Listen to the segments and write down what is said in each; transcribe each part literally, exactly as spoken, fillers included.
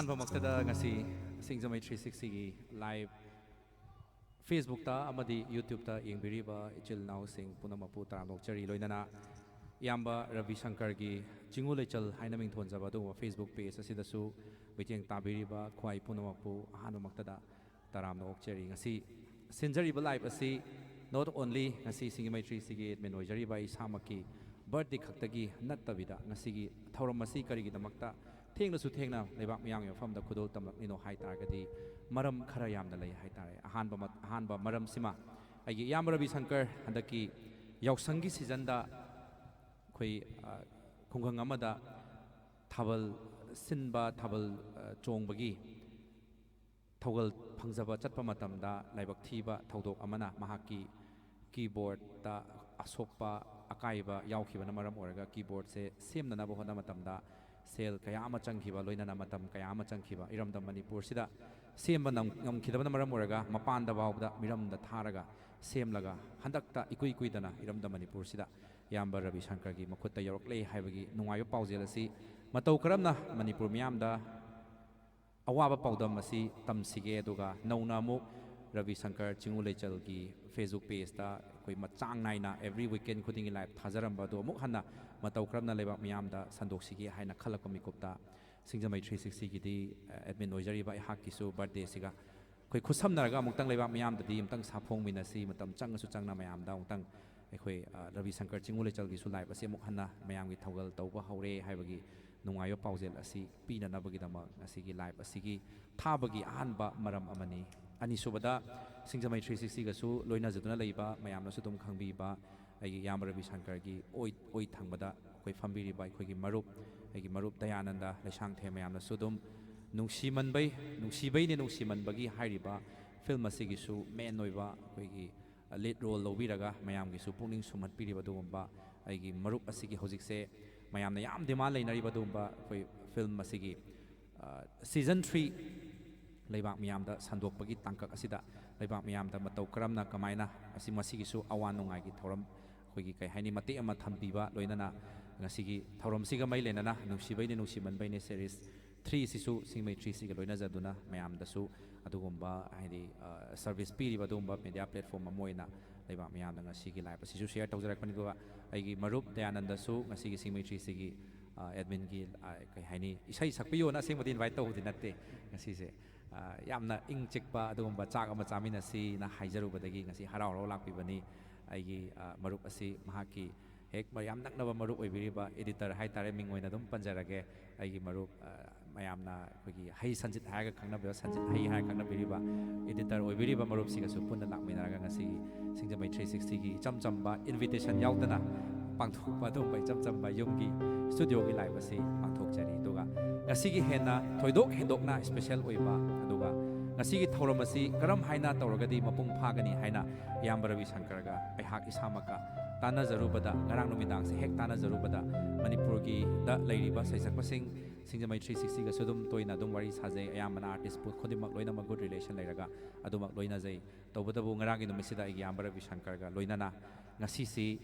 ꯑꯍꯥꯟꯕꯃꯛꯇꯗ ꯉꯁꯤ ꯁꯤꯡꯖꯃꯩ three ꯁꯤꯛꯁꯇꯤꯒꯤ live ꯐꯦꯁꯕꯨꯛꯇ ꯑꯃꯗꯤ ꯌꯨꯇ꯭ꯌꯨꯕꯇ ꯌꯦꯡꯕꯤꯔꯤꯕ ꯏꯆꯤꯜ ꯏꯅꯥꯎꯁꯤꯡ ꯄꯨꯝꯅꯃꯛꯄꯨ ꯇꯔꯥꯝꯅ ꯑꯣꯛꯆꯔꯤ꯫ ꯂꯣꯏꯅꯅ ꯏꯌꯥꯝꯕ ꯔꯕꯤ ꯁꯪꯀꯔꯒꯤ ꯆꯤꯡꯉꯨ ꯂꯩꯆꯜ ꯍꯥꯏꯅ ꯃꯤꯡꯊꯣꯟꯖꯕ ꯑꯗꯨꯒꯨꯝꯕ ꯐꯦꯁꯕꯨꯛ ꯄꯦꯖ ꯑꯁꯤꯗꯁꯨ ꯃꯤꯠꯌꯦꯡ ꯇꯥꯕꯤꯔꯤꯕ ꯈ꯭ꯋꯥꯏ ꯄꯨꯝꯅꯃꯛꯄꯨ ꯑꯍꯥꯟꯕꯃꯛꯇꯗ ꯇꯔꯥꯝꯅ ꯑꯣꯛꯆꯔꯤ꯫ ꯉꯁꯤ ꯁꯤꯟꯖꯔꯤꯕ ꯂꯥꯏꯚ ꯑꯁꯤ not only ꯉꯁꯤ ꯁꯤꯡꯖꯃꯩ ꯊ꯭ꯔꯤ ꯁꯤꯛꯁꯇꯤꯒꯤ ꯑꯦꯗꯃꯤꯟ ꯑꯣꯏꯖꯔꯤꯕ ꯑꯩ ꯏꯁꯥꯃꯛꯀꯤ ꯕꯥꯔꯠꯗꯦ ꯈꯛꯇꯒꯤ ꯅꯠꯇꯕꯤꯗ, ꯉꯁꯤꯒꯤ ꯊꯧꯔꯝ ꯑꯁꯤ ꯀꯔꯤꯒꯤꯗꯃꯛꯇ ꯊꯦꯡꯅꯁꯨ ꯊꯦꯡꯅ ꯂꯩꯕꯥꯛ ꯃꯤꯌꯥꯝꯒꯤ ꯃꯐꯝꯗ ꯈꯨꯗꯣꯜ ꯇꯝꯂꯛꯂꯤꯅꯣ ꯍꯥꯏ ꯇꯥꯔꯒꯗꯤ, ꯃꯔꯝ ꯈꯔ ꯌꯥꯝꯅ ꯂꯩ ꯍꯥꯏ ꯇꯥꯔꯦ꯫ ꯑꯍꯥꯟꯕ ꯃ-, ꯑꯍꯥꯟꯕ ꯃꯔꯝꯁꯤꯃ, ꯑꯩꯒꯤ ꯏꯌꯥꯝꯕ ꯔꯕꯤ ꯁꯪꯀꯔ ꯍꯟꯗꯛꯀꯤ ꯌꯥꯎꯁꯪꯒꯤ ꯁꯤꯖꯟꯗ ꯑꯩꯈꯣꯏ, ꯑ, ꯈꯨꯡꯒꯪ ꯑꯃꯗ ꯊꯥꯕꯜ ꯁꯤꯟꯕ, ꯊꯥꯕꯜ, ꯑ, ꯆꯣꯡꯕꯒꯤ ꯊꯧꯒꯜ ꯐꯪꯖꯕ ꯆꯠꯄ ꯃꯇꯝꯗ ꯂꯥꯏꯕꯛ ꯊꯤꯕ ꯊꯧꯗꯣꯛ ꯑꯃꯅ ꯃꯍꯥꯛꯀꯤ ꯀꯤꯕꯣꯔꯗꯇ ꯑꯁꯣꯛꯄ, ꯑꯀꯥꯏꯕ ꯌꯥꯎꯈꯤꯕꯅ ꯃꯔꯝ ꯑꯣꯏꯔꯒ ꯀꯤꯕꯣꯔꯗꯁꯦ ꯁꯦꯝꯅꯅꯕ ꯍꯣꯠꯅꯕ ꯃꯇꯝꯗ ꯁꯦꯜ ꯀꯌꯥ ꯑꯃ ꯆꯪꯈꯤꯕ, ꯂꯣꯏꯅꯅ ꯃꯇꯝ ꯀꯌꯥ ꯑꯃ ꯆꯪꯈꯤꯕ, ꯏꯔꯝꯗꯝ ꯃꯅꯤꯄꯨꯔꯁꯤꯗ ꯁꯦꯝꯕ ꯅꯪ-, ꯉꯝꯈꯤꯗꯕꯅ ꯃꯔꯝ ꯑꯣꯏꯔꯒ ꯃꯄꯥꯟꯗ ꯐꯥꯎꯕꯗ ꯃꯤꯔꯝꯗ ꯊꯥꯔꯒ ꯁꯦꯝꯂꯒ ꯍꯟꯗꯛꯇ ꯏꯀꯨꯏ ꯀꯨꯏꯗꯅ ꯏꯔꯝꯗꯝ ꯃꯅꯤꯄꯨꯔꯁꯤꯗ ꯏꯌꯥꯝꯕ ꯔꯕꯤ ꯁꯪꯀꯔꯒꯤ ꯃꯈꯨꯠꯇ ꯌꯧꯔꯛꯂꯦ ꯍꯥꯏꯕꯒꯤ ꯅꯨꯡꯉꯥꯏꯕ ꯄꯥꯎꯖꯦꯜ ꯑꯁꯤ ꯃꯇꯧ ꯀꯔꯝꯅ ꯃꯅꯤꯄꯨꯔ ꯃꯤꯌꯥꯝꯗ ꯑꯋꯥꯕ ꯄꯥꯎꯗꯝ ꯑꯁꯤ ꯇꯝꯁꯤꯒꯦ, ꯑꯗꯨꯒ ꯅꯧꯅ ꯑꯃꯨꯛ ꯔꯕꯤ ꯁꯪꯀꯔ ꯆꯤꯡꯉꯨ ꯂꯩꯆꯜꯒꯤ ꯐꯦꯁꯕꯨꯛ ꯄꯦꯖꯇ ꯑꯩꯈꯣꯏ ꯃ-, ꯆꯥꯡ ꯅꯥꯏꯅ every weekend ꯈꯨꯗꯤꯡꯒꯤ ꯂꯥꯏꯚ ꯊꯥꯖꯔꯝꯕ ꯑꯗꯨ ꯑꯃꯨꯛ ꯍꯟꯅ ꯃꯇꯧ ꯀꯔꯝꯅ ꯂꯩꯕꯥꯛ ꯃꯤꯌꯥꯝꯗ ꯁꯟꯗꯣꯛꯁꯤꯒꯦ ꯍꯥꯏꯅ ꯈꯜꯂꯛꯄ ꯃꯤꯀꯨꯞꯇ ꯁꯤꯡꯖꯃꯩ ꯊ꯭ꯔꯤ ꯁꯤꯛꯁꯇꯤꯒꯤꯗꯤ, ꯑ, ꯑꯦꯗꯃꯤꯟ ꯑꯣꯏꯖꯔꯤꯕ ꯑꯩꯍꯥꯛꯀꯤꯁꯨ ꯕꯥꯔꯠꯗꯦꯁꯤꯒ ꯑꯩꯈꯣꯏ ꯈꯨꯠꯁꯝꯅꯔꯒ ꯑꯃꯨꯛꯇꯪ ꯂꯩꯕꯥꯛ ꯃꯤꯌꯥꯝꯗꯗꯤ ꯑꯃꯨꯛꯇꯪ ꯁꯥꯐꯣꯡꯃꯤꯟꯅꯁꯤ, ꯃꯇꯝ ꯆꯪꯉꯁꯨ ꯆꯪꯅ ꯃꯌꯥꯝꯗ ꯑꯃꯨꯛꯇꯪ ꯑꯩꯈꯣꯏ, ꯑ, ꯔꯕꯤ ꯁꯪꯀꯔ ꯆꯤꯡꯉꯨ ꯂꯩꯆꯜꯒꯤꯁꯨ ꯂꯥꯏꯚ ꯑꯁꯤ ꯑꯃꯨꯛ ꯍꯟꯅ ꯃꯌꯥꯝꯒꯤ ꯊꯧꯒꯜ ꯇꯧꯕ ꯍꯧꯔꯦ ꯍꯥꯏꯕꯒꯤ ꯅꯨꯡꯉꯥꯏꯕ ꯄꯥꯎꯖꯦꯜ ꯑꯁꯤ ꯄꯤꯅꯅꯕꯒꯤꯗꯃꯛ ꯉꯁꯤꯒꯤ ꯂꯥꯏꯚ ꯑꯁꯤꯒꯤ ꯊꯥꯕꯒꯤ ꯑꯍꯥꯟꯕ ꯃꯔꯝ ꯑꯃꯅꯤ꯫ ꯑꯅꯤꯁꯨꯕꯗ, ꯁꯤꯡꯖꯃꯩ ꯊ꯭ꯔꯤ ꯁꯤꯛꯁꯇꯤꯒꯁꯨ ꯂꯣꯏꯅꯖꯗꯨꯅ ꯂꯩꯕ ꯃꯌꯥꯝꯅꯁꯨ ꯑꯗꯨꯝ ꯈꯪꯕꯤꯕ ꯑꯩꯒꯤ ꯏꯌꯥꯝꯕ ꯔꯕꯤ ꯁꯪꯀꯔꯒꯤ ꯑꯣꯏ, ꯑꯣꯏ ꯊꯪꯕꯗ ꯑꯩꯈꯣꯏ ꯐꯝꯕꯤꯔꯤꯕ ꯑꯩꯈꯣꯏꯒꯤ ꯃꯔꯨꯞ, ꯑꯩꯒꯤ ꯃꯔꯨꯞ ꯗꯌꯥꯅꯟꯗ ꯂꯩꯁꯥꯡꯊꯦꯝ ꯃꯌꯥꯝꯅꯁꯨ ꯑꯗꯨꯝ ꯅꯨꯡꯁꯤꯃꯟꯕꯩ, ꯅꯨꯡꯁꯤꯕꯩꯅꯦ ꯅꯨꯡꯁꯤꯃꯟꯕꯒꯤ ꯍꯥꯏꯔꯤꯕ ꯐꯤꯂꯝ ꯑꯁꯤꯒꯤꯁꯨ ꯃꯦꯟ ꯑꯣꯏꯕ ꯑꯩꯈꯣꯏꯒꯤ ꯂꯤꯗ ꯔꯣꯜ ꯂꯧꯕꯤꯔꯒ ꯃꯌꯥꯝꯒꯤꯁꯨ ꯄꯨꯛꯅꯤꯡ ꯁꯨꯝꯍꯠꯄꯤꯔꯤꯕ ꯑꯗꯨꯒꯨꯝꯕ ꯑꯩꯒꯤ ꯃꯔꯨꯞ ꯑꯁꯤꯒꯤ ꯍꯧꯖꯤꯛꯁꯦ ꯃꯌꯥꯝꯅ ꯌꯥꯝ ꯗꯤꯃꯥꯟ ꯂꯩꯅꯔꯤꯕ ꯑꯗꯨꯒꯨꯝꯕ ꯑꯩꯈꯣꯏ ꯐꯤꯂꯝ ꯑꯁꯤꯒꯤ, ꯑ, ꯁꯤꯖꯟ ꯊ꯭ꯔꯤ ꯂꯩꯕꯥꯛ ꯃꯤꯌꯥꯝꯗ ꯁꯟꯗꯣꯛꯄꯒꯤ ꯇꯥꯡꯀꯛ ꯑꯁꯤꯗ ꯂꯩꯕꯥꯛ ꯃꯤꯌꯥꯝꯗ ꯃꯇꯧ ꯀꯔꯝꯅ, ꯀꯃꯥꯏꯅ ꯑꯁꯤ ꯃꯁꯤꯒꯤꯁꯨ ꯑꯋꯥ ꯅꯨꯡꯉꯥꯏꯒꯤ ꯊꯧꯔꯝ, ꯑꯩꯈꯣꯏꯒꯤ ꯀꯩ ꯍꯥꯏꯅꯤ, ꯃꯇꯦꯛ ꯑꯃ ꯊꯝꯕꯤꯕ, ꯂꯣꯏꯅꯅ ꯉꯁꯤꯒꯤ ꯊꯧꯔꯝꯁꯤꯒ ꯃꯔꯤ ꯂꯩꯅꯅ ꯅꯨꯡꯁꯤꯕꯩꯅꯦ ꯅꯨꯡꯁꯤꯃꯟꯕꯩꯅꯦ ꯁꯦꯔꯤꯁ ꯊ꯭ꯔꯤꯁꯤꯁꯨ, ꯁꯤꯡꯖꯃꯩ ꯊ꯭ꯔꯤꯁꯤꯒ ꯂꯣꯏꯅꯖꯗꯨꯅ ꯃꯌꯥꯝꯗꯁꯨ ꯑꯗꯨꯒꯨꯝꯕ, ꯍꯥꯏꯗꯤ, ꯁꯔꯚꯤꯁ ꯄꯤꯔꯤꯕ ꯑꯗꯨꯒꯨꯝꯕ ꯃꯦꯗꯤꯌꯥ ꯄ꯭ꯂꯦꯠꯐꯣꯝ ꯑꯃ ꯑꯣꯏꯅ ꯂꯩꯕꯥꯛ ꯃꯤꯌꯥꯝꯗ ꯉꯁꯤꯒꯤ ꯂꯥꯏꯞ ꯑꯁꯤꯁꯨ ꯁꯤꯌꯔ ꯇꯧꯖꯔꯛꯄꯅꯤ꯫ ꯑꯗꯨꯒ ꯑꯩꯒꯤ ꯃꯔꯨꯞ ꯗꯌꯥꯅꯟꯗꯁꯨ ꯉꯁꯤꯒꯤ ꯁꯤꯡꯖꯃꯩ ꯊ꯭ꯔꯤꯁꯤꯒꯤ ꯑꯦꯗꯃꯤꯟꯒꯤ, ꯀꯩ ꯍꯥꯏꯅꯤ, ꯏꯁꯩ ꯁꯛꯄꯤꯌꯣꯅ ꯑꯁꯦꯡꯕꯗꯤ ꯏꯟꯚꯥꯏꯠ ꯇꯧꯕꯗꯤ ꯅꯠꯇꯦ ꯉꯁꯤꯁꯦ꯫ ꯌꯥꯝꯅ ꯏꯪ ꯆꯤꯛꯄ ꯑꯗꯨꯒꯨꯝꯕ ꯆꯥꯛ ꯑꯃ ꯆꯥꯃꯤꯟꯅꯁꯤꯅ ꯍꯥꯏꯖꯔꯨꯕꯗꯒꯤ ꯉꯁꯤ ꯍꯔꯥꯎ ꯍꯔꯥꯎ ꯂꯥꯛꯄꯤꯕꯅꯤ꯫ ꯑꯩꯒꯤ ꯃꯔꯨꯞ ꯑꯁꯤ ꯃꯍꯥꯛꯀꯤ ꯍꯦꯛ ꯌꯥꯝ ꯅꯛꯅꯕ ꯃꯔꯨꯞ ꯑꯣꯏꯕꯤꯔꯤꯕ, ꯑꯦꯗꯤꯇꯔ ꯍꯥꯏꯇꯥꯔꯦ, ꯃꯤꯡ ꯑꯣꯏꯅ ꯑꯗꯨꯝ ꯄꯟꯖꯔꯒꯦ, ꯑꯩꯒꯤ ꯃꯔꯨꯞ, ꯃꯌꯥꯝꯅ ꯑꯩꯈꯣꯏꯒꯤ ꯍꯩ ꯁꯟꯖꯤꯠ ꯍꯥꯏꯔꯒ ꯈꯪꯅꯕꯤꯕ, ꯁꯟꯖꯤꯠ ꯍꯩ ꯍꯥꯏꯔꯒ ꯈꯪꯅꯕꯤꯔꯤꯕ ꯑꯦꯗꯤꯇꯔ ꯑꯣꯏꯕꯤꯔꯤꯕ ꯃꯔꯨꯞꯁꯤꯒꯁꯨ ꯄꯨꯟꯅ ꯂꯥꯛꯃꯤꯟꯅꯔꯒ ꯉꯁꯤꯒꯤ ꯁꯤꯡꯖꯃꯩ ꯊ꯭ꯔꯤ ꯁꯤꯛꯁꯇꯤꯒꯤ ꯏꯆꯝ ꯆꯝꯕ ꯏꯟꯚꯤꯇꯦꯁꯟ ꯌꯥꯎꯗꯅ ꯄꯥꯡꯊꯣꯛꯄ ꯑꯗꯨꯒꯨꯝꯕ ꯏꯆꯝ ꯆꯝꯕ ꯌꯨꯝꯒꯤ ꯁ꯭ꯇꯨꯗꯤꯑꯣꯒꯤ ꯂꯥꯏꯞ ꯑꯁꯤ ꯄꯥꯡꯊꯣꯛꯆꯔꯤ꯫ ꯑꯗꯨꯒ ꯉꯁꯤꯒꯤ ꯍꯦꯟꯅ ꯊꯣꯏꯗꯣꯛ ꯍꯦꯟꯗꯣꯛꯅ ꯏꯁꯄꯦꯁꯦꯜ ꯑꯣꯏꯕ, ꯑꯗꯨꯒ ꯉꯁꯤꯒꯤ ꯊꯧꯔꯝ ꯑꯁꯤ ꯀꯔꯝ ꯍꯥꯏꯅ ꯇꯧꯔꯒꯗꯤ ꯃꯄꯨꯡ ꯐꯥꯒꯅꯤ ꯍꯥꯏꯅ ꯏꯌꯥꯝꯕ ꯔꯕꯤ ꯁꯪꯀꯔꯒ ꯑꯩꯍꯥꯛ ꯏꯁꯥꯃꯛꯀ ꯇꯥꯟꯅꯖꯔꯨꯕꯗ, ꯉꯔꯥꯡ ꯅꯨꯃꯤꯗꯥꯡꯁꯦ ꯍꯦꯛ ꯇꯥꯟꯅꯖꯔꯨꯕꯗ, ꯃꯅꯤꯄꯨꯔꯒꯤꯗ ꯂꯩꯔꯤꯕ ꯁꯩꯁꯛꯄꯁꯤꯡ, ꯁꯤꯡꯖꯃꯩ ꯊ꯭ꯔꯤ ꯁꯤꯛꯁꯇꯤꯒꯁꯨ ꯑꯗꯨꯝ ꯇꯣꯏꯅ ꯑꯗꯨꯝ ꯋꯥꯔꯤ ꯁꯥꯖꯩ꯫ ꯑꯌꯥꯝꯕꯅ ꯑꯥꯔꯇꯤꯁ ꯈꯨꯗꯤꯡꯃꯛ ꯂꯣꯏꯅꯃꯛ ꯒꯨꯗ ꯔꯤꯂꯦꯁꯟ ꯂꯩꯔꯒ ꯑꯗꯨꯃꯛ ꯂꯣꯏꯅꯖꯩ꯫ ꯇꯧꯕꯇꯕꯨ ꯉꯔꯥꯡꯒꯤ ꯅꯨꯃꯤꯠꯁꯤꯗ ꯑꯩꯒꯤ ꯏꯌꯥꯝꯕ ꯔꯕꯤ ꯁꯪꯀꯔꯒ ꯂꯣꯏꯅꯅ ꯉꯁꯤꯁꯤ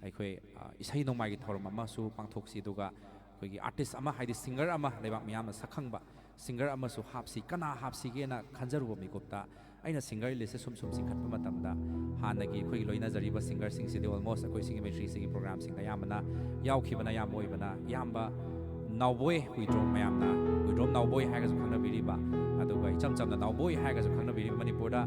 ꯑꯩꯈꯣꯏ, ꯑ, ꯏꯁꯩ ꯅꯣꯡꯃꯥꯏꯒꯤ ꯊꯧꯔꯝ ꯑꯃꯁꯨ ꯄꯥꯡꯊꯣꯛꯁꯤ, ꯑꯗꯨꯒ ꯑꯩꯈꯣꯏꯒꯤ ꯑꯥꯔꯇꯤꯁ ꯑꯃ, ꯍꯥꯏꯗꯤ ꯁꯤꯡꯒꯔ ꯑꯃ, ꯂꯩꯕꯥꯛ ꯃꯤꯌꯥꯝꯅ ꯁꯛꯈꯪꯕ ꯁꯤꯡꯒꯔ ꯑꯃꯁꯨ ꯍꯥꯞꯁꯤ꯫ ꯀꯅꯥ ꯍꯥꯞꯁꯤꯒꯦꯅ ꯈꯟꯖꯔꯨꯕ ꯃꯤꯀꯨꯞꯇ ꯑꯩꯅ ꯁꯤꯡꯒꯔ ꯂꯤꯁꯁꯦ ꯁꯨꯝ ꯁꯨꯝ ꯆꯤꯡꯈꯠꯄ ꯃꯇꯝꯗ, ꯍꯥꯟꯅꯒꯤ ꯑꯩꯈꯣꯏꯒꯤ ꯂꯣꯏꯅꯖꯔꯤꯕ ꯁꯤꯡꯒꯔꯁꯤꯡꯁꯤꯗꯤ ꯑꯣꯜꯃꯣꯁ ꯑꯩꯈꯣꯏ ꯁꯤꯡꯖꯃꯩ ꯊ꯭ꯔꯤꯁꯤꯒꯤ ꯄ꯭ꯔꯣꯒ꯭ꯔꯥꯝꯁꯤꯡꯗ ꯑꯌꯥꯝꯕꯅ ꯌꯥꯎꯈꯤꯕꯅ ꯑꯌꯥꯝꯕ ꯑꯣꯏꯕꯅ, ꯏꯌꯥꯝꯕ ꯅꯥꯎꯕꯣꯏ ꯍꯨꯏꯗ꯭ꯔꯣꯝ, ꯃꯌꯥꯝꯅ ꯍꯨꯏꯗ꯭ꯔꯣꯝ ꯅꯥꯎꯕꯣꯏ ꯍꯥꯏꯔꯒꯁꯨ ꯈꯪꯅꯕꯤꯔꯤꯕ, ꯑꯗꯨꯒ ꯏꯆꯝ ꯆꯝꯅ ꯅꯥꯎꯕꯣꯏ ꯍꯥꯏꯔꯒꯁꯨ ꯈꯪꯅꯕꯤꯔꯤꯕ, ꯃꯅꯤꯄꯨꯔꯗ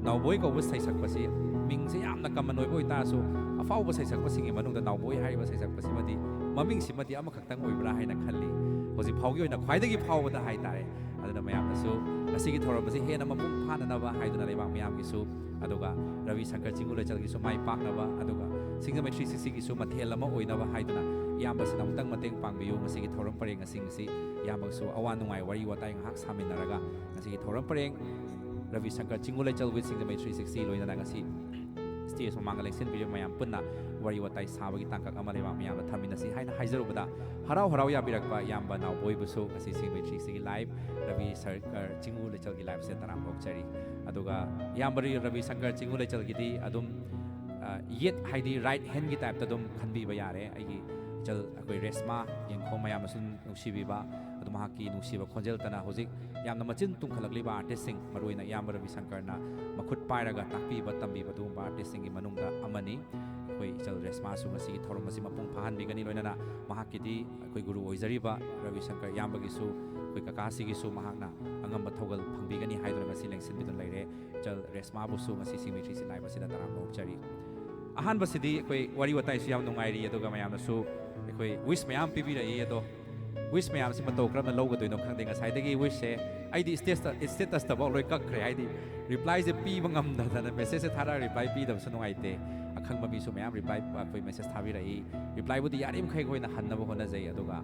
ꯅꯥꯎꯕꯣꯏ ꯀꯧꯕ ꯁꯩꯁꯛꯄꯁꯤ ꯃꯤꯡꯁꯦ ꯌꯥꯝꯅ ꯀꯃꯟ ꯑꯣꯏꯕ ꯑꯣꯏꯇꯥꯔꯁꯨ, ꯑꯐꯥꯎꯕ ꯁꯩꯁꯛꯄꯁꯤꯡꯒꯤ ꯃꯅꯨꯡꯗ ꯅꯥꯎꯕꯣꯏ ꯍꯥꯏꯔꯤꯕ ꯁꯩꯁꯛꯄꯁꯤꯃꯗꯤ ꯃꯃꯤꯡꯁꯤꯃꯗꯤ ꯑꯃꯈꯛꯇꯪ ꯑꯣꯏꯕ꯭ꯔꯥ ꯍꯥꯏꯅ ꯈꯜꯂꯤ, ꯍꯧꯖꯤꯛ ꯐꯥꯎꯒꯤ ꯑꯣꯏꯅ ꯈ꯭ꯋꯥꯏꯗꯒꯤ ꯐꯥꯎꯕꯗ ꯍꯥꯏꯇꯥꯔꯦ꯫ ꯑꯗꯨꯅ ꯃꯌꯥꯝꯅꯁꯨ ꯉꯁꯤꯒꯤ ꯊꯧꯔꯝ ꯑꯁꯤ ꯍꯦꯟꯅ ꯃꯄꯨꯡ ꯐꯥꯅꯅꯕ ꯍꯥꯏꯗꯨꯅ ꯂꯩꯕꯥꯛ ꯃꯤꯌꯥꯝꯒꯤꯁꯨ, ꯑꯗꯨꯒ ꯔꯕꯤ ꯁꯪꯀꯔ ꯆꯤꯡꯉꯨ ꯂꯩꯆꯜꯒꯤꯁꯨ ꯃꯥꯏ ꯄꯥꯛꯅꯕ, ꯑꯗꯨꯒ ꯁꯤꯡꯖꯃꯩ ꯊ꯭ꯔꯤ ꯁꯤꯛꯁꯇꯤꯒꯤꯁꯨ ꯃꯊꯦꯜ ꯑꯃ ꯑꯣꯏꯅꯕ ꯍꯥꯏꯗꯨꯅ ꯏꯌꯥꯝꯕꯁꯤꯅ ꯑꯃꯨꯛꯇꯪ ꯃꯇꯦꯡ ꯄꯥꯡꯕꯤꯌꯨ꯫ ꯉꯁꯤꯒꯤ ꯊꯧꯔꯝ ꯄꯔꯦꯡ ꯑꯁꯤꯡ ꯑꯁꯤ ꯏꯌꯥꯝꯕꯒꯁꯨ ꯑꯋꯥ ꯅꯨꯡꯉꯥꯏ ꯋꯥꯔꯤ ꯋꯥꯇꯥꯏ ꯉꯥꯏꯍꯥꯛ ꯁꯥꯃꯤꯟꯅꯔꯒ ꯉꯁꯤꯒꯤ ꯊꯧꯔꯝ ꯄꯔꯦꯡ ꯔꯕꯤ ꯁꯪꯀꯔ ꯆꯤꯡꯉꯨ ꯂꯩꯆꯜ with ꯁꯤꯡꯖꯃꯩ ꯊ꯭ꯔꯤ ꯁꯤꯛꯁꯇꯤ ꯂꯣꯏꯅꯅ ꯉꯁꯤ ꯁ꯭ꯇꯦꯖ ꯃꯃꯥꯡꯗ ꯂꯦꯡꯁꯤꯟꯕꯤꯔꯤꯕ ꯃꯌꯥꯝ ꯄꯨꯟꯅ ꯋꯥꯔꯤ ꯋꯥꯇꯥꯏ ꯁꯥꯕꯒꯤ ꯇꯥꯡꯀꯛ ꯑꯃ ꯂꯩꯕꯥꯛ ꯃꯤꯌꯥꯝꯗ ꯊꯝꯃꯤꯟꯅꯁꯤ ꯍꯥꯏꯅ ꯍꯥꯏꯖꯔꯨꯕꯗ, ꯍꯔꯥꯎ ꯍꯔꯥꯎ ꯌꯥꯕꯤꯔꯛꯄ ꯏꯌꯥꯝꯕ ꯅꯥꯎꯕꯣꯏꯕꯨꯁꯨ ꯉꯁꯤ ꯁꯤꯡꯖꯃꯩ ꯊ꯭ꯔꯤ ꯁꯤꯛꯁꯇꯤꯒꯤ ꯂꯥꯏꯚ ꯔꯕꯤ ꯁꯪꯀꯔ ꯆꯤꯡꯉꯨ ꯂꯩꯆꯜꯒꯤ ꯂꯥꯏꯚꯁꯦ ꯇꯔꯥꯝꯅ ꯑꯣꯛꯆꯔꯤ꯫ ꯑꯗꯨꯒ ꯏꯌꯥꯝꯕ ꯔꯕꯤ ꯁꯪꯀꯔ ꯆꯤꯡꯉꯨ ꯂꯩꯆꯜꯒꯤꯗꯤ ꯑꯗꯨꯝ, ꯑ, ꯌꯦꯠ, ꯍꯥꯏꯗꯤ ꯔꯥꯏꯠ ꯍꯦꯟꯒꯤ ꯇꯥꯏꯞꯇ ꯑꯗꯨꯝ ꯈꯟꯕꯤꯕ ꯌꯥꯔꯦ꯫ ꯑꯩꯒꯤ ꯏꯆꯜ, ꯑꯩꯈꯣꯏ ꯔꯦꯁꯃꯥ ꯌꯦꯡꯈꯣꯝ ꯃꯌꯥꯝꯅꯁꯨ ꯑꯗꯨꯝ ꯅꯨꯡꯁꯤꯕꯤꯕ, ꯑꯗꯨꯝ ꯃꯍꯥꯛꯀꯤ ꯅꯨꯡꯁꯤꯕ ꯈꯣꯟꯖꯦꯜꯇꯅ ꯍꯧꯖꯤꯛ ꯌꯥꯝꯅ ꯃꯆꯤꯟ ꯇꯨꯝꯈꯠꯂꯛꯂꯤꯕ artistꯁꯤꯡ, ꯃꯔꯨꯑꯣꯏꯅ ꯏꯌꯥꯝꯕ ꯔꯕꯤ ꯁꯪꯀꯔꯅ ꯃꯈꯨꯠ ꯄꯥꯏꯔꯒ ꯇꯥꯛꯄꯤꯕ, ꯇꯝꯕꯤꯕ ꯑꯗꯨꯒꯨꯝꯕ artistꯁꯤꯡꯒꯤ ꯃꯅꯨꯡꯗ ꯑꯃꯅꯤ꯫ ꯑꯩꯈꯣꯏ ꯏꯆꯜ ꯔꯦꯁꯃꯥꯁꯨ ꯉꯁꯤꯒꯤ ꯊꯧꯔꯝ ꯑꯁꯤ ꯃꯄꯨꯡ ꯐꯥꯍꯟꯕꯤꯒꯅꯤ꯫ ꯂꯣꯏꯅꯅ ꯃꯍꯥꯛꯀꯤꯗꯤ ꯑꯩꯈꯣꯏ ꯒꯨꯔꯨ ꯑꯣꯏꯖꯔꯤꯕ ꯔꯕꯤ ꯁꯪꯀꯔ ꯏꯌꯥꯝꯕꯒꯤꯁꯨ, ꯑꯩꯈꯣꯏ ꯀꯀꯥꯁꯤꯒꯤꯁꯨ ꯃꯍꯥꯛꯅ ꯑꯉꯝꯕ ꯊꯧꯒꯜ ꯐꯪꯕꯤꯒꯅꯤ ꯍꯥꯏꯗꯨꯅ ꯉꯁꯤ ꯂꯦꯡꯁꯤꯟꯕꯤꯗꯨꯅ ꯂꯩꯔꯦ꯫ ꯏꯆꯜ ꯔꯦꯁꯃꯥꯕꯨꯁꯨ ꯉꯁꯤ ꯁꯤꯡꯃꯩ ꯊ꯭ꯔꯤ ꯁꯤꯛꯁꯇꯤ ꯂꯥꯛꯄꯁꯤꯗ ꯇꯔꯥꯝꯅ ꯑꯣꯛꯆꯔꯤ꯫ ꯑꯍꯥꯟꯕꯁꯤꯗꯤ ꯑꯩꯈꯣꯏ ꯋꯥꯔꯤ ꯋꯥꯇꯥꯏꯁꯨ ꯌꯥꯝ ꯅꯨꯡꯉꯥꯏꯔꯤ, ꯑꯗꯨꯒ ꯃꯌꯥꯝꯅꯁꯨ ꯑꯩꯈꯣꯏ wish ꯃꯌꯥꯝ ꯄꯤꯕꯤꯔꯛꯏ꯫ ꯑꯗꯣ wish ꯃꯌꯥꯝꯁꯤ ꯃꯇꯧ ꯀꯔꯝꯅ ꯂꯧꯒꯗꯣꯏꯅꯣ ꯈꯪꯗꯦ꯫ ꯉꯁꯥꯏꯗꯒꯤ wishꯁꯦ ꯑꯩꯗꯤ status statusꯇꯐꯥꯎ ꯂꯣꯏ ꯀꯛꯈ꯭ꯔꯦ, ꯍꯥꯏꯗꯤ replyꯁꯦ ꯄꯤꯕ ꯉꯝꯗꯗꯅ, messageꯁꯦ ꯊꯥꯔꯒ reply ꯄꯤꯗꯕꯁꯨ ꯅꯨꯡꯉꯥꯏꯇꯦ꯫ ꯑꯈꯪꯕ ꯃꯤꯁꯨ ꯃꯌꯥꯝ reply, ꯑꯩꯈꯣꯏ message ꯊꯥꯕꯤꯔꯛꯏ꯫ Replyꯕꯨꯗꯤ ꯌꯥꯔꯤꯃꯈꯩ ꯑꯩꯈꯣꯏꯅ ꯍꯟꯅꯕ ꯍꯣꯠꯅꯖꯩ, ꯑꯗꯨꯒ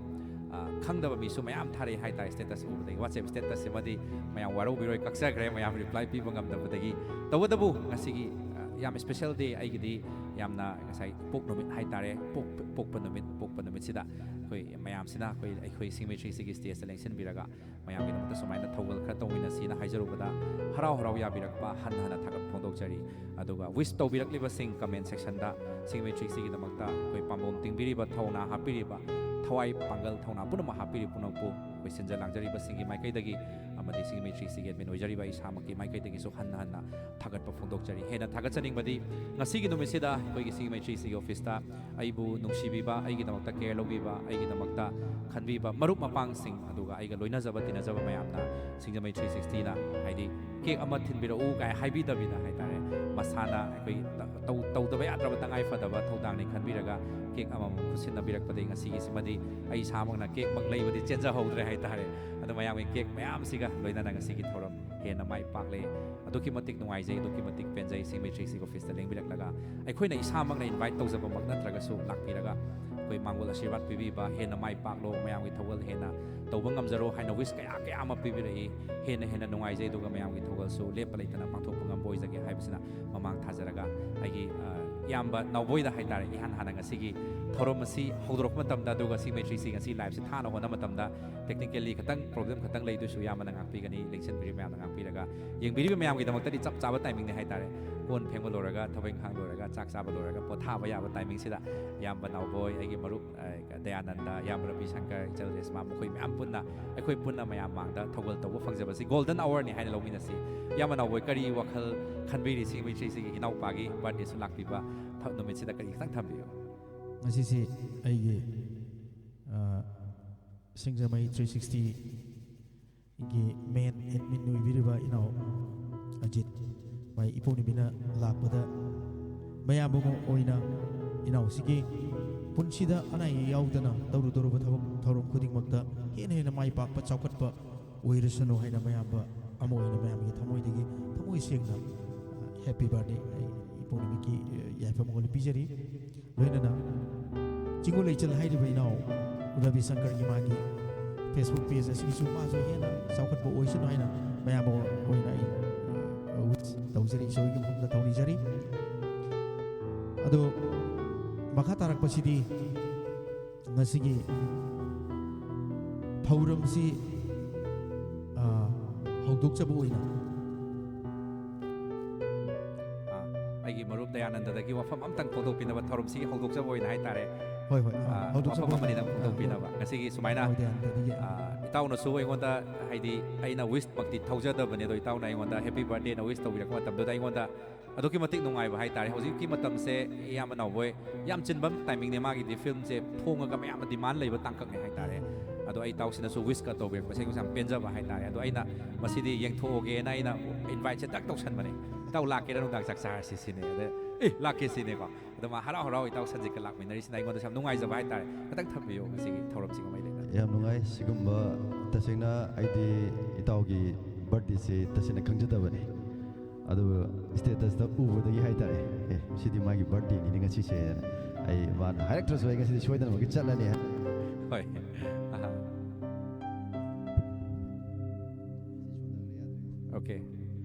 ꯑ, ꯈꯪꯗꯕ ꯃꯤꯁꯨ ꯃꯌꯥꯝ ꯊꯥꯔꯛꯏ ꯍꯥꯏꯇꯥꯔꯦ status ꯎꯕꯗꯒꯤ꯫ WhatsApp statusꯁꯤꯃꯗꯤ ꯃꯌꯥꯝ ꯋꯥꯔꯧꯕꯤꯔꯣꯏ, ꯀꯛꯆꯈ꯭ꯔꯦ, ꯃꯌꯥꯝ reply ꯄꯤꯕ ꯉꯝꯗꯕꯗꯒꯤ꯫ ꯇꯧꯕꯇꯕꯨ ꯉꯁꯤꯒꯤ, ꯑ, ꯌꯥꯝ special day ꯑꯩꯒꯤꯗꯤ, ꯌꯥꯝꯅ ꯉꯁꯥꯏ ꯄꯣꯛ ꯅꯨꯃꯤꯠ ꯍꯥꯏꯇꯥꯔꯦ, ꯄꯣꯛ-, ꯄꯣꯛꯄ ꯅꯨꯃꯤꯠ, ꯄꯣꯛꯄ ꯅꯨꯃꯤꯠꯁꯤꯗ ꯑꯩꯈꯣꯏ ꯃꯌꯥꯝꯁꯤꯅ ꯑꯩꯈꯣꯏ, ꯑꯩꯈꯣꯏ ꯁꯤꯡꯃꯩ ꯊ꯭ꯔꯤ ꯁꯤꯛꯁꯇꯤꯒꯤ stageꯇ ꯂꯦꯡꯁꯤꯟꯕꯤꯔꯒ ꯃꯌꯥꯝꯒꯤꯗꯃꯛꯇ ꯁꯨꯃꯥꯏꯅ ꯊꯧꯒꯜ ꯈꯔ ꯇꯧꯃꯤꯟꯅꯁꯤꯅ ꯍꯥꯏꯖꯔꯨꯕꯗ ꯍꯔꯥꯎ ꯍꯔꯥꯎ ꯌꯥꯕꯤꯔꯛꯄ ꯍꯟꯅ ꯍꯟꯅ ꯊꯥꯒꯠꯄ ꯐꯣꯡꯗꯣꯛꯆꯔꯤ꯫ ꯑꯗꯨꯒ wish ꯇꯧꯕꯤꯔꯛꯂꯤꯕꯁꯤꯡ comment sectionꯗ ꯁꯤꯡꯃꯩ ꯊ꯭ꯔꯤ ꯁꯤꯛꯁꯇꯤꯒꯤꯗꯃꯛꯇ ꯑꯩꯈꯣꯏ ꯄꯥꯝꯕꯣꯝ ꯇꯤꯡꯕꯤꯔꯤꯕ, ꯊꯧꯅꯥ ꯍꯥꯞꯄꯤꯔꯤꯕ, ꯊꯋꯥꯏ ꯄꯥꯡꯒꯜ ꯊꯧꯅꯥ ꯄꯨꯝꯅꯃꯛ ꯍꯥꯞꯄꯤꯔꯤꯕ ꯄꯨꯝꯅꯃꯛꯄꯨ ꯑꯩꯈꯣꯏ ꯁꯤꯟꯖ ꯂꯥꯡꯖꯔꯤꯕꯁꯤꯡꯒꯤ ꯃꯥꯏꯀꯩꯗꯒꯤ ꯑꯃꯗꯤ ꯁꯤꯡꯃꯩ ꯊ꯭ꯔꯤ ꯁꯤꯛꯁꯇꯤꯒꯤ admin ꯑꯣꯏꯖꯔꯤꯕ ꯑꯩ ꯏꯁꯥꯃꯛꯀꯤ ꯃꯥꯏꯀꯩꯗꯒꯤꯁꯨ ꯍꯟꯅ ꯍꯟꯅ ꯊꯥꯒꯠꯄ ꯐꯣꯡꯗꯣꯛꯆꯔꯤ꯫ ꯍꯦꯟꯅ ꯊꯥꯒꯠꯆꯅꯤꯡꯕꯗꯤ ꯉꯁꯤꯒꯤ ꯅꯨꯃꯤꯠꯁꯤꯗ ꯑꯩꯈꯣꯏꯒꯤ ꯁꯤꯡꯃꯩ ꯊ꯭ꯔꯤ ꯁꯤꯛꯁꯇꯤꯒꯤ officeꯇ ꯑꯩꯕꯨ ꯅꯨꯡꯁꯤꯕꯤꯕ, ꯑꯩꯒꯤꯗꯃꯛꯇ care ꯂꯧꯕꯤꯕ, ꯑꯩꯒꯤꯗꯃꯛꯇ ꯈꯟꯕꯤꯕ ꯃꯔꯨꯞ ꯃꯄꯥꯡꯁꯤꯡ, ꯑꯗꯨꯒ ꯑꯩꯒ ꯂꯣꯏꯅꯖꯕ ꯇꯤꯟꯅꯖꯕ ꯃꯌꯥꯝꯅ ꯁꯤꯡꯖꯃꯩ ꯊ꯭ꯔꯤ ꯁꯤꯛꯁꯇꯤꯅ, ꯍꯥꯏꯗꯤ cake ꯑꯃ ꯊꯤꯟꯕꯤꯔꯛꯎ ꯀꯥꯏ ꯍꯥꯏꯕꯤꯗꯕꯤꯗ ꯍꯥꯏꯇꯥꯔꯦ, ꯃꯁꯥꯅ ꯑꯩꯈꯣꯏ ꯇ-, ꯇꯧ-, ꯇꯧꯗꯕ ꯌꯥꯗ꯭ꯔꯕ ꯇꯉꯥꯏ ꯐꯗꯕ ꯊꯧꯗꯥꯡꯅꯤ ꯈꯟꯕꯤꯔꯒ cake ꯑꯃꯃꯝ ꯈꯨꯠꯁꯤꯟꯅꯕꯤꯔꯛꯄꯗꯒꯤ ꯉꯁꯤꯒꯤꯁꯤꯃꯗꯤ ꯑꯩ ꯏꯁꯥꯃꯛꯅ cakeꯃꯛ ꯂꯩꯕꯗꯤ ꯆꯦꯟꯖꯍꯧꯗ꯭ꯔꯦ ꯍꯥꯏꯇꯥꯔꯦ꯫ ꯑꯗꯣ ꯃꯌꯥꯝꯒꯤ cake ꯃꯌꯥꯝꯁꯤꯒ ꯂꯣꯏꯅꯅ ꯉꯁꯤꯒꯤ ꯊꯧꯔꯝ ꯍꯦꯟꯅ ꯃꯥꯏ ꯄꯥꯛꯂꯦ꯫ ꯑꯗꯨꯛꯀꯤ ꯃꯇꯤꯛ ꯅꯨꯡꯉꯥꯏꯖꯩ, ꯑꯗꯨꯛꯀꯤ ꯃꯇꯤꯛ ꯄꯦꯟꯖꯩ꯫ ꯁꯤꯡꯃꯩ ꯊ꯭ꯔꯤ ꯁꯤꯛꯁꯇꯤꯒꯤ officeꯇ ꯂꯦꯡꯕꯤꯔꯛꯂꯒ ꯑꯩꯈꯣꯏꯅ ꯏꯁꯥꯃꯛꯅ invite ꯇꯧꯖꯕꯃꯛ ꯅꯠꯇ꯭ꯔꯒꯁꯨ ꯂꯥꯛꯄꯤꯔꯒ ꯑꯩꯈꯣꯏ ꯃꯥꯡꯒꯣꯜ ꯑꯁꯤꯔꯕꯥꯗ ꯄꯤꯕꯤꯕ, ꯍꯦꯟꯅ ꯃꯥꯏ ꯄꯥꯛꯂꯣ, ꯃꯌꯥꯝꯒꯤ ꯊꯧꯒꯜ ꯍꯦꯟꯅ ꯇꯧꯕ ꯉꯝꯖꯔꯣ ꯍꯥꯏꯅ wish ꯀꯌꯥ ꯀꯌꯥ ꯑꯃ ꯄꯤꯕꯤꯔꯛꯏ꯫ ꯍꯦꯟꯅ ꯍꯦꯟꯅ ꯅꯨꯡꯉꯥꯏꯖꯩ, ꯑꯗꯨꯒ ꯃꯌꯥꯝꯒꯤ ꯊꯧꯒꯜꯁꯨ ꯂꯦꯞꯄ ꯂꯩꯇꯅ ꯄꯥꯡꯊꯣꯛꯄ ꯉꯝꯕ ꯑꯣꯏꯖꯒꯦ ꯍꯥꯏꯕꯁꯤꯅ ꯃꯃꯥꯡ ꯊꯥꯖꯔꯒ ꯑꯩꯒꯤ, ꯑ, ꯏꯌꯥꯝꯕ ꯅꯥꯎꯕꯣꯏꯗ ꯍꯥꯏꯇꯥꯔꯦ, ꯏꯍꯥꯟ ꯍꯥꯟꯅ ꯉꯁꯤꯒꯤ ꯊꯧꯔꯝ ꯑꯁꯤ ꯍꯧꯗꯣꯔꯛꯄ ꯃꯇꯝꯗ, ꯑꯗꯨꯒ ꯁꯤ ꯃꯩꯇ꯭ꯔꯤꯁꯤ ꯉꯁꯤ live ꯁꯤ ꯊꯥꯅ ꯍꯣꯠꯅꯕ ꯃꯇꯝꯗ technically ꯈꯤꯇꯪ problem ꯈꯤꯇꯪ ꯂꯩꯗꯨꯁꯨ ꯏꯌꯥꯝꯕꯅ ꯉꯥꯛꯄꯤꯒꯅꯤ, ꯂꯦꯡꯁꯤꯟꯕꯤꯔꯤꯕ ꯃꯌꯥꯝꯅ ꯉꯥꯛꯄꯤꯔꯒ, ꯌꯦꯡꯕꯤꯔꯤꯕ ꯃꯌꯥꯝꯒꯤꯗꯃꯛꯇꯗꯤ ꯆꯞ ꯆꯥꯕ timing ꯅꯤ ꯍꯥꯏꯇꯥꯔꯦ꯫ ꯀꯣꯟ ꯐꯦꯡꯕ ꯂꯣꯏꯔꯒ, ꯊꯕꯛ ꯏꯪꯈꯥꯡ ꯂꯣꯏꯔꯒ, ꯆꯥꯛ ꯆꯥꯕ ꯂꯣꯏꯔꯒ ꯄꯣꯊꯥꯕ ꯌꯥꯕ timing ꯁꯤꯗ ꯏꯌꯥꯝꯕ ꯅꯥꯎꯕꯣꯏ, ꯑꯩꯒꯤ ꯃꯔꯨꯞ, ꯑ, ꯗꯌꯥꯅꯟꯗ, ꯏꯌꯥꯝꯕ ꯔꯕꯤ ꯁꯪꯀꯔ, ꯏꯆꯜ ꯔꯦꯁꯃꯥ, ꯃꯈꯣꯏ ꯃꯌꯥꯝ ꯄꯨꯟꯅ, ꯑꯩꯈꯣꯏ ꯄꯨꯟꯅ ꯃꯌꯥꯝ ꯃꯥꯡꯗ ꯊꯧꯒꯜ ꯇꯧꯕ ꯐꯪꯖꯕꯁꯤ golden hour ꯅꯤ ꯍꯥꯏꯅ ꯂꯧꯃꯤꯟꯅꯁꯤ꯫ ꯏꯌꯥꯝꯕ ꯅꯥꯎꯕꯣꯏ, ꯀꯔꯤ ꯋꯥꯈꯜ ꯈꯟꯕꯤꯔꯤ ꯁꯤꯒꯤ ꯃꯩꯇ꯭ꯔꯤꯁꯤꯒꯤ ꯏꯅꯥꯎꯄꯥꯒꯤ birthday ꯁꯨ ꯂꯥꯛꯄꯤꯕ ꯊ-, ꯅꯨꯃꯤꯠꯁꯤꯗ ꯀꯔꯤ ꯈꯤꯇꯪ ꯊꯝꯕꯤꯌꯨ? ꯉꯁꯤꯁꯦ ꯑꯩꯒꯤ, ꯑ, ꯁꯤꯡꯖꯃꯩ three sixty ꯒꯤ main admin ꯑꯣꯏꯕꯤꯔꯤꯕ ꯏꯅꯥꯎ ꯑꯖꯤꯠ ꯃꯥꯏ ꯏꯄꯨ ꯅꯨꯃꯤꯠꯅ ꯂꯥꯛꯄꯗ, ꯃꯌꯥꯝꯕ ꯑꯃ ꯑꯣꯏꯅ ꯏꯅꯥꯎꯁꯤꯒꯤ ꯄꯨꯟꯁꯤꯗ ꯑꯅꯥ ꯑꯌꯦꯛ ꯌꯥꯎꯗꯅ ꯇꯧꯔꯨꯗꯧꯔꯕ ꯊꯕꯛ ꯊꯧꯔꯝ ꯈꯨꯗꯤꯡꯃꯛꯇ ꯍꯦꯟꯅ ꯍꯦꯟꯅ ꯃꯥꯏ ꯄꯥꯛꯄ, ꯆꯥꯎꯈꯠꯄ ꯑꯣꯏꯔꯁꯅꯨ ꯍꯥꯏꯅ ꯃꯌꯥꯝꯕ ꯑꯃ ꯑꯣꯏꯅ ꯃꯌꯥꯝꯒꯤ ꯊꯃꯣꯏꯗꯒꯤ ꯊꯃꯣꯏ ꯁꯦꯡꯅ, ꯑ, happy birthday, ꯑꯩ ꯏꯄꯨ ꯅꯨꯃꯤꯠꯀꯤ, ꯑ, ꯌꯥꯏꯐ ꯃꯪꯒꯣꯜ ꯄꯤꯖꯔꯤ꯫ ꯂꯣꯏꯅꯅ ꯆꯤꯡꯒꯨ ꯂꯩꯆꯜ ꯍꯥꯏꯔꯤꯕ ꯏꯅꯥꯎ ꯔꯕꯤ ꯁꯪꯀꯔꯒꯤ ꯃꯥꯒꯤ Facebook page ꯑꯁꯤꯒꯤꯁꯨ ꯃꯥꯁꯨ ꯍꯦꯟꯅ ꯆꯥꯎꯈꯠꯄ ꯑꯣꯏꯁꯅꯨ ꯍꯥꯏꯅ ꯃꯌꯥꯝꯕ ꯑꯣꯏꯅ ꯑꯩ, ꯑ, wish ꯇꯧꯖꯔꯤ, ꯏꯁꯣꯔꯒꯤ ꯃꯐꯝꯗ ꯊꯧꯅꯤꯖꯔꯤ꯫ ꯑꯗꯣ ꯃꯈꯥ ꯇꯥꯔꯛꯄꯁꯤꯗꯤ ꯉꯁꯤꯒꯤ ꯊꯧꯔꯝꯁꯤ, ꯑ, ꯍꯧꯗꯣꯛꯆꯕ ꯑꯣꯏꯅ ꯑ, ꯑꯩꯒꯤ ꯃꯔꯨꯞ ꯗꯌꯥꯅꯟꯗꯗꯒꯤ ꯋꯥꯐꯝ ꯑꯝꯇꯪ ꯐꯣꯡꯗꯣꯛꯄꯤꯅꯕ, ꯊꯧꯔꯝꯁꯤꯒꯤ ꯍꯧꯗꯣꯛꯆꯕ ꯑꯣꯏꯅ ꯍꯥꯏꯇꯥꯔꯦ꯫ ꯍꯣꯏ, ꯍꯣꯏ, ꯑ, ꯑ, ꯍꯧꯗꯣꯛꯆꯕ ꯋꯥꯐꯝ ꯑꯃꯅꯤꯗꯪ ꯑꯣꯏꯅ, ꯐꯣꯡꯗꯣꯛꯄꯤꯅꯕ꯫ ꯉꯁꯤꯒꯤ ꯁꯨꯃꯥꯏꯅ, ꯍꯣꯏ, ꯗꯌꯥꯅꯟꯗꯗꯒꯤ꯫ ꯑ, ꯏꯇꯥꯎꯅꯁꯨ ꯑꯩꯉꯣꯟꯗ, ꯍꯥꯏꯗꯤ, ꯑꯩꯅ wish ꯃꯛꯇꯤ ꯊꯧꯖꯗꯕꯅꯦ, ꯑꯗꯣ ꯏꯇꯥꯎꯅ ꯑꯩꯉꯣꯟꯗ happy birthday ꯅ wish ꯇꯧꯕꯤꯔꯛꯄ ꯃꯇꯝꯗꯨꯗ ꯑꯩꯉꯣꯟꯗ ꯑꯗꯨꯛꯀꯤ ꯃꯇꯤꯛ ꯅꯨꯡꯉꯥꯏꯕ ꯍꯥꯏꯇꯥꯔꯦ꯫ ꯍꯧꯖꯤꯛꯀꯤ ꯃꯇꯝꯁꯦ ꯏꯌꯥꯝꯕ ꯅꯥꯎꯕꯣꯏ ꯌꯥꯝ ꯆꯤꯟꯕ timing ꯅꯦ, ꯃꯥꯒꯤꯗꯤ film ꯁꯦ ꯐꯣꯡꯉꯒ ꯃꯌꯥꯝꯅ demand ꯂꯩꯕ ꯇꯥꯡꯀꯛꯅꯦ ꯍꯥꯏꯇꯥꯔꯦ꯫ ꯑꯗꯣ ꯑꯩ ꯏꯇꯥꯎꯁꯤꯅꯁꯨ wish ꯀ ꯇꯧꯕꯤꯔꯛꯄꯁꯦ ꯑꯩꯉꯣꯟꯗ ꯌꯥꯝ ꯄꯦꯟꯖꯕ ꯍꯥꯏꯇꯥꯔꯦ꯫ ꯑꯗꯣ ꯑꯩꯅ ꯃꯁꯤꯗꯤ ꯌꯦꯡꯊꯣꯛꯑꯒꯦꯅ ꯑꯩꯅ invite ꯁꯦ ꯗꯛ ꯇꯧꯁꯟꯕꯅꯦ꯫ "ꯏꯇꯥꯎ ꯂꯥꯛꯀꯦꯔꯥ ꯅꯨꯡꯗꯥꯡ ꯆꯥꯛ ꯆꯥꯔꯁꯤ?" ꯁꯤꯅꯦ꯫ ꯑꯗ "ꯑꯦ, ꯂꯥꯛꯀꯦ" ꯁꯤꯅꯦꯀꯣ꯫ ꯑꯗꯣ ꯃꯥ ꯍꯔꯥꯎ ꯍꯔꯥꯎ ꯏꯇꯥꯎ ꯁꯟꯖꯤꯠꯀ ꯂꯥꯛꯃꯤꯟꯅꯔꯤꯁꯤꯅ ꯑꯩꯉꯣꯟꯗꯁꯨ ꯌꯥꯝ ꯅꯨꯡꯉꯥꯏꯖꯕ ꯍꯥꯏꯇꯥꯔꯦ꯫ ꯈꯤꯇꯪ ꯊꯝꯕꯤꯌꯨ ꯉꯁꯤꯒꯤ ꯊꯧꯔꯝꯁꯤꯒ ꯃꯔꯤ ꯂꯩꯅꯅ꯫ ꯌꯥꯝ ꯅꯨꯡꯉꯥꯏ꯫ ꯁꯤꯒꯨꯝꯕ, ꯇꯁꯦꯡꯅ ꯑꯩꯗꯤ ꯏꯇꯥꯎꯒꯤ birthday ꯁꯦ ꯇꯁꯦꯡꯅ ꯈꯪꯖꯗꯕꯅꯤ, ꯑꯗꯨꯕꯨ status ꯇ ꯎꯕꯗꯒꯤ ꯍꯥꯏꯇꯥꯔꯦ, "ꯑꯦ, ꯁꯤꯗꯤ ꯃꯥꯒꯤ birthday ꯅꯤꯅꯦ ꯉꯁꯤꯁꯦ" ꯍꯥꯏꯅ꯫ ꯑꯩ, ꯃꯥꯅ ꯍꯥꯏꯔꯛꯇ꯭ꯔꯁꯨ ꯑꯩ ꯉꯁꯤꯗꯤ ꯁꯣꯏꯗꯅꯃꯛꯀꯤ ꯆꯠꯂꯅꯤ꯫ ꯍꯣꯏ꯫ ꯑꯍꯥ꯫ Okay꯫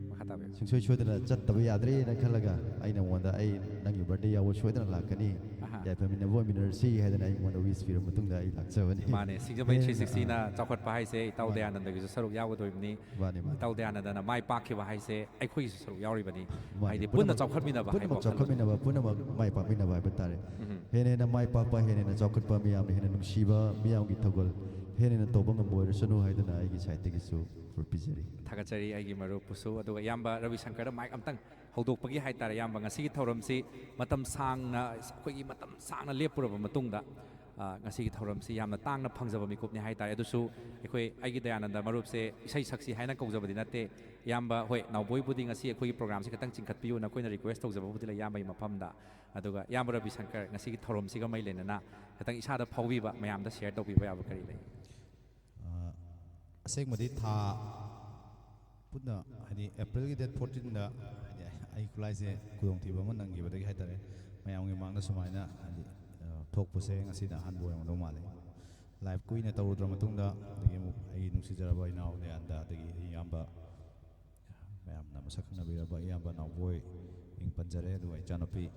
ꯃꯈꯥ ꯇꯥꯕ꯫ ꯁꯨꯡꯁꯣꯏ ꯁꯣꯏꯗꯅ ꯆꯠꯇꯕ ꯌꯥꯗ꯭ꯔꯦꯅ ꯈꯜꯂꯒ ꯑꯩꯅ ꯃꯉꯣꯟꯗ "ꯑꯩ ꯅꯪꯒꯤ ꯕꯥꯔꯗꯦ ꯌꯥꯎꯕ ꯁꯣꯏꯗꯅ ꯂꯥꯛꯀꯅꯤ, ꯑꯍꯥ꯫ ꯌꯥꯏꯐꯃꯤꯟꯅꯕ ꯑꯣꯏꯃꯤꯟꯅꯔꯁꯤ" ꯍꯥꯏꯗꯅ ꯑꯩ ꯃꯉꯣꯟꯗ ꯋꯤꯁ ꯄꯤꯔꯕ ꯃꯇꯨꯡꯗ ꯑꯩ ꯂꯥꯛꯆꯕꯅꯤ꯫ ꯃꯥꯅꯦ, ꯁꯤꯡꯖꯃꯩ ꯊ꯭ꯔꯤ ꯁꯤꯛꯁꯇꯤꯅ ꯆꯥꯎꯈꯠꯄ ꯍꯥꯏꯁꯦ ꯏꯇꯥꯎ ꯃꯥꯅꯦ꯫ ꯗꯌꯥꯅꯟꯗꯒꯤꯁꯨ ꯁꯔꯨꯛ ꯌꯥꯎꯒꯗꯣꯏꯕꯅꯤ꯫ ꯃꯥꯅꯦ, ꯃꯥꯅꯦ꯫ ꯏꯇꯥꯎ ꯗꯌꯥꯅꯟꯗꯅ ꯃꯥꯏ ꯄꯥꯛꯈꯤꯕ ꯍꯥꯏꯁꯦ ꯑꯩꯈꯣꯏꯒꯤꯁꯨ ꯁꯔꯨꯛ ꯌꯥꯎꯔꯤꯕꯅꯤ꯫ ꯃꯥꯅꯦ, ꯍꯥꯏꯗꯤ ꯄꯨꯟꯅ ꯆꯥꯎꯈꯠꯃꯤꯟꯅꯕ ꯍꯥꯏꯕ ꯄꯨꯟꯅꯃꯛ ꯋꯥꯈꯜꯂꯣꯟ꯫ ꯆꯥꯎꯈꯠꯃꯤꯟꯅꯕ, ꯄꯨꯟꯅꯃꯛ ꯃꯥꯏ ꯄꯥꯛꯃꯤꯟꯅꯕ ꯍꯥꯏꯕ ꯇꯥꯔꯦ꯫ ꯎꯝ꯫ ꯍꯦꯟꯅ ꯍꯦꯟꯅ ꯃꯥꯏ ꯄꯥꯛꯄ, ꯍꯦꯟꯅ ꯍꯦꯟꯅ ꯆꯥꯎꯈꯠꯄ, ꯃꯤꯌꯥꯝꯅ ꯍꯦꯟꯅ ꯅꯨꯡꯁꯤꯕ, ꯃꯤꯌꯥꯝꯒꯤ ꯊꯧꯒꯜ ꯍꯦꯟꯅ ꯍꯦꯟꯅ ꯇꯧꯕ ꯉꯝꯕ ꯑꯣꯏꯔꯁꯅꯨ ꯍꯥꯏꯗꯨꯅ ꯑꯩꯒꯤ ꯁꯥꯏꯠꯇꯒꯤꯁꯨ ꯄꯤꯖꯔꯤ꯫ ꯊꯥꯒꯠꯆꯔꯤ ꯑꯩꯒꯤ ꯃꯔꯨꯞꯄꯨꯁꯨ꯫ ꯑꯗꯨꯒ ꯏꯌꯥꯝꯕ ꯔꯕꯤ ꯁꯪꯀꯔꯗ ꯃꯥꯏꯛ ꯑꯝꯇꯪ ꯍꯧꯗꯣꯛꯄꯒꯤ ꯍꯥꯏꯇꯥꯔꯦ, ꯏꯌꯥꯝꯕ, ꯉꯁꯤꯒꯤ ꯊꯧꯔꯝꯁꯤ ꯃꯇꯝ ꯁꯥꯡꯅ, ꯑꯩꯈꯣꯏꯒꯤ ꯃꯇꯝ ꯁꯥꯡꯅ ꯂꯦꯞꯄꯨꯔꯕ ꯃꯇꯨꯡꯗ, ꯑ, ꯉꯁꯤꯒꯤ ꯊꯧꯔꯝꯁꯤ ꯌꯥꯝꯅ ꯇꯥꯡꯅ ꯐꯪꯖꯕ ꯃꯤꯀꯨꯞꯅꯤ ꯍꯥꯏꯇꯥꯔꯦ꯫ ꯑꯗꯨꯁꯨ ꯑꯩꯈꯣꯏ, ꯑꯩꯒꯤ ꯗꯌꯥꯅꯟꯗ ꯃꯔꯨꯞꯁꯦ ꯏꯁꯩ ꯁꯛꯁꯤ ꯍꯥꯏꯅ ꯀꯧꯖꯕꯗꯤ ꯅꯠꯇꯦ꯫ ꯏꯌꯥꯝꯕ, ꯍꯣꯏ, ꯅꯥꯎꯕꯣꯏꯕꯨꯗꯤ ꯉꯁꯤ ꯑꯩꯈꯣꯏꯒꯤ ꯄ꯭ꯔꯣꯒ꯭ꯔꯥꯝꯁꯤ ꯈꯤꯇꯪ ꯆꯤꯡꯈꯠꯄꯤꯌꯨꯅ ꯑꯩꯈꯣꯏꯅ ꯔꯤꯀ꯭ꯋꯦꯁ ꯇꯧꯖꯕꯕꯨꯗꯤ ꯂꯩ ꯏꯌꯥꯝꯕꯒꯤ ꯃꯐꯝꯗ꯫ ꯑꯗꯨꯒ ꯏꯌꯥꯝꯕ ꯔꯕꯤ ꯁꯪꯀꯔ, ꯉꯁꯤꯒꯤ ꯊꯧꯔꯝꯁꯤꯒ ꯃꯔꯤ ꯂꯩꯅꯅ ꯈꯤꯇꯪ ꯏꯁꯥꯗ ꯐꯥꯎꯕꯤꯕ, ꯃꯌꯥꯝꯗ ꯁꯤꯌꯔ ꯇꯧꯕꯤꯕ ꯌꯥꯕ ꯀꯔꯤ ꯂꯩ? ꯑ, ꯑꯁꯦꯡꯕꯗꯤ ꯊꯥ ꯄꯨꯟꯅ, ꯍꯥꯏꯗꯤ ꯑꯦꯄ꯭ꯔꯤꯜꯒꯤ ꯗꯦꯠ ꯐꯣꯔꯇꯤꯟꯗ, ꯍꯥꯏꯗꯤ ꯑꯩ ꯈꯨꯠꯂꯥꯏꯁꯦ ꯈꯨꯗꯣꯡꯊꯤꯕ ꯑꯃ ꯅꯪꯈꯤꯕꯗꯒꯤ ꯍꯥꯏꯇꯥꯔꯦ, ꯃꯌꯥꯝꯒꯤ ꯃꯥꯡꯗ ꯁꯨꯃꯥꯏꯅ, ꯍꯥꯏꯗꯤ, ꯑ, ꯊꯣꯛꯄꯁꯦ ꯉꯁꯤꯅ ꯑꯍꯥꯟꯕ ꯑꯣꯏꯔꯝꯒꯗꯧ ꯃꯥꯜꯂꯦ꯫ ꯂꯥꯏꯞ ꯀꯨꯏꯅ ꯇꯧꯔꯨꯗ꯭ꯔ ꯃꯇꯨꯡꯗ, ꯑꯗꯒꯤ ꯑꯃꯨꯛ ꯑꯩꯒꯤ ꯅꯨꯡꯁꯤꯖꯔꯕ ꯏꯅꯥꯎ ꯗꯌꯥꯟꯗ, ꯑꯗꯒꯤ ꯑꯩ ꯏꯌꯥꯝꯕ, ꯃꯌꯥꯝꯅ ꯃꯁꯛ ꯈꯪꯅꯕꯤꯔꯕ ꯏꯌꯥꯝꯕ ꯅꯥꯎꯕꯣꯏ ꯃꯤꯡ ꯄꯟꯖꯔꯦ, ꯑꯗꯨꯒ ꯏꯆꯥꯅꯨꯄꯤ꯫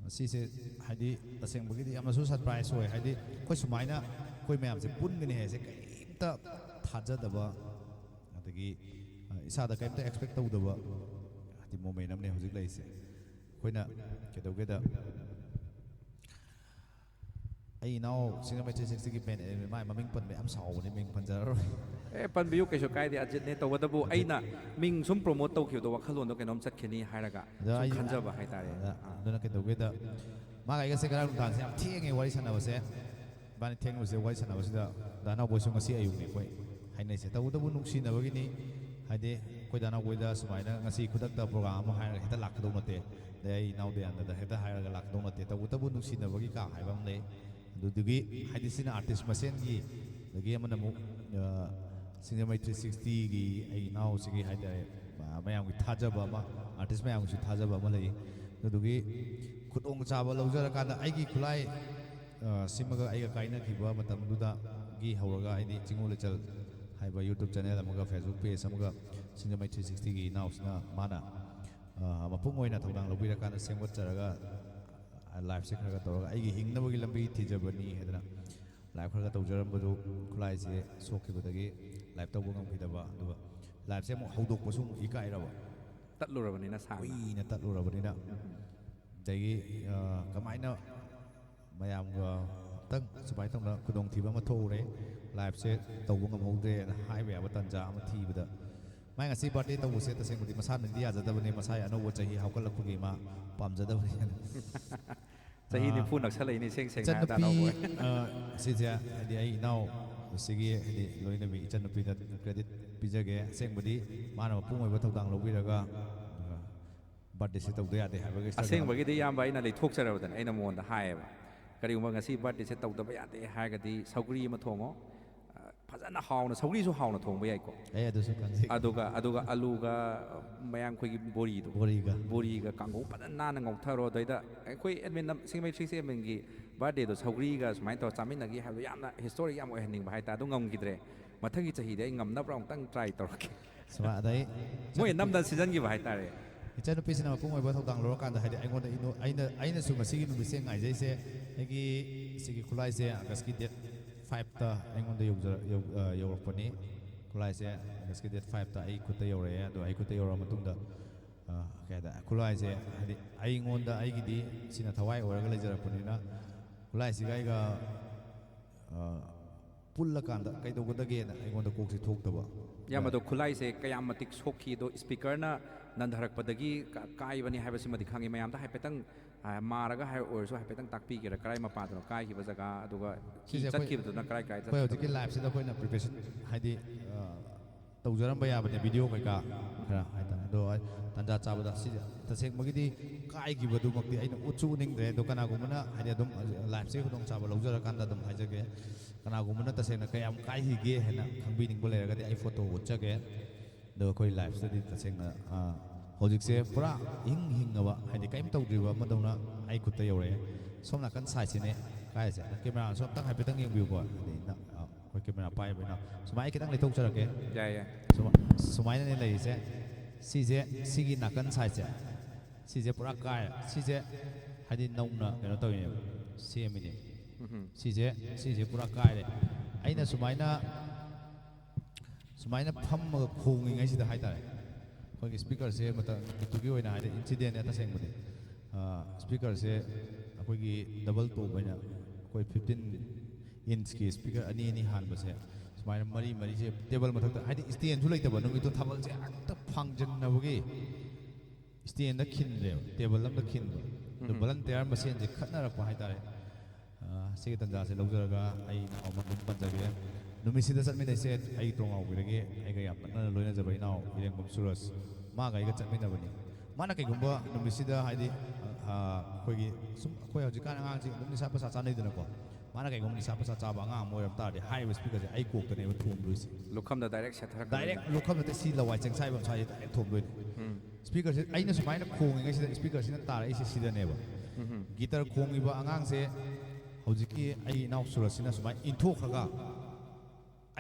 ꯃꯁꯤꯁꯦ, ꯍꯥꯏꯗꯤ, ꯇꯁꯦꯡꯕꯒꯤꯗꯤ ꯌꯥꯝꯅꯁꯨ ꯁꯔꯄ꯭ꯔꯥꯏꯁ ꯑꯣꯏ꯫ ꯍꯥꯏꯗꯤ, ꯑꯩꯈꯣꯏ ꯁꯨꯃꯥꯏꯅ ꯑꯩꯈꯣꯏ ꯃꯌꯥꯝꯁꯦ ꯄꯨꯟꯒꯅꯤ ꯍꯥꯏꯁꯦ ꯀꯔꯤꯝꯇ ꯊꯥꯖꯗꯕ, ꯑꯗꯒꯤ, ꯑ, ꯏꯁꯥꯗ ꯀꯔꯤꯝꯇ ꯑꯦꯛꯁꯄꯦꯛ ꯇꯧꯗꯕ, ꯍꯥꯏꯗꯤ, ꯃꯣꯃꯦꯟ ꯑꯃꯅꯦ ꯍꯧꯖꯤꯛ ꯂꯩꯔꯤꯁꯦ꯫ ꯑꯩꯈꯣꯏꯅ ꯀꯩꯗꯧꯒꯦꯗ, ꯑꯩ ꯏꯅꯥꯎ ꯁꯤꯡꯖꯃꯩ ꯊ꯭ꯔꯤ ꯁꯤꯛꯁꯇꯤꯒꯤ ꯃꯦꯟ ꯑꯦꯗꯃꯤꯟ, ꯃꯥꯏ ꯃꯃꯤꯡ ꯄꯟꯕ ꯌꯥꯝ ꯁꯥꯎꯕꯅꯦ, ꯃꯤꯡ ꯄꯟꯖꯔꯔꯣꯏ꯫ ꯑꯦ, ꯄꯟꯕꯤꯌꯨ, ꯀꯩꯁꯨ ꯀꯥꯏꯗꯦ, ꯑꯖꯤꯠꯅꯦ꯫ ꯇꯧꯕꯇꯕꯨ ꯑꯩꯅ ꯃꯤꯡ ꯁꯨꯝ ꯄ꯭ꯔꯣꯃꯣꯠ ꯇꯧꯈꯤꯕꯗꯣ ꯋꯥꯈꯜꯂꯣꯟꯗꯣ ꯀꯩꯅꯣꯝ ꯆꯠꯈꯤꯅꯤ ꯍꯥꯏꯔꯒ ꯑꯗꯣ ꯁꯨꯝ ꯑꯩ ꯈꯟꯖꯕ ꯍꯥꯏꯇꯥꯔꯦ꯫ ꯑꯗ-, ꯑꯗꯨꯅ ꯀꯩꯗꯧꯒꯦꯗ, ꯃꯥꯒ ꯑꯩꯒꯁꯦ ꯉꯔꯥꯡ ꯅꯨꯡꯗꯥꯡꯁꯦ ꯌꯥꯝ ꯊꯦꯡꯉꯦ ꯋꯥꯔꯤ ꯁꯥꯟꯅꯕꯁꯦ꯫ ꯏꯕꯥꯅꯤ ꯊꯦꯡꯅꯕꯁꯦ, ꯋꯥꯔꯤ ꯁꯥꯟꯅꯕꯁꯤꯗ ꯗꯥ ꯅꯥꯎꯕꯣꯏꯁꯨ ꯉꯁꯤ ꯑꯌꯨꯛꯅꯦ ꯑꯩꯈꯣꯏ ꯍꯥꯏꯅꯩꯁꯦ꯫ ꯇꯧꯕꯇꯕꯨ ꯅꯨꯡꯁꯤꯅꯕꯒꯤꯅꯤ, ꯍꯥꯏꯗꯤ ꯑꯩꯈꯣꯏ ꯗꯥ ꯅꯥꯎꯕꯣꯏꯗ ꯁꯨꯃꯥꯏꯅ ꯉꯁꯤ ꯈꯨꯗꯛꯇ ꯄ꯭ꯔꯣꯒ꯭ꯔꯥꯝ ꯑꯃ ꯍꯥꯏꯔꯒ ꯍꯦꯛꯇ ꯂꯥꯛꯀꯗꯧ ꯅꯠꯇꯦ, ꯑꯗꯩ ꯑꯩ ꯏꯅꯥꯎ ꯗꯌꯥꯅꯟꯗꯗ ꯍꯦꯛꯇ ꯍꯥꯏꯔꯒ ꯂꯥꯛꯀꯗꯧ ꯅꯠꯇꯦ꯫ ꯇꯧꯕꯇꯕꯨ ꯅꯨꯡꯁꯤꯅꯕꯒꯤ ꯀꯥ ꯍꯥꯏꯕ ꯑꯃ ꯂꯩ꯫ ꯑꯗꯨꯗꯨꯒꯤ, ꯍꯥꯏꯗꯤ, ꯁꯤꯅ ꯑꯥꯔꯇꯤꯁ ꯃꯁꯦꯟꯒꯤ, ꯑꯗꯒꯤ ꯑꯃꯅ ꯑꯃꯨꯛ, ꯑ, ꯁꯤꯡꯖꯃꯩ ꯊ꯭ꯔꯤ ꯁꯤꯛꯁꯇꯤꯒꯤ ꯑꯩ ꯏꯅꯥꯎꯁꯤꯒꯤ ꯍꯥꯏꯇꯥꯔꯦ, ꯃ-, ꯃꯌꯥꯝꯒꯤ ꯊꯥꯖꯕ ꯑꯃ, ꯑꯥꯔꯇꯤꯁ ꯃꯌꯥꯝꯒꯤꯁꯨ ꯊꯥꯖꯕ ꯑꯃ ꯂꯩ꯫ ꯑꯗꯨꯗꯨꯒꯤ ꯈꯨꯗꯣꯡꯆꯥꯕ ꯂꯧꯖꯔꯀꯥꯟꯗ ꯑꯩꯒꯤ ꯈꯨꯠꯂꯥꯏ, ꯑ, ꯁꯤꯃꯒ ꯑꯩꯒ ꯀꯥꯏꯅꯈꯤꯕ ꯃꯇꯝꯗꯨꯗꯒꯤ ꯍꯧꯔꯒ, ꯍꯥꯏꯗꯤ, ꯆꯤꯡꯉꯨ ꯂꯩꯆꯜ ꯍꯥꯏꯕ YouTube channel ꯑꯃꯒ Facebook page ꯑꯃꯒ ꯁꯤꯡꯖꯃꯩ ꯊ꯭ꯔꯤ ꯁꯤꯛꯁꯇꯤꯒꯤ ꯏꯅꯥꯎꯁꯤꯅ ꯃꯥꯅ, ꯑ, ꯃꯄꯨꯡ ꯑꯣꯏꯅ ꯊꯧꯗꯥꯡ ꯂꯧꯕꯤꯔꯀꯥꯟꯗ ꯁꯦꯝꯒꯠꯆꯔꯒ, ꯑ, liveꯁꯦ ꯈꯔ ꯈꯔ ꯇꯧꯔꯒ ꯑꯩꯒꯤ ꯍꯤꯡꯅꯕꯒꯤ ꯂꯝꯕꯤ ꯊꯤꯖꯕꯅꯤ ꯍꯥꯏꯗꯅ live ꯈꯔ ꯈꯔ ꯇꯧꯖꯔꯝꯕꯗꯨ ꯈꯨꯠꯂꯥꯏꯁꯦ ꯁꯣꯛꯈꯤꯕꯗꯒꯤ live ꯇꯧꯕ ꯉꯝꯈꯤꯗꯕ, ꯑꯗꯨꯒ liveꯁꯦ ꯑꯃꯨꯛ ꯍꯧꯗꯣꯛꯄꯁꯨ ꯑꯃꯨꯛ ꯏꯀꯥꯏꯔꯕ꯫ ꯇꯠꯂꯨꯔꯕꯅꯤꯅ ꯁꯥꯡꯅ꯫ ꯀꯨꯏꯅ ꯇꯠꯂꯨꯔꯕꯅꯤꯅ꯫ ꯑꯗꯒꯤ, ꯑ, ꯀꯃꯥꯏꯅ ꯃꯌꯥꯝꯒ ꯑꯝꯇꯪ ꯁꯨꯃꯥꯏꯅ ꯇꯧꯅ ꯈꯨꯗꯣꯡꯊꯤꯕ ꯑꯃ ꯊꯣꯛꯎꯔꯦ, liveꯁꯦ ꯇꯧꯕ ꯉꯝꯍꯧꯗ꯭ꯔꯦꯅ ꯍꯥꯏꯕ ꯌꯥꯕ ꯇꯥꯟꯖꯥ ꯑꯃ ꯊꯤꯕꯗ, ꯃꯥꯏ ꯉꯁꯤ birthday ꯇꯧꯕꯁꯦ ꯇꯁꯦꯡꯕꯗꯤ ꯃꯁꯥꯅꯗꯤ ꯌꯥꯖꯗꯕꯅꯤ, ꯃꯁꯥꯒꯤ ꯑꯅꯧꯕ ꯆꯍꯤ ꯍꯧꯒꯠꯂꯛꯄꯒꯤ ꯃꯥ ꯄꯥꯝꯖꯗꯕꯅꯤ꯫ ꯆꯍꯤ ꯑꯥ, ꯅꯤꯐꯨ ꯅꯛꯁꯜꯂꯛꯏꯅꯦ, ꯏꯁꯦꯡ ꯁꯦꯡꯅ ꯍꯥꯏꯔ ꯏꯆꯟꯅꯨꯄꯤ, ꯇꯥꯅꯧꯕ ꯑꯣꯏ꯫ ꯑ, ꯁꯤꯁꯦ ꯍꯥꯏꯗꯤ ꯑꯩ ꯏꯅꯥꯎ ꯁꯤꯒꯤ ꯍꯥꯏꯗꯤ ꯂꯣꯏꯅꯕꯤ ꯏꯆꯟꯅꯨꯄꯤꯗ credit ꯄꯤꯖꯒꯦ꯫ ꯑꯁꯦꯡꯕꯗꯤ ꯃꯥꯅ ꯃꯄꯨꯡ ꯑꯣꯏꯕ ꯊꯧꯗꯥꯡ ꯂꯧꯕꯤꯔꯒ, ꯑꯗꯨꯒ birthdayꯁꯦ ꯇꯧꯗ ꯌꯥꯗꯦ ꯍꯥꯏꯕꯒꯤ struggle ꯑꯃ꯫ ꯑꯁꯦꯡꯕꯒꯤꯗꯤ ꯏꯌꯥꯝꯕ ꯑꯩꯅ ꯂꯩꯊꯣꯛꯆꯔꯕꯗꯅꯦ, ꯑꯩꯅ ꯃꯉꯣꯟꯗ ꯍꯥꯏꯌꯦꯕ, "ꯀꯔꯤꯒꯨꯝꯕ ꯉꯁꯤ birthdayꯁꯦ ꯇꯧꯗꯕ ꯌꯥꯗꯦ ꯍꯥꯏꯔꯒꯗꯤ ꯁꯧꯒ꯭ꯔꯤ ꯑꯃ ꯊꯣꯡꯉꯣ, ꯑ, ꯐꯖꯅ ꯍꯥꯎꯅ, ꯁꯧꯒ꯭ꯔꯤꯁꯨ ꯍꯥꯎꯅ ꯊꯣꯡꯕ ꯌꯥꯏꯀꯣ꯫ ꯑꯦ, ꯑꯗꯨꯁꯨ ꯈꯪꯖꯩ꯫ ꯑꯗꯨꯒ, ꯑꯗꯨꯒ ꯑꯂꯨꯒ ꯃꯌꯥꯡ ꯑꯩꯈꯣꯏꯒꯤ ꯕꯣꯔꯤꯗꯣ, ꯕꯣꯔꯤꯒ꯫ ꯕꯣꯔꯤꯒ ꯀꯥꯡꯉꯧ ꯐꯖꯅ ꯅꯥꯟꯅ ꯉꯧꯊꯔꯣ꯫ ꯑꯗꯩꯗ ꯑꯩꯈꯣꯏ admin ꯑꯃ, ꯁꯤꯡꯃꯩ ꯊ꯭ꯔꯤ ꯁꯤꯛꯁꯇꯤ adminꯒꯤ birthdayꯗꯣ ꯁꯧꯒ꯭ꯔꯤꯒ ꯁꯨꯃꯥꯏꯅ ꯇꯧꯔ ꯆꯥꯃꯤꯟꯅꯒꯦ ꯍꯥꯏꯕꯗꯣ ꯌꯥꯝꯅ historic ꯌꯥꯝ ꯑꯣꯏꯍꯟꯅꯤꯡꯕ ꯍꯥꯏꯇꯥꯔꯦ꯫ ꯑꯗꯨ ꯉꯝꯈꯤꯗ꯭ꯔꯦ꯫ ꯃꯊꯪꯒꯤ ꯆꯍꯤꯗꯤ ꯑꯩ ꯉꯝꯅꯕ ꯑꯃꯨꯛꯇꯪ try ꯇꯧꯔꯛꯀꯦ꯫" ꯁꯨꯃꯥꯏ-, ꯑꯗꯩ ꯃꯣꯏ ꯏꯆꯟꯅꯨꯄꯤ-, ꯅꯝꯗꯅ ꯁꯤꯖꯟꯈꯤꯕ ꯍꯥꯏꯇꯥꯔꯦ꯫ ꯏꯆꯟꯅꯨꯄꯤꯁꯤꯅ ꯃꯄꯨꯡ ꯑꯣꯏꯕ ꯊꯧꯗꯥꯡ ꯂꯧꯔꯀꯥꯟꯗ, ꯍꯥꯏꯗꯤ ꯑꯩꯉꯣꯟꯗ ꯏꯅꯣ-, ꯑꯩꯅ, ꯑꯩꯅꯁꯨ ꯉꯁꯤꯒꯤ ꯅꯨꯃꯤꯠꯁꯦ ꯉꯥꯏꯖꯩꯁꯦ꯫ ꯑꯩꯒꯤ ꯁꯤꯒꯤ ꯈꯨꯠꯂꯥꯏꯁꯦ Augustꯀꯤ date fiveꯇ ꯑꯩꯉꯣꯟꯗ ꯌꯧꯖ-, ꯌꯧ-, ꯑ, ꯌꯧꯔꯛꯄꯅꯤ꯫ ꯈꯨꯠꯂꯥꯏꯁꯦ Augustꯀꯤ date fiveꯇ ꯑꯩ ꯈꯨꯠꯇ ꯌꯧꯔꯛꯑꯦ꯫ ꯑꯗꯣ ꯑꯩ ꯈꯨꯠꯇ ꯌꯧꯔꯛꯑ ꯃꯇꯨꯡꯗ, ꯑ, ꯀꯩ ꯍꯥꯏꯇꯥꯔꯦ, ꯈꯨꯠꯂꯥꯏꯁꯦ ꯍꯥꯏꯗꯤ ꯑꯩꯉꯣꯟꯗ, ꯑꯩꯒꯤꯗꯤ ꯁꯤꯅ ꯊꯋꯥꯏ ꯑꯣꯏꯔꯒ ꯂꯩꯖꯔꯛꯄꯅꯤꯅ, ꯈꯨꯠꯂꯥꯏꯁꯤꯒ ꯑꯩꯒ, ꯑ, ꯄꯨꯜꯂꯀꯥꯟꯗ ꯀꯩꯗꯧꯒꯗꯒꯦꯅ ꯑꯩꯉꯣꯟꯗ ꯀꯣꯛꯁꯦ ꯊꯣꯛꯇꯕ꯫ ꯏꯌꯥꯝꯕ, ꯑꯗꯣ ꯈꯨꯠꯂꯥꯏꯁꯦ ꯀꯌꯥꯝ ꯃꯇꯤꯛ ꯁꯣꯛꯈꯤ? ꯑꯗꯣ speakerꯅ ꯅꯟꯊꯔꯛꯄꯗꯒꯤ ꯀ-, ꯀꯥꯏꯕꯅꯤ ꯍꯥꯏꯕꯁꯤꯃꯗꯤ ꯈꯪꯉꯤ꯫ ꯃꯌꯥꯝꯗ ꯍꯥꯏꯐꯦꯠꯇꯪ, ꯑ, ꯃꯥꯔꯒ ꯍꯥꯏ ꯑꯣꯏꯔꯁꯨ ꯍꯥꯏꯐꯦꯠꯇꯪ ꯇꯥꯛꯄꯤꯒꯦꯔꯥ, ꯀꯔꯥꯏ ꯃꯄꯥꯗꯅꯣ ꯀꯥꯏꯈꯤꯕ ꯖꯒꯥ, ꯑꯗꯨꯒ ꯁꯤꯁꯦ ꯑꯩꯈꯣꯏ, ꯆꯠꯈꯤꯕꯗꯨꯅ ꯀꯔꯥꯏ ꯀꯔꯥꯏ ꯑꯩꯈꯣꯏ ꯍꯧꯖꯤꯛꯀꯤ ꯆꯠꯈꯤꯕꯅꯣ? Liveꯁꯤꯗ ꯑꯩꯈꯣꯏꯅ preparation, ꯍꯥꯏꯗꯤ, ꯑ, ꯇꯧꯖꯔꯝꯕ ꯌꯥꯕꯅꯦ, video ꯀꯩꯀꯥ ꯈꯔ ꯍꯥꯏꯇꯥꯔꯦ꯫ ꯑꯗꯣ ꯑꯩ ꯇꯥꯟꯖꯥ ꯆꯥꯕꯗ ꯁꯤꯁꯦ ꯇꯁꯦꯡꯕꯒꯤꯗꯤ ꯀꯥꯏꯈꯤꯕꯗꯨꯃꯛꯇꯤ ꯑꯩꯅ ꯎꯠꯁꯨ ꯎꯠꯅꯤꯡꯗ꯭ꯔꯦ꯫ ꯑꯗꯣ ꯀꯅꯥꯒꯨꯝꯕꯅ, ꯍꯥꯏꯗꯤ, ꯑꯗꯨꯝ liveꯁꯤꯒꯤ ꯈꯨꯗꯣꯡꯆꯥꯕ ꯂꯧꯖꯔꯀꯥꯟꯗ ꯑꯗꯨꯝ ꯍꯥꯏꯖꯒꯦ꯫ ꯀꯅꯥꯒꯨꯝꯕꯅ ꯇꯁꯦꯡꯅ ꯀꯌꯥꯝ ꯀꯥꯏꯈꯤꯒꯦ ꯍꯥꯏꯅ ꯈꯪꯕꯤꯅꯤꯡꯕ ꯂꯩꯔꯒꯗꯤ ꯑꯩ photo ꯎꯠꯆꯒꯦ꯫ ꯑꯗꯣ ꯑꯩꯈꯣꯏ liveꯁꯤꯗꯗꯤ ꯇꯁꯦꯡꯅ, ꯑ, ꯍꯧꯖꯤꯛꯁꯦ ꯄꯨꯔꯥ ꯏꯍꯤꯡ ꯍꯤꯡꯉꯕ, ꯍꯥꯏꯗꯤ ꯀꯔꯤꯝ ꯇꯧꯗ꯭ꯔꯤꯕ ꯑꯃꯗꯧꯅ ꯑꯩ ꯈꯨꯠꯇ ꯌꯧꯔꯛꯑꯦ꯫ ꯁꯣꯝ ꯅꯥꯀꯟ sideꯁꯤꯅꯦ ꯀꯥꯏꯁꯦ꯫ Cameraꯁꯨ ꯑꯝꯇꯪ ꯍꯥꯏꯐꯦꯠꯇꯪ ꯌꯦꯡꯕꯤꯌꯨꯀꯣ꯫ ꯍꯥꯏꯗꯤ ꯅ-, ꯑ, ꯀꯦꯃꯦꯔꯥ ꯄꯥꯏꯕꯅ ꯁꯨꯃꯥꯏꯅ ꯈꯤꯇꯪ ꯂꯩꯊꯣꯛꯆꯔꯛꯀꯦ꯫ ꯌꯥꯏ ꯌꯥꯏ꯫ ꯁꯨꯃ- ꯁꯨꯃꯥꯏꯅꯅꯦ ꯂꯩꯔꯤꯁꯦ꯫ ꯁꯤꯁꯦ, ꯁꯤꯒꯤ ꯅꯥꯀꯟ ꯁꯥꯏꯠꯁꯦ, ꯁꯤꯁꯦ ꯄꯨꯔꯥ ꯀꯥꯏꯔꯦ꯫ ꯁꯤꯁꯦ ꯍꯥꯏꯗꯤ ꯅꯧꯅ ꯀꯩꯅꯣ ꯇꯧꯔꯤꯅꯦꯕ, ꯁꯦꯝꯃꯤꯅꯦ꯫ ꯁꯤꯁꯦ, ꯁꯤꯁꯦ ꯄꯨꯔꯥ ꯀꯥꯏꯔꯦ꯫ ꯑꯩꯅ ꯁꯨꯃꯥꯏꯅ ꯁꯨꯃꯥꯏꯅ ꯐꯝꯃꯒ ꯈꯣꯡꯉꯤꯉꯩꯁꯤꯗ ꯍꯥꯏꯇꯥꯔꯦ, ꯑꯩꯈꯣꯏꯒꯤ ꯁ꯭ꯄꯤꯀꯔꯁꯦ ꯃꯇꯝꯗꯨꯒꯤ ꯑꯣꯏꯅ ꯍꯥꯏꯗꯤ ꯏꯟꯁꯤꯗꯦꯟꯅꯦ ꯇꯁꯦꯡꯕꯗꯤ꯫ ꯁ꯭ꯄꯤꯀꯔꯁꯦ ꯑꯩꯈꯣꯏꯒꯤ ꯗꯕꯜ ꯇꯣꯞ ꯑꯣꯏꯅ ꯑꯩꯈꯣꯏ ꯐꯤꯐꯇꯤꯟ ꯏꯟꯁꯀꯤ ꯁ꯭ꯄꯤꯀꯔ ꯑꯅꯤ ꯑꯅꯤ ꯍꯥꯟꯕꯁꯦ ꯁꯨꯃꯥꯏꯅ ꯃꯔꯤ ꯃꯔꯤꯁꯦ ꯇꯦꯕꯜ ꯃꯊꯛꯇ, ꯍꯥꯏꯗꯤ ꯁ꯭ꯇꯦꯟꯁꯨ ꯂꯩꯇꯕ ꯅꯨꯃꯤꯠꯇꯣ, ꯊꯥꯕꯜꯁꯦ ꯍꯦꯛꯇ ꯐꯥꯡꯖꯟꯅꯕꯒꯤ ꯁ꯭ꯇꯦꯟꯗ ꯈꯤꯟꯗ꯭ꯔꯦꯕ, ꯇꯦꯕꯜ ꯑꯝꯗ ꯈꯤꯟꯕ꯫ ꯑꯗꯣ ꯚꯣꯂꯟꯇꯤꯌꯔ ꯃꯁꯦꯟꯁꯦ ꯈꯠꯅꯔꯛꯄ ꯍꯥꯏꯇꯥꯔꯦ꯫ ꯑ, ꯁꯤꯒꯤ ꯇꯥꯟꯖꯥꯁꯦ ꯂꯧꯖꯔꯒ ꯑꯩ ꯏꯅꯥꯎ ꯑꯃ ꯑꯗꯨꯝ ꯄꯟꯖꯒꯦ꯫ ꯅꯨꯃꯤꯠꯁꯤꯗ ꯆꯠꯃꯤꯟꯅꯩꯁꯦ ꯑꯩ ꯇꯣꯉꯥꯎꯕꯤꯗꯒꯤ ꯑꯩꯒ ꯌꯥꯝ ꯅꯛꯅꯅ ꯂꯣꯏꯅꯖꯕ ꯏꯅꯥꯎ ꯏꯔꯦꯡꯕꯝ ꯁꯨꯔꯖ, ꯃꯥꯒ ꯑꯩꯒ ꯆꯠꯃꯤꯟꯅꯕꯅꯤ꯫ ꯃꯥꯅ ꯀꯩꯒꯨꯝꯕ ꯅꯨꯃꯤꯠꯁꯤꯗ ꯍꯥꯏꯗꯤ, ꯑ, ꯑꯩꯈꯣꯏꯒꯤ ꯁꯨꯝ ꯑꯩꯈꯣꯏ ꯍꯧꯖꯤꯛꯀꯥꯟ ꯑꯉꯥꯡꯁꯤꯡ ꯑꯗꯨꯝ ꯅꯤꯁꯥ ꯄꯁꯥ ꯆꯥꯅꯩꯗꯅꯀꯣ, ꯃꯥꯅ ꯀꯩꯒꯨꯝꯕ ꯅꯤꯁꯥ ꯄꯁꯥ ꯆꯥꯕ ꯑꯉꯥꯡ ꯑꯃ ꯑꯣꯏꯔꯝ ꯇꯥꯔꯗꯤ ꯍꯥꯏꯔꯤꯕ ꯁ꯭ꯄꯤꯀꯔꯁꯦ ꯑꯩ ꯀꯣꯛꯇꯅꯦꯕ ꯊꯣꯝꯗꯣꯏꯁꯦ꯫ ꯂꯨꯈꯝꯗ ꯗꯥꯏꯔꯦꯛ ꯁꯦꯠꯊꯔꯛꯀꯗꯣꯏꯅꯤ꯫ ꯗꯥꯏꯔꯦꯛ ꯂꯨꯈꯝꯗ ꯁꯤ ꯂꯋꯥꯏ ꯆꯦꯡꯁꯥꯏꯕ ꯁ꯭ꯋꯥꯏꯁꯦ ꯗꯥꯏꯔꯦꯛ ꯊꯣꯝꯗꯣꯏꯅꯦ꯫ ꯁ꯭ꯄꯤꯀꯔꯁꯦ ꯑꯩꯅ ꯁꯨꯃꯥꯏꯅ ꯈꯣꯡꯉꯤꯉꯩꯁꯤꯗ ꯁ꯭ꯄꯤꯀꯔꯁꯤꯅ ꯇꯥꯔꯛꯏꯁꯦ ꯁꯤꯗꯅꯦꯕ꯫ ꯒꯤꯇꯔ ꯈꯣꯡꯉꯤꯕ ꯑꯉꯥꯡꯁꯦ ꯍꯧꯖꯤꯛꯀꯤ ꯑꯩ ꯏꯅꯥꯎ ꯁꯨꯔꯖꯁꯤꯅ ꯁꯨꯃꯥꯏꯅ ꯏꯟꯊꯣꯛꯈ꯭ꯔꯒ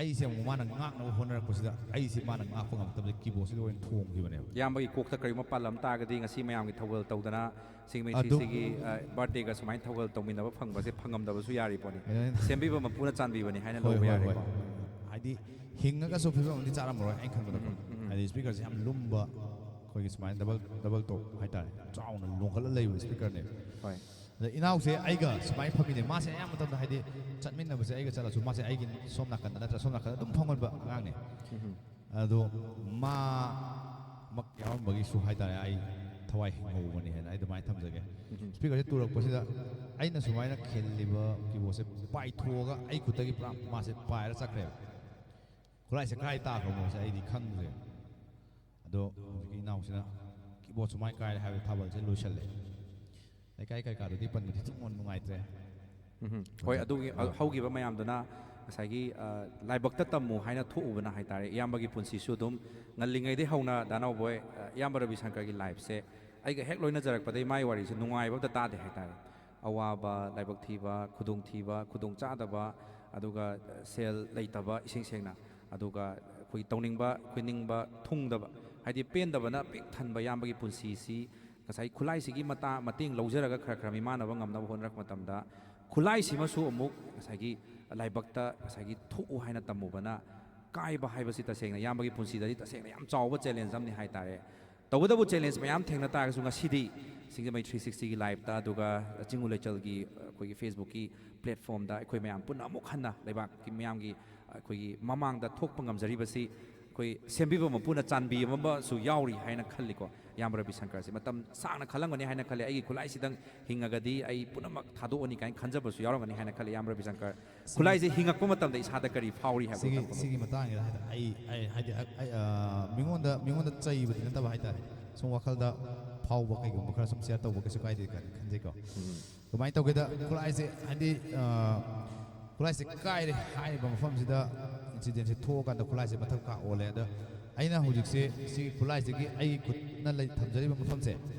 ꯑꯩꯁꯦ ꯑꯃꯨꯛ ꯃꯥꯅ ꯉꯥꯛꯅꯕ ꯍꯣꯠꯅꯔꯛꯄꯁꯤꯗ ꯑꯩꯁꯦ ꯃꯥꯅ ꯉꯥꯛꯄ ꯉꯝꯃꯛꯇꯕꯗ ꯀꯤꯕꯣꯔꯗꯁꯤꯗ ꯑꯣꯏꯅ ꯊꯣꯝꯈꯤꯕꯅꯦꯕ꯫ ꯏꯌꯥꯝꯕꯒꯤ ꯀꯣꯛꯇ ꯀꯔꯤꯒꯨꯝꯕ ꯄꯥꯜꯂꯝ ꯇꯥꯔꯒꯗꯤ ꯉꯁꯤ ꯃꯌꯥꯝꯒꯤ ꯊꯧꯒꯜ ꯇꯧꯗꯅ ꯁꯤꯡꯃꯩ ꯑꯗꯨ- ꯁꯤꯁꯤꯒꯤ ꯕꯥꯔꯗꯦꯒ ꯁꯨꯃꯥꯏꯅ ꯊꯧꯒꯜ ꯇꯧꯃꯤꯟꯅꯕ ꯐꯪꯕꯁꯦ ꯐꯪꯉꯝꯗꯕꯁꯨ ꯌꯥꯔꯤ ꯄꯣꯠꯅꯤ꯫ ꯑꯦ- ꯁꯦꯝꯕꯤꯕ ꯃꯄꯨꯅ ꯆꯥꯟꯕꯤꯕꯅꯤ ꯍꯥꯏꯅ ꯍꯣꯏ, ꯂꯧꯕ ꯍꯣꯏ, ꯌꯥꯔꯤ ꯍꯣꯏ꯫ ꯄꯣꯠꯅꯤ꯫ ꯍꯥꯏꯗꯤ ꯍꯤꯡꯉꯒꯁꯨ ꯐꯤꯕꯝ ꯑꯃꯗꯤ ꯆꯥꯔꯝꯃꯔꯣꯏ ꯑꯩꯅ ꯈꯟꯕꯗꯀꯣ꯫ ꯍꯥꯏꯗꯤ ꯁ꯭ꯄꯤꯀꯔꯁꯦ ꯌꯥꯝ ꯂꯨꯝꯕ, ꯑꯩꯈꯣꯏꯒꯤ ꯁꯨꯃꯥꯏꯅ ꯗꯕꯜ ꯗꯕꯜ ꯇꯣꯞ ꯍꯥꯏꯇꯥꯔꯦ, ꯆꯥꯎꯅ ꯂꯣꯡꯈꯠꯂ ꯂꯩꯕ ꯁ꯭ꯄꯤꯀꯔꯅꯦꯕ꯫ ꯍꯣꯏ꯫ ꯑꯗ ꯏꯅꯥꯎꯁꯦ ꯑꯩꯒ ꯁꯨꯃꯥꯏꯅ ꯐꯝꯃꯤꯟꯅꯩ꯫ ꯃꯥꯁꯦ ꯑꯌꯥꯝꯕ ꯃꯇꯝꯗ ꯍꯥꯏꯗꯤ ꯆꯠꯃꯤꯟꯅꯕꯁꯦ ꯑꯩꯒ ꯆꯠꯂꯁꯨ ꯃꯥꯁꯦ ꯑꯩꯒꯤ ꯁꯣꯝ ꯅꯥꯀꯟꯗ ꯅꯠꯇ꯭ꯔ ꯁꯣꯝ ꯅꯥꯀꯟꯗ ꯑꯗꯨꯝ ꯐꯝꯒꯟꯕ ꯑꯉꯥꯡꯅꯦ꯫ ꯑꯗꯣ ꯃꯥ ꯃꯛ ꯌꯥꯎꯔꯝꯕꯒꯤꯁꯨ ꯍꯥꯏꯇꯥꯔꯦ ꯑꯩ ꯊꯋꯥꯏ ꯍꯤꯡꯍꯧꯕꯅꯤ ꯍꯥꯏꯅ ꯑꯩ ꯑꯗꯨꯃꯥꯏꯅ ꯊꯝꯖꯒꯦ꯫ ꯁ꯭ꯄꯤꯀꯔꯁꯦ ꯇꯨꯔꯛꯄꯁꯤꯗ ꯑꯩꯅ ꯁꯨꯃꯥꯏꯅ ꯈꯤꯜꯂꯤꯕ ꯀꯤꯕꯣꯔꯗꯁꯦ ꯄꯥꯏꯊꯣꯛꯑꯒ ꯑꯩ ꯈꯨꯠꯇꯒꯤ ꯄꯨꯔꯥ ꯃꯥꯁꯦ ꯄꯥꯏꯔ ꯆꯠꯈ꯭ꯔꯦꯕ꯫ ꯈꯨꯠꯂꯥꯏꯁꯦ ꯀꯥꯏ ꯇꯥꯈ꯭ꯔꯕꯅꯣꯁꯦ ꯑꯩꯗꯤ ꯈꯪꯗ꯭ꯔꯦ꯫ ꯑꯗꯣ ꯍꯧꯖꯤꯛꯀꯤ ꯏꯅꯥꯎꯁꯤꯅ ꯀꯤꯕꯣꯔꯗ ꯁꯨꯃꯥꯏꯅ ꯀꯥꯏꯔꯦ ꯍꯥꯏꯕꯗ ꯊꯥꯕꯜꯁꯦ ꯂꯣꯏꯁꯜꯂꯦ꯫ ꯂꯩꯀꯥꯏ ꯀꯩꯀꯥꯗꯨꯗꯤ ꯄꯟꯕꯗꯤ ꯈꯤꯇꯪ ꯅꯨꯡꯉꯥꯏꯇ꯭ꯔꯦ꯫ ꯎꯝ꯫ ꯍꯣꯏ, ꯑꯗꯨꯒꯤ ꯍꯧꯈꯤꯕ ꯃꯌꯥꯝꯗꯨꯅ ꯉꯁꯥꯏꯒꯤ, ꯑ, ꯂꯥꯏꯕꯛꯇ ꯇꯝꯃꯨ ꯍꯥꯏꯅ ꯊꯣꯛꯎꯕꯅ ꯍꯥꯏꯇꯥꯔꯦ꯫ ꯏꯌꯥꯝꯕꯒꯤ ꯄꯨꯟꯁꯤꯁꯨ ꯑꯗꯨꯝ ꯉꯜꯂꯤꯉꯩꯗꯒꯤ ꯍꯧꯅ ꯗꯥ ꯅꯥꯎꯕꯣꯏ, ꯑ, ꯏꯌꯥꯝꯕ ꯔꯕꯤ ꯁꯪꯀꯔꯒꯤ ꯂꯥꯏꯐꯁꯦ ꯑꯩꯒ ꯍꯦꯛ ꯂꯣꯏꯅꯖꯔꯛꯄꯗꯒꯤ ꯃꯥꯒꯤ ꯋꯥꯔꯤꯁꯦ ꯅꯨꯡꯉꯥꯏꯕ ꯑꯝꯇ ꯇꯥꯗꯦ ꯍꯥꯏꯇꯥꯔꯦ꯫ ꯑꯋꯥꯕ, ꯂꯥꯏꯕꯛ ꯊꯤꯕ, ꯈꯨꯗꯣꯡꯊꯤꯕ, ꯈꯨꯗꯣꯡꯆꯥꯗꯕ, ꯑꯗꯨꯒ ꯁꯦꯜ ꯂꯩꯇꯕ, ꯏꯁꯦꯡ ꯁꯦꯡꯅ, ꯑꯗꯨꯒ ꯑꯩꯈꯣꯏ ꯇꯧꯅꯤꯡꯕ, ꯑꯩꯈꯣꯏ ꯅꯤꯡꯕ ꯊꯨꯡꯗꯕ, ꯍꯥꯏꯗꯤ ꯄꯦꯟꯗꯕꯅ ꯄꯤꯛ ꯊꯟꯕ ꯏꯌꯥꯝꯕꯒꯤ ꯄꯨꯟꯁꯤꯁꯤ ꯉꯁꯥꯏ ꯈꯨꯠꯂꯥꯏꯁꯤꯒꯤ ꯃꯇꯥ-, ꯃꯇꯦꯡ ꯂꯧꯖꯔꯒ ꯈꯔ ꯈꯔ ꯃꯤꯃꯥꯟꯅꯕ ꯉꯝꯅꯕ ꯍꯣꯠꯅꯔꯛꯄ ꯃꯇꯝꯗ, ꯈꯨꯠꯂꯥꯏꯁꯤꯃꯁꯨ ꯑꯃꯨꯛ ꯉꯁꯥꯏꯒꯤ ꯂꯥꯏꯕꯛꯇ ꯉꯁꯥꯏꯒꯤ ꯊꯣꯛꯎ ꯍꯥꯏꯅ ꯇꯝꯃꯨꯕꯅ ꯀꯥꯏꯕ ꯍꯥꯏꯕꯁꯤ ꯇꯁꯦꯡꯅ ꯏꯌꯥꯝꯕꯒꯤ ꯄꯨꯟꯁꯤꯗꯗꯤ ꯇꯁꯦꯡꯅ ꯌꯥꯝ ꯆꯥꯎꯕ ꯆꯦꯂꯦꯟꯖ ꯑꯃꯅꯤ ꯍꯥꯏꯇꯥꯔꯦ꯫ ꯇꯧꯕꯇꯕꯨ ꯆꯦꯂꯦꯟꯖ ꯃꯌꯥꯝ ꯊꯦꯡꯅ ꯇꯥꯔꯒꯁꯨ ꯉꯁꯤꯗꯤ ꯁꯤꯡꯖꯃꯩ ꯊ꯭ꯔꯤ ꯁꯤꯛꯁꯇꯤꯒꯤ ꯂꯥꯏꯞꯇ, ꯑꯗꯨꯒ ꯆꯤꯡꯉꯨ ꯂꯩꯆꯜꯒꯤ ꯑꯩꯈꯣꯏꯒꯤ ꯐꯦꯁꯕꯨꯛꯀꯤ ꯄ꯭ꯂꯦꯠꯐꯣꯝꯗ ꯑꯩꯈꯣꯏ ꯃꯌꯥꯝ ꯄꯨꯟꯅ ꯑꯃꯨꯛ ꯍꯟꯅ ꯂꯩꯕꯥꯛꯀꯤ ꯃꯤꯌꯥꯝꯒꯤ ꯑꯩꯈꯣꯏꯒꯤ ꯃꯃꯥꯡꯗ ꯊꯣꯛꯄ ꯉꯝꯖꯔꯤꯕꯁꯤ ꯑꯩꯈꯣꯏ ꯁꯦꯝꯕꯤꯕ ꯃꯄꯨꯅ ꯆꯥꯟꯕꯤꯕ ꯑꯃꯁꯨ ꯌꯥꯎꯔꯤ ꯍꯥꯏꯅ ꯈꯜꯂꯤꯀꯣ꯫ ꯏꯌꯥꯝꯕ ꯔꯕꯤ ꯁꯪꯀꯔꯁꯦ ꯃꯇꯝ ꯁꯥꯡꯅ ꯈꯜꯂꯝꯒꯅꯤ ꯍꯥꯏꯅ ꯈꯜꯂꯤ꯫ "ꯑꯩꯒꯤ ꯈꯨꯠꯂꯥꯏꯁꯤꯗꯪ ꯍꯤꯡꯉꯒꯗꯤ ꯑꯩ ꯄꯨꯝꯅꯃꯛ ꯊꯥꯗꯣꯛꯑꯅꯤ" ꯀꯥꯏꯅ ꯈꯟꯖꯕꯁꯨ ꯌꯥꯎꯔꯝꯒꯅꯤ ꯍꯥꯏꯅ ꯈꯜꯂꯤ꯫ ꯏꯌꯥꯝꯕ ꯔꯕꯤ ꯁꯪꯀꯔ, ꯈꯨꯠꯂꯥꯏꯁꯦ ꯍꯤꯡꯉꯛꯄ ꯃꯇꯝꯗ ꯏꯁꯥꯗ ꯀꯔꯤ ꯐꯥꯎꯔꯤ ꯍꯥꯏꯕꯗꯣ ꯁꯤꯒꯤ ꯇꯝꯕ ꯁꯤꯒꯤ ꯃꯇꯥꯡꯁꯤꯗ ꯍꯥꯏꯗꯤ ꯑꯩ ꯑꯩ ꯍꯥꯏꯗꯤ ꯑꯩ, ꯑ, ꯃꯤꯉꯣꯟꯗ ꯃꯤꯉꯣꯟꯗ ꯆꯩꯕꯗꯤ ꯅꯠꯇꯕ ꯍꯥꯏꯇꯥꯔꯦ, ꯁꯨꯝ ꯋꯥꯈꯜꯗ ꯐꯥꯎꯕ ꯀꯩꯒꯨꯝꯕ ꯈꯔ ꯁꯨꯝ ꯁꯤꯌꯔ ꯇꯧꯕ ꯀꯩꯁꯨ ꯀꯥꯏꯗꯦ ꯈꯟ- ꯈꯟꯖꯩꯀꯣ꯫ ꯀꯃꯥꯏꯅ ꯇꯧꯒꯦꯗ, ꯈꯨꯠꯂꯥꯏꯁꯦ ꯍꯥꯏꯗꯤ, ꯑ, ꯈꯨꯠꯂꯥꯏꯁꯦ ꯀꯥꯏꯔꯦ ꯍꯥꯏꯔꯤꯕ ꯃꯐꯝꯁꯤꯗ ꯏꯟꯁꯤꯗꯦꯟꯁꯦ ꯊꯣꯛꯑꯀꯥꯟꯗ ꯈꯨꯠꯂꯥꯏꯁꯦ ꯃꯊꯛ ꯀꯥ ꯑꯣꯜꯂꯦ꯫ ꯑꯗ ꯑꯩꯅ ꯍꯧꯖꯤꯛꯁꯦ ꯁꯤꯒꯤ ꯈꯨꯠꯂꯥꯏꯁꯤꯒꯤ ꯑꯩꯒꯤ ꯈꯨꯠꯅ ꯂꯩ ꯊꯝꯖꯔꯤꯕ ꯃꯐꯝꯁꯦ,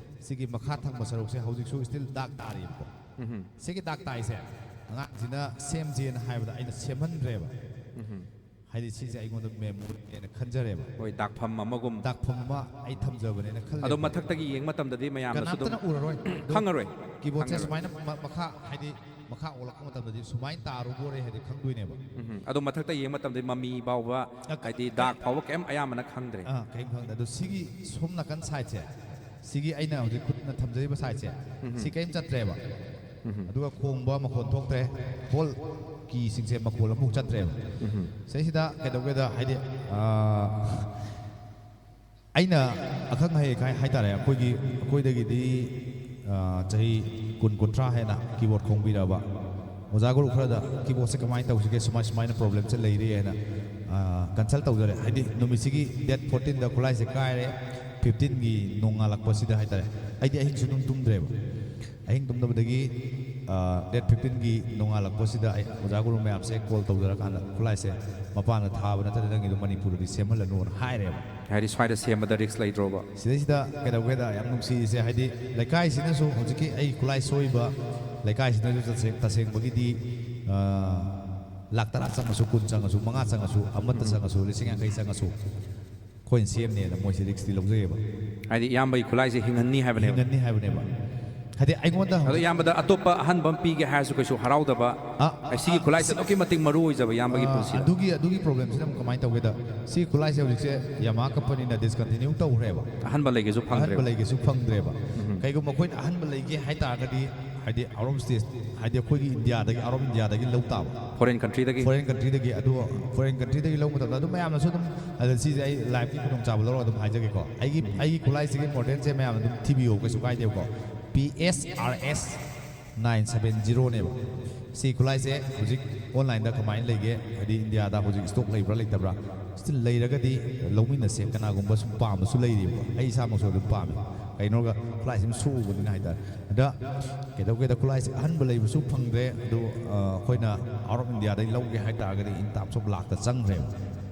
ꯁꯤꯒꯤ ꯃꯈꯥ ꯊꯪꯕ ꯁꯔꯨꯛꯁꯦ ꯍꯧꯖꯤꯛꯁꯨ ꯁ꯭ꯇꯤꯜ ꯗꯥꯛ ꯇꯥꯔꯤꯕꯀꯣ꯫ ꯎꯝ꯫ ꯁꯤꯒꯤ ꯗꯥꯛ ꯇꯥꯏꯁꯦ ꯑꯉꯥꯡꯁꯤꯅ ꯁꯦꯝꯁꯦꯅ ꯍꯥꯏꯕꯗ ꯑꯩꯅ ꯁꯦꯝꯍꯟꯗ꯭ꯔꯦꯕ꯫ ꯎꯝ꯫ ꯍꯥꯏꯗꯤ ꯁꯤꯁꯦ ꯑꯩꯉꯣꯟꯗ ꯃꯦꯃꯣꯔꯤꯅꯦꯅ ꯈꯟꯖꯔꯦꯕ꯫ ꯍꯣꯏ, ꯗꯥꯛꯐꯝ ꯑꯃꯒꯨꯝ꯫ ꯗꯥꯛꯐꯝ ꯑꯃ ꯑꯩ ꯊꯝꯖꯕꯅꯦꯅ ꯈꯜꯂꯦꯕ꯫ ꯑꯗꯣ ꯃꯊꯛꯇꯒꯤ ꯌꯦꯡꯕ ꯃꯇꯝꯗꯗꯤ ꯃꯌꯥꯝꯅꯁꯨ ꯑꯗꯨꯝ ꯀꯅꯥꯝꯇꯅ ꯎꯔꯔꯣꯏ꯫ ꯑꯗꯣ ꯈꯪꯉꯔꯣꯏ꯫ ꯀꯤꯕꯣꯔꯗꯁꯦ ꯈꯪꯉꯔꯣꯏ꯫ ꯁꯨꯃꯥꯏꯅ ꯃ-, ꯃꯈꯥ, ꯍꯥꯏꯗꯤ ꯃꯈꯥ ꯑꯣꯜꯂꯛꯄ ꯃꯇꯝꯗꯗꯤ ꯁꯨꯃꯥꯏꯅ ꯇꯥꯔꯨꯗꯣꯔꯦ ꯍꯥꯏꯗꯤ ꯈꯪꯗꯣꯏꯅꯦꯕ꯫ ꯎꯝ꯫ ꯑꯗꯣ ꯃꯊꯛꯇ ꯌꯦꯡꯕ ꯃꯇꯝꯗꯗꯤ ꯃꯃꯤ ꯐꯥꯎꯕ, ꯑ, ꯍꯥꯏꯗꯤ ꯗꯥꯛ ꯐꯥꯎꯕ ꯀꯩꯝ ꯑꯌꯥꯝꯕꯅ ꯈꯪꯗ꯭ꯔꯦ꯫ ꯑꯥ, ꯀꯩꯝ ꯈꯪꯗꯦ꯫ ꯑꯗꯣ ꯁꯤꯒꯤ ꯁꯣꯝ ꯅꯥꯀꯟ ꯁꯥꯏꯠꯁꯦ, ꯁꯤꯒꯤ ꯑꯩꯅ ꯍꯧꯖꯤꯛ ꯈꯨꯠꯅ ꯊꯝꯖꯔꯤꯕ ꯁꯥꯏꯠꯁꯦ, ꯎꯝ꯫ ꯁꯤ ꯀꯩꯝ ꯆꯠꯇ꯭ꯔꯦꯕ꯫ ꯎꯝ꯫ ꯑꯗꯨꯒ ꯈꯣꯡꯕ ꯃꯈꯣꯟ ꯊꯣꯛꯇ꯭ꯔꯦ꯫ ꯍꯣꯜ ꯀꯤꯁꯤꯡꯁꯦ ꯃꯈꯣꯜ ꯑꯃꯐꯥꯎ ꯆꯠꯇ꯭ꯔꯦꯕ꯫ ꯎꯝ꯫ ꯁꯤꯗꯩꯁꯤꯗ ꯀꯩꯗꯧꯒꯦꯗ, ꯍꯥꯏꯗꯤ, ꯑꯥ, ꯑꯩꯅ ꯑꯈꯪ ꯑꯍꯩ ꯍꯥꯏ-, ꯍꯥꯏꯇꯥꯔꯦ, ꯑꯩꯈꯣꯏꯒꯤ, ꯑꯩꯈꯣꯏꯗꯒꯤꯗꯤ, ꯑꯥ, ꯆꯍꯤ ꯀꯨꯟ, ꯀꯨꯟꯊ꯭ꯔꯥ ꯍꯦꯟꯅ ꯀꯤꯕꯣꯔꯗ ꯈꯣꯡꯕꯤꯔꯕ ꯑꯣꯖꯥ ꯒꯨꯔꯨ ꯈꯔꯗ ꯀꯤꯕꯣꯔꯗꯁꯦ ꯀꯃꯥꯏꯅ ꯇꯧꯁꯤꯒꯦ, ꯁꯨꯃꯥꯏ, ꯁꯨꯃꯥꯏꯅ ꯄ꯭ꯔꯣꯕ꯭ꯂꯦꯝꯁꯦ ꯂꯩꯔꯦ ꯍꯥꯏꯅ, ꯑꯥ, ꯀꯟꯁꯜ ꯇꯧꯖꯔꯦ꯫ ꯍꯥꯏꯗꯤ ꯅꯨꯃꯤꯠꯁꯤꯒꯤ ꯗꯦꯠ ꯐꯣꯔꯇꯤꯟꯗ ꯈꯨꯠꯂꯥꯏꯁꯦ ꯀꯥꯏꯔꯦ, ꯐꯤꯐꯇꯤꯟꯒꯤ ꯅꯣꯡꯉꯥꯜꯂꯛꯄꯁꯤꯗ ꯍꯥꯏꯇꯥꯔꯦ, ꯑꯩꯗꯤ ꯑꯍꯤꯡꯁꯨ ꯑꯗꯨꯝ ꯇꯨꯝꯗ꯭ꯔꯦꯕ꯫ ꯑꯍꯤꯡ ꯇꯨꯝꯗꯕꯗꯒꯤ, ꯑꯥ, ꯗꯦꯠ ꯐꯤꯐꯇꯤꯟꯒꯤ ꯅꯣꯡꯉꯥꯜꯂꯛꯄꯁꯤꯗ ꯑꯩ ꯑꯣꯖꯥ ꯒꯨꯔꯨ ꯃꯌꯥꯝꯁꯦ ꯀꯣꯜ ꯇꯧꯖꯔꯀꯥꯟꯗ ꯈꯨꯠꯂꯥꯏꯁꯦ ꯃꯄꯥꯟꯗ ꯊꯥꯕ ꯅꯠꯇ꯭ꯔꯗꯤ ꯅꯪꯒꯤꯗꯣ ꯃꯅꯤꯄꯨꯔꯗꯗꯤ ꯁꯦꯝꯍꯜꯂꯅꯨꯅ ꯍꯥꯏꯔꯦꯕ꯫ ꯍꯥꯏꯗꯤ ꯁ꯭ꯋꯥꯏꯗ ꯁꯦꯝꯕꯗ ꯔꯤꯛꯁ ꯂꯩꯇ꯭ꯔꯣꯕ? ꯁꯤꯗꯩꯁꯤꯗ ꯀꯩꯗꯧꯒꯦꯗ, ꯌꯥꯝ ꯅꯨꯡꯁꯤꯔꯤꯁꯦ, ꯍꯥꯏꯗꯤ ꯂꯩꯀꯥꯏꯁꯤꯅꯁꯨ ꯍꯧꯖꯤꯛꯀꯤ ꯑꯩ ꯈꯨꯠꯂꯥꯏ ꯁꯣꯛꯏꯕ ꯂꯩꯀꯥꯏꯁꯤꯗꯁꯨ ꯇꯁꯦꯡ ꯇꯁꯦꯡꯕꯒꯤꯗꯤ, ꯑ, ꯂꯥꯛ ꯇꯔꯥ ꯆꯪꯉꯁꯨ, ꯀꯨꯟ ꯆꯪꯉꯁꯨ, ꯃꯉꯥ ꯆꯪꯉꯁꯨ, ꯑꯃꯠꯇ ꯆꯪꯉꯁꯨ, ꯂꯤꯁꯤꯡ ꯌꯥꯡꯈꯩ ꯆꯪꯉꯁꯨ, ꯑꯩꯈꯣꯏꯅ ꯁꯦꯝꯅꯦꯅ ꯃꯣꯏꯁꯦ ꯔꯤꯛꯁꯇꯤ ꯂꯧꯖꯩꯌꯦꯕ꯫ ꯍꯥꯏꯗꯤ ꯏꯌꯥꯝꯕꯒꯤ ꯈꯨꯠꯂꯥꯏꯁꯦ ꯍꯤꯡꯍꯟꯅꯤ ꯍꯥꯏꯕꯅꯦꯕ꯫ ꯍꯤꯡꯍꯟꯅꯤ ꯍꯥꯏꯕꯅꯦꯕ꯫ ꯍꯥꯏꯗꯤ ꯑꯩꯉꯣꯟꯗ ꯑꯗꯣ ꯍꯧꯖꯤꯛ ꯏꯌꯥꯝꯕꯗ ꯑꯇꯣꯞꯄ ꯑꯍꯟꯕ ꯑꯃ ꯄꯤꯒꯦ ꯍꯥꯏꯔꯁꯨ ꯀꯩꯁꯨ ꯍꯔꯥꯎꯗꯕ꯫ ꯑ, ꯑꯩ ꯁꯤꯒꯤ ꯑ, ꯈꯨꯠꯂꯥꯏꯁꯦ ꯑꯗꯨꯛꯀꯤ ꯃꯇꯤꯛ ꯃꯔꯨ ꯑꯣꯏꯖꯕ ꯏꯌꯥꯝꯕꯒꯤ ꯑ, ꯄꯨꯟꯁꯤꯗ꯫ ꯑꯗꯨꯒꯤ ꯑꯗꯨꯒꯤ ꯄ꯭ꯔꯣꯕ꯭ꯂꯦꯝꯁꯤꯅ ꯑꯃꯨꯛ ꯀꯃꯥꯏꯅ ꯇꯧꯒꯦꯗ, ꯁꯤ ꯈꯨꯠꯂꯥꯏꯁꯦ ꯍꯧꯖꯤꯛꯁꯦ ꯌꯥꯃꯥ ꯀꯝꯄꯅꯤꯅ ꯗꯤꯁꯀꯟꯇꯤꯅ꯭ꯌꯨ ꯇꯧꯈ꯭ꯔꯦꯕ꯫ ꯑꯍꯟꯕ ꯂꯩꯒꯦꯁꯨ ꯐꯪꯗ꯭ꯔꯦ꯫ ꯑꯍꯟꯕ ꯂꯩꯒꯦꯁꯨ ꯐꯪꯗ꯭ꯔꯦꯕ꯫ ꯀꯩꯒꯨꯝꯕ ꯑꯩꯈꯣꯏꯅ ꯑꯍꯟꯕ ꯂꯩꯒꯦ ꯍꯥꯏꯇꯥꯔꯒꯗꯤ, ꯍꯥꯏꯗꯤ ꯑꯥꯎꯠ ꯑꯣꯐ ꯁ꯭ꯇꯦꯠ, ꯍꯥꯏꯗꯤ ꯑꯩꯈꯣꯏꯒꯤ ꯏꯟꯗꯤꯌꯥꯗꯒꯤ, ꯑꯥꯎꯠ ꯑꯣꯐ ꯏꯟꯗꯤꯌꯥꯗꯒꯤ ꯂꯧ ꯇꯥꯕ꯫ ꯐꯣꯔꯦꯟ ꯀꯟꯇ꯭ꯔꯤꯗꯒꯤ꯫ ꯐꯣꯔꯦꯟ ꯀꯟꯇ꯭ꯔꯤꯗꯒꯤ꯫ ꯑꯗꯨ ꯐꯣꯔꯦꯟ ꯀꯟꯇ꯭ꯔꯤꯗꯒꯤ ꯂꯧꯕ ꯃꯇꯝꯗ ꯑꯗꯨꯝ ꯃꯌꯥꯝꯅꯁꯨ ꯑꯗꯨꯝ, ꯑꯗ ꯁꯤꯁꯦ ꯑꯩ ꯂꯥꯏꯐꯀꯤ ꯈꯨꯗꯣꯡꯆꯥꯕ ꯂꯧꯔꯒ ꯑꯗꯨꯝ ꯍꯥꯏꯖꯒꯦꯀꯣ꯫ ꯑꯩꯒꯤ ꯑꯩꯒꯤ ꯈꯨꯠꯂꯥꯏꯁꯤꯒꯤ ꯃꯣꯗꯦꯜꯁꯦ ꯃꯌꯥꯝ ꯑꯗꯨꯝ ꯊꯤꯕꯤꯌꯣ, ꯀꯩꯁꯨ ꯀꯥꯏꯗꯦꯕꯀꯣ꯫ ꯄꯤ ꯑꯦꯁ ꯑꯥꯔ ꯑꯦꯁ ꯅꯥꯏꯟ ꯁꯕꯦꯟ ꯖꯤꯔꯣꯅꯦꯕ꯫ ꯁꯤ ꯈꯨꯠꯂꯥꯏꯁꯦ ꯍꯧꯖꯤꯛ ꯑꯣꯟꯂꯥꯏꯟꯗ ꯀꯃꯥꯏꯅ ꯂꯩꯒꯦ, ꯍꯥꯏꯗꯤ ꯏꯟꯗꯤꯌꯥꯗ ꯍꯧꯖꯤꯛ ꯁ꯭ꯇꯣꯛ ꯂꯩꯕ꯭ꯔꯥ ꯂꯩꯇꯕ꯭ꯔꯥ? ꯁ꯭ꯇꯤꯜ ꯂꯩꯔꯒꯗꯤ ꯂꯧꯃꯤꯟꯅꯁꯦ, ꯀꯅꯥꯒꯨꯝꯕ ꯁꯨꯝ ꯄꯥꯝꯕꯁꯨ ꯂꯩꯔꯤꯕꯀꯣ꯫ ꯑꯩ ꯏꯁꯥꯃꯛꯁꯨ ꯑꯗꯨꯝ ꯄꯥꯝꯃꯤ, ꯀꯩꯅꯣꯒ ꯈꯨꯠꯂꯥꯏꯁꯤ ꯑꯗꯨꯝ ꯁꯨꯕꯅꯤꯅ ꯍꯥꯏꯇꯥꯔꯦ꯫ ꯑꯗ ꯀꯩꯗꯧꯒꯦꯗ, ꯈꯨꯠꯂꯥꯏꯁꯦ ꯑꯍꯟꯕ ꯂꯩꯕꯁꯨ ꯐꯪꯗ꯭ꯔꯦ, ꯑꯗꯨ, ꯑ, ꯑꯩꯈꯣꯏꯅ ꯑꯥꯎꯠ ꯑꯣꯐ ꯏꯟꯗꯤꯌꯥꯗꯒꯤ ꯂꯧꯒꯦ ꯍꯥꯏꯇꯥꯔꯒꯗꯤ in terms of ꯂꯥꯛꯇ ꯆꯪꯈ꯭ꯔꯦꯕ,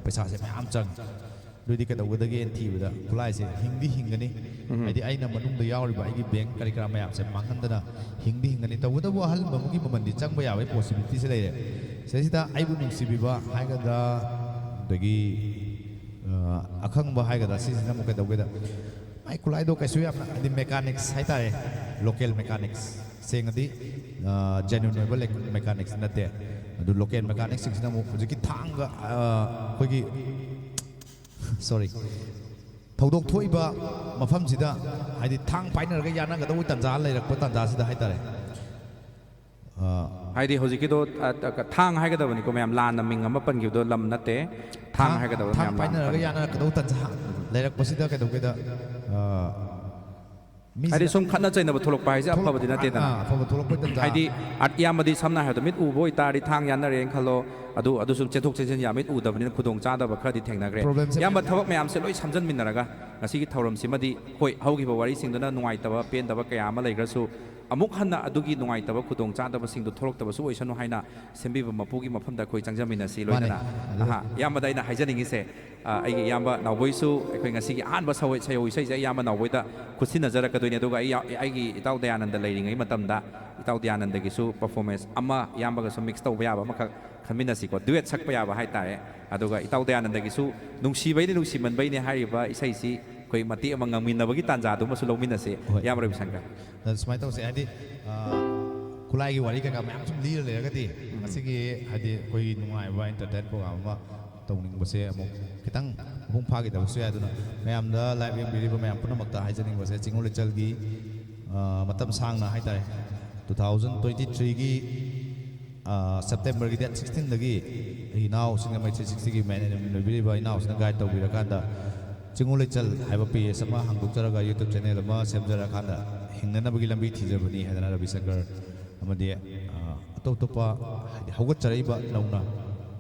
ꯄꯩꯁꯥꯁꯦ ꯃꯌꯥꯝ ꯆꯪꯉꯦ꯫ ꯑꯗꯨꯗꯤ ꯀꯩꯗꯧꯒꯗꯒꯦꯅ ꯊꯤꯕꯗ ꯈꯨꯠꯂꯥꯏꯁꯦ ꯍꯤꯡꯗꯤ ꯍꯤꯡꯒꯅꯤ꯫ ꯍꯥꯏꯗꯤ ꯑꯩꯅ ꯃꯅꯨꯡꯗ ꯌꯥꯎꯔꯤꯕ ꯑꯩꯒꯤ ꯕꯦꯡ ꯀꯔꯤ ꯀꯔꯥ ꯃꯌꯥꯝꯁꯦ ꯃꯥꯡꯍꯟꯗꯅ ꯍꯤꯡꯗꯤ ꯍꯤꯡꯒꯅꯤ꯫ ꯇꯧꯕꯇꯕꯨ ꯑꯍꯜ ꯑꯃꯒꯤ ꯃꯃꯜꯗꯤ ꯆꯪꯕ ꯌꯥꯕꯒꯤ ꯄꯣꯁꯤꯕꯤꯂꯤꯇꯤꯁꯦ ꯂꯩꯔꯦ꯫ ꯁꯤꯗꯩꯁꯤꯗ ꯑꯩꯕꯨ ꯅꯨꯡꯁꯤꯕꯤꯕ ꯍꯥꯏꯒꯗ꯭ꯔꯥ, ꯑꯗꯒꯤ, ꯑ, ꯑꯈꯪꯕ ꯍꯥꯏꯒꯗ꯭ꯔꯥ, ꯁꯤꯁꯤꯅ ꯑꯃꯨꯛ ꯀꯩꯗꯧꯒꯦꯗ, ꯃꯥꯏ ꯈꯨꯠꯂꯥꯏꯗꯣ ꯀꯩꯁꯨ ꯌꯥꯝꯅ, ꯍꯥꯏꯗꯤ ꯃꯦꯀꯥꯅꯤꯛꯁ ꯍꯥꯏꯇꯥꯔꯦ, ꯂꯣꯀꯦꯜ ꯃꯦꯀꯥꯅꯤꯛꯁ, ꯁꯦꯡꯅꯗꯤ, ꯑ, ꯖꯦꯅ꯭ꯌꯨꯟ ꯑꯣꯏꯕ ꯂꯦꯛ-, ꯃꯦꯀꯥꯅꯤꯛꯁ ꯅꯠꯇꯦ꯫ ꯑꯗꯨ ꯂꯣꯀꯦꯜ ꯃꯦꯀꯥꯅꯤꯛꯁꯤꯡꯁꯤꯅ ꯑꯃꯨꯛ ꯍꯧꯖꯤꯛꯀꯤ ꯊꯥꯡꯒ, ꯑ, ꯑꯩꯈꯣꯏꯒꯤ, ꯁꯣꯔꯤ, ꯊꯧꯗꯣꯛ ꯊꯣꯛꯏꯕ ꯃꯐꯝꯁꯤꯗ, ꯍꯥꯏꯗꯤ ꯊꯥꯡ ꯄꯥꯏꯅꯔꯒ ꯌꯥꯅꯒꯗꯧꯕ ꯇꯥꯟꯖꯥ ꯂꯩꯔꯛꯄ ꯇꯥꯟꯖꯥꯁꯤꯗ ꯍꯥꯏꯇꯥꯔꯦ꯫ ꯑ, ꯍꯥꯏꯗꯤ ꯍꯧꯖꯤꯛꯀꯤꯗꯣ, ꯑ, ꯑ, ꯊꯥꯡ ꯍꯥꯏꯒꯗꯕꯅꯤꯀꯣ ꯃꯌꯥꯝ, ꯂꯥꯟꯅ ꯃꯤꯡ ꯑꯃ ꯄꯟꯈꯤꯕꯗꯣ ꯂꯝ ꯅꯠꯇꯦ꯫ ꯊꯥꯡ ꯍꯥꯏꯒꯗꯕ ꯊꯥꯡ ꯃꯌꯥꯝ ꯄꯥꯏꯅꯔꯒ ꯂꯥꯟꯅ ꯌꯥꯅꯔꯛꯀꯗꯧꯕ ꯇꯥꯟꯖꯥ ꯂꯩꯔꯛꯄꯁꯤꯗ ꯀꯩꯗꯧꯒꯦꯗ, ꯑ, ꯃꯤꯁꯤꯅ ꯍꯥꯏꯗꯤ ꯁꯨꯝ ꯈꯠꯅ ꯆꯩꯅꯕ ꯊꯣꯛꯂꯛꯄ ꯍꯥꯏꯁꯦ ꯊꯣꯛꯂꯛ-, ꯑꯐꯕꯗꯤ ꯅꯠꯇꯦꯗꯅ꯫ ꯑꯥ, ꯑꯐꯕ ꯊꯣꯛꯂꯛꯄꯩ ꯇꯥꯟꯖꯥ꯫ ꯍꯥꯏꯗꯤ ꯑꯥꯔꯠ ꯏꯌꯥꯝꯕꯗꯤ ꯁꯝꯅ ꯍꯥꯏꯔꯕꯗ ꯃꯤꯠ ꯎꯕ ꯑꯣꯏꯇꯥꯔꯗꯤ ꯊꯥꯡ ꯌꯥꯟꯅꯔꯦꯅ ꯈꯜꯂꯣ, ꯑꯗꯨ ꯑꯗꯨ ꯁꯨꯝ ꯆꯦꯟꯊꯣꯛ ꯆꯦꯟꯁꯤꯟ ꯌꯥꯝ ꯃꯤꯠ ꯎꯗꯕꯅꯤꯅ ꯈꯨꯗꯣꯡ ꯆꯥꯗꯕ ꯈꯔꯗꯤ ꯊꯦꯡꯅꯈ꯭ꯔꯦ꯫ ꯄ꯭ꯔꯣꯕ꯭ꯂꯦꯝꯁꯦ ꯏꯌꯥꯝꯕ, ꯃꯌꯥꯝ ꯊꯕꯛ ꯃꯌꯥꯝꯁꯦ ꯂꯣꯏ ꯁꯝꯖꯟꯃꯤꯟꯅꯔꯒ ꯉꯁꯤꯒꯤ ꯊꯧꯔꯝꯁꯤꯃꯗꯤ, ꯍꯣꯏ, ꯍꯧꯈꯤꯕ ꯋꯥꯔꯤꯁꯤꯡꯗꯨꯅ ꯅꯨꯡꯉꯥꯏꯇꯕ ꯄꯦꯟꯗꯕ ꯀꯌꯥ ꯑꯃ ꯂꯩꯈ꯭ꯔꯁꯨ, ꯑꯃꯨꯛ ꯍꯟꯅ ꯑꯗꯨꯒꯤ ꯅꯨꯡꯉꯥꯏꯇꯕ ꯈꯨꯗꯣꯡ ꯆꯥꯗꯕꯁꯤꯡꯗꯣ ꯊꯣꯛꯂꯛꯇꯕꯁꯨ ꯑꯣꯏꯁꯅꯨ ꯍꯥꯏꯅ ꯁꯦꯝꯕꯤꯕ ꯃꯄꯨꯒꯤ ꯃꯐꯝꯗ ꯑꯩꯈꯣꯏ ꯆꯪꯖꯃꯤꯟꯅꯁꯤ꯫ ꯃꯥꯅꯦ꯫ ꯂꯣꯏꯅꯅ ꯑꯍꯥ, ꯏꯌꯥꯝꯕꯗ ꯑꯩꯅ ꯍꯥꯏꯖꯅꯤꯡꯉꯤꯁꯦ, ꯑ, ꯑꯩꯒꯤ ꯏꯌꯥꯝꯕ ꯅꯥꯎꯕꯣꯏꯁꯨ ꯑꯩꯈꯣꯏ ꯉꯁꯤꯒꯤ ꯑꯍꯥꯟꯕ ꯁꯋꯣꯏ-, ꯁꯩꯍꯧ ꯏꯁꯩꯁꯦ ꯑꯩ ꯏꯌꯥꯝꯕ ꯅꯥꯎꯕꯣꯏꯗ ꯈꯨꯠꯁꯤꯟꯅꯖꯔꯛꯀꯗꯣꯏꯅꯦ꯫ ꯑꯗꯨꯒ ꯑꯩ ꯌꯥ-, ꯑꯩꯒꯤ ꯏꯇꯥꯎ ꯗꯌꯥꯅꯟꯗ ꯂꯩꯔꯤꯉꯩ ꯃꯇꯝꯗ ꯏꯇꯥꯎ ꯗꯌꯥꯅꯟꯗꯒꯤꯁꯨ performance ꯑꯃ ꯏꯌꯥꯝꯕꯒꯁꯨ mix ꯇꯧꯕ ꯌꯥꯕ ꯑꯃꯈꯛ ꯈꯟꯃꯤꯟꯅꯁꯤꯀꯣ, duet ꯁꯛꯄ ꯌꯥꯕ ꯍꯥꯏꯇꯥꯔꯦ꯫ ꯑꯗꯨꯒ ꯏꯇꯥꯎ ꯗꯌꯥꯅꯟꯗꯒꯤꯁꯨ ꯅꯨꯡꯁꯤꯕꯩꯅꯦ ꯅꯨꯡꯁꯤꯃꯟꯕꯩꯅꯦ ꯍꯥꯏꯔꯤꯕ ꯏꯁꯩꯁꯤ ꯑꯩꯈꯣꯏ ꯃꯇꯦꯛ ꯑꯃ ꯉꯪꯃꯤꯟꯅꯕꯒꯤ ꯇꯥꯟꯖꯥꯗꯨꯃꯁꯨ ꯂꯧꯃꯤꯟꯅꯁꯦ꯫ ꯍꯣꯏ꯫ ꯏꯌꯥꯝꯕ ꯔꯕꯤꯁꯪꯀꯔ꯫ ꯑꯗ ꯁꯨꯃꯥꯏꯅ ꯇꯧꯁꯦ, ꯍꯥꯏꯗꯤ, ꯑ, ꯈꯨꯠꯂꯥꯏꯒꯤ ꯋꯥꯔꯤ ꯀꯩꯀꯥ ꯃꯌꯥꯝ ꯁꯨꯝ ꯂꯤꯔ ꯂꯩꯔꯒꯗꯤ ꯉꯁꯤꯒꯤ, ꯍꯥꯏꯗꯤ, ꯑꯩꯈꯣꯏꯒꯤ ꯅꯨꯡꯉꯥꯏꯕ entertain program ꯑꯃ ꯇꯧꯅꯤꯡꯕꯁꯦ ꯑꯃꯨꯛ ꯈꯤꯇꯪ ꯃꯄꯨꯡ ꯐꯥꯈꯤꯗꯕꯁꯨ ꯌꯥꯏ꯫ ꯑꯗꯨꯅ ꯃꯌꯥꯝꯗ live ꯌꯦꯡꯕꯤꯔꯤꯕ ꯃꯌꯥꯝ ꯄꯨꯝꯅꯃꯛꯇ ꯍꯥꯏꯖꯅꯤꯡꯕꯁꯦ, ꯆꯤꯡꯉꯨ ꯂꯩꯆꯜꯒꯤ, ꯑ, ꯃꯇꯝ ꯁꯥꯡꯅ ꯍꯥꯏꯇꯥꯔꯦ, two thousand twenty threeꯒꯤ, ꯑ, Septemberꯒꯤ date sixteenꯗꯒꯤ ꯑꯩ ꯏꯅꯥꯎ ꯁꯤꯡꯖꯃꯩ three sixtyꯒꯤ manager ꯑꯣꯏꯕꯤꯔꯤꯕ ꯏꯅꯥꯎꯁꯤꯅ guide ꯇꯧꯕꯤꯔꯀꯥꯟꯗ ꯆꯤꯡꯉꯨ ꯂꯩꯆꯜ ꯍꯥꯏꯕ page ꯑꯃ ꯍꯥꯡꯗꯣꯛꯆꯔꯒ YouTube channel ꯑꯃ ꯁꯦꯝꯖꯔꯀꯥꯟꯗ ꯍꯤꯡꯅꯅꯕꯒꯤ ꯂꯝꯕꯤ ꯊꯤꯖꯕꯅꯤ ꯍꯥꯏꯗꯅ ꯔꯕꯤꯁꯪꯀꯔ ꯑꯃꯗꯤ, ꯑ, ꯑꯇꯣꯞ ꯑꯇꯣꯞꯄ, ꯍꯥꯏꯗꯤ, ꯍꯧꯒꯠꯆꯔꯛꯏꯕ ꯅꯧꯅ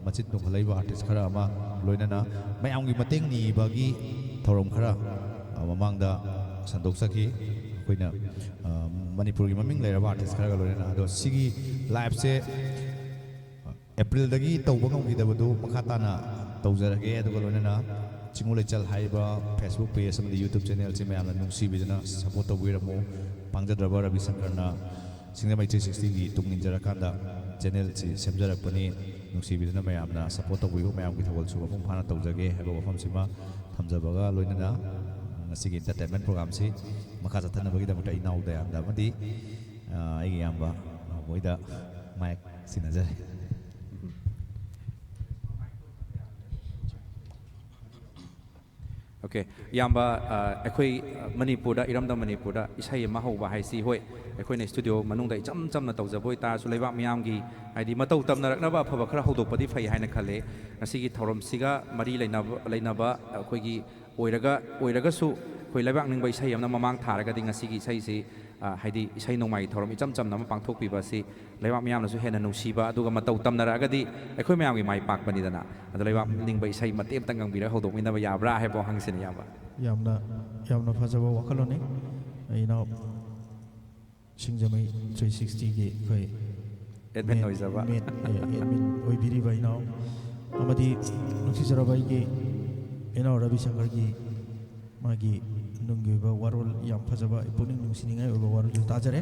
ꯃꯆꯤꯟ ꯇꯣꯡꯈꯠꯂꯛꯏꯕ artist ꯈꯔ ꯑꯃ, ꯂꯣꯏꯅꯅ ꯃꯌꯥꯝꯒꯤ ꯃꯇꯦꯡ ꯅꯤꯕꯒꯤ ꯊꯧꯔꯝ ꯈꯔ, ꯑ, ꯃꯃꯥꯡꯗ ꯁꯟꯗꯣꯛꯆꯈꯤ꯫ ꯑꯩꯈꯣꯏꯅ, ꯑ, ꯃꯅꯤꯄꯨꯔꯒꯤ ꯃꯃꯤꯡ ꯂꯩꯔꯕ artist ꯈꯔꯒ ꯂꯣꯏꯅꯅ꯫ ꯑꯗꯣ ꯁꯤꯒꯤ liveꯁꯦ Aprilꯗꯒꯤ ꯇꯧꯕ ꯉꯝꯈꯤꯗꯕꯗꯨ ꯃꯈꯥ ꯇꯥꯅ ꯇꯧꯖꯔꯒꯦ꯫ ꯑꯗꯨꯒ ꯂꯣꯏꯅꯅ ꯆꯤꯡꯉꯨ ꯂꯩꯆꯜ ꯍꯥꯏꯔꯤꯕ Facebook page ꯑꯃꯗꯤ YouTube channelꯁꯤ ꯃꯌꯥꯝꯅ ꯅꯨꯡꯁꯤꯕꯤꯗꯨꯅ support ꯇꯧꯕꯤꯔꯝꯃꯨ꯫ ꯄꯥꯡꯖꯗ꯭ꯔꯕ ꯔꯕꯤꯁꯪꯀꯔꯅ ꯁꯤꯡꯖꯃꯩ three sixtyꯒꯤ ꯇꯨꯡ ꯏꯟꯖꯔꯀꯥꯟꯗ channelꯁꯤ ꯁꯦꯝꯖꯔꯛꯄꯅꯤ꯫ ꯅꯨꯡꯁꯤꯕꯤꯗꯨꯅ ꯃꯌꯥꯝꯅ support ꯇꯧꯕꯤꯌꯨ꯫ ꯃꯌꯥꯝꯒꯤ ꯊꯧꯒꯜꯁꯨ ꯃꯄꯨꯡ ꯐꯥꯅ ꯇꯧꯖꯒꯦ ꯍꯥꯏꯕ ꯋꯥꯐꯝꯁꯤꯃ ꯊꯝꯖꯕꯒ ꯂꯣꯏꯅꯅ ꯉꯁꯤꯒꯤ entertainment programꯁꯤ ꯃꯈꯥ ꯆꯠꯊꯅꯕꯒꯤꯗꯃꯛꯇ ꯑꯩ ꯏꯅꯥꯎ ꯗꯌꯥꯅꯟꯗ ꯑꯃꯗꯤ, ꯑ, ꯑꯩꯒꯤ ꯏꯌꯥꯝꯕ ꯅꯥꯎꯕꯣꯏꯗ mic ꯁꯤꯟꯅꯖꯔꯤ꯫ OK, ꯏꯌꯥꯝꯕ, ꯑ, ꯑꯩꯈꯣꯏ, ꯑ, ꯃꯅꯤꯄꯨꯔꯗ, ꯏꯔꯝꯗꯝ ꯃꯅꯤꯄꯨꯔꯗ ꯏꯁꯩ ꯑꯃ ꯍꯧꯕ ꯍꯥꯏꯁꯤ, ꯍꯣꯏ, ꯑꯩꯈꯣꯏꯅ studio ꯃꯅꯨꯡꯗ ꯏꯆꯝ ꯆꯝꯅ ꯇꯧꯖꯕ ꯑꯣꯏꯇꯥꯔꯁꯨ, ꯂꯩꯕꯥꯛ ꯃꯤꯌꯥꯝꯒꯤ, ꯍꯥꯏꯗꯤ, ꯃꯇꯧ ꯇꯝꯅꯔꯛꯅꯕ ꯑꯐꯕ ꯈꯔ ꯍꯧꯗꯣꯛꯄꯗꯤ ꯐꯩ ꯍꯥꯏꯅ ꯈꯜꯂꯦ꯫ ꯉꯁꯤꯒꯤ ꯊꯧꯔꯝꯁꯤꯒ ꯃꯔꯤ ꯂꯩꯅꯕ, ꯂꯩꯅꯕ ꯑꯩꯈꯣꯏꯒꯤ ꯑꯣꯏꯔꯒ, ꯑꯣꯏꯔꯒꯁꯨ ꯑꯩꯈꯣꯏ ꯂꯩꯕꯥꯛ ꯅꯤꯡꯕ ꯏꯁꯩ ꯑꯃꯅ ꯃꯃꯥꯡ ꯊꯥꯔꯒꯗꯤ ꯉꯁꯤꯒꯤ ꯏꯁꯩꯁꯤ, ꯑ, ꯍꯥꯏꯗꯤ, ꯏꯁꯩ ꯅꯣꯡꯃꯥꯏ ꯊꯧꯔꯝ ꯏꯆꯝ ꯆꯝꯅ ꯑꯃ ꯄꯥꯡꯊꯣꯛꯄꯤꯕ ꯑꯁꯤ ꯂꯩꯕꯥꯛ ꯃꯤꯌꯥꯝꯅꯁꯨ ꯍꯦꯟꯅ ꯅꯨꯡꯁꯤꯕ, ꯑꯗꯨꯒ ꯃꯇꯧ ꯇꯝꯅꯔꯛꯑꯒꯗꯤ ꯑꯩꯈꯣꯏ ꯃꯌꯥꯝꯒꯤ ꯃꯥꯏ ꯄꯥꯛꯄꯅꯤꯗꯅ꯫ ꯑꯗꯣ ꯂꯩꯕꯥꯛ ꯅꯤꯡꯕ ꯏꯁꯩ ꯃꯇꯦꯛ ꯑꯃꯇꯪ ꯉꯪꯕꯤꯔꯒ ꯍꯧꯗꯣꯛꯃꯤꯟꯅꯕ ꯌꯥꯕ꯭ꯔꯥ ꯍꯥꯏꯕ ꯋꯥꯍꯪꯁꯤꯅꯤ, ꯏꯌꯥꯝꯕ꯫ ꯌꯥꯝꯅ, ꯌꯥꯝꯅ ꯐꯖꯕ ꯋꯥꯈꯜꯂꯣꯟꯅꯤ꯫ ꯑꯩꯅ ꯁꯤꯡꯖꯃꯩ ꯊ꯭ꯔꯤ ꯁꯤꯛꯁꯇꯤꯒꯤ ꯑꯩꯈꯣꯏ ꯑꯦꯗꯃꯤꯟ ꯑꯣꯏꯖꯕ꯫ ꯑꯦꯗꯃꯤꯟ ꯑꯣꯏꯕꯤꯔꯤꯕ ꯏꯅꯥꯎ ꯑꯃꯗꯤ ꯅꯨꯡꯁꯤꯖꯔꯕ ꯑꯩꯒꯤ ꯏꯅꯥꯎ ꯔꯕꯤ ꯁꯪꯀꯔꯒꯤ ꯃꯥꯒꯤ ꯅꯨꯡꯒꯤ ꯑꯣꯏꯕ ꯋꯥꯔꯣꯜ, ꯌꯥꯝ ꯐꯖꯕ, ꯄꯨꯛꯅꯤꯡ ꯅꯨꯡꯁꯤꯅꯤꯡꯉꯥꯏ ꯑꯣꯏꯕ ꯋꯥꯔꯣꯜꯁꯨ ꯇꯥꯖꯔꯦ꯫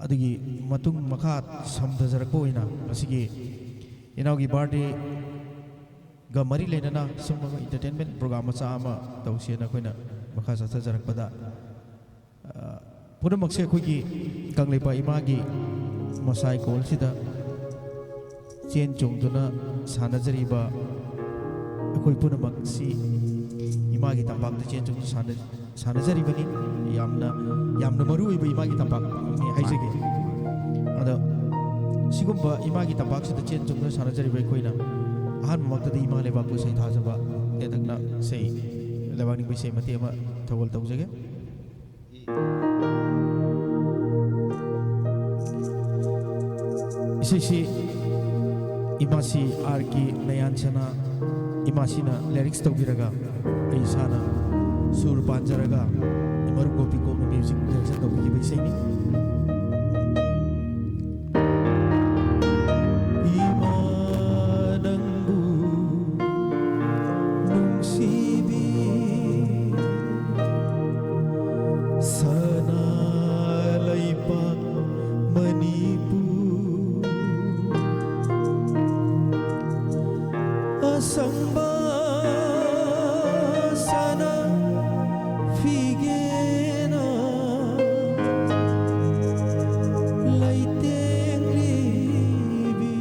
ꯑꯗꯨꯒꯤ ꯃꯇꯨꯡ ꯃꯈꯥ ꯁꯝꯊꯖꯔꯛꯄ ꯑꯣꯏꯅ ꯉꯁꯤꯒꯤ ꯏꯅꯥꯎꯒꯤ ꯕꯥꯔꯗꯦꯒ ꯃꯔꯤ ꯂꯩꯅꯅ ꯁꯨꯝꯕ ꯏꯟꯇꯔꯇꯦꯟꯃꯦꯟ ꯄ꯭ꯔꯣꯒ꯭ꯔꯥꯝ ꯃꯆꯥ ꯑꯃ ꯇꯧꯁꯦꯅ ꯑꯩꯈꯣꯏꯅ ꯃꯈꯥ ꯆꯠꯊꯖꯔꯛꯄꯗ, ꯑ, ꯄꯨꯝꯅꯃꯛꯁꯦ ꯑꯩꯈꯣꯏꯒꯤ ꯀꯪꯂꯩꯄꯥꯛ ꯏꯃꯥꯒꯤ ꯃꯁꯥꯏ ꯀꯣꯜꯁꯤꯗ ꯆꯦꯟ ꯆꯣꯡꯗꯨꯅ ꯁꯥꯟꯅꯖꯔꯤꯕ ꯑꯩꯈꯣꯏ ꯄꯨꯝꯅꯃꯛꯁꯤ ꯏꯃꯥꯒꯤ ꯇꯝꯄꯥꯛꯇ ꯆꯦꯟ ꯆꯣꯡꯗꯨꯅ ꯁꯥꯟꯅ-, ꯁꯥꯟꯅꯖꯔꯤꯕꯅꯤ꯫ ꯌꯥꯝꯅ, ꯌꯥꯝꯅ ꯃꯔꯨ ꯑꯣꯏꯕ ꯏꯃꯥꯒꯤ ꯇꯝꯄꯥꯛꯅꯤ ꯍꯥꯏꯖꯒꯦ꯫ ꯑꯗꯣ ꯁꯤꯒꯨꯝꯕ ꯏꯃꯥꯒꯤ ꯇꯝꯄꯥꯛꯁꯤꯗ ꯆꯦꯟ ꯆꯣꯡꯗꯨꯅ ꯁꯥꯟꯅꯖꯔꯤꯕ ꯑꯩꯈꯣꯏꯅ ꯑꯍꯥꯟꯕꯃꯛꯇꯗꯤ ꯏꯃꯥ ꯂꯩꯕꯥꯛꯄꯨ ꯏꯁꯩ ꯊꯥꯖꯕ ꯇꯦꯟꯇꯛꯅ ꯏꯁꯩ, ꯂꯩꯕꯥꯛ ꯅꯤꯡꯕ ꯏꯁꯩ ꯃꯇꯦꯛ ꯑꯃ ꯊꯧꯒꯜ ꯇꯧꯖꯒꯦ꯫ ꯏꯁꯩꯁꯤ ꯏꯃꯥꯁꯤ ꯑꯥꯔ ꯀꯦ ꯅꯌꯥꯟꯁꯅꯥ ꯏꯃꯥꯁꯤꯅ ꯂꯤꯔꯤꯛꯁ ꯇꯧꯕꯤꯔꯒ, ꯑꯩ ꯏꯁꯥꯅ ꯁꯨꯔ ꯄꯥꯟꯖꯔꯒ, ꯃꯔꯨꯞ ꯒꯣꯄꯤ ꯀꯣꯛꯅ ꯃ꯭ꯌꯨꯖꯤꯛ ꯗꯥꯏꯔꯦꯛꯁꯟ ꯇꯧꯕꯤꯈꯤꯕ ꯏꯁꯩꯅꯤ꯫ ꯏꯃꯥ ꯅꯪꯕꯨ ꯅꯨꯡꯁꯤꯕꯤ ꯁꯅꯥ ꯂꯩꯄꯥꯛ ꯃꯅꯤꯄꯨꯔ꯫ ꯑꯁꯪꯕ ꯁꯅꯥ ꯐꯤꯒꯦꯅ ꯂꯩꯇꯦꯡꯂꯤꯕꯤ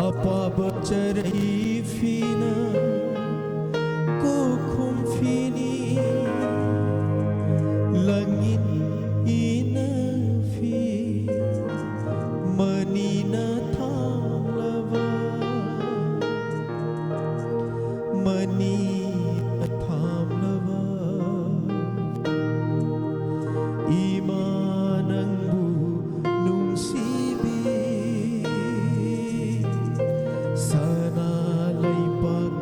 ꯑꯄꯥꯕ ꯆꯔꯩ ꯐꯤꯅ ꯀꯣꯛꯈꯨꯝ ꯐꯤꯅꯤ ꯂꯪꯏꯟ ꯏꯅ ꯐꯤ ꯃꯅꯤꯅ ꯊꯥꯡꯂꯕ ꯃꯅꯤꯅ ꯊꯥꯡꯂꯕ ꯏꯃꯥ ꯅꯪꯕꯨ ꯅꯨꯡꯁꯤꯕꯤ ꯁꯅꯥ ꯂꯩꯄꯥꯛ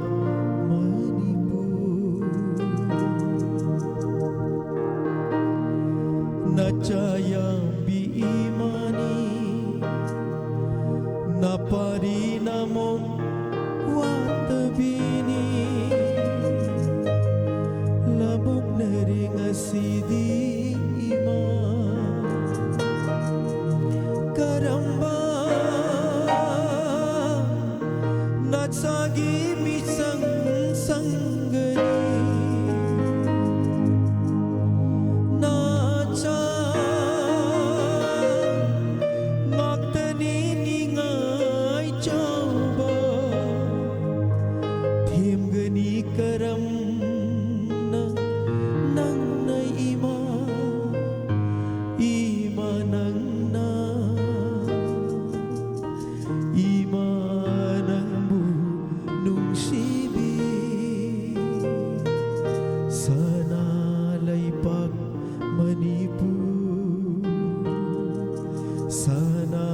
ꯁꯅꯥ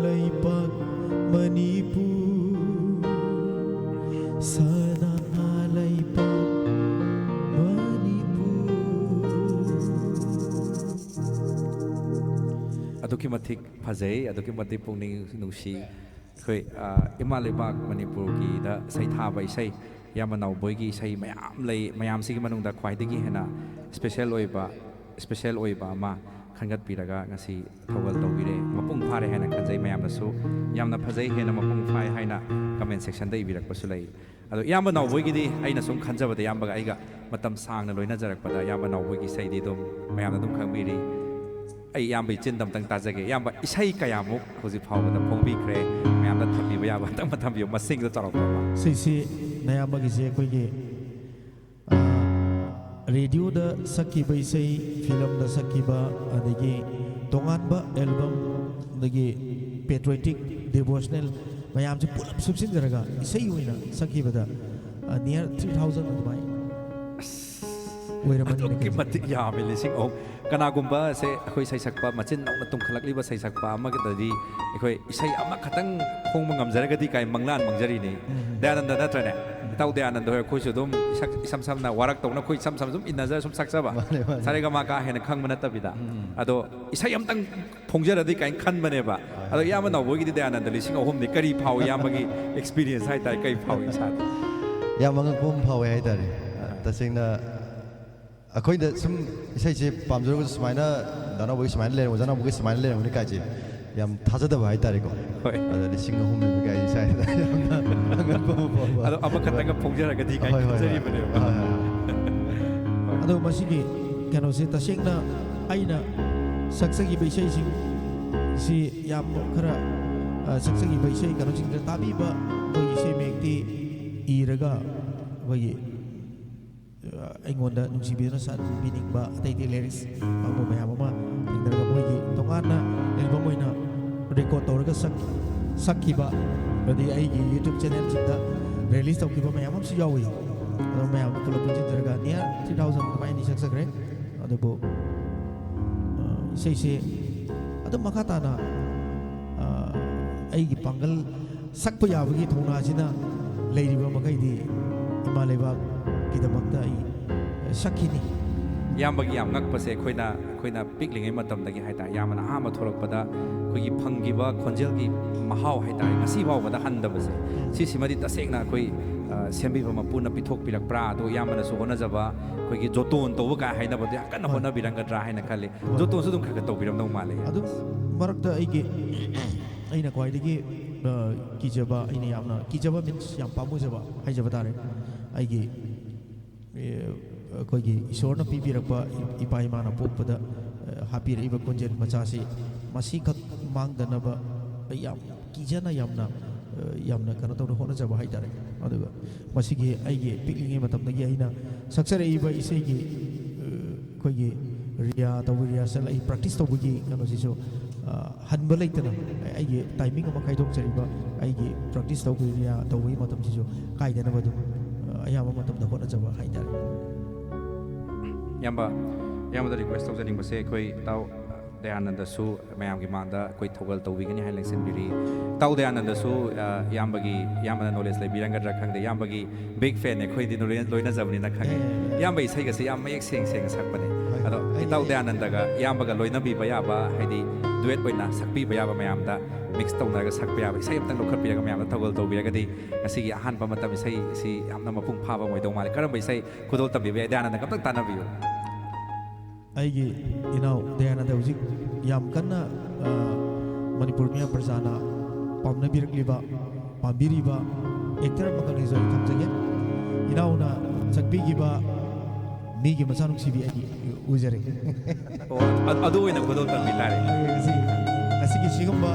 ꯂꯩꯄꯥꯛ ꯃꯅꯤꯄꯨꯔ, ꯁꯅꯥ ꯂꯩꯄꯥꯛ ꯃꯅꯤꯄꯨꯔ꯫ ꯑꯗꯨꯛꯀꯤ ꯃꯇꯤꯛ ꯐꯖꯩ, ꯑꯗꯨꯛꯀꯤ ꯃꯇꯤꯛ ꯄꯨꯛꯅꯤꯡ ꯅꯨꯡꯁꯤ꯫ ꯑꯩꯈꯣꯏ, ꯑ, ꯏꯃꯥ ꯂꯩꯕꯥꯛ ꯃꯅꯤꯄꯨꯔꯒꯤꯗ ꯁꯩꯊꯥꯕ ꯏꯁꯩ, ꯏꯌꯥꯝꯕ ꯅꯥꯎꯕꯣꯏꯒꯤ ꯏꯁꯩ ꯃꯌꯥꯝ ꯂꯩ꯫ ꯃꯌꯥꯝꯁꯤꯒꯤ ꯃꯅꯨꯡꯗ ꯈ꯭ꯋꯥꯏꯗꯒꯤ ꯍꯦꯟꯅ special ꯑꯣꯏꯕ, special ꯑꯣꯏꯕ ꯑꯃ ꯈꯟꯒꯠꯄꯤꯔꯒ ꯉꯁꯤ ꯊꯧꯒꯜ ꯇꯧꯕꯤꯔꯦ꯫ ꯃꯄꯨꯡ ꯐꯥꯔꯦ ꯍꯥꯏꯅ ꯈꯟꯖꯩ꯫ ꯃꯌꯥꯝꯅꯁꯨ ꯌꯥꯝꯅ ꯐꯖꯩ, ꯍꯦꯟꯅ ꯃꯄꯨꯡ ꯐꯥꯏ ꯍꯥꯏꯅ comment sectionꯗ ꯏꯕꯤꯔꯛꯄꯁꯨ ꯂꯩ꯫ ꯑꯗꯣ ꯏꯌꯥꯝꯕ ꯅꯥꯎꯕꯣꯏꯒꯤꯗꯤ ꯑꯩꯅ ꯁꯨꯝ ꯈꯟꯖꯕꯗ, ꯏꯌꯥꯝꯕꯒ ꯑꯩꯒ ꯃꯇꯝ ꯁꯥꯡꯅ ꯂꯣꯏꯅꯖꯔꯛꯄꯗ ꯏꯌꯥꯝꯕ ꯅꯥꯎꯕꯣꯏꯒꯤ ꯏꯁꯩꯗꯤ ꯑꯗꯨꯝ ꯃꯌꯥꯝꯅ ꯑꯗꯨꯝ ꯈꯪꯕꯤꯔꯤ꯫ ꯑꯩ ꯏꯌꯥꯝꯕ ꯏꯆꯤꯟꯗ ꯑꯝꯇꯪ ꯇꯥꯖꯒꯦ꯫ ꯏꯌꯥꯝꯕ, ꯏꯁꯩ ꯀꯌꯥꯃꯨꯛ ꯍꯧꯖꯤꯛ ꯐꯥꯎꯕꯗ ꯐꯣꯡꯕꯤꯈ꯭ꯔꯦ? ꯃꯌꯥꯝꯗ ꯊꯝꯕꯤꯕ ꯌꯥꯕ ꯑꯝꯇꯪ ꯊꯝꯕꯤꯌꯨ, ꯃꯁꯤꯡꯗꯣ ꯆꯥꯎꯔꯥꯛꯄ ꯑꯃ꯫ ꯏꯁꯩꯁꯤ ꯅꯌꯥꯝꯕꯒꯤꯁꯦ ꯑꯩꯈꯣꯏꯒꯤ, ꯑ, radioꯗ ꯁꯛꯈꯤꯕ ꯏꯁꯩ, filmꯗ ꯁꯛꯈꯤꯕ, ꯑꯗꯒꯤ ꯇꯣꯉꯥꯟꯕ album, ꯑꯗꯒꯤ patriotic, devotional ꯃꯌꯥꯝꯁꯦ ꯄꯨꯂꯞ ꯁꯨꯞꯆꯤꯟꯖꯔꯒ ꯏꯁꯩ ꯑꯣꯏꯅ ꯁꯛꯈꯤꯕꯗ, ꯑ, near three thousand ꯑꯗꯨꯃꯥꯏꯅ ꯑꯣꯏꯔꯝꯃꯅꯤꯅ ꯑꯗꯨꯛꯀꯤ ꯈꯟꯖꯩ꯫ ꯃꯇꯤꯛ ꯌꯥꯝꯃꯤ, ꯂꯤꯁꯤꯡ ꯑꯍꯨꯝ꯫ ꯀꯅꯥꯒꯨꯝꯕ ꯁꯦ ꯑꯩꯈꯣꯏ ꯁꯩꯁꯛꯄ ꯃꯆꯤꯟ ꯅꯧꯅ ꯇꯨꯝꯈꯠꯂꯛꯂꯤꯕ ꯁꯩꯁꯛꯄ ꯑꯃꯒꯗꯗꯤ ꯑꯩꯈꯣꯏ ꯏꯁꯩ ꯑꯃꯈꯛꯇꯪ ꯐꯣꯡꯕ ꯉꯝꯖꯔꯒꯗꯤ ꯀꯥꯏ ꯃꯪꯂꯥꯟ ꯃꯪꯖꯔꯤꯅꯤ꯫ ꯎꯝ꯫ ꯗꯌꯥꯅꯟꯗ ꯅꯠꯇ꯭ꯔꯅꯦ? ꯏꯇꯥꯎ ꯗꯌꯥꯅꯟꯗ ꯍꯣꯏ ꯑꯩꯈꯣꯏꯁꯨ ꯑꯗꯨꯝ ꯏꯁꯛ-, ꯏꯁꯝ ꯁꯝꯅ ꯋꯥꯔꯛ ꯇꯧꯅ ꯑꯩꯈꯣꯏ ꯏꯁꯝ ꯁꯝꯅ ꯑꯗꯨꯝ ꯏꯟꯅꯖꯔ ꯁꯨꯝ ꯁꯛꯆꯕ꯫ ꯃꯥꯅꯦ, ꯃꯥꯅꯦ꯫ ꯁꯥꯔꯦꯒꯃꯥ ꯀꯥ ꯍꯦꯟꯅ ꯈꯪꯕ ꯅꯠꯇꯕꯤꯗ꯫ ꯎꯝ꯫ ꯑꯗꯣ ꯏꯁꯩ ꯑꯝꯇꯪ ꯐꯣꯡꯖꯔꯗꯤ ꯀꯥꯏꯅ ꯈꯟꯕꯅꯦꯕ꯫ ꯍꯣꯏ, ꯑꯗꯣ ꯍꯣꯏ꯫ ꯏꯌꯥꯝꯕ ꯅꯥꯎꯕꯣꯏꯒꯤꯗꯤ ꯗꯌꯥꯅꯟꯗ ꯂꯤꯁꯤꯡ ꯑꯍꯨꯝꯗꯤ ꯀꯔꯤ ꯐꯥꯎꯏ? ꯏꯌꯥꯝꯕꯒꯤ experience ꯍꯥꯏꯇꯥꯔꯦ, ꯀꯔꯤ ꯐꯥꯎꯏ ꯏꯁꯥꯗ? ꯌꯥꯝ ꯑꯉꯛꯄ ꯑꯃ ꯐꯥꯎꯋꯦ ꯍꯥꯏꯇꯥꯔꯦ꯫ ꯇꯁꯦꯡꯅ ꯑꯩꯈꯣꯏꯗ ꯁꯨꯝ ꯏꯁꯩꯁꯦ ꯄꯥꯝꯖꯔꯒꯁꯨ ꯁꯨꯃꯥꯏꯅ ꯗꯥ ꯅꯥꯎꯕꯣꯏꯒꯤ ꯁꯨꯃꯥꯏꯅ ꯂꯩꯔꯝꯒꯅꯤ, ꯗꯥ ꯅꯥꯎꯕꯣꯏꯒꯤ ꯁꯨꯃꯥꯏꯅ ꯂꯩꯔꯝꯒꯅꯤ ꯀꯥꯏꯁꯦ ꯌꯥꯝ ꯊꯥꯖꯗꯕ ꯍꯥꯏꯇꯥꯔꯦꯀꯣ꯫ ꯍꯣꯏ꯫ ꯑꯗ ꯂꯤꯁꯤꯡ ꯑꯍꯨꯝ ꯂꯩꯕ ꯀꯥꯏꯁꯦ ꯏꯁꯥ ꯏꯊꯟꯇ ꯌꯥꯝꯅ ꯑꯉꯛꯄ ꯑꯃ ꯐꯥꯎꯕ꯫ ꯑꯗꯣ ꯑꯃꯈꯛꯇꯪꯒ ꯐꯣꯡꯖꯔꯒꯗꯤ ꯀꯥꯏ ꯍꯣꯏ, ꯍꯣꯏ, ꯍꯣꯏ꯫ ꯈꯟꯖꯔꯤꯕꯅꯦꯕ꯫ ꯍꯣꯏ, ꯍꯣꯏ, ꯍꯣꯏ꯫ ꯑꯗꯣ ꯃꯁꯤꯒꯤ ꯀꯩꯅꯣꯁꯦ ꯇꯁꯦꯡꯅ ꯑꯩꯅ ꯁꯛꯆꯈꯤꯕ ꯏꯁꯩꯁꯤꯡ ꯁꯤ ꯌꯥꯝ ꯈꯔ, ꯑ, ꯁꯛꯆꯈꯤꯕ ꯏꯁꯩ ꯀꯩꯅꯣꯁꯤꯡꯗ ꯇꯥꯕꯤꯕ ꯑꯩꯈꯣꯏꯒꯤ ꯏꯁꯩ ꯃꯌꯦꯛꯇꯤ ꯏꯔꯒ ꯑꯩꯈꯣꯏꯒꯤ ꯑꯩꯉꯣꯟꯗ ꯅꯨꯡꯁꯤꯕꯤꯗꯨꯅ ꯁꯛꯄꯤꯅꯤꯡꯕ ꯑꯇꯩ ꯑꯇꯩ lyrics ꯐꯪꯕ ꯃꯌꯥꯝ ꯑꯃ ꯊꯦꯡꯅꯔꯒ ꯃꯣꯏꯒꯤ ꯇꯣꯉꯥꯟꯅ album ꯑꯣꯏꯅ record ꯇꯧꯔꯒ ꯁꯛ-, ꯁꯛꯈꯤꯕ, ꯑꯗꯩ ꯑꯩꯒꯤ YouTube channelꯁꯤꯡꯗ release ꯇꯧꯈꯤꯕ ꯃꯌꯥꯝ ꯑꯃꯁꯨ ꯌꯥꯎꯏ꯫ ꯑꯗꯣ ꯃꯌꯥꯝꯗꯣ ꯄꯨꯂꯞ ꯄꯨꯟꯁꯤꯟꯖꯔꯒ near three thousand ꯑꯗꯨꯃꯥꯏꯅꯗꯤ ꯁꯛꯆꯈ꯭ꯔꯦ꯫ ꯑꯗꯨꯕꯨ, ꯑ, ꯏꯁꯩꯁꯦ ꯑꯗꯨꯝ ꯃꯈꯥ ꯇꯥꯅ, ꯑ, ꯑꯩꯒꯤ ꯄꯥꯡꯒꯜ ꯁꯛꯄ ꯌꯥꯕꯒꯤ ꯊꯧꯅꯥꯁꯤꯅ ꯂꯩꯔꯤꯕ ꯃꯈꯩꯗꯤ ꯏꯃꯥ ꯂꯩꯕꯥꯛꯀꯤꯗꯃꯛꯇ ꯑꯩ ꯁꯛꯈꯤꯅꯤ꯫ ꯏꯌꯥꯝꯕꯒꯤ ꯌꯥꯝ ꯉꯛꯄꯁꯦ, ꯑꯩꯈꯣꯏꯅ ꯑꯩꯈꯣꯏꯅ ꯄꯤꯛꯂꯤꯉꯩ ꯃꯇꯝꯗꯒꯤ ꯍꯥꯏꯇꯥꯔꯦ, ꯏꯌꯥꯝꯕꯅ ꯑꯍꯥꯟꯕ ꯊꯣꯛꯂꯛꯄꯗ ꯑꯩꯈꯣꯏꯒꯤ ꯐꯪꯈꯤꯕ ꯈꯣꯟꯖꯦꯜꯒꯤ ꯃꯍꯥꯎ ꯍꯥꯏꯇꯥꯔꯦ, ꯉꯁꯤ ꯐꯥꯎꯕꯗ ꯍꯟꯗꯕꯁꯦ, ꯁꯤꯁꯤꯃꯗꯤ ꯇꯁꯦꯡꯅ ꯑꯩꯈꯣꯏ, ꯑ, ꯁꯦꯝꯕꯤꯕ ꯃꯄꯨꯅ ꯄꯤꯊꯣꯛꯄꯤꯔꯛꯄ꯭ꯔꯥ? ꯑꯗꯣ ꯏꯌꯥꯝꯕꯅꯁꯨ ꯍꯣꯠꯅꯖꯕ, ꯑꯩꯈꯣꯏꯒꯤ ꯖꯣꯇꯣꯟ ꯇꯧꯕ ꯀꯥꯏ ꯍꯥꯏꯅꯕꯗꯣ ꯌꯥꯝ ꯀꯟꯅ ꯍꯣꯏ꯫ ꯍꯣꯠꯅꯕꯤꯔꯝꯒꯗ꯭ꯔꯥ ꯍꯥꯏꯅ ꯈꯜꯂꯤ꯫ ꯍꯣꯏ꯫ ꯖꯣꯇꯣꯟꯁꯨ ꯑꯗꯨꯝ ꯈꯔ ꯈꯔ ꯇꯧꯕꯤꯔꯝꯗꯧ ꯃꯥꯜꯂꯦ꯫ ꯑꯗꯨꯝ ꯃꯔꯛꯇ ꯑꯩꯒꯤ, ꯑꯩꯅ ꯈ꯭ꯋꯥꯏꯗꯒꯤ, ꯑ, ꯀꯤꯖꯕ, ꯑꯩꯅ ꯌꯥꯝꯅ ꯀꯤꯖꯕ means ꯌꯥꯝ ꯄꯥꯝꯃꯨꯖꯕ ꯍꯥꯏꯖꯕ ꯇꯥꯔꯦ, ꯑꯩꯒꯤ, ꯑꯦ, ꯑꯩꯈꯣꯏꯒꯤ ꯏꯁꯣꯔꯅ ꯄꯤꯕꯤꯔꯛꯄ ꯏ-, ꯏꯄꯥ ꯏꯃꯥꯅ ꯄꯣꯛꯄꯗ, ꯑ, ꯍꯥꯞꯄꯤꯔꯛꯏꯕ ꯈꯣꯟꯖꯦꯜ ꯃꯆꯥꯁꯤ ꯃꯁꯤꯈꯛ ꯃꯥꯡꯗꯅꯕ ꯑꯩ ꯌꯥꯝ ꯀꯤꯖꯅ ꯌꯥꯝꯅ, ꯑ, ꯌꯥꯝꯅ ꯀꯩꯅꯣ ꯇꯧꯅ ꯍꯣꯠꯅꯖꯕ ꯍꯥꯏꯇꯥꯔꯦ꯫ ꯑꯗꯨꯒ ꯃꯁꯤꯒꯤ ꯑꯩꯒꯤ ꯄꯤꯛꯂꯤꯉꯩ ꯃꯇꯝꯗꯒꯤ ꯑꯩꯅ ꯁꯛꯆꯔꯛꯏꯕ ꯏꯁꯩꯒꯤ, ꯑ, ꯑꯩꯈꯣꯏꯒꯤ ꯔꯤꯌꯥ ꯇꯧꯕ, rehearsal, ꯑꯩ practice ꯇꯧꯕꯒꯤ ꯀꯩꯅꯣꯁꯤꯁꯨ, ꯑ, ꯍꯟꯕ ꯂꯩꯇꯅ ꯑꯩꯒꯤ timing ꯑꯃ ꯈꯥꯏꯗꯣꯛꯆꯔꯤꯕ, ꯑꯩꯒꯤ practice ꯇꯧꯕꯒꯤ, ꯔꯤꯌꯥ ꯇꯧꯕꯒꯤ ꯃꯇꯝꯁꯤꯁꯨ ꯀꯥꯏꯗꯅꯕ ꯑꯗꯨꯝ, ꯑ, ꯑꯌꯥꯝꯕ ꯃꯇꯝꯗ ꯍꯣꯠꯅꯖꯕ ꯍꯥꯏꯇꯥꯔꯦ꯫ ꯏꯌꯥꯝꯕ, ꯏꯌꯥꯝꯕꯗ request ꯇꯧꯖꯅꯤꯡꯕꯁꯦ, ꯑꯩꯈꯣꯏ ꯏꯇꯥꯎ ꯗꯌꯥꯅꯟꯗꯁꯨ ꯃꯌꯥꯝꯒꯤ ꯃꯥꯡꯗ ꯑꯩꯈꯣꯏ ꯊꯧꯒꯜ ꯇꯧꯕꯤꯒꯅꯤ ꯍꯥꯏꯅ ꯂꯦꯡꯁꯤꯟꯕꯤꯔꯤ꯫ ꯏꯇꯥꯎ ꯗꯌꯥꯅꯟꯗꯁꯨ, ꯑ, ꯏꯌꯥꯝꯕꯒꯤ, ꯏꯌꯥꯝꯕꯅ knowledge ꯂꯩꯕꯤꯔꯝꯒꯗ꯭ꯔꯥ ꯈꯪꯗꯦ, ꯏꯌꯥꯝꯕꯒꯤ big fan ꯅꯦ ꯑꯩꯈꯣꯏꯗꯤ, ꯂꯣꯏꯅ-, ꯂꯣꯏꯅꯖꯕꯅꯤꯅ ꯈꯪꯉꯦ꯫ ꯑꯦ, ꯑꯦ, ꯑꯦ꯫ ꯏꯌꯥꯝꯕ ꯏꯁꯩꯒꯁꯦ ꯌꯥꯝ ꯃꯌꯦꯛ ꯁꯦꯡ ꯁꯦꯡꯅ ꯁꯛꯄꯅꯦ꯫ ꯍꯣꯏ, ꯑꯗꯣ ꯑꯩꯗꯤ ꯏꯇꯥꯎ ꯗꯌꯥꯅꯟꯗꯒ ꯏꯌꯥꯝꯕꯒ ꯂꯣꯏꯅꯕꯤꯕ ꯌꯥꯕ, ꯍꯥꯏꯗꯤ duet ꯑꯣꯏꯅ ꯁꯛꯄꯤꯕ ꯌꯥꯕ, ꯃꯌꯥꯝꯗ mix ꯇꯧꯅꯔꯒ ꯁꯛꯄ ꯌꯥꯕ ꯏꯁꯩ ꯑꯝꯇꯪ ꯂꯧꯈꯠꯄꯤꯔꯒ ꯃꯌꯥꯝꯗ ꯊꯧꯒꯜ ꯇꯧꯕꯤꯔꯒꯗꯤ ꯉꯁꯤꯒꯤ ꯑꯍꯥꯟꯕ ꯃꯇꯝ ꯏꯁꯩ ꯑꯁꯤ ꯌꯥꯝꯅ ꯃꯄꯨꯡ ꯐꯥꯕ ꯑꯃ ꯑꯣꯏꯗꯧ ꯃꯥꯜꯂꯦ꯫ ꯀꯔꯝꯕ ꯏꯁꯩ ꯈꯨꯗꯣꯜ ꯇꯝꯕꯤꯕ ꯌꯥꯏ? ꯗꯌꯥꯅꯟꯗꯒ ꯑꯝꯇꯪ ꯇꯥꯟꯅꯕꯤꯌꯨ꯫ ꯑꯩꯒꯤ ꯏꯅꯥꯎ ꯗꯌꯥꯅꯟꯗ ꯍꯧꯖꯤꯛ ꯌꯥꯝ ꯀꯟꯅ, ꯑ, ꯃꯅꯤꯄꯨꯔ ꯃꯤꯌꯥꯝ ꯄ꯭ꯔꯖꯥꯅ ꯄꯥꯝꯅꯕꯤꯔꯛꯂꯤꯕ, ꯄꯥꯝꯕꯤꯔꯤꯕ actor ꯑꯃꯈꯛꯅꯤꯁꯨ ꯑꯩ ꯊꯝꯖꯒꯦ꯫ ꯏꯅꯥꯎꯅ ꯁꯛꯄꯤꯈꯤꯕ ꯃꯤꯒꯤ ꯃꯆꯥꯅꯨꯡꯁꯤꯕꯤ ꯑꯩ ꯎꯖꯔꯦ꯫ ꯑꯣ, ꯑ-, ꯑꯗꯨ ꯑꯣꯏꯅ ꯈꯨꯗꯣꯜ ꯇꯝꯕꯤ ꯇꯥꯔꯦ꯫ ꯉꯁꯤ, ꯉꯁꯤꯒꯤ ꯁꯤꯒꯨꯝꯕ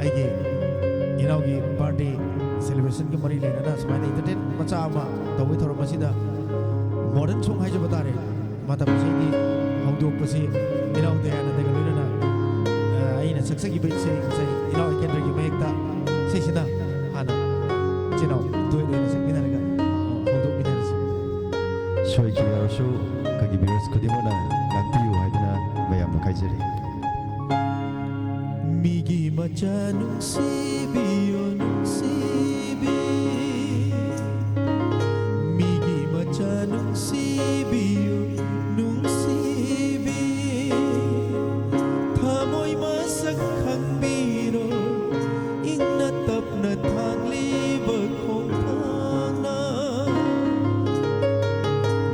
ꯑꯩꯒꯤ ꯏꯅꯥꯎꯒꯤ birthday celebrationꯒ ꯃꯔꯤ ꯂꯩꯅꯅ ꯁꯨꯃꯥꯏꯅ entertain ꯃꯆꯥ ꯑꯃ ꯇꯧꯕꯒꯤ ꯊꯧꯔꯝ ꯑꯁꯤꯗ modern song ꯍꯥꯏꯖꯕ ꯇꯥꯔꯦ, ꯃꯇꯝ ꯏꯁꯩꯒꯤ ꯍꯧꯗꯣꯛꯄꯁꯤ ꯏꯅꯥꯎ ꯗꯌꯥꯅꯟꯗꯒ ꯂꯣꯏꯅꯅ, ꯑ, ꯑꯩꯅ ꯁꯛꯆꯈꯤꯕ ꯏꯁꯩ ꯉꯁꯥꯏ ꯏꯅꯥꯎ ꯏꯀꯦꯟꯗ꯭ꯔꯒꯤ ꯃꯌꯦꯛꯇ ꯏꯁꯩꯁꯤꯅ ꯍꯥꯟꯅ ꯏꯆꯤꯟ ꯏꯅꯥꯎ duet ꯑꯣꯏꯅ ꯁꯛꯃꯤꯟꯅꯔꯒ, ꯑ, ꯍꯧꯗꯣꯛꯃꯤꯟꯅꯔꯁꯤ꯫ ꯁꯣꯏꯈꯤꯕ ꯌꯥꯎꯔꯁꯨ ꯑꯩꯈꯣꯏꯒꯤ viewers ꯈꯨꯗꯤꯡꯃꯛꯅ ꯉꯥꯛꯄꯤꯌꯨ ꯍꯥꯏꯗꯨꯅ ꯃꯌꯥꯝꯗ ꯍꯥꯏꯖꯔꯤ꯫ ꯃꯆꯥ ꯅꯨꯡꯁꯤꯕꯤꯌꯨ, ꯅꯨꯡꯁꯤꯕꯤ꯫ ꯃꯤꯒꯤ ꯃꯆꯥ ꯅꯨꯡꯁꯤꯕꯤꯌꯨ, ꯅꯨꯡꯁꯤꯕꯤ꯫ ꯊꯃꯣꯏ ꯃꯁꯛ ꯈꯪꯕꯤꯔꯣ, ꯏꯪꯅ ꯇꯞꯅ ꯊꯥꯡꯂꯤꯕ ꯈꯣꯡꯊꯥꯡꯅ꯫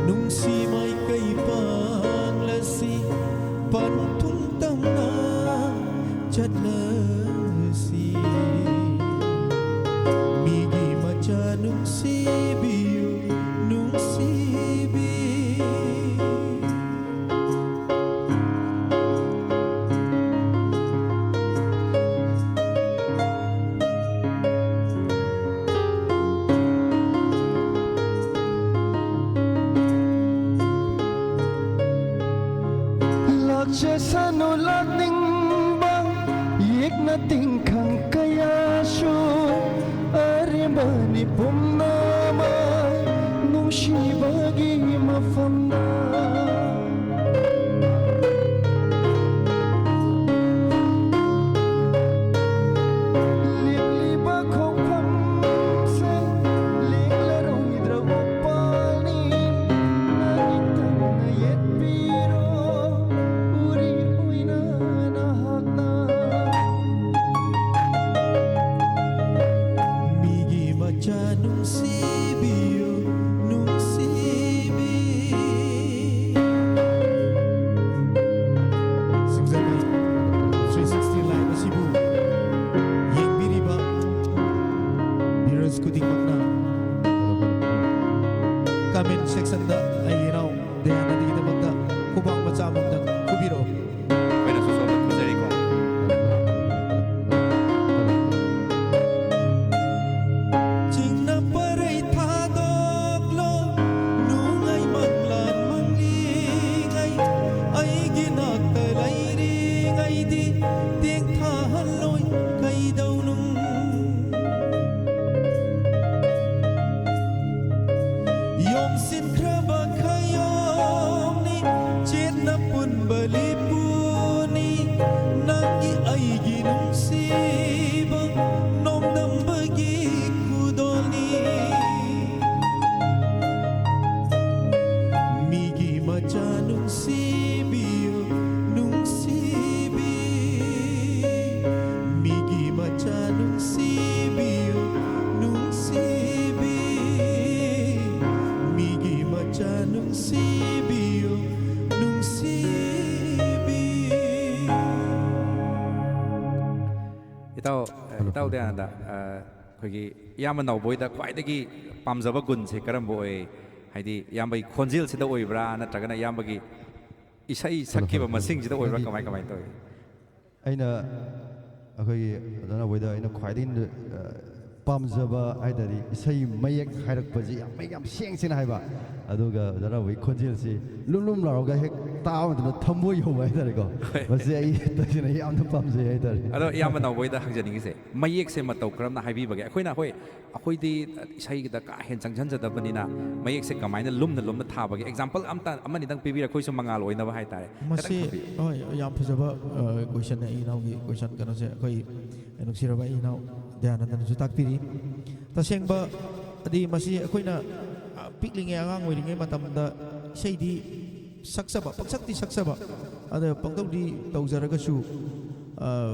ꯅꯨꯡꯁꯤ ꯃꯥꯏꯀꯩ ꯄꯥꯡꯂꯁꯤ, ꯄꯟꯊꯨꯡ ꯇꯝꯅ ꯆꯠꯂꯁꯤ꯫ ꯃꯤꯒꯤ ꯃꯆꯥ ꯅꯨꯡꯁꯤꯕꯤꯌꯨ, ꯅꯨꯡꯁꯤꯕꯤ꯫ ꯂꯥꯛꯆꯁꯅꯨ ꯂꯥꯛꯅꯤꯡꯕ ꯌꯦꯛꯅ ꯇꯤꯡꯈꯪ ꯀꯌꯥꯁꯨ, ꯑꯔꯦꯝꯕꯅꯤ ꯄꯨꯝꯅꯃꯛ ꯅꯨꯡꯁꯤꯕꯒꯤ ꯃꯐꯝꯗ꯫ ꯂꯦꯞꯂꯤꯕ ꯈꯣꯡꯐꯝꯁꯦ ꯂꯦꯡꯂꯔꯣꯏꯗ꯭ꯔꯕ ꯄꯥꯜꯅꯤ꯫ ꯅꯥꯏꯇꯪꯅ ꯌꯦꯠꯄꯤꯔꯣ, ꯎꯔꯤ ꯑꯣꯏꯅ ꯅꯍꯥꯛꯅ꯫ ꯃꯤꯒꯤ ꯃꯆꯥ ꯅꯨꯡꯁꯤꯕꯤꯌꯨ, ꯅꯨꯡꯁꯤꯕꯤ꯫ ꯁꯤꯡꯖꯃꯩ three sixty Live ꯑꯁꯤꯕꯨ ꯌꯦꯡꯕꯤꯔꯤꯕ viewers ꯈꯨꯗꯤꯡꯃꯛꯅ comment sectionꯗ ꯑꯩꯒꯤ ꯏꯅꯥꯎ ꯗꯌꯥꯅꯟꯗꯒꯤꯗꯃꯛꯇ ꯈꯨꯕꯥꯛ ꯃꯆꯥ ꯑꯃꯃꯝꯇꯪ ꯈꯨꯕꯤꯔꯛꯎ꯫ ꯑꯩꯈꯣꯏꯅꯁꯨ ꯁꯣꯝꯗ ꯈꯨꯖꯔꯤꯀꯣ꯫ ꯆꯤꯡꯅ ꯄꯔꯩ ꯊꯥꯗꯣꯛꯂꯣ, ꯅꯨꯡꯉꯥꯏ ꯃꯪꯂꯥꯟ ꯃꯪꯂꯤꯉꯩ, ꯑꯩꯒꯤ ꯅꯥꯛꯇ ꯂꯩꯔꯤꯉꯩꯗꯤ ꯇꯦꯡꯊꯥꯍꯜꯂꯣꯏ ꯀꯩꯗꯧꯅꯨꯡ꯫ ꯌꯣꯝꯁꯤꯟꯈ꯭ꯔꯕ ꯈꯌꯣꯝꯅꯤ, ꯆꯦꯠꯅ ꯄꯨꯟꯕ ꯂꯤꯄꯨꯅꯤ, ꯅꯪꯒꯤ ꯑꯩꯒꯤ ꯅꯨꯡꯁꯤ ꯏꯇꯥꯎ, ꯏꯇꯥꯎ ꯗꯌꯥꯅꯟꯗ, ꯑ, ꯑꯩꯈꯣꯏꯒꯤ ꯏꯌꯥꯝꯕ ꯅꯥꯎꯕꯣꯏꯗ ꯈ꯭ꯋꯥꯏꯗꯒꯤ ꯄꯥꯝꯖꯕ ꯒꯨꯟꯁꯦ ꯀꯔꯝꯕ ꯑꯣꯏ? ꯍꯥꯏꯗꯤ ꯏꯌꯥꯝꯕꯒꯤ ꯈꯣꯟꯖꯦꯜꯁꯤꯗ ꯑꯣꯏꯕ꯭ꯔꯥ, ꯅꯠꯇ꯭ꯔꯒꯅ ꯏꯌꯥꯝꯕꯒꯤ ꯏꯁꯩ ꯁꯛꯈꯤꯕ ꯃꯁꯤꯡꯁꯤꯗ ꯑꯣꯏꯕ꯭ꯔꯥ? ꯑꯩꯒꯤ ꯀꯃꯥꯏ ꯀꯃꯥꯏꯅ ꯇꯧꯏ? ꯑꯩꯅ, ꯑꯩꯈꯣꯏꯒꯤ ꯑꯣꯖꯥ ꯅꯥꯎꯕꯣꯏꯗ ꯑꯩꯅ ꯈ꯭ꯋꯥꯏꯗꯒꯤ, ꯑ, ꯄꯥꯝꯖꯕ ꯍꯥꯏ ꯇꯥꯔꯗꯤ ꯏꯁꯩ ꯃꯌꯦꯛ ꯍꯥꯏꯔꯛꯄꯁꯤ ꯌꯥꯝ ꯃꯌꯦꯛ ꯌꯥꯝ ꯁꯦꯡ ꯁꯦꯡꯅ ꯍꯥꯏꯕ, ꯑꯗꯨꯒ ꯑꯣꯖꯥ ꯅꯥꯎꯕꯣꯏꯒꯤ ꯈꯣꯟꯖꯦꯜꯁꯤ ꯂꯨꯝ ꯂꯨꯝ ꯂꯥꯎꯔꯒ ꯍꯦꯛ ꯇꯥꯕ ꯃꯇꯝꯗ ꯊꯃꯣꯏ ꯌꯧꯕ ꯍꯥꯏ ꯇꯥꯔꯦꯀꯣ꯫ ꯍꯣꯏ꯫ ꯃꯁꯤ ꯑꯩ ꯇꯁꯦꯡꯅ ꯌꯥꯝꯅ ꯄꯥꯝꯖꯩ ꯍꯥꯏ ꯇꯥꯔꯦ꯫ ꯑꯗꯣ ꯏꯌꯥꯝꯕ ꯅꯥꯎꯕꯣꯏꯗ ꯍꯪꯖꯅꯤꯡꯉꯤꯁꯦ, ꯃꯌꯦꯛꯁꯦ ꯃꯇꯧ ꯀꯔꯝꯅ ꯍꯥꯏꯕꯤꯕꯒꯦ? ꯑꯩꯈꯣꯏꯅ, ꯍꯣꯏ, ꯑꯩꯈꯣꯏꯗꯤ ꯏꯁꯩꯒꯤꯗ ꯀꯥ ꯍꯦꯟꯅ ꯆꯪꯁꯤꯟꯖꯗꯕꯅꯤꯅ ꯃꯌꯦꯛꯁꯦ ꯀꯃꯥꯏꯅ ꯂꯨꯝꯅ ꯂꯨꯝꯅ ꯊꯥꯕꯒꯦ? ꯑꯦꯛꯖꯥꯝꯄꯜ ꯑꯝꯇ, ꯑꯃꯅꯤꯗꯪ ꯄꯤꯕꯤꯔ ꯑꯩꯈꯣꯏꯁꯨ ꯃꯉꯥꯜ ꯑꯣꯏꯅꯕ ꯍꯥꯏ ꯇꯥꯔꯦ꯫ ꯈꯤꯇꯪ ꯃꯁꯤ, ꯊꯝꯕꯤꯌꯨ꯫ ꯍꯣꯏ, ꯌꯥꯝ ꯐꯖꯕ, ꯑ, ꯀꯣꯏꯁꯟꯅꯦ ꯑꯩ ꯏꯅꯥꯎꯒꯤ ꯀꯣꯏꯁꯟ ꯀꯩꯅꯣꯁꯦ꯫ ꯑꯩꯈꯣꯏ ꯅꯨꯡꯁꯤꯔꯕ ꯑꯩ ꯏꯅꯥꯎ ꯗꯌꯥꯅꯟꯗꯅꯁꯨ ꯇꯥꯛꯄꯤꯔꯤ꯫ ꯇꯁꯦꯡꯕ ꯑꯗꯤ ꯃꯁꯤ ꯑꯩꯈꯣꯏꯅ, ꯑ, ꯄꯤꯛꯂꯤꯉꯩ ꯑꯉꯥꯡ ꯑꯣꯏꯔꯤꯉꯩ ꯃꯇꯝꯗ ꯏꯁꯩꯗꯤ ꯁꯛꯆꯕ, ꯄꯪꯁꯛꯇꯤ ꯁꯛꯆꯕ, ꯑꯗ ꯄꯪꯇꯧꯗꯤ ꯇꯧꯖꯔꯒꯁꯨ, ꯑ,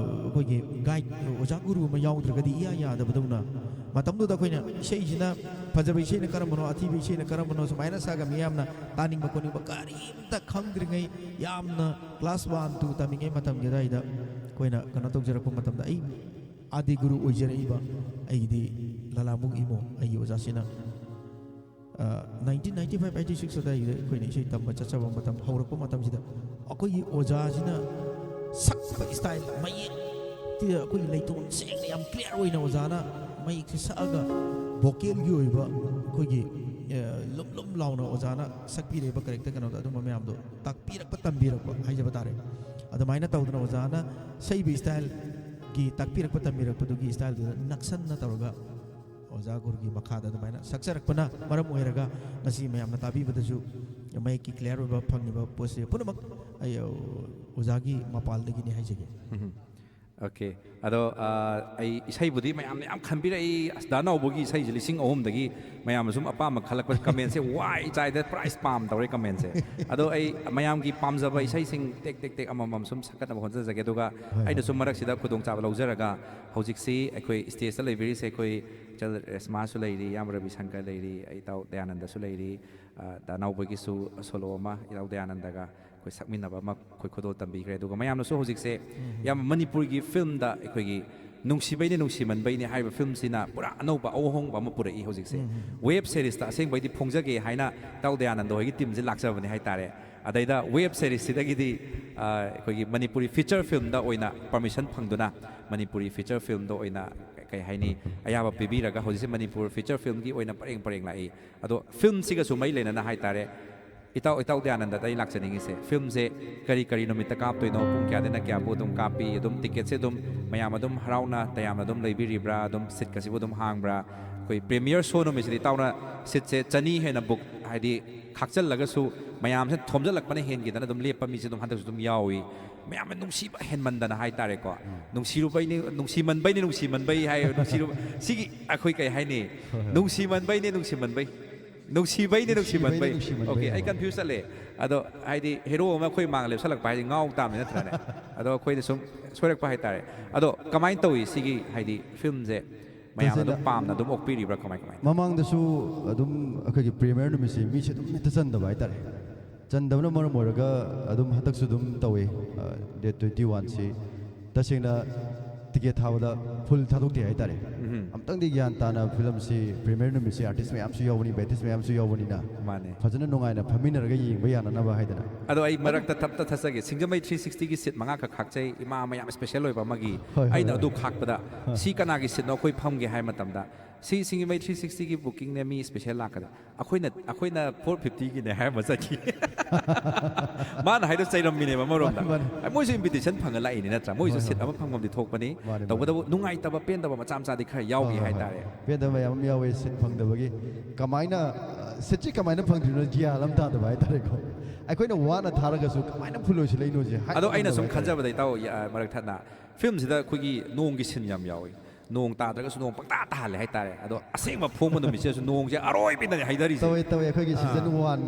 ꯑꯩꯈꯣꯏꯒꯤ ꯒꯥꯏꯗ, ꯑꯣꯖꯥ ꯒꯨꯔꯨ ꯑꯃ ꯌꯥꯎꯗ꯭ꯔꯒꯗꯤ ꯏꯌꯥ ꯌꯥꯗꯕꯗꯧꯅ꯫ ꯃꯇꯝꯗꯨꯗ ꯑꯩꯈꯣꯏꯅ ꯏꯁꯩꯁꯤꯅ ꯐꯖꯕ ꯏꯁꯩꯅ ꯀꯔꯝꯕꯅꯣ, ꯑꯊꯤꯕ ꯏꯁꯩꯅ ꯀꯔꯝꯕꯅꯣ ꯁꯨꯃꯥꯏꯅ ꯁꯛꯑꯒ ꯃꯤꯌꯥꯝꯅ ꯇꯥꯅꯤꯡꯕ ꯈꯣꯠꯅꯤꯡꯕ ꯀꯔꯤꯝꯇ ꯈꯪꯗ꯭ꯔꯤꯉꯩ, ꯌꯥꯝꯅ class one two ꯇꯝꯃꯤꯉꯩ ꯃꯇꯝꯒꯤ ꯑꯗꯨꯋꯥꯏꯗ ꯑꯩꯈꯣꯏꯅ ꯀꯩꯅꯣ ꯇꯧꯖꯔꯛꯄ ꯃꯇꯝꯗ, ꯑꯩ ꯑꯥꯗꯤ ꯒꯨꯔꯨ ꯑꯣꯏꯖꯔꯛꯏꯕ ꯑꯩꯒꯤꯗꯤ ꯂꯂꯥꯃꯨꯛ ꯏꯃꯣ, ꯑꯩꯒꯤ ꯑꯣꯖꯥꯁꯤꯅ, ꯑ, nineteen ninety five eighty six ꯑꯗꯨꯋꯥꯏꯗ ꯑꯩꯈꯣꯏꯅ ꯏꯁꯩ ꯇꯝꯕ ꯆꯠꯆꯕ ꯃꯇꯝ, ꯍꯧꯔꯛꯄ ꯃꯇꯝꯁꯤꯗ ꯑꯩꯈꯣꯏꯒꯤ ꯑꯣꯖꯥꯁꯤꯅ ꯁꯛꯄ style, ꯃꯌꯦꯛꯇꯨꯗ ꯑꯩꯈꯣꯏꯒꯤ ꯂꯩꯇꯣꯟ ꯁꯦꯡꯅ ꯌꯥꯝ clear ꯑꯣꯏꯅ ꯑꯣꯖꯥꯅ ꯃꯌꯦꯛꯁꯦ ꯁꯛꯑꯒ vocalꯒꯤ ꯑꯣꯏꯕ ꯑꯩꯈꯣꯏꯒꯤ, ꯑ, ꯂꯨꯝ ꯂꯨꯝ ꯂꯥꯎꯅ ꯑꯣꯖꯥꯅ ꯁꯛꯄꯤꯔꯛꯏꯕ character ꯀꯩꯅꯣꯗꯣ, ꯑꯗꯨꯝꯕ ꯃꯌꯥꯝꯗꯣ ꯇꯥꯛꯄꯤꯔꯛꯄ ꯇꯝꯕꯤꯔꯛꯄ ꯍꯥꯏꯖꯕ ꯇꯥꯔꯦ꯫ ꯑꯗꯨꯃꯥꯏꯅ ꯇꯧꯗꯅ ꯑꯣꯖꯥꯅ ꯁꯛꯏꯕ styleꯒꯤ ꯇꯥꯛꯄꯤꯔꯛꯄ ꯇꯝꯕꯤꯔꯛꯄꯗꯨꯒꯤ styleꯗꯨꯗ ꯅꯛꯁꯟꯅ ꯇꯧꯔꯒ ꯑꯣꯖꯥ ꯒꯨꯔꯨꯒꯤ ꯃꯈꯥꯗ ꯑꯗꯨꯃꯥꯏꯅ ꯁꯛꯆꯔꯛꯄꯅ ꯃꯔꯝ ꯑꯣꯏꯔꯒ ꯉꯁꯤ ꯃꯌꯥꯝꯅ ꯇꯥꯕꯤꯕꯗꯁꯨ ꯃꯌꯦꯛꯀꯤ clear ꯑꯣꯏꯕ ꯐꯪꯉꯤꯕ ꯄꯣꯠꯁꯦ ꯄꯨꯝꯅꯃꯛ ꯑꯩ, ꯑ, ꯑꯣꯖꯥꯒꯤ ꯃꯄꯥꯜꯗꯒꯤꯅꯤ ꯍꯥꯏꯖꯒꯦ꯫ ꯎꯝ꯫ OK꯫ ꯑꯗꯣ, ꯑ, ꯑꯩ ꯏꯁꯩꯕꯨꯗꯤ ꯃꯌꯥꯝꯅ ꯌꯥꯝ ꯈꯟꯕꯤꯔꯛꯏ, "ꯑꯁ, ꯗꯥ ꯅꯥꯎꯕꯒꯤ ꯏꯁꯩꯁꯦ ꯂꯤꯁꯤꯡ ꯑꯍꯨꯝꯗꯒꯤ ꯃꯌꯥꯝꯅ ꯁꯨꯝ ꯑꯄꯥꯝꯕ ꯈꯜꯂꯛꯄ commentꯁꯦ ꯋꯥꯏ ꯆꯥꯏꯗ prize ꯄꯥꯝ ꯇꯧꯔꯦ commentꯁꯦ"꯫ ꯑꯗꯣ ꯑꯩ ꯃꯌꯥꯝꯒꯤ ꯄꯥꯝꯖꯕ ꯏꯁꯩꯁꯤꯡ ꯇꯦꯛ ꯇꯦꯛ ꯇꯦꯛ ꯑꯃꯃꯝ ꯁꯨꯝ ꯁꯛꯀꯠꯅꯕ ꯍꯣꯠꯅꯖꯒꯦ꯫ ꯑꯗꯨꯒ ꯍꯣꯏ, ꯍꯣꯏ꯫ ꯑꯩꯅꯁꯨ ꯃꯔꯛꯁꯤꯗ ꯈꯨꯗꯣꯡꯆꯥꯕ ꯂꯧꯖꯔꯒ ꯍꯧꯖꯤꯛꯁꯤ ꯑꯩꯈꯣꯏ stageꯇ ꯂꯩꯕꯤꯔꯤꯁꯦ ꯑꯩꯈꯣꯏ ꯏꯆꯜ ꯔꯦꯁꯃꯥꯁꯨ ꯂꯩꯔꯤ, ꯏꯌꯥꯝꯕ ꯔꯕꯤꯁꯪꯀꯔ ꯂꯩꯔꯤ, ꯑꯩ ꯏꯇꯥꯎ ꯗꯌꯥꯅꯟꯗꯁꯨ ꯂꯩꯔꯤ, ꯑ, ꯗꯥ ꯅꯥꯎꯕꯒꯤꯁꯨ solo ꯑꯃ ꯏꯇꯥꯎ ꯗꯌꯥꯅꯟꯗꯒ ꯑꯩꯈꯣꯏ ꯁꯛꯃꯤꯟꯅꯕ ꯑꯃ ꯑꯩꯈꯣꯏ ꯈꯨꯗꯣꯜ ꯇꯝꯕꯤꯈ꯭ꯔꯦ꯫ ꯑꯗꯨꯒ ꯃꯌꯥꯝꯅꯁꯨ ꯍꯧꯖꯤꯛꯁꯦ ꯎꯝ꯫ ꯌꯥꯝ ꯃꯅꯤꯄꯨꯔꯒꯤ filmꯗ ꯑꯩꯈꯣꯏꯒꯤ ꯅꯨꯡꯁꯤꯕꯩꯅꯦ ꯅꯨꯡꯁꯤꯃꯟꯕꯩꯅꯦ ꯍꯥꯏꯔꯤꯕ ꯐꯤꯂꯝꯁꯤꯅ ꯄꯨꯔꯥ ꯑꯅꯧꯕ ꯑꯍꯣꯡꯕ ꯑꯃ ꯄꯨꯔꯛꯏ ꯍꯧꯖꯤꯛꯁꯦ꯫ ꯋꯦꯕ ꯁꯦꯔꯤꯁꯇ ꯑꯁꯦꯡꯕꯩꯗꯤ ꯐꯣꯡꯖꯒꯦ ꯍꯥꯏꯅ ꯏꯇꯥꯎ ꯗꯌꯥꯅꯟꯗ ꯍꯣꯏꯒꯤ ꯇꯤꯝꯁꯦ ꯂꯥꯛꯆꯕꯅꯦ ꯍꯥꯏꯇꯥꯔꯦ꯫ ꯑꯗꯩꯗ ꯋꯦꯕ ꯁꯦꯔꯤꯁꯁꯤꯗꯒꯤꯗꯤ ꯑꯩꯈꯣꯏꯒꯤ ꯃꯅꯤꯄꯨꯔꯤ ꯐꯤꯆꯔ ꯐꯤꯂꯝꯗ ꯑꯣꯏꯅ ꯄꯔꯃꯤꯁꯟ ꯐꯪꯗꯨꯅ ꯃꯅꯤꯄꯨꯔꯤ ꯐꯤꯆꯔ ꯐꯤꯂꯝꯗ ꯑꯣꯏꯅ ꯀꯩ ꯍꯥꯏꯅꯤ, ꯑꯌꯥꯕ ꯄꯤꯕꯤꯔꯒ ꯍꯧꯖꯤꯛꯁꯦ ꯃꯅꯤꯄꯨꯔ ꯐꯤꯆꯔ ꯐꯤꯂꯝꯒꯤ ꯑꯣꯏꯅ ꯄꯔꯦꯡ ꯄꯔꯦꯡ ꯂꯥꯛꯏ꯫ ꯑꯗꯣ ꯐꯤꯂꯝꯁꯤꯒꯁꯨ ꯃꯔꯤ ꯂꯩꯅꯅ ꯍꯥꯏꯇꯥꯔꯦ, ꯏꯇꯥꯎ ꯏꯇꯥꯎ ꯗꯌꯥꯅꯟꯗꯗ ꯑꯩ ꯂꯥꯛꯆꯅꯤꯡꯉꯤꯁꯦ, ꯐꯤꯂꯝꯁꯦ ꯀꯔꯤ ꯀꯔꯤ ꯅꯨꯃꯤꯠꯇ ꯀꯥꯞꯇꯣꯏꯅꯣ, ꯄꯨꯡ ꯀꯌꯥꯗꯩꯅ ꯀꯌꯥꯕꯨ ꯑꯗꯨꯝ ꯀꯥꯞꯄꯤ, ꯑꯗꯨꯝ ꯇꯤꯀꯦꯠꯁꯦ ꯑꯗꯨꯝ ꯃꯌꯥꯝ ꯑꯗꯨꯝ ꯍꯔꯥꯎꯅ ꯇꯌꯥꯝꯅ ꯑꯗꯨꯝ ꯂꯩꯕꯤꯔꯤꯕ꯭ꯔꯥ, ꯑꯗꯨꯝ ꯁꯤꯠꯀꯁꯤꯕꯨ ꯑꯗꯨꯝ ꯍꯥꯡꯕ꯭ꯔꯥ? ꯑꯩꯈꯣꯏ ꯄ꯭ꯔꯤꯃꯤꯌꯔ ꯁꯣ ꯅꯨꯃꯤꯠꯁꯤꯗꯤ ꯏꯇꯥꯎꯅ ꯁꯤꯠꯁꯦ ꯆꯅꯤ ꯍꯦꯟꯅ ꯕꯨꯛ, ꯍꯥꯏꯗꯤ ꯈꯥꯛꯆꯜꯂꯒꯁꯨ ꯃꯌꯥꯝꯁꯦ ꯊꯣꯝꯖꯤꯜꯂꯛꯄꯅ ꯍꯦꯟꯈꯤꯗꯅ ꯑꯗꯨꯝ ꯂꯦꯞꯄ ꯃꯤꯁꯦ ꯑꯗꯨꯝ ꯍꯟꯗꯛꯁꯨ ꯑꯗꯨꯝ ꯌꯥꯎꯏ꯫ ꯃꯌꯥꯝꯅ ꯅꯨꯡꯁꯤꯕ ꯍꯦꯟꯃꯟꯗꯅ ꯍꯥꯏꯇꯥꯔꯦꯀꯣ꯫ ꯅꯨꯡꯁꯤꯔꯨꯕꯩꯅꯤ, ꯅꯨꯡꯁꯤꯃꯟꯕꯩꯅꯤ, ꯅꯨꯡꯁꯤꯃꯟꯕꯩ ꯍꯥꯏ, ꯅꯨꯡꯁꯤꯔꯨ-, ꯁꯤꯒꯤ ꯑꯩꯈꯣꯏ ꯀꯩ ꯍꯥꯏꯅꯤ? ꯅꯨꯡꯁꯤꯃꯟꯕꯩꯅꯤ, ꯅꯨꯡꯁꯤꯃꯟꯕꯩ꯫ ꯅꯨꯡꯁꯤꯕꯩꯅꯦ, ꯅꯨꯡꯁꯤꯃꯟꯕꯩ꯫ ꯅꯨꯡꯁꯤꯃꯟꯕꯩ ꯑꯣꯀꯦ, ꯑꯩ ꯍꯥꯏꯕ꯫ ꯀꯟꯐ꯭ꯌꯨꯁ ꯆꯠꯂꯦ꯫ ꯑꯗꯣ ꯍꯥꯏꯗꯤ ꯍꯦꯔꯣ ꯑꯃ ꯑꯩꯈꯣꯏ ꯃꯥꯡ ꯂꯦꯞꯁꯜꯂꯛꯄ ꯍꯥꯏꯗꯤ ꯉꯥꯎ ꯇꯥꯕꯅꯤ ꯅꯠꯇ꯭ꯔꯅꯦ? ꯑꯗꯣ ꯑꯩꯈꯣꯏꯗ ꯁꯨꯝ ꯁꯣꯏꯔꯛꯄ ꯍꯥꯏꯇꯥꯔꯦ꯫ ꯑꯗꯣ ꯀꯃꯥꯏꯅ ꯇꯧꯏ ꯁꯤꯒꯤ ꯍꯥꯏꯗꯤ ꯐꯤꯂꯝꯁꯦ? ꯃꯌꯥꯝ ꯑꯗꯨꯝ ꯇꯁꯦꯡꯅ ꯄꯥꯝꯅ ꯑꯗꯨꯝ ꯑꯣꯛꯄꯤꯔꯤꯕ꯭ꯔꯥ, ꯀꯃꯥꯏ ꯀꯃꯥꯏ? ꯃꯃꯥꯡꯗꯁꯨ ꯑꯗꯨꯝ ꯑꯩꯈꯣꯏꯒꯤ ꯄ꯭ꯔꯤꯃꯤꯌꯔ ꯅꯨꯃꯤꯠꯁꯦ ꯃꯤꯁꯦ ꯑꯗꯨꯝ ꯍꯦꯛꯇ ꯆꯟꯗꯕ ꯍꯥꯏꯇꯥꯔꯦ꯫ ꯆꯟꯗꯕꯅ ꯃꯔꯝ ꯑꯣꯏꯔꯒ ꯑꯗꯨꯝ ꯍꯟꯗꯛꯁꯨ ꯑꯗꯨꯝ ꯇꯧꯋꯦ꯫ ꯗꯦꯠ ꯇ꯭ꯋꯦꯟꯇꯤ ꯋꯥꯟꯁꯤ ꯇꯁꯦꯡꯅ ꯇꯤꯀꯦꯠ ꯊꯥꯕꯗ ꯐꯨꯜ ꯊꯥꯗꯣꯛꯇꯦ ꯍꯥꯏꯇꯥꯔꯦ꯫ ꯑꯝꯇꯪꯗꯤ ꯒ꯭ꯌꯥꯟ ꯇꯥꯅ ꯐꯤꯂꯝꯁꯤ, ꯄ꯭ꯔꯤꯃꯤꯌꯔ ꯅꯨꯃꯤꯠꯁꯤ ꯑꯥꯔꯇꯤꯁ ꯃꯌꯥꯝꯁꯨ ꯌꯥꯎꯕꯅꯤ, ꯕꯦꯇꯤꯁ ꯃꯌꯥꯝꯁꯨ ꯌꯥꯎꯕꯅꯤꯅ, ꯃꯥꯅꯦ꯫ ꯐꯖꯅ ꯅꯨꯡꯉꯥꯏꯅ ꯐꯝꯃꯤꯟꯅꯔꯒ ꯌꯦꯡꯕ ꯌꯥꯅꯅꯕ ꯍꯥꯏꯗꯅ꯫ ꯑꯗꯣ ꯑꯩ ꯃꯔꯛꯇ ꯊꯞꯇ ꯊꯠꯆꯒꯦ, ꯁꯤꯡꯖꯃꯩ ꯊ꯭ꯔꯤ ꯁꯤꯛꯁꯇꯤꯒꯤ ꯁꯤꯠ ꯃꯉꯥꯈꯛ ꯈꯥꯛꯆꯩ, ꯏꯃꯥ ꯃꯌꯥꯝ ꯏꯁꯄꯦꯁꯦꯜ ꯑꯣꯏꯕ ꯑꯃꯒꯤ꯫ ꯍꯣꯏ, ꯍꯣꯏ, ꯑꯩꯅ ꯍꯣꯏ꯫ ꯑꯗꯨ ꯈꯥꯛꯄꯗ, ꯁꯤ ꯀꯅꯥꯒꯤ ꯁꯤꯠꯅꯣ ꯑꯩꯈꯣꯏ ꯐꯝꯒꯦ ꯍꯥꯏ ꯃꯇꯝꯗ, ꯁꯤ ꯁꯤꯡꯖꯃꯩ ꯊ꯭ꯔꯤ ꯁꯤꯛꯁꯇꯤꯒꯤ ꯕꯨꯀꯤꯡꯅꯦ, ꯃꯤ ꯏꯁꯄꯦꯁꯦꯜ ꯂꯥꯛꯀꯗ ꯑꯩꯈꯣꯏꯅ, ꯑꯩꯈꯣꯏꯅ ꯐꯣꯔ ꯐꯤꯐꯇꯤꯒꯤꯅꯦ ꯍꯥꯏꯔꯝꯕ ꯆꯠꯈꯤ꯫ ꯃꯥꯅ ꯍꯥꯏꯗꯣ ꯆꯩꯔꯝꯃꯤꯅꯦꯕ ꯑꯃꯔꯣꯝꯗ꯫ ꯃꯥꯅꯤ, ꯃꯥꯅꯤ꯫ ꯑꯩ ꯃꯣꯏꯁꯨ ꯏꯟꯚꯤꯇꯦꯁꯟ ꯐꯪꯉ ꯂꯥꯛꯏꯅꯤ ꯅꯠꯇ꯭ꯔꯥ? ꯃꯣꯏꯁꯨ ꯍꯣꯏ, ꯁꯤꯠ ꯍꯣꯏ꯫ ꯑꯃ ꯐꯪꯐꯝꯗꯤ ꯊꯣꯛꯄꯅꯤ꯫ ꯃꯥꯅꯤ, ꯃꯥꯅꯤ꯫ ꯇꯧꯕꯇꯕꯨ ꯅꯨꯡꯉꯥꯏꯇꯕ ꯄꯦꯟꯗꯕ ꯃꯆꯥ ꯃꯆꯥꯗꯤ ꯈꯔ ꯌꯥꯎꯈꯤ ꯍꯣꯏ, ꯍꯣꯏ, ꯍꯣꯏ꯫ ꯍꯥꯏꯇꯥꯔꯦ꯫ ꯄꯦꯟꯗꯕ ꯃꯌꯥꯝ ꯑꯃ ꯌꯥꯎꯋꯦ ꯁꯤꯠ ꯐꯪꯗꯕꯒꯤ꯫ ꯀꯃꯥꯏꯅ, ꯑ, ꯁꯤꯠꯁꯤ ꯀꯃꯥꯏꯅ ꯐꯪꯗ꯭ꯔꯤꯅꯣ ꯒ꯭ꯌꯥꯟ ꯑꯃ ꯇꯥꯗꯕ ꯍꯥꯏꯇꯥꯔꯦꯀꯣ꯫ ꯑꯩꯈꯣꯏꯅ ꯋꯥꯅ ꯊꯥꯔꯒꯁꯨ ꯀꯃꯥꯏꯅ ꯐꯨꯜ ꯑꯣꯏꯁꯤꯜꯂꯛꯏꯅꯣꯁꯦ ꯍꯥꯏꯕ ꯑꯗꯣ ꯑꯩꯅ ꯉꯝꯗꯕ ꯁꯨꯝ ꯍꯥꯏꯇꯥꯔꯦ꯫ ꯈꯟꯖꯕꯗ ꯏꯇꯥꯎ, ꯑ, ꯃꯔꯛ ꯊꯠꯅ ꯐꯤꯂꯝꯁꯤꯗ ꯑꯩꯈꯣꯏꯒꯤ ꯅꯣꯡꯒꯤ ꯁꯤꯟ ꯌꯥꯝ ꯌꯥꯎꯋꯤ꯫ ꯅꯣꯡ ꯇꯥꯗ꯭ꯔꯒꯁꯨ ꯅꯣꯡ ꯄꯪꯇꯥ ꯇꯥꯍꯜꯂꯦ ꯍꯥꯏꯇꯥꯔꯦ꯫ ꯑꯗꯣ ꯑꯁꯦꯡꯕ ꯐꯣꯡꯕ ꯅꯨꯃꯤꯠꯁꯤꯗꯁꯨ ꯅꯣꯡꯁꯦ ꯑꯔꯣꯏꯕꯤꯗꯅꯦ ꯍꯩꯊꯔꯤꯁꯦ꯫ ꯇꯧꯋꯦ, ꯇꯧꯋꯦ꯫ ꯑꯩꯈꯣꯏꯒꯤ ꯑꯥ꯫ ꯁꯤꯖꯟ ꯋꯥꯟ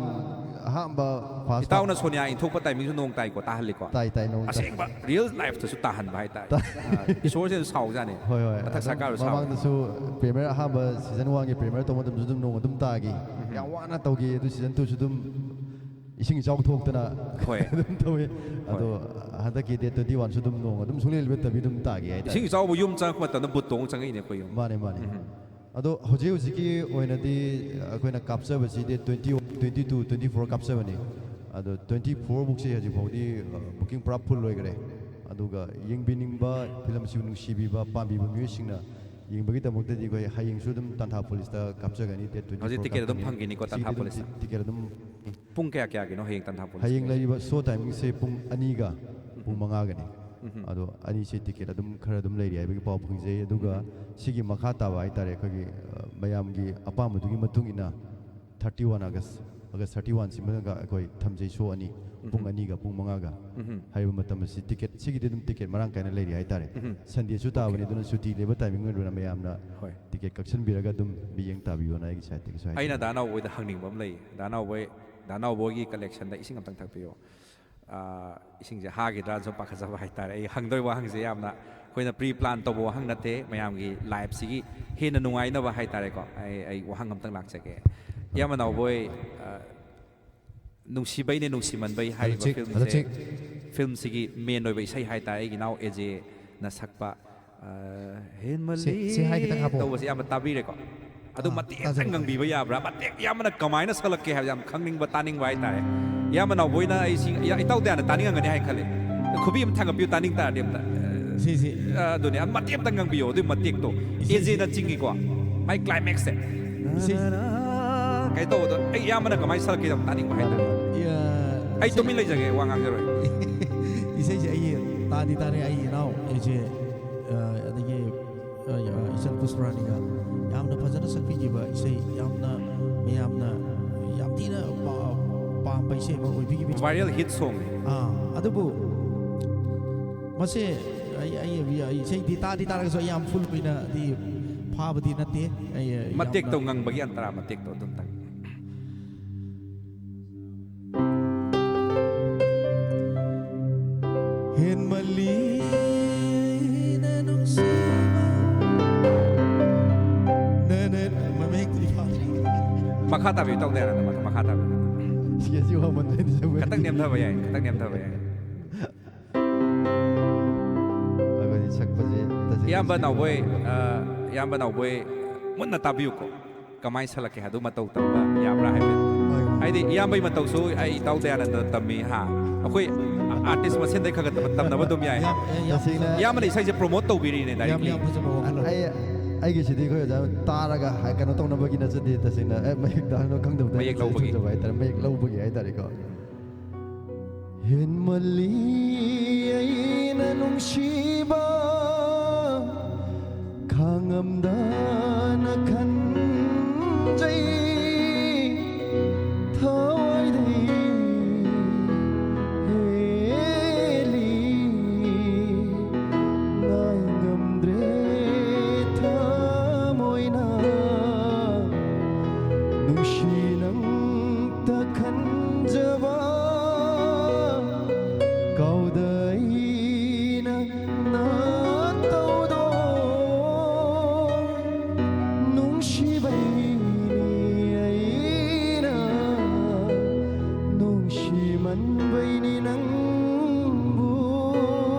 ꯑꯍꯥꯟꯕ ꯐꯥꯔꯁ ꯏꯇꯥꯎꯅ ꯍꯥꯐ꯫ ꯁꯣꯅꯤꯌꯥ ꯏꯟꯊꯣꯛꯄ ꯇꯥꯏꯃꯤꯡꯁꯨ ꯅꯣꯡ ꯇꯥꯏꯀꯣ, ꯇꯥꯍꯜꯂꯤꯀꯣ? ꯇꯥꯏ, ꯇꯥꯏ, ꯅꯣꯡ ꯇꯥꯏ꯫ ꯑꯁꯦꯡꯕ ꯔꯤꯌꯦꯜ ꯂꯥꯏꯐꯇꯁꯨ ꯇꯥꯍꯟꯕ ꯍꯥꯏꯇꯥꯔꯦ꯫ ꯇꯥꯏ꯫ ꯑꯥ, ꯏꯁꯣꯔꯁꯦ ꯁꯥꯎꯖꯥꯠꯅꯤ꯫ ꯍꯣꯏ, ꯍꯣꯏ꯫ ꯃꯊꯛ ꯑꯗꯨꯝ ꯁꯔꯀꯥꯔꯗ ꯁꯥꯎꯔꯦ꯫ ꯃꯃꯥꯡꯗꯁꯨ ꯄ꯭ꯔꯤꯃꯤꯌꯔ, ꯑꯍꯥꯟꯕ ꯁꯤꯖꯟ ꯋꯥꯟꯒꯤ ꯄ꯭ꯔꯤꯃꯤꯌꯔ ꯇꯧꯕ ꯃꯇꯝꯗꯁꯨ ꯑꯗꯨꯝ ꯅꯣꯡ ꯑꯗꯨꯝ ꯇꯥꯈꯤ꯫ ꯎꯝ꯫ ꯌꯥꯝ ꯋꯥꯅ ꯇꯧꯈꯤ꯫ ꯑꯗꯨ ꯁꯤꯖꯟ ꯇꯨꯁꯨ ꯑꯗꯨꯝ ꯏꯁꯤꯡ ꯏꯆꯥꯎ ꯊꯣꯛꯇꯅ ꯍꯣꯏ꯫ ꯑꯗꯨꯝ ꯇꯧꯋꯤ꯫ ꯑꯗꯣ ꯍꯟꯗꯛꯀꯤ ꯗꯦꯠ ꯇ꯭ꯋꯦꯟꯇꯤ ꯋꯥꯟꯁꯨ ꯑꯗꯨꯝ ꯅꯣꯡ ꯑꯗꯨꯝ ꯁꯨꯡꯂꯦꯞ ꯂꯦꯞꯇꯕꯤ ꯑꯗꯨꯝ ꯇꯥꯈꯤ ꯍꯥꯏꯇꯥꯔꯦ꯫ ꯏꯁꯤꯡ ꯏꯆꯥꯎꯕ ꯌꯨꯝ ꯆꯪꯉꯛꯄ ꯃꯇꯝꯗ ꯕꯨꯠ ꯇꯣꯡ ꯆꯪꯉꯛꯏꯅꯦ ꯑꯩꯈꯣꯏ ꯌꯨꯝ꯫ ꯃꯥꯅꯦ, ꯃꯥꯅꯦ꯫ ꯎꯝ꯫ ꯑꯗꯣ ꯍꯧꯖꯤꯛ ꯍꯧꯖꯤꯛꯀꯤ ꯑꯣꯏꯅꯗꯤ ꯑꯩꯈꯣꯏꯅ ꯀꯥꯞꯆꯕꯁꯤ date twenty one, twenty two, twenty four ꯀꯥꯞꯆꯕꯅꯤ꯫ ꯑꯗꯣ ꯇ꯭ꯋꯦꯟꯇꯤ ꯐꯣꯔ ꯐꯥꯎꯁꯤ ꯍꯧꯖꯤꯛ ꯐꯥꯎꯗꯤ ꯕꯨꯀꯤꯡ ꯄꯨꯔꯥ ꯐꯨꯜ ꯑꯣꯏꯈꯔꯦ꯫ ꯑꯗꯨꯒ ꯌꯦꯡꯕꯤꯅꯤꯡꯕ, ꯐꯤꯂꯝꯁꯤꯕꯨ ꯅꯨꯡꯁꯤꯕꯤꯕ, ꯄꯥꯝꯕꯤꯕ ꯃꯤꯑꯣꯏꯁꯤꯡꯅ ꯌꯦꯡꯕꯒꯤꯗꯃꯛꯇꯗꯤ ꯑꯩꯈꯣꯏ ꯍꯌꯦꯡꯁꯨ ꯑꯗꯨꯝ ꯇꯥꯟꯊꯥ ꯄꯣꯂꯤꯁꯇ ꯀꯥꯞꯆꯒꯅꯤ꯫ ꯗꯦꯠ ꯇ꯭ꯋꯦꯟꯇꯤ ꯍꯧꯖꯤꯛ ꯐꯣꯔ ꯇꯤꯀꯦꯠ ꯑꯗꯨꯝ ꯀꯥꯞꯀꯅꯤ꯫ ꯐꯪꯈꯤꯅꯤꯀꯣ, ꯇꯥꯟꯊꯥ ꯁꯤꯒꯤꯗꯤ ꯑꯗꯨꯝ ꯄꯣꯂꯤꯁꯇ? ꯇꯤꯀꯦꯠ ꯑꯗꯨꯝ ꯄꯨꯡ ꯀꯌꯥ ꯀꯌꯥꯒꯤꯅꯣ ꯍꯌꯦꯡ ꯇꯥꯟꯊꯥ ꯄꯣꯂꯤꯁ? ꯍꯌꯦꯡ ꯂꯩꯔꯤꯕ ꯁꯣ ꯇꯥꯏꯃꯤꯡꯁꯦ ꯄꯨꯡ ꯑꯅꯤꯒ ꯄꯨꯡ ꯃꯉꯥꯒꯅꯤ꯫ ꯑꯗꯣ ꯑꯅꯤꯁꯦ ꯇꯤꯀꯦꯠ ꯑꯗꯨꯝ ꯈꯔ ꯑꯗꯨꯝ ꯂꯩꯔꯤ ꯍꯥꯏꯕꯒꯤ ꯄꯥꯎ ꯐꯪꯖꯩ꯫ ꯑꯗꯨꯒ ꯁꯤꯒꯤ ꯃꯈꯥ ꯇꯥꯕ ꯍꯥꯏꯇꯥꯔꯦ, ꯑꯩꯈꯣꯏꯒꯤ ꯑ, ꯃꯌꯥꯝꯒꯤ ꯑꯄꯥꯝꯕꯗꯨꯒꯤ ꯃꯇꯨꯡ ꯏꯟꯅ ꯊꯥꯔꯇꯤ ꯋꯥꯟ ꯑꯥꯒꯁ, ꯑꯥꯒꯁ ꯊꯥꯔꯇꯤ ꯋꯥꯟꯁꯤꯃꯒ ꯑꯩꯈꯣꯏ ꯊꯝꯖꯩ, ꯁꯣ ꯑꯅꯤ, ꯄꯨꯡ ꯑꯅꯤꯒ ꯄꯨꯡ ꯃꯉꯥꯒ ꯍꯥꯏꯔꯤꯕ ꯃꯇꯝ ꯑꯁꯤ ꯇꯤꯀꯦꯠ, ꯁꯤꯒꯤꯗꯤ ꯑꯗꯨꯝ ꯇꯤꯀꯦꯠ ꯃꯔꯥꯡ ꯀꯥꯏꯅ ꯂꯩꯔꯤ ꯍꯥꯏꯇꯥꯔꯦ꯫ ꯁꯟꯗꯦꯁꯨ ꯇꯥꯕꯅꯤ, ꯑꯗꯨꯅ ꯁꯨꯇꯤ ꯂꯩꯕ ꯇꯥꯏꯃꯤꯡ ꯑꯣꯏꯕꯅ ꯃꯌꯥꯝꯅ ꯍꯣꯏ꯫ ꯇꯤꯀꯦꯠ ꯀꯛꯁꯟꯕꯤꯔꯒ ꯑꯗꯨꯝ ꯃꯤꯠꯌꯦꯡ ꯇꯥꯕꯤꯌꯣꯅ ꯑꯩꯒꯤ ꯁꯥꯏꯠꯇꯒꯤꯁꯨ ꯍꯥꯏꯖꯔꯤ꯫ ꯑꯩꯅ ꯗꯥ ꯅꯥꯎꯕꯣꯏꯗ ꯍꯪꯅꯤꯡꯕ ꯑꯃ ꯂꯩ꯫ ꯗꯥ ꯅꯥꯎꯕꯣꯏ, ꯗꯥ ꯅꯥꯎꯕꯣꯏꯒꯤ ꯀꯂꯦꯛꯁꯟꯗ ꯏꯁꯤꯡ ꯑꯝꯇꯪ ꯊꯛꯄꯤꯌꯣ꯫ ꯑꯥ, ꯏꯁꯤꯡꯁꯦ ꯍꯥꯒꯤꯗ꯭ꯔꯥꯅ ꯁꯨꯝ ꯄꯥꯈꯠꯆꯕ ꯍꯥꯏꯇꯥꯔꯦ꯫ ꯑꯩ ꯍꯪꯗꯣꯏ ꯋꯥꯍꯪꯁꯦ ꯌꯥꯝꯅ ꯑꯩꯈꯣꯏꯅ ꯄ꯭ꯔꯤ ꯄ꯭ꯂꯥꯟ ꯇꯧꯕ ꯋꯥꯍꯪ ꯅꯠꯇꯦ, ꯃꯌꯥꯝꯒꯤ ꯂꯥꯏꯐꯁꯤꯒꯤ ꯍꯦꯟꯅ ꯅꯨꯡꯉꯥꯏꯅꯕ ꯍꯥꯏꯇꯥꯔꯦꯀꯣ꯫ ꯑꯩ, ꯑꯩ ꯋꯥꯍꯪ ꯑꯝꯇꯪ ꯂꯥꯛꯆꯒꯦ꯫ ꯏꯌꯥꯝꯕ ꯅꯥꯎꯕꯣꯏ, ꯑꯥ, ꯅꯨꯡꯁꯤꯕꯩꯅꯦ ꯅꯨꯡꯁꯤꯃꯟꯕꯩ ꯍꯥꯏꯔꯤꯕ ꯍꯜꯂꯣ, ꯆꯦꯛ, ꯍꯜꯂꯣ, ꯐꯤꯂꯝꯁꯦ, ꯆꯦꯛ꯫ ꯐꯤꯂꯝꯁꯤꯒꯤ ꯃꯦꯟ ꯑꯣꯏꯕ ꯏꯁꯩ ꯍꯥꯏꯇꯥꯔꯦ, ꯑꯩꯒꯤ ꯏꯅꯥꯎ ꯑꯦꯖꯦꯅ ꯁꯛꯄ, ꯑꯥ, ꯍꯦꯟꯃꯜꯂꯤ ꯁꯤ, ꯁꯤ ꯍꯥꯏ ꯈꯤꯇꯪ ꯍꯥꯞꯄꯛꯑꯣ꯫ ꯇꯧꯕꯁꯦ ꯌꯥꯝꯅ ꯇꯥꯕꯤꯔꯦꯀꯣ꯫ ꯑꯗꯨ ꯑꯥ, ꯃꯇꯦꯛ ꯇꯥꯖꯔꯦ, ꯑꯝꯇꯪ ꯉꯪꯕꯤꯕ ꯌꯥꯕ꯭ꯔꯥ? ꯃꯇꯦꯛ ꯌꯥꯝꯅ ꯀꯃꯥꯏꯅ ꯁꯛꯂꯛꯀꯦ ꯍꯥꯏꯕ ꯌꯥꯝ ꯈꯪꯅꯤꯡꯕ, ꯇꯥꯅꯤꯡꯕ ꯍꯥꯏꯇꯥꯔꯦ꯫ ꯏꯌꯥꯝꯕ ꯅꯥꯎꯕꯣꯏꯅ ꯑꯩꯁꯤ, ꯏꯌꯥ-, ꯏꯇꯥꯎ ꯗꯌꯥꯅ ꯇꯥꯅꯤꯡꯉꯝꯒꯅꯤ ꯍꯥꯏꯅ ꯈꯜꯂꯤ꯫ ꯈꯨꯕꯤ ꯑꯃ ꯊꯥꯡꯒꯠꯄꯤꯌꯨ, ꯇꯥꯅꯤꯡ ꯇꯥꯔꯗꯤ ꯑꯝꯇ꯫ ꯏꯁꯩꯁꯤ꯫ ꯑ, ꯑꯗꯨꯅꯦ, ꯑꯗꯨ ꯃꯇꯦꯛ ꯑꯝꯇꯪ ꯉꯪꯕꯤꯌꯣ, ꯑꯗꯨꯏ ꯃꯇꯦꯛꯇꯣ꯫ ꯏꯁꯩꯁꯤ꯫ ꯑꯦꯖꯦꯅ ꯆꯤꯡꯉꯤꯀꯣ, ꯃꯥꯏ ꯀ꯭ꯂꯥꯏꯃꯦꯛꯁꯁꯦ꯫ ꯏꯁꯩ꯫ ꯀꯩ ꯇꯧꯕꯗꯣ, ꯑꯩ ꯏꯌꯥꯝꯕꯅ ꯀꯃꯥꯏꯅ ꯁꯛꯂꯛꯀꯦ ꯌꯥꯝ ꯇꯥꯅꯤꯡꯕ ꯍꯥꯏꯇꯥꯔꯦ꯫ ꯏꯌꯥ-, ꯑꯩ ꯏꯁꯩ-, ꯇꯨꯃꯤꯟ ꯂꯩꯖꯒꯦ, ꯋꯥ ꯉꯥꯡꯖꯔꯣꯏ꯫ ꯏꯁꯩꯁꯦ ꯑꯩ ꯇꯥꯗꯤ ꯇꯥꯔꯦ, ꯑꯩ ꯏꯅꯥꯎ ꯑꯦꯖꯦ, ꯑ, ꯑꯗꯒꯤ, ꯑ, ꯏꯆꯟ ꯄꯨꯁꯄꯔꯥꯅꯤꯒ ꯌꯥꯝꯅ ꯐꯖꯅ ꯁꯛꯄꯤꯈꯤꯕ ꯏꯁꯩ, ꯌꯥꯝꯅ ꯃꯌꯥꯝꯅ ꯌꯥꯝ ꯊꯤꯅ ꯄꯥ-, ꯄꯥꯝꯕ ꯏꯁꯩ ꯑꯃ ꯑꯣꯏꯕꯤꯈꯤꯕ꯫ Viral hit song ꯅꯤ꯫ ꯑꯥ, ꯑꯗꯨꯕꯨ ꯃꯁꯦ ꯑꯩ, ꯑꯩ, ꯑꯩ ꯏꯁꯩꯗꯤ ꯇꯥꯗꯤ ꯇꯥꯔꯒꯁꯨ ꯑꯩ ꯌꯥꯝ ꯐꯨꯜ ꯑꯣꯏꯅꯗꯤ ꯐꯥꯕꯗꯤ ꯅꯠꯇꯦ꯫ ꯑꯩ, ꯑꯩ ꯃꯇꯦꯛꯇꯣ ꯌꯥꯝꯅ ꯉꯪꯕꯒꯤ ꯑꯟꯇꯔꯥ ꯃꯇꯦꯛꯇꯣ ꯑꯗꯨꯝꯇꯪ꯫ ꯍꯦꯟꯃꯜꯂꯤꯅ ꯅꯨꯡꯁꯤꯕ ꯅꯅ-, ꯃꯃꯤꯡꯗꯨꯗꯤ ꯐꯥꯗ꯭ꯔꯤ꯫ ꯃꯈꯥ ꯇꯥꯕꯤꯌꯨ, ꯇꯧꯗꯦ ꯍꯥꯏꯔꯒ ꯃꯈꯥ ꯇꯥꯕꯤꯌꯨ꯫ ꯁꯤꯒꯤ ꯁꯤ ꯋꯥꯃꯟꯕꯩꯅꯤ ꯁꯒꯣꯜ꯫ ꯈꯇꯪ ꯅꯦꯝꯊꯕ ꯌꯥꯏ, ꯈꯇꯪ ꯅꯦꯝꯊꯕ ꯌꯥꯏ꯫ ꯑꯩꯈꯣꯏꯗꯤ ꯁꯛꯄꯁꯦ ꯇꯁꯦꯡꯅ ꯏꯌꯥꯝꯕ ꯁꯦꯡꯅ ꯅꯥꯎꯕꯣꯏ, ꯑ, ꯏꯌꯥꯝꯕ ꯅꯥꯎꯕꯣꯏ, ꯃꯨꯟꯅ ꯇꯥꯕꯤꯌꯨꯀꯣ꯫ ꯀꯃꯥꯏꯅ ꯁꯜꯂꯛꯀꯦ ꯍꯥꯏꯗꯨ ꯃꯇꯧ ꯇꯝꯕ ꯌꯥꯕ꯭ꯔꯥ ꯍꯥꯏꯕꯗꯤ꯫ ꯍꯣꯏ, ꯍꯣꯏ꯫ ꯍꯥꯏꯗꯤ ꯏꯌꯥꯝꯕꯒꯤ ꯃꯇꯧꯁꯨ ꯑꯩ ꯏꯇꯥꯎ ꯗꯌꯥꯅꯟꯗꯅ ꯇꯝꯃꯤ ꯍꯥ꯫ ꯑꯩꯈꯣꯏ ꯑꯥꯔꯇꯤꯁ ꯃꯁꯦꯟꯗꯩ ꯈꯔ ꯈꯔ ꯇꯝꯅꯕ ꯑꯗꯨꯝ ꯌꯥꯏ꯫ ꯌꯥꯝ ꯌꯥꯝ ꯇꯁꯦꯡꯅ ꯐꯖꯕ- ꯏꯌꯥꯝꯕꯅ ꯏꯁꯩꯁꯦ ꯄ꯭ꯔꯣꯃꯣꯠ ꯇꯧꯕꯤꯔꯤꯅꯦ ꯌꯥꯝ ꯗꯥꯏꯔꯦꯛꯂꯤ꯫ ꯌꯥꯝ ꯐꯖꯕ ꯋꯥꯈꯜꯂꯣꯟ꯫ ꯑꯩ ꯑꯩꯒꯤꯁꯤꯗꯤ ꯑꯩꯈꯣꯏ ꯑꯣꯖꯥ ꯇꯥꯔꯒ ꯍꯥꯏ- ꯀꯩꯅꯣ ꯇꯧꯅꯕꯒꯤ ꯅꯠꯆꯗꯦ꯫ ꯇꯁꯦꯡꯅ ꯑꯦ, ꯃꯌꯦꯛ ꯇꯥꯍꯟꯕ ꯈꯪꯗꯕꯗ ꯃꯌꯦꯛ ꯑꯩꯅ ꯂꯧꯕꯒꯤ꯫ ꯁꯤꯟꯖꯕ ꯍꯥꯏꯇꯥꯔꯦ, ꯃꯌꯦꯛ ꯂꯧꯕꯒꯤ ꯍꯥꯏꯇꯥꯔꯦꯀꯣ꯫ ꯍꯦꯟꯃꯜꯂꯤ ꯑꯩꯅ ꯅꯨꯡꯁꯤꯕ ꯈꯥꯡꯉꯝꯗꯅ ꯈꯟꯖꯩ꯫ ꯊꯋꯥꯏꯗꯩ ꯍꯦꯜꯂꯤ ꯉꯥꯏ ꯉꯝꯗ꯭ꯔꯦ ꯊꯃꯣꯏꯅ ꯅꯨꯡꯁꯤ ꯅꯪꯇ ꯈꯟꯖꯕ ꯀꯥꯎꯗ ꯑꯩꯅ ꯅꯥꯇꯧꯗꯣ ꯅꯨꯡꯁꯤꯕꯩꯅꯤ ꯑꯩꯅ ꯅꯨꯡꯁꯤꯃꯟꯕꯩꯅꯤ ꯅꯪꯕꯨ꯫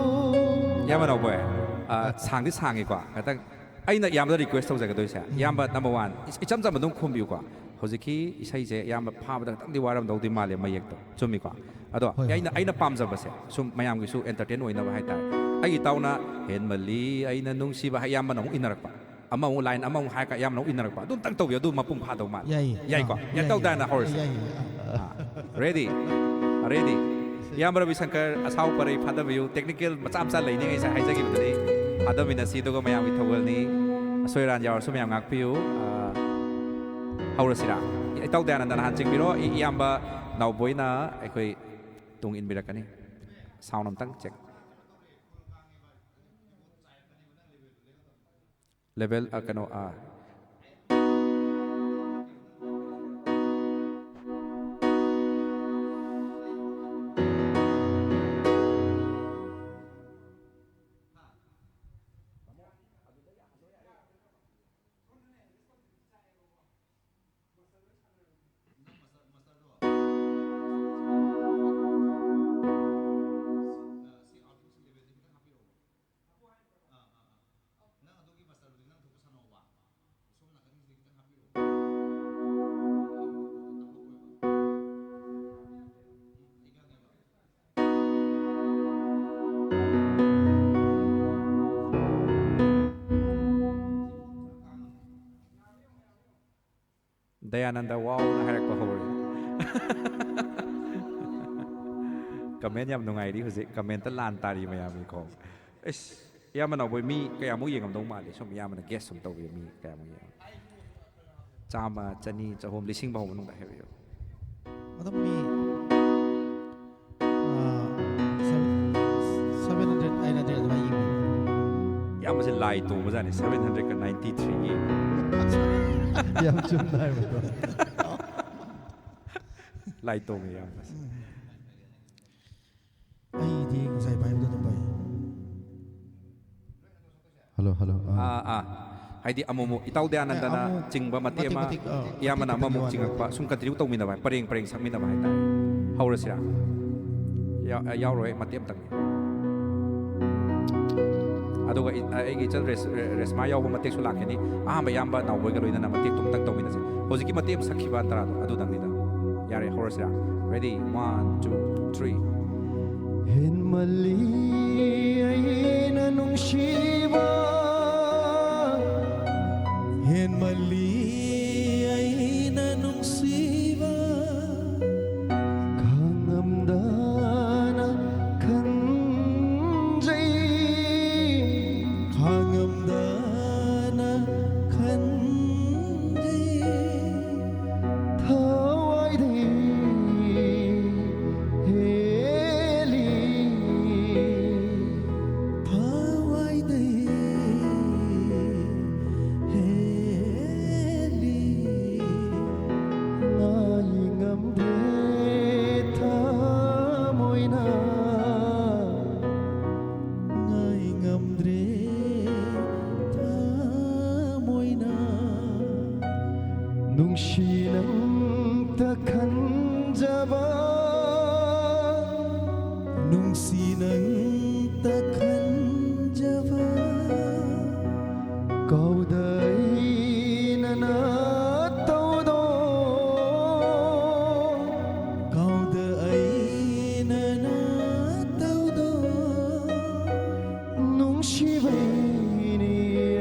ꯏꯌꯥꯝꯕ ꯅꯥꯎꯕꯣꯏ, ꯑ, ꯁꯥꯡꯗꯤ ꯁꯥꯡꯉꯤꯀꯣ꯫ ꯉꯥꯛꯇꯪ ꯑꯩꯅ ꯏꯌꯥꯝꯕꯗ ꯔꯤꯀ꯭ꯋꯦꯁ ꯇꯧꯖꯒꯗꯣꯏꯁꯦ, ꯏꯌꯥꯝꯕ ꯅꯝꯕꯔ ꯋꯥꯟ, ꯏꯆꯝ ꯆꯝꯕ ꯑꯗꯨꯝ ꯈꯨꯝꯕꯤꯌꯨꯀꯣ꯫ ꯍꯧꯖꯤꯛꯀꯤ ꯏꯁꯩꯁꯦ ꯏꯌꯥꯝꯕ ꯐꯥꯕꯗ ꯈꯤꯇꯪꯗꯤ ꯋꯥꯔꯝꯗꯧꯗꯤ ꯃꯥꯜꯂꯦ ꯃꯌꯦꯛꯇꯣ, ꯆꯨꯝꯃꯤꯀꯣ? ꯑꯗꯣ ꯍꯣꯏ, ꯑꯩꯅ ꯍꯣꯏ꯫ ꯑꯩꯅ ꯄꯥꯝꯖꯕꯁꯦ ꯁꯨꯝ ꯃꯌꯥꯝꯒꯤꯁꯨ ꯑꯦꯟꯇꯔꯇꯦꯟ ꯑꯣꯏꯅꯕ ꯍꯥꯏꯇꯥꯔꯦ꯫ ꯑꯩꯒꯤ ꯏꯇꯥꯎꯅ "ꯍꯦꯟꯃꯜꯂꯤ ꯑꯩꯅ ꯅꯨꯡꯁꯤꯕ" ꯍꯥꯏ, ꯏꯌꯥꯝꯕꯅ ꯑꯃꯨꯛ ꯏꯟꯅꯔꯛꯄ, ꯑꯃꯃꯨꯛ ꯂꯥꯏꯟ ꯑꯃꯃꯨꯛ ꯍꯥꯏꯔꯒ ꯏꯌꯥꯝꯕꯅ ꯑꯃꯨꯛ ꯏꯟꯅꯔꯛꯄ, ꯑꯗꯨꯝꯇꯪ ꯇꯧꯕꯤꯌꯨ, ꯑꯗꯨ ꯃꯄꯨꯡ ꯐꯥꯗꯧ ꯃꯥꯜꯂꯦ꯫ ꯌꯥꯏꯌꯦ꯫ ꯌꯥꯏꯀꯣ? ꯑꯥ, ꯌꯥꯏꯇꯧ ꯌꯥꯏꯌꯦ꯫ ꯗꯥꯏꯅ ꯍꯧꯔꯁꯦ꯫ ꯌꯥꯏꯌꯦ꯫ ꯑꯥ꯫ ꯔꯦꯗꯤ? ꯔꯦꯗꯤ? ꯏꯌꯥꯝꯕ ꯔꯕꯤꯁꯪꯀꯔ, ꯑꯁꯥꯎ ꯄꯔꯩ ꯐꯥꯗꯕꯤꯌꯨ꯫ ꯇꯦꯛꯅꯤꯀꯦꯜ ꯃꯆꯥ ꯃꯆꯥ ꯂꯩꯅꯤꯡꯉꯩꯁꯦ ꯍꯥꯏꯖꯈꯤꯕꯗꯨꯅꯤ꯫ ꯐꯥꯗꯃꯤꯟꯅꯁꯤ, ꯑꯗꯨꯒ ꯃꯌꯥꯝꯒꯤ ꯊꯧꯒꯜꯅꯤ꯫ ꯑꯁꯣꯏ ꯑꯔꯥꯟ ꯌꯥꯎꯔꯁꯨ ꯃꯌꯥꯝ ꯉꯥꯛꯄꯤꯌꯨ꯫ ꯑ, ꯍꯧꯔꯁꯤꯔꯥ? ꯏꯇꯥꯎ ꯗꯌꯥꯅꯟꯗꯅ ꯍꯥꯟꯅ ꯆꯤꯡꯕꯤꯔꯣ꯫ ꯏ-, ꯏꯌꯥꯝꯕ ꯅꯥꯎꯕꯣꯏꯅ ꯑꯩꯈꯣꯏ ꯇꯨꯡ ꯏꯟꯕꯤꯔꯛꯀꯅꯤ꯫ ꯁꯥꯎꯟ ꯑꯝꯇꯪ ꯆꯦꯛ꯫ ꯂꯦꯚꯦꯜ, ꯑ, ꯀꯩꯅꯣ, ꯑ, ꯗꯌꯥꯅꯟꯗ ꯋꯥꯎꯅ ꯍꯥꯏꯔꯛꯄ ꯍꯧꯔꯦ꯫ ꯀꯃꯦꯟ ꯌꯥꯝ ꯅꯨꯡꯉꯥꯏꯔꯤ ꯍꯧꯖꯤꯛ꯫ ꯀꯃꯦꯟꯇ ꯂꯥꯟ ꯇꯥꯔꯤ ꯃꯌꯥꯝꯒꯤꯀꯣ꯫ ꯑꯁ, ꯏꯌꯥꯝꯕ ꯅꯥꯎꯕꯣꯏ, ꯃꯤ ꯀꯌꯥꯃꯨꯛ ꯌꯦꯡꯉꯝꯗꯧ ꯃꯥꯜꯂꯤ? ꯁꯨꯝ ꯏꯌꯥꯝꯕꯅ ꯒꯦꯁ ꯁꯨꯝ ꯇꯧꯕꯤꯌꯨ, ꯃꯤ ꯀꯌꯥꯃꯨꯛ ꯌꯦꯡꯉꯝ-, ꯆꯥꯝꯃ, ꯆꯅꯤ, ꯆꯍꯨꯝ, ꯂꯤꯁꯤꯡ ꯐꯥꯎ ꯃꯅꯨꯡꯗ ꯍꯥꯏꯕꯤꯌꯨ꯫ ꯑꯗꯨꯝ ꯃꯤ, ꯑꯥ, seven, seven hundred, eight hundred ꯑꯗꯨꯃꯥꯏꯅ ꯌꯦꯡꯕꯤꯌꯨ꯫ ꯏꯌꯥꯝꯕꯁꯦ ꯂꯥꯏ ꯇꯣꯡꯕꯖꯥꯠꯅꯤ, seven hundred ninety three ꯌꯦꯡꯉꯤ꯫ ꯌꯥꯝ ꯆꯨꯝꯅ ꯍꯥꯏꯕꯗꯣ꯫ ꯂꯥꯏ ꯇꯣꯡꯉꯦ ꯏꯌꯥꯝꯕꯁꯦ꯫ ꯑꯩꯗꯤ ꯉꯁꯥꯏ ꯄꯥꯏꯕꯗꯣ ꯑꯗꯨꯝ ꯄꯥꯏ꯫ Hello, hello. ꯑꯥ꯫ ꯑꯥ, ꯑꯥ꯫ ꯍꯥꯏꯗꯤ ꯑꯃꯨꯛꯃꯨꯛ ꯏꯇꯥꯎ ꯗꯌꯥꯅꯟꯗꯅ ꯑꯦ, ꯑꯃꯨꯛ ꯆꯤꯡꯕ ꯃꯇꯦꯛ ꯃꯇꯦꯛ ꯑꯃ, ꯃꯇꯦꯛ, ꯑꯥ, ꯏꯌꯥꯝꯕꯅ ꯃꯇꯦꯛ ꯑꯃꯃꯨꯛ ꯈꯤꯇꯪꯒꯤ ꯆꯤꯡꯉꯛꯄ, ꯋꯥꯅꯤ꯫ ꯁꯨꯝ ꯀꯟꯇꯤꯅ꯭ꯌꯨ ꯇꯧꯃꯤꯟꯅꯕ ꯍꯥꯏ, ꯄꯔꯦꯡ ꯄꯔꯦꯡ ꯁꯛꯃꯤꯟꯅꯕ ꯍꯥꯏꯇꯥꯔꯦ꯫ ꯍꯧꯔꯁꯤꯔꯥ? ꯌꯥ-, ꯑ, ꯌꯥꯎꯔꯣꯏ, ꯃꯇꯦꯛ ꯑꯃꯇꯪ꯫ ꯑꯗꯨꯒ ꯏ-, ꯑ, ꯑꯩꯒꯤ ꯏꯆꯜ ꯔꯦꯁ-, ꯔꯦ-, ꯔꯦꯁꯃꯥ ꯌꯥꯎꯕ ꯃꯇꯦꯛꯁꯨ ꯂꯥꯛꯀꯅꯤ꯫ ꯑꯍꯥꯟꯕ ꯏꯌꯥꯝꯕ ꯅꯥꯎꯕꯣꯏꯒ ꯂꯣꯏꯅꯅ ꯃꯇꯦꯛꯇꯨ ꯑꯃꯇꯪ ꯇꯧꯃꯤꯟꯅꯁꯦ꯫ ꯍꯧꯖꯤꯛꯀꯤ ꯃꯇꯦꯛ ꯑꯃ ꯁꯛꯈꯤꯕ ꯑꯟꯇꯔꯥꯗꯣ ꯑꯗꯨꯗꯪꯅꯤꯗ꯫ ꯌꯥꯔꯦ, ꯍꯧꯔꯁꯤꯔꯥ? Ready? One, two, three. ꯍꯦꯟꯃꯜꯂꯤ ꯑꯩꯅ ꯅꯨꯡꯁꯤꯕ, ꯍꯦꯟꯃꯜꯂꯤ ꯑꯩꯅ ꯅꯨꯡꯁꯤꯕ, ꯈꯥꯡꯉꯝꯗꯅ ꯈꯟꯖꯩ, ꯈꯥꯡꯉꯝꯗꯅ ꯈꯟꯖꯩ꯫ ꯊꯋꯥꯏꯗꯩ ꯍꯦꯜꯂꯤ, ꯊꯋꯥꯏꯗꯩ ꯍꯦꯜꯂꯤ꯫ ꯉꯥꯏ ꯉꯝꯗ꯭ꯔꯦ ꯊꯃꯣꯏꯅ, ꯉꯥꯏ ꯉꯝꯗ꯭ꯔꯦ ꯊꯃꯣꯏꯅ꯫ ꯅꯨꯡꯁꯤ ꯅꯪꯇ ꯈꯟꯖꯕ, ꯅꯨꯡꯁꯤ ꯅꯪꯇ ꯈꯟꯖꯕ꯫ ꯀꯥꯎꯗ ꯑꯩꯅ ꯅꯥꯇꯧꯗꯣ, ꯀꯥꯎꯗ ꯑꯩꯅ ꯅꯥꯇꯧꯗꯣ꯫ ꯅꯨꯡꯁꯤꯕꯩꯅꯤ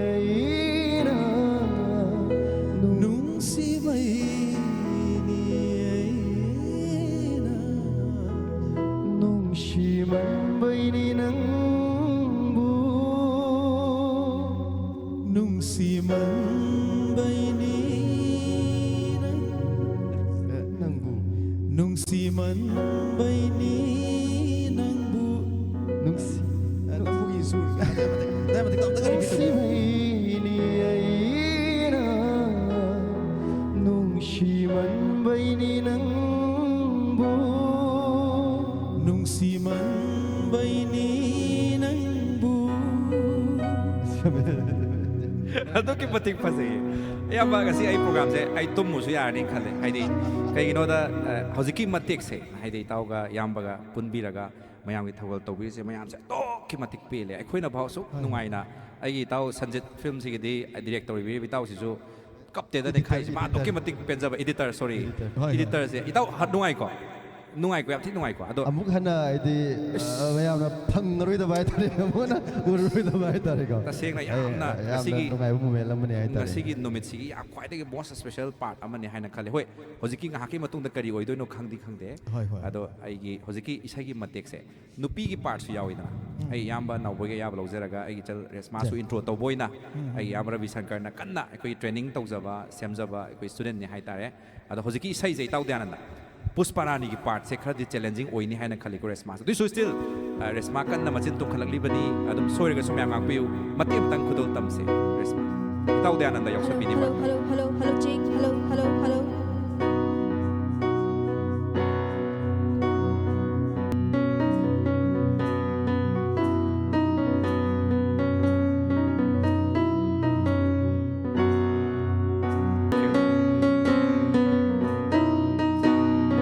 ꯑꯩꯅ ꯅꯨꯡ- ꯅꯨꯡꯁꯤꯕꯩ ꯅꯨꯡꯁꯤꯃꯟꯕꯩꯅꯤ ꯅꯪ, ꯑꯦ, ꯅꯪꯕꯨ ꯅꯨꯡꯁꯤꯃꯟꯕꯩꯅꯤ ꯅꯪꯕꯨ ꯅꯨꯡꯁꯤ-, ꯑꯦ, ꯅꯪꯕꯨꯒꯤ ꯁꯨꯔ ꯃꯇꯦꯛ, ꯃꯇꯦꯛ, ꯃꯇꯦꯛ, ꯃꯇꯦꯛ, ꯃꯇꯦꯛ, ꯃꯇꯦꯛ, ꯅꯨꯡꯁꯤꯕꯩꯅꯤ ꯑꯩꯅ ꯅꯨꯡꯁꯤꯃꯟꯕꯩꯅꯤ ꯅꯪꯕꯨ ꯅꯨꯡꯁꯤꯃꯟꯕꯩꯅꯤ ꯅꯪꯕꯨ꯫ ꯑꯗꯨꯛꯀꯤ ꯃꯇꯤꯛ ꯐꯖꯩꯌꯦ꯫ ꯑꯌꯥꯝꯕ ꯉꯁꯤ ꯑꯩ ꯄ꯭ꯔꯣꯒ꯭ꯔꯥꯝꯁꯦ ꯑꯩ ꯇꯨꯝꯃꯨꯁꯨ ꯌꯥꯔꯅꯤ ꯈꯜꯂꯦ꯫ ꯍꯥꯏꯗꯤ ꯀꯩꯒꯤꯅꯣꯗ, ꯑ, ꯍꯧꯖꯤꯛꯀꯤ ꯃꯇꯦꯛꯁꯦ, ꯍꯥꯏꯗꯤ ꯏꯇꯥꯎꯒ ꯏꯌꯥꯝꯕꯒ ꯄꯨꯟꯕꯤꯔꯒ ꯃꯌꯥꯝꯒꯤ ꯊꯧꯒꯜ ꯇꯧꯕꯤꯔꯤꯁꯦ, ꯃꯌꯥꯝꯁꯦ ꯑꯗꯨꯛꯀꯤ ꯃꯇꯤꯛ ꯄꯦꯜꯂꯦ꯫ ꯑꯩꯈꯣꯏꯅ ꯐꯥꯎ ꯑꯁꯨꯛ ꯍꯣꯏ꯫ ꯅꯨꯡꯉꯥꯏꯅ, ꯑꯩꯒꯤ ꯏꯇꯥꯎ ꯁꯟꯖꯤꯠ ꯐꯤꯂꯝꯁꯤꯒꯤꯗꯤ ꯗꯤꯔꯦꯛ ꯇꯧꯕꯤꯔꯤꯕ ꯏꯇꯥꯎꯁꯤꯁꯨ ꯀꯞꯇꯦꯗ, editor, ꯅꯦꯈꯥꯏꯁꯤ ꯃꯥ ꯑꯗꯨꯛꯀꯤ editor꯫ ꯃꯇꯤꯛ ꯄꯦꯟꯖꯕ, editor, sorry, editor, ꯍꯣꯏ, ꯍꯣꯏ꯫ Editorꯁꯦ ꯏꯇꯥꯎ ꯍ-, ꯅꯨꯡꯉꯥꯏꯀꯣ? ꯅꯨꯡꯉꯥꯏꯀꯣ? ꯌꯥꯝ ꯊꯤ ꯅꯨꯡꯉꯥꯏꯀꯣ? ꯑꯗꯣ ꯑꯃꯨꯛ ꯍꯟꯅ ꯍꯥꯏꯗꯤ, ꯑ, ꯃꯌꯥꯝꯅ ꯐꯪꯉꯔꯣꯏꯗꯕ ꯍꯥꯏꯇꯥꯔꯦ, ꯑꯃꯨꯛ ꯍꯟꯅ ꯎꯔꯔꯣꯏꯗꯕ ꯍꯥꯏꯇꯥꯔꯦꯀꯣ꯫ ꯇꯁꯦꯡꯅ ꯑꯩ ꯌꯥꯝꯅ ꯌꯥꯝꯅ ꯉꯁꯤꯒꯤ, ꯅꯨꯡꯉꯥꯏꯕ moment ꯑꯃꯅꯦ ꯍꯥꯏꯇꯥꯔꯦ꯫ ꯉꯁꯤꯒꯤ ꯅꯨꯃꯤꯠꯁꯤꯒꯤ ꯌꯥꯝ ꯈ꯭ꯋꯥꯏꯗꯒꯤ most special part ꯑꯃꯅꯦ ꯍꯥꯏꯅ ꯈꯜꯂꯦ꯫ ꯍꯣꯏ, ꯍꯧꯖꯤꯛꯀꯤ ꯉꯥꯏꯍꯥꯛꯀꯤ ꯃꯇꯨꯡꯗ ꯀꯔꯤ ꯑꯣꯏꯗꯣꯏꯅꯣ ꯈꯪꯗꯤ ꯈꯪꯗꯦ꯫ ꯍꯣꯏ, ꯍꯣꯏ꯫ ꯑꯗꯣ ꯑꯩꯒꯤ ꯍꯧꯖꯤꯛꯀꯤ ꯏꯁꯩꯒꯤ ꯃꯇꯦꯛꯁꯦ ꯅꯨꯄꯤꯒꯤ partꯁꯨ ꯌꯥꯎꯋꯤꯗꯅ꯫ ꯎꯝ꯫ ꯑꯩ ꯏꯌꯥꯝꯕ ꯅꯥꯎꯕꯣꯏꯒꯤ ꯑꯌꯥꯕ ꯂꯧꯖꯔꯒ ꯑꯩꯒꯤ ꯏꯆꯜ ꯔꯦꯁꯃꯥꯁꯨ ꯖꯦ꯫ Intro ꯇꯧꯕ ꯑꯣꯏꯅ ꯎꯝ, ꯎꯝ, ꯑꯩꯒꯤ ꯎꯝ꯫ ꯏꯌꯥꯝꯕ ꯔꯕꯤ ꯁꯪꯀꯔꯅ ꯀꯟꯅ ꯑꯩꯈꯣꯏꯒꯤ training ꯇꯧꯖꯕ, ꯁꯦꯝꯖꯕ ꯑꯩꯈꯣꯏ studentꯅꯤ ꯍꯥꯏꯇꯥꯔꯦ꯫ ꯑꯗꯣ ꯍꯧꯖꯤꯛꯀꯤ ꯏꯁꯩꯁꯦ ꯏꯇꯥꯎ ꯗꯌꯥꯅꯟꯗ, ꯄꯨꯁꯄꯥꯔꯥꯅꯤꯒꯤ partꯁꯦ ꯈꯔꯗꯤ challenging ꯑꯣꯏꯅꯤ ꯍꯥꯏꯅ ꯈꯜꯂꯤꯀꯣ ꯔꯦꯁꯃꯥꯁ꯫ ꯑꯗꯨꯏꯁꯨ still, ꯑ, ꯔꯦꯁꯃꯥ ꯀꯟꯅ ꯃꯆꯤꯟ ꯇꯨꯝꯈꯠꯂꯛꯂꯤꯕꯅꯤ꯫ ꯑꯗꯨꯝ ꯁꯣꯏꯔꯒꯁꯨ ꯃꯌꯥꯝ ꯉꯥꯛꯄꯤꯌꯨ꯫ ꯃꯇꯦꯛ ꯑꯃꯇꯪ ꯈꯨꯗꯣꯜ ꯇꯝꯁꯦ ꯔꯦꯁꯃꯥ꯫ ꯏꯇꯥꯎ Dayananda ꯌꯥꯎꯁꯟꯕꯤꯅꯤꯕ꯫ Hello, hello, hello, hello, check. Hello, hello, hello.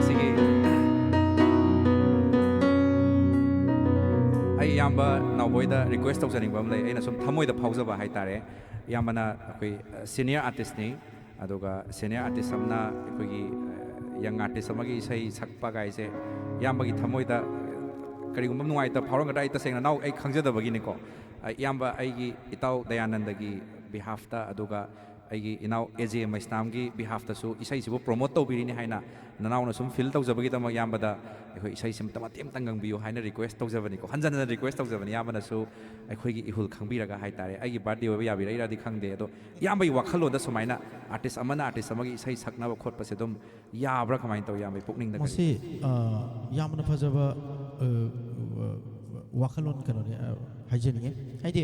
ꯁꯤꯒꯤ ꯑꯩ ꯏꯌꯥꯝꯕ ꯅꯥꯎꯕꯣꯏꯗ request ꯇꯧꯖꯅꯤꯡꯕ ꯑꯃ ꯂꯩ, ꯑꯩꯅ ꯁꯨꯝ ꯊꯃꯣꯏꯗ ꯐꯥꯎꯖꯕ ꯍꯥꯏꯇꯥꯔꯦ꯫ ꯏꯌꯥꯝꯕꯅ ꯑꯩꯈꯣꯏ, ꯑ, senior artistꯅꯤ, ꯑꯗꯨꯒ senior artist ꯑꯃꯅ ꯑꯩꯈꯣꯏꯒꯤ, ꯑ, young artist ꯑꯃꯒꯤ ꯏꯁꯩ ꯁꯛꯄ ꯀꯥꯏꯁꯦ ꯏꯌꯥꯝꯕꯒꯤ ꯊꯃꯣꯏꯗ ꯀꯔꯤꯒꯨꯝꯕ ꯅꯨꯡꯉꯥꯏꯇꯕ ꯐꯥꯎꯔꯝꯒꯗ꯭ꯔꯥ? ꯑꯩ ꯇꯁꯦꯡꯅ ꯅꯥꯎ ꯑꯩ ꯈꯪꯖꯗꯕꯒꯤꯅꯤꯀꯣ꯫ ꯑ, ꯏꯌꯥꯝꯕ ꯑꯩꯒꯤ ꯏꯇꯥꯎ ꯗꯌꯥꯅꯟꯗꯒꯤ behalfꯇ, ꯑꯗꯨꯒ ꯑꯩꯒꯤ ꯏꯅꯥꯎ ꯑꯦ ꯖꯦ ꯃꯩꯁꯅꯥꯝꯒꯤ ꯕꯤꯍꯥꯐꯇꯁꯨ ꯏꯁꯩꯁꯤꯕꯨ ꯄ꯭ꯔꯣꯃꯣꯠ ꯇꯧꯕꯤꯔꯤꯅꯤ ꯍꯥꯏꯅ ꯅꯅꯥꯎꯅ ꯁꯨꯝ ꯐꯤꯜ ꯇꯧꯖꯕꯒꯤꯗꯃꯛ ꯏꯌꯥꯝꯕꯗ ꯑꯩꯈꯣꯏ ꯏꯁꯩꯁꯤ ꯑꯝꯇ ꯃꯇꯦꯛ ꯑꯃꯇꯪ ꯉꯪꯕꯤꯌꯨ ꯍꯥꯏꯅ ꯔꯤꯀ꯭ꯋꯦꯁ ꯇꯧꯖꯕꯅꯤꯀꯣ꯫ ꯍꯟꯖꯟ ꯍꯟꯖꯟ ꯔꯤꯀ꯭ꯋꯦꯁ ꯇꯧꯖꯕꯅꯤ, ꯏꯌꯥꯝꯕꯅꯁꯨ ꯑꯩꯈꯣꯏꯒꯤ ꯏꯍꯨꯜ ꯈꯪꯕꯤꯔꯒ ꯍꯥꯏꯇꯥꯔꯦ꯫ ꯑꯩꯒꯤ ꯕꯥꯔꯗꯦ ꯑꯣꯏꯕ ꯌꯥꯕꯤꯔꯛꯏꯔꯗꯤ ꯈꯪꯗꯦ, ꯑꯗꯣ ꯏꯌꯥꯝꯕꯒꯤ ꯋꯥꯈꯜꯂꯣꯟꯗ ꯁꯨꯃꯥꯏꯅ ꯑꯥꯔꯇꯤꯁ ꯑꯃꯅ ꯑꯥꯔꯇꯤꯁ ꯑꯃꯒꯤ ꯏꯁꯩ ꯁꯛꯅꯕ ꯈꯣꯠꯄꯁꯦ ꯑꯗꯨꯝ ꯌꯥꯕ꯭ꯔꯥ? ꯀꯃꯥꯏꯅ ꯇꯧꯏ ꯏꯌꯥꯝꯕꯒꯤ ꯄꯨꯛꯅꯤꯡꯗ ꯀꯔꯤ? ꯃꯁꯤ ꯑ, ꯌꯥꯝꯅ ꯐꯖꯕ ꯑ, ꯑ, ꯋꯥꯈꯜꯂꯣꯟ ꯀꯩꯅꯣꯅꯦ, ꯑ, ꯍꯥꯏꯖꯅꯤꯡꯉꯦ꯫ ꯍꯥꯏꯗꯤ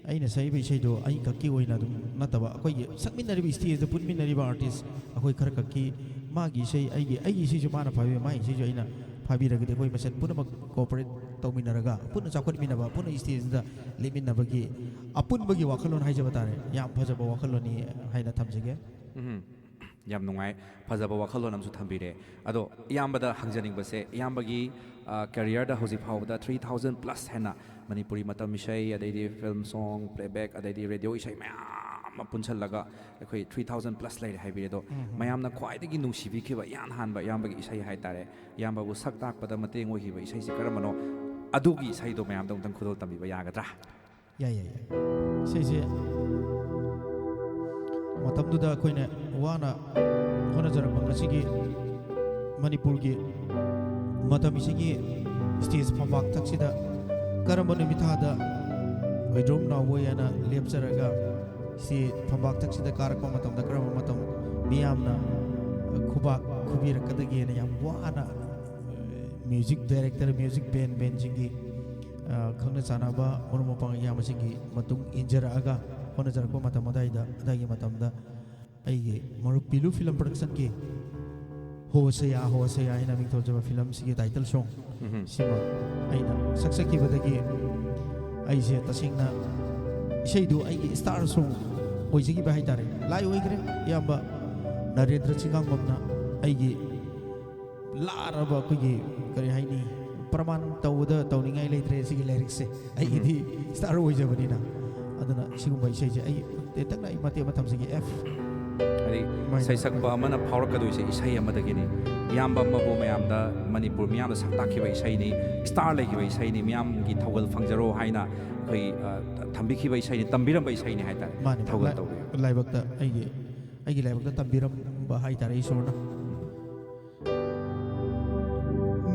ꯑꯩꯅ ꯁꯛꯏꯕ ꯏꯁꯩꯗꯣ ꯑꯩ ꯈꯛꯀꯤ ꯑꯣꯏꯅ ꯑꯗꯨꯝ ꯅꯠꯇꯕ, ꯑꯩꯈꯣꯏꯒꯤ ꯁꯛꯃꯤꯟꯅꯔꯤꯕ ꯏꯁꯇꯦꯖꯇ ꯄꯨꯟꯃꯤꯟꯅꯔꯤꯕ ꯑꯥꯔꯇꯤꯁ ꯑꯩꯈꯣꯏ ꯈꯔ ꯈꯛꯀꯤ, ꯃꯥꯒꯤ ꯏꯁꯩ ꯑꯩꯒꯤ ꯑꯩꯒꯤ ꯏꯁꯩꯁꯨ ꯃꯥꯅ ꯐꯥꯕꯤꯕ, ꯃꯥꯒꯤ ꯏꯁꯩꯁꯨ ꯑꯩꯅ ꯐꯥꯕꯤꯔꯒꯗꯤ ꯑꯩꯈꯣꯏ ꯃꯁꯦꯟ ꯄꯨꯝꯅꯃꯛ ꯀꯣꯑꯣꯄꯔꯦꯠ ꯇꯧꯃꯤꯟꯅꯔꯒ ꯄꯨꯟꯅ ꯆꯥꯎꯈꯠꯃꯤꯟꯅꯕ, ꯄꯨꯟꯅ ꯏꯁꯇꯦꯖꯇ ꯂꯦꯞꯃꯤꯟꯅꯕꯒꯤ ꯑꯄꯨꯟꯕꯒꯤ ꯋꯥꯈꯜꯂꯣꯟ ꯍꯥꯏꯖꯕ ꯇꯥꯔꯦ꯫ ꯌꯥꯝ ꯐꯖꯕ ꯋꯥꯈꯜꯂꯣꯟꯅꯤ ꯍꯥꯏꯅ ꯊꯝꯖꯒꯦ꯫ ꯎꯝ, ꯌꯥꯝ ꯅꯨꯡꯉꯥꯏ꯫ ꯐꯖꯕ ꯋꯥꯈꯜꯂꯣꯟ ꯑꯃꯁꯨ ꯊꯝꯕꯤꯔꯦ꯫ ꯑꯗꯣ ꯏꯌꯥꯝꯕꯗ ꯍꯪꯖꯅꯤꯡꯕꯁꯦ, ꯏꯌꯥꯝꯕꯒꯤ ꯀꯦꯔꯤꯌꯔꯗ ꯍꯧꯖꯤꯛ ꯐꯥꯎꯕꯗ ꯊ꯭ꯔꯤ ꯊꯥꯎꯖꯟ ꯄ꯭ꯂꯁ ꯍꯦꯟꯅ ꯃꯅꯤꯄꯨꯔꯤ ꯃꯇꯝ ꯏꯁꯩ, ꯑꯗꯩꯗꯤ ꯐꯤꯂꯝ ꯁꯣꯡ, ꯄ꯭ꯂꯦꯕꯦꯛ, ꯑꯗꯩꯗꯤ ꯔꯦꯗꯤꯑꯣ ꯏꯁꯩ ꯃꯌꯥꯝ ꯑꯃ ꯄꯨꯟꯁꯜꯂꯒ ꯑꯩꯈꯣꯏ ꯊ꯭ꯔꯤ ꯊꯥꯎꯖꯟ ꯄ꯭ꯂꯁ ꯂꯩꯔꯦ ꯍꯥꯏꯕꯤꯔꯦ꯫ ꯑꯗꯣ ꯃꯌꯥꯝꯅ ꯈ꯭ꯋꯥꯏꯗꯒꯤ ꯅꯨꯡꯁꯤꯕꯤꯈꯤꯕ ꯏꯍꯥꯟ ꯍꯥꯟꯕ ꯏꯌꯥꯝꯕꯒꯤ ꯏꯁꯩ ꯍꯥꯏꯇꯥꯔꯦ, ꯏꯌꯥꯝꯕꯕꯨ ꯁꯛ ꯇꯥꯛꯄꯗ ꯃꯇꯦꯡ ꯑꯣꯏꯈꯤꯕ ꯏꯁꯩꯁꯤ ꯀꯔꯝꯕꯅꯣ? ꯑꯗꯨꯒꯤ ꯏꯁꯩꯗꯣ ꯃꯌꯥꯝꯗ ꯑꯃꯨꯛꯇꯪ ꯈꯨꯗꯣꯜ ꯇꯝꯕꯤꯕ ꯌꯥꯒꯗ꯭ꯔꯥ? ꯌꯥꯏ, ꯌꯥꯏ, ꯌꯥꯏ꯫ ꯏꯁꯩꯁꯦ ꯃꯇꯝꯗꯨꯗ ꯑꯩꯈꯣꯏꯅ ꯋꯥꯅ ꯍꯣꯠꯅꯖꯔꯛꯄ, ꯉꯁꯤꯒꯤ ꯃꯅꯤꯄꯨꯔꯒꯤ ꯃꯇꯝꯁꯤꯒꯤ ꯁ꯭ꯇꯦꯖ ꯐꯝꯄꯥꯛ ꯊꯛꯁꯤꯗ ꯀꯔꯝꯕ ꯅꯨꯃꯤꯠ ꯊꯥꯗ ꯑꯣꯏꯗ꯭ꯔꯣꯝ ꯅꯥꯎꯕꯣꯏ ꯍꯥꯏꯅ ꯂꯦꯞꯆꯔꯒ ꯁꯤ ꯐꯝꯄꯥꯛ ꯊꯛꯁꯤꯗ ꯀꯥꯔꯛꯄ ꯃꯇꯝꯗ ꯀꯔꯝꯕ ꯃꯇꯝ ꯃꯤꯌꯥꯝꯅ ꯈꯨꯕꯥꯛ ꯈꯨꯕꯤꯔꯛꯀꯗꯒꯦꯅ ꯌꯥꯝ ꯋꯥꯅ ꯃ꯭ꯌꯨꯖꯤꯛ ꯗꯥꯏꯔꯦꯛꯇꯔ, ꯃ꯭ꯌꯨꯖꯤꯛ ꯕꯦꯟ, ꯕꯦꯟꯁꯤꯡꯒꯤ, ꯑ, ꯈꯪꯅ ꯆꯥꯟꯅꯕ ꯃꯔꯨꯞ ꯃꯄꯥꯡ ꯏꯌꯥꯝꯕꯁꯤꯡꯒꯤ ꯃꯇꯨꯡ ꯏꯟꯖꯔꯛꯑꯒ ꯍꯣꯠꯅꯖꯔꯛꯄ ꯃꯇꯝ ꯑꯗꯥꯏꯗ, ꯑꯗꯥꯏꯒꯤ ꯃꯇꯝꯗ ꯑꯩꯒꯤ ꯃꯔꯨꯞ ꯄꯤꯂꯨ ꯐꯤꯂꯝ ꯄ꯭ꯔꯗꯛꯁꯟꯒꯤ ꯍꯣꯁꯌꯥ ꯍꯣꯁꯌꯥ ꯍꯥꯏꯅ ꯃꯤꯡꯊꯣꯟꯖꯕ ꯐꯤꯂꯝꯁꯤꯒꯤ ꯇꯥꯏꯇꯜ ꯁꯣꯡ ꯁꯤꯃ ꯑꯩꯅ ꯁꯛꯆꯈꯤꯕꯗꯒꯤ ꯑꯩꯁꯦ ꯇꯁꯦꯡꯅ ꯏꯁꯩꯗꯨ ꯑꯩꯒꯤ ꯁ꯭ꯇꯥꯔ ꯁꯣꯡ ꯑꯣꯏꯖꯈꯤꯕ ꯍꯥꯏꯇꯥꯔꯦ꯫ ꯂꯥꯏ ꯑꯣꯏꯈ꯭ꯔꯦ ꯏꯌꯥꯝꯕ ꯅꯔꯦꯟꯗ꯭ꯔ ꯆꯤꯡꯉꯥꯡꯕꯝꯅ ꯑꯩꯒꯤ ꯂꯥꯔꯕ ꯑꯩꯈꯣꯏꯒꯤ ꯀꯔꯤ ꯍꯥꯏꯅꯤ, ꯄ꯭ꯔꯃꯥꯟ ꯇꯧꯕꯗ ꯇꯧꯅꯤꯡꯉꯥꯏ ꯂꯩꯇ꯭ꯔꯦ ꯁꯤꯒꯤ ꯂꯥꯏꯔꯤꯛꯁꯦ꯫ ꯑꯩꯒꯤꯗꯤ ꯁ꯭ꯇꯥꯔ ꯑꯣꯏꯖꯕꯅꯤꯅ꯫ ꯑꯗꯨꯅ ꯁꯤꯒꯨꯝꯕ ꯏꯁꯩꯁꯦ ꯑꯩ ꯇꯦꯟꯇꯛꯅ ꯑꯩ ꯃꯇꯦꯛ ꯑꯃ ꯊꯝꯖꯒꯦ꯫ ꯑꯦꯐ ꯍꯥꯏꯗꯤ, ꯃꯥꯅꯤ, ꯁꯩꯁꯛꯄ ꯃꯥꯅꯤ꯫ ꯑꯃꯅ ꯐꯥꯎꯔꯛꯀꯗꯣꯏꯁꯦ ꯏꯁꯩ ꯑꯃꯗꯒꯤꯅꯤ꯫ ꯏꯌꯥꯝꯕ ꯑꯃꯕꯨ ꯃꯌꯥꯝꯗ, ꯃꯅꯤꯄꯨꯔ ꯃꯤꯌꯥꯝꯗ ꯁꯛ ꯇꯥꯛꯈꯤꯕ ꯏꯁꯩꯅꯤ, ꯁ꯭ꯇꯥꯔ ꯂꯩꯈꯤꯕ ꯏꯁꯩꯅꯤ, ꯃꯤꯌꯥꯝꯒꯤ ꯊꯧꯒꯜ ꯐꯪꯖꯔꯣ ꯍꯥꯏꯅ ꯑꯩꯈꯣꯏ, ꯑ, ꯊꯝꯕꯤꯈꯤꯕ ꯏꯁꯩꯅꯤ, ꯇꯝꯕꯤꯔꯝꯕ ꯏꯁꯩꯅꯤ ꯍꯥꯏꯇꯥꯔꯦ꯫ ꯃꯥꯅꯤ, ꯊꯧꯒꯜ ꯂꯥꯏ-, ꯇꯧꯕꯤꯌꯨ꯫ ꯂꯥꯏꯕꯛꯇ ꯑꯩꯒꯤ, ꯑꯩꯒꯤ ꯂꯥꯏꯕꯛꯇ ꯇꯝꯕꯤꯔꯝꯕ ꯍꯥꯏꯇꯥꯔꯦ ꯏꯁꯣꯔꯅ꯫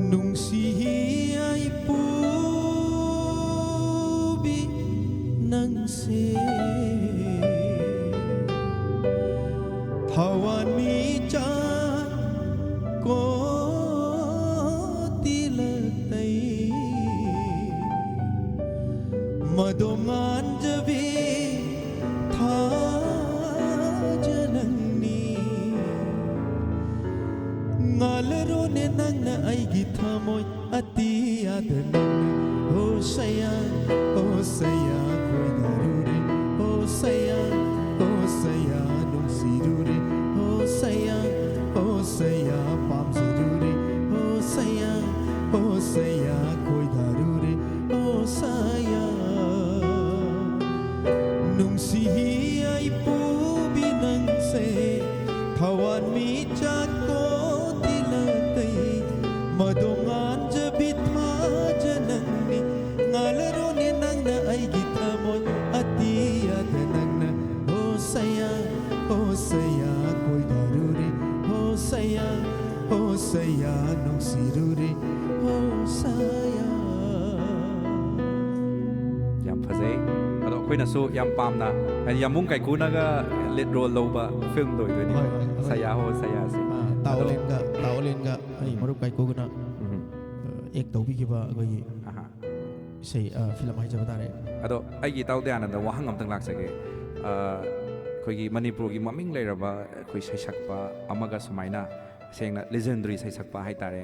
ꯅꯨꯡꯁꯤ ꯏꯄꯨꯕꯤ ꯅꯪꯁꯦ ꯊꯋꯥꯟꯃꯤꯆꯥꯛ ꯀꯣ ꯇꯤꯂꯛꯇꯩ ꯃꯗꯣ ꯉꯥꯟꯖꯕꯤ ꯊꯥꯖ ꯅꯪꯅꯤ꯫ ꯉꯥꯜꯂꯔꯣꯅꯦ ꯅꯪꯅ ꯑꯩꯒꯤ ꯊꯃꯣꯏ ꯑꯇꯤꯌꯥꯗ ꯅꯪꯅ꯫ ꯍꯣ ꯁꯌꯥ, ꯍꯣ ꯁꯌꯥ, ꯈꯣꯏꯗꯥꯔꯨꯔꯦ꯫ ꯍꯣ ꯁꯌꯥ, ꯍꯣ ꯁꯌꯥ, ꯅꯨꯡꯁꯤꯔꯨꯔꯦ꯫ ꯍꯣ ꯁꯌꯥ, ꯍꯣ ꯁꯌꯥ, ꯄꯥꯝꯖꯔꯨꯔꯦ꯫ ꯍꯣ ꯁꯌꯥ, ꯍꯣ ꯁꯌꯥ, ꯈꯣꯏꯗꯥꯔꯨꯔꯦ꯫ ꯍꯣ ꯁꯌꯥ꯫ ꯅꯨꯡꯁꯤ ꯏꯄꯨꯕꯤ ꯅꯪꯁꯦ ꯊꯋꯥꯟꯃꯤꯆꯥꯛ ꯀꯣ ꯇꯤꯂꯛꯇꯩ ꯃꯗꯣ ꯉꯥꯟꯖꯕꯤ ꯊꯥꯖ ꯅꯪꯅꯤ꯫ ꯉꯥꯜꯂꯔꯣꯅꯦ ꯅꯪꯅ ꯑꯩꯒꯤ ꯊꯃꯣꯏ ꯑꯇꯤꯌꯥꯗ ꯅꯪꯅ꯫ ꯍꯣ ꯁꯌꯥ, ꯍꯣ ꯁꯌꯥ, ꯈꯣꯏꯗꯥꯔꯨꯔꯦ꯫ ꯍꯣ ꯁꯌꯥ, ꯍꯣ ꯁꯌꯥ, ꯅꯨꯡꯁꯤꯔꯨꯔꯦ꯫ ꯍꯣ ꯁꯌꯥ꯫ ꯌꯥꯝ ꯐꯖꯩ꯫ ꯑꯗꯣ ꯑꯩꯈꯣꯏꯅꯁꯨ ꯌꯥꯝ ꯄꯥꯝꯅ, ꯍꯥꯏꯗꯤ ꯌꯥꯝꯕꯨꯡ ꯀꯥꯏꯀꯨꯅꯒ ꯂꯤꯗ ꯔꯣꯜ ꯂꯧꯕ ꯐꯤꯂꯝꯗꯣ ꯑꯣꯏꯗꯣꯏꯅꯤꯀꯣ꯫ ꯍꯣꯏ, ꯍꯣꯏ, ꯍꯣꯏ꯫ ꯁꯌꯥ ꯍꯣ ꯁꯌꯥꯁꯦ꯫ ꯑꯥ, ꯑꯗꯣ ꯇꯥꯑꯣꯂꯦꯟꯒ, ꯇꯥꯑꯣꯂꯦꯟꯒ ꯑꯩ ꯎꯝ꯫ ꯃꯔꯨꯞ ꯀꯥꯏꯀꯨꯒꯅ, ꯎꯝ꯫ ꯑ, ꯑꯦꯛ ꯇꯧꯕꯤꯈꯤꯕ ꯑꯩꯈꯣꯏꯒꯤ ꯑꯍꯥ꯫ ꯏꯁꯩ, ꯑ, ꯐꯤꯂꯝ ꯍꯥꯏꯖꯕ ꯇꯥꯔꯦ꯫ ꯑꯗꯣ ꯑꯩꯒꯤ ꯏꯇꯥꯎ ꯗꯌꯥꯅꯟꯗ ꯋꯥꯍꯪ ꯑꯝꯇꯪ ꯂꯥꯛꯆꯒꯦ꯫ ꯑ, ꯑꯩꯈꯣꯏꯒꯤ ꯃꯅꯤꯄꯨꯔꯒꯤ ꯃꯃꯤꯡ ꯂꯩꯔꯕ ꯑꯩꯈꯣꯏ ꯁꯩꯁꯛꯄ ꯑꯃꯒ ꯁꯨꯃꯥꯏꯅ ꯁꯦꯡꯅ ꯂꯤꯖꯦꯟꯗꯔꯤ ꯁꯩꯁꯛꯄ ꯍꯥꯏꯇꯥꯔꯦ,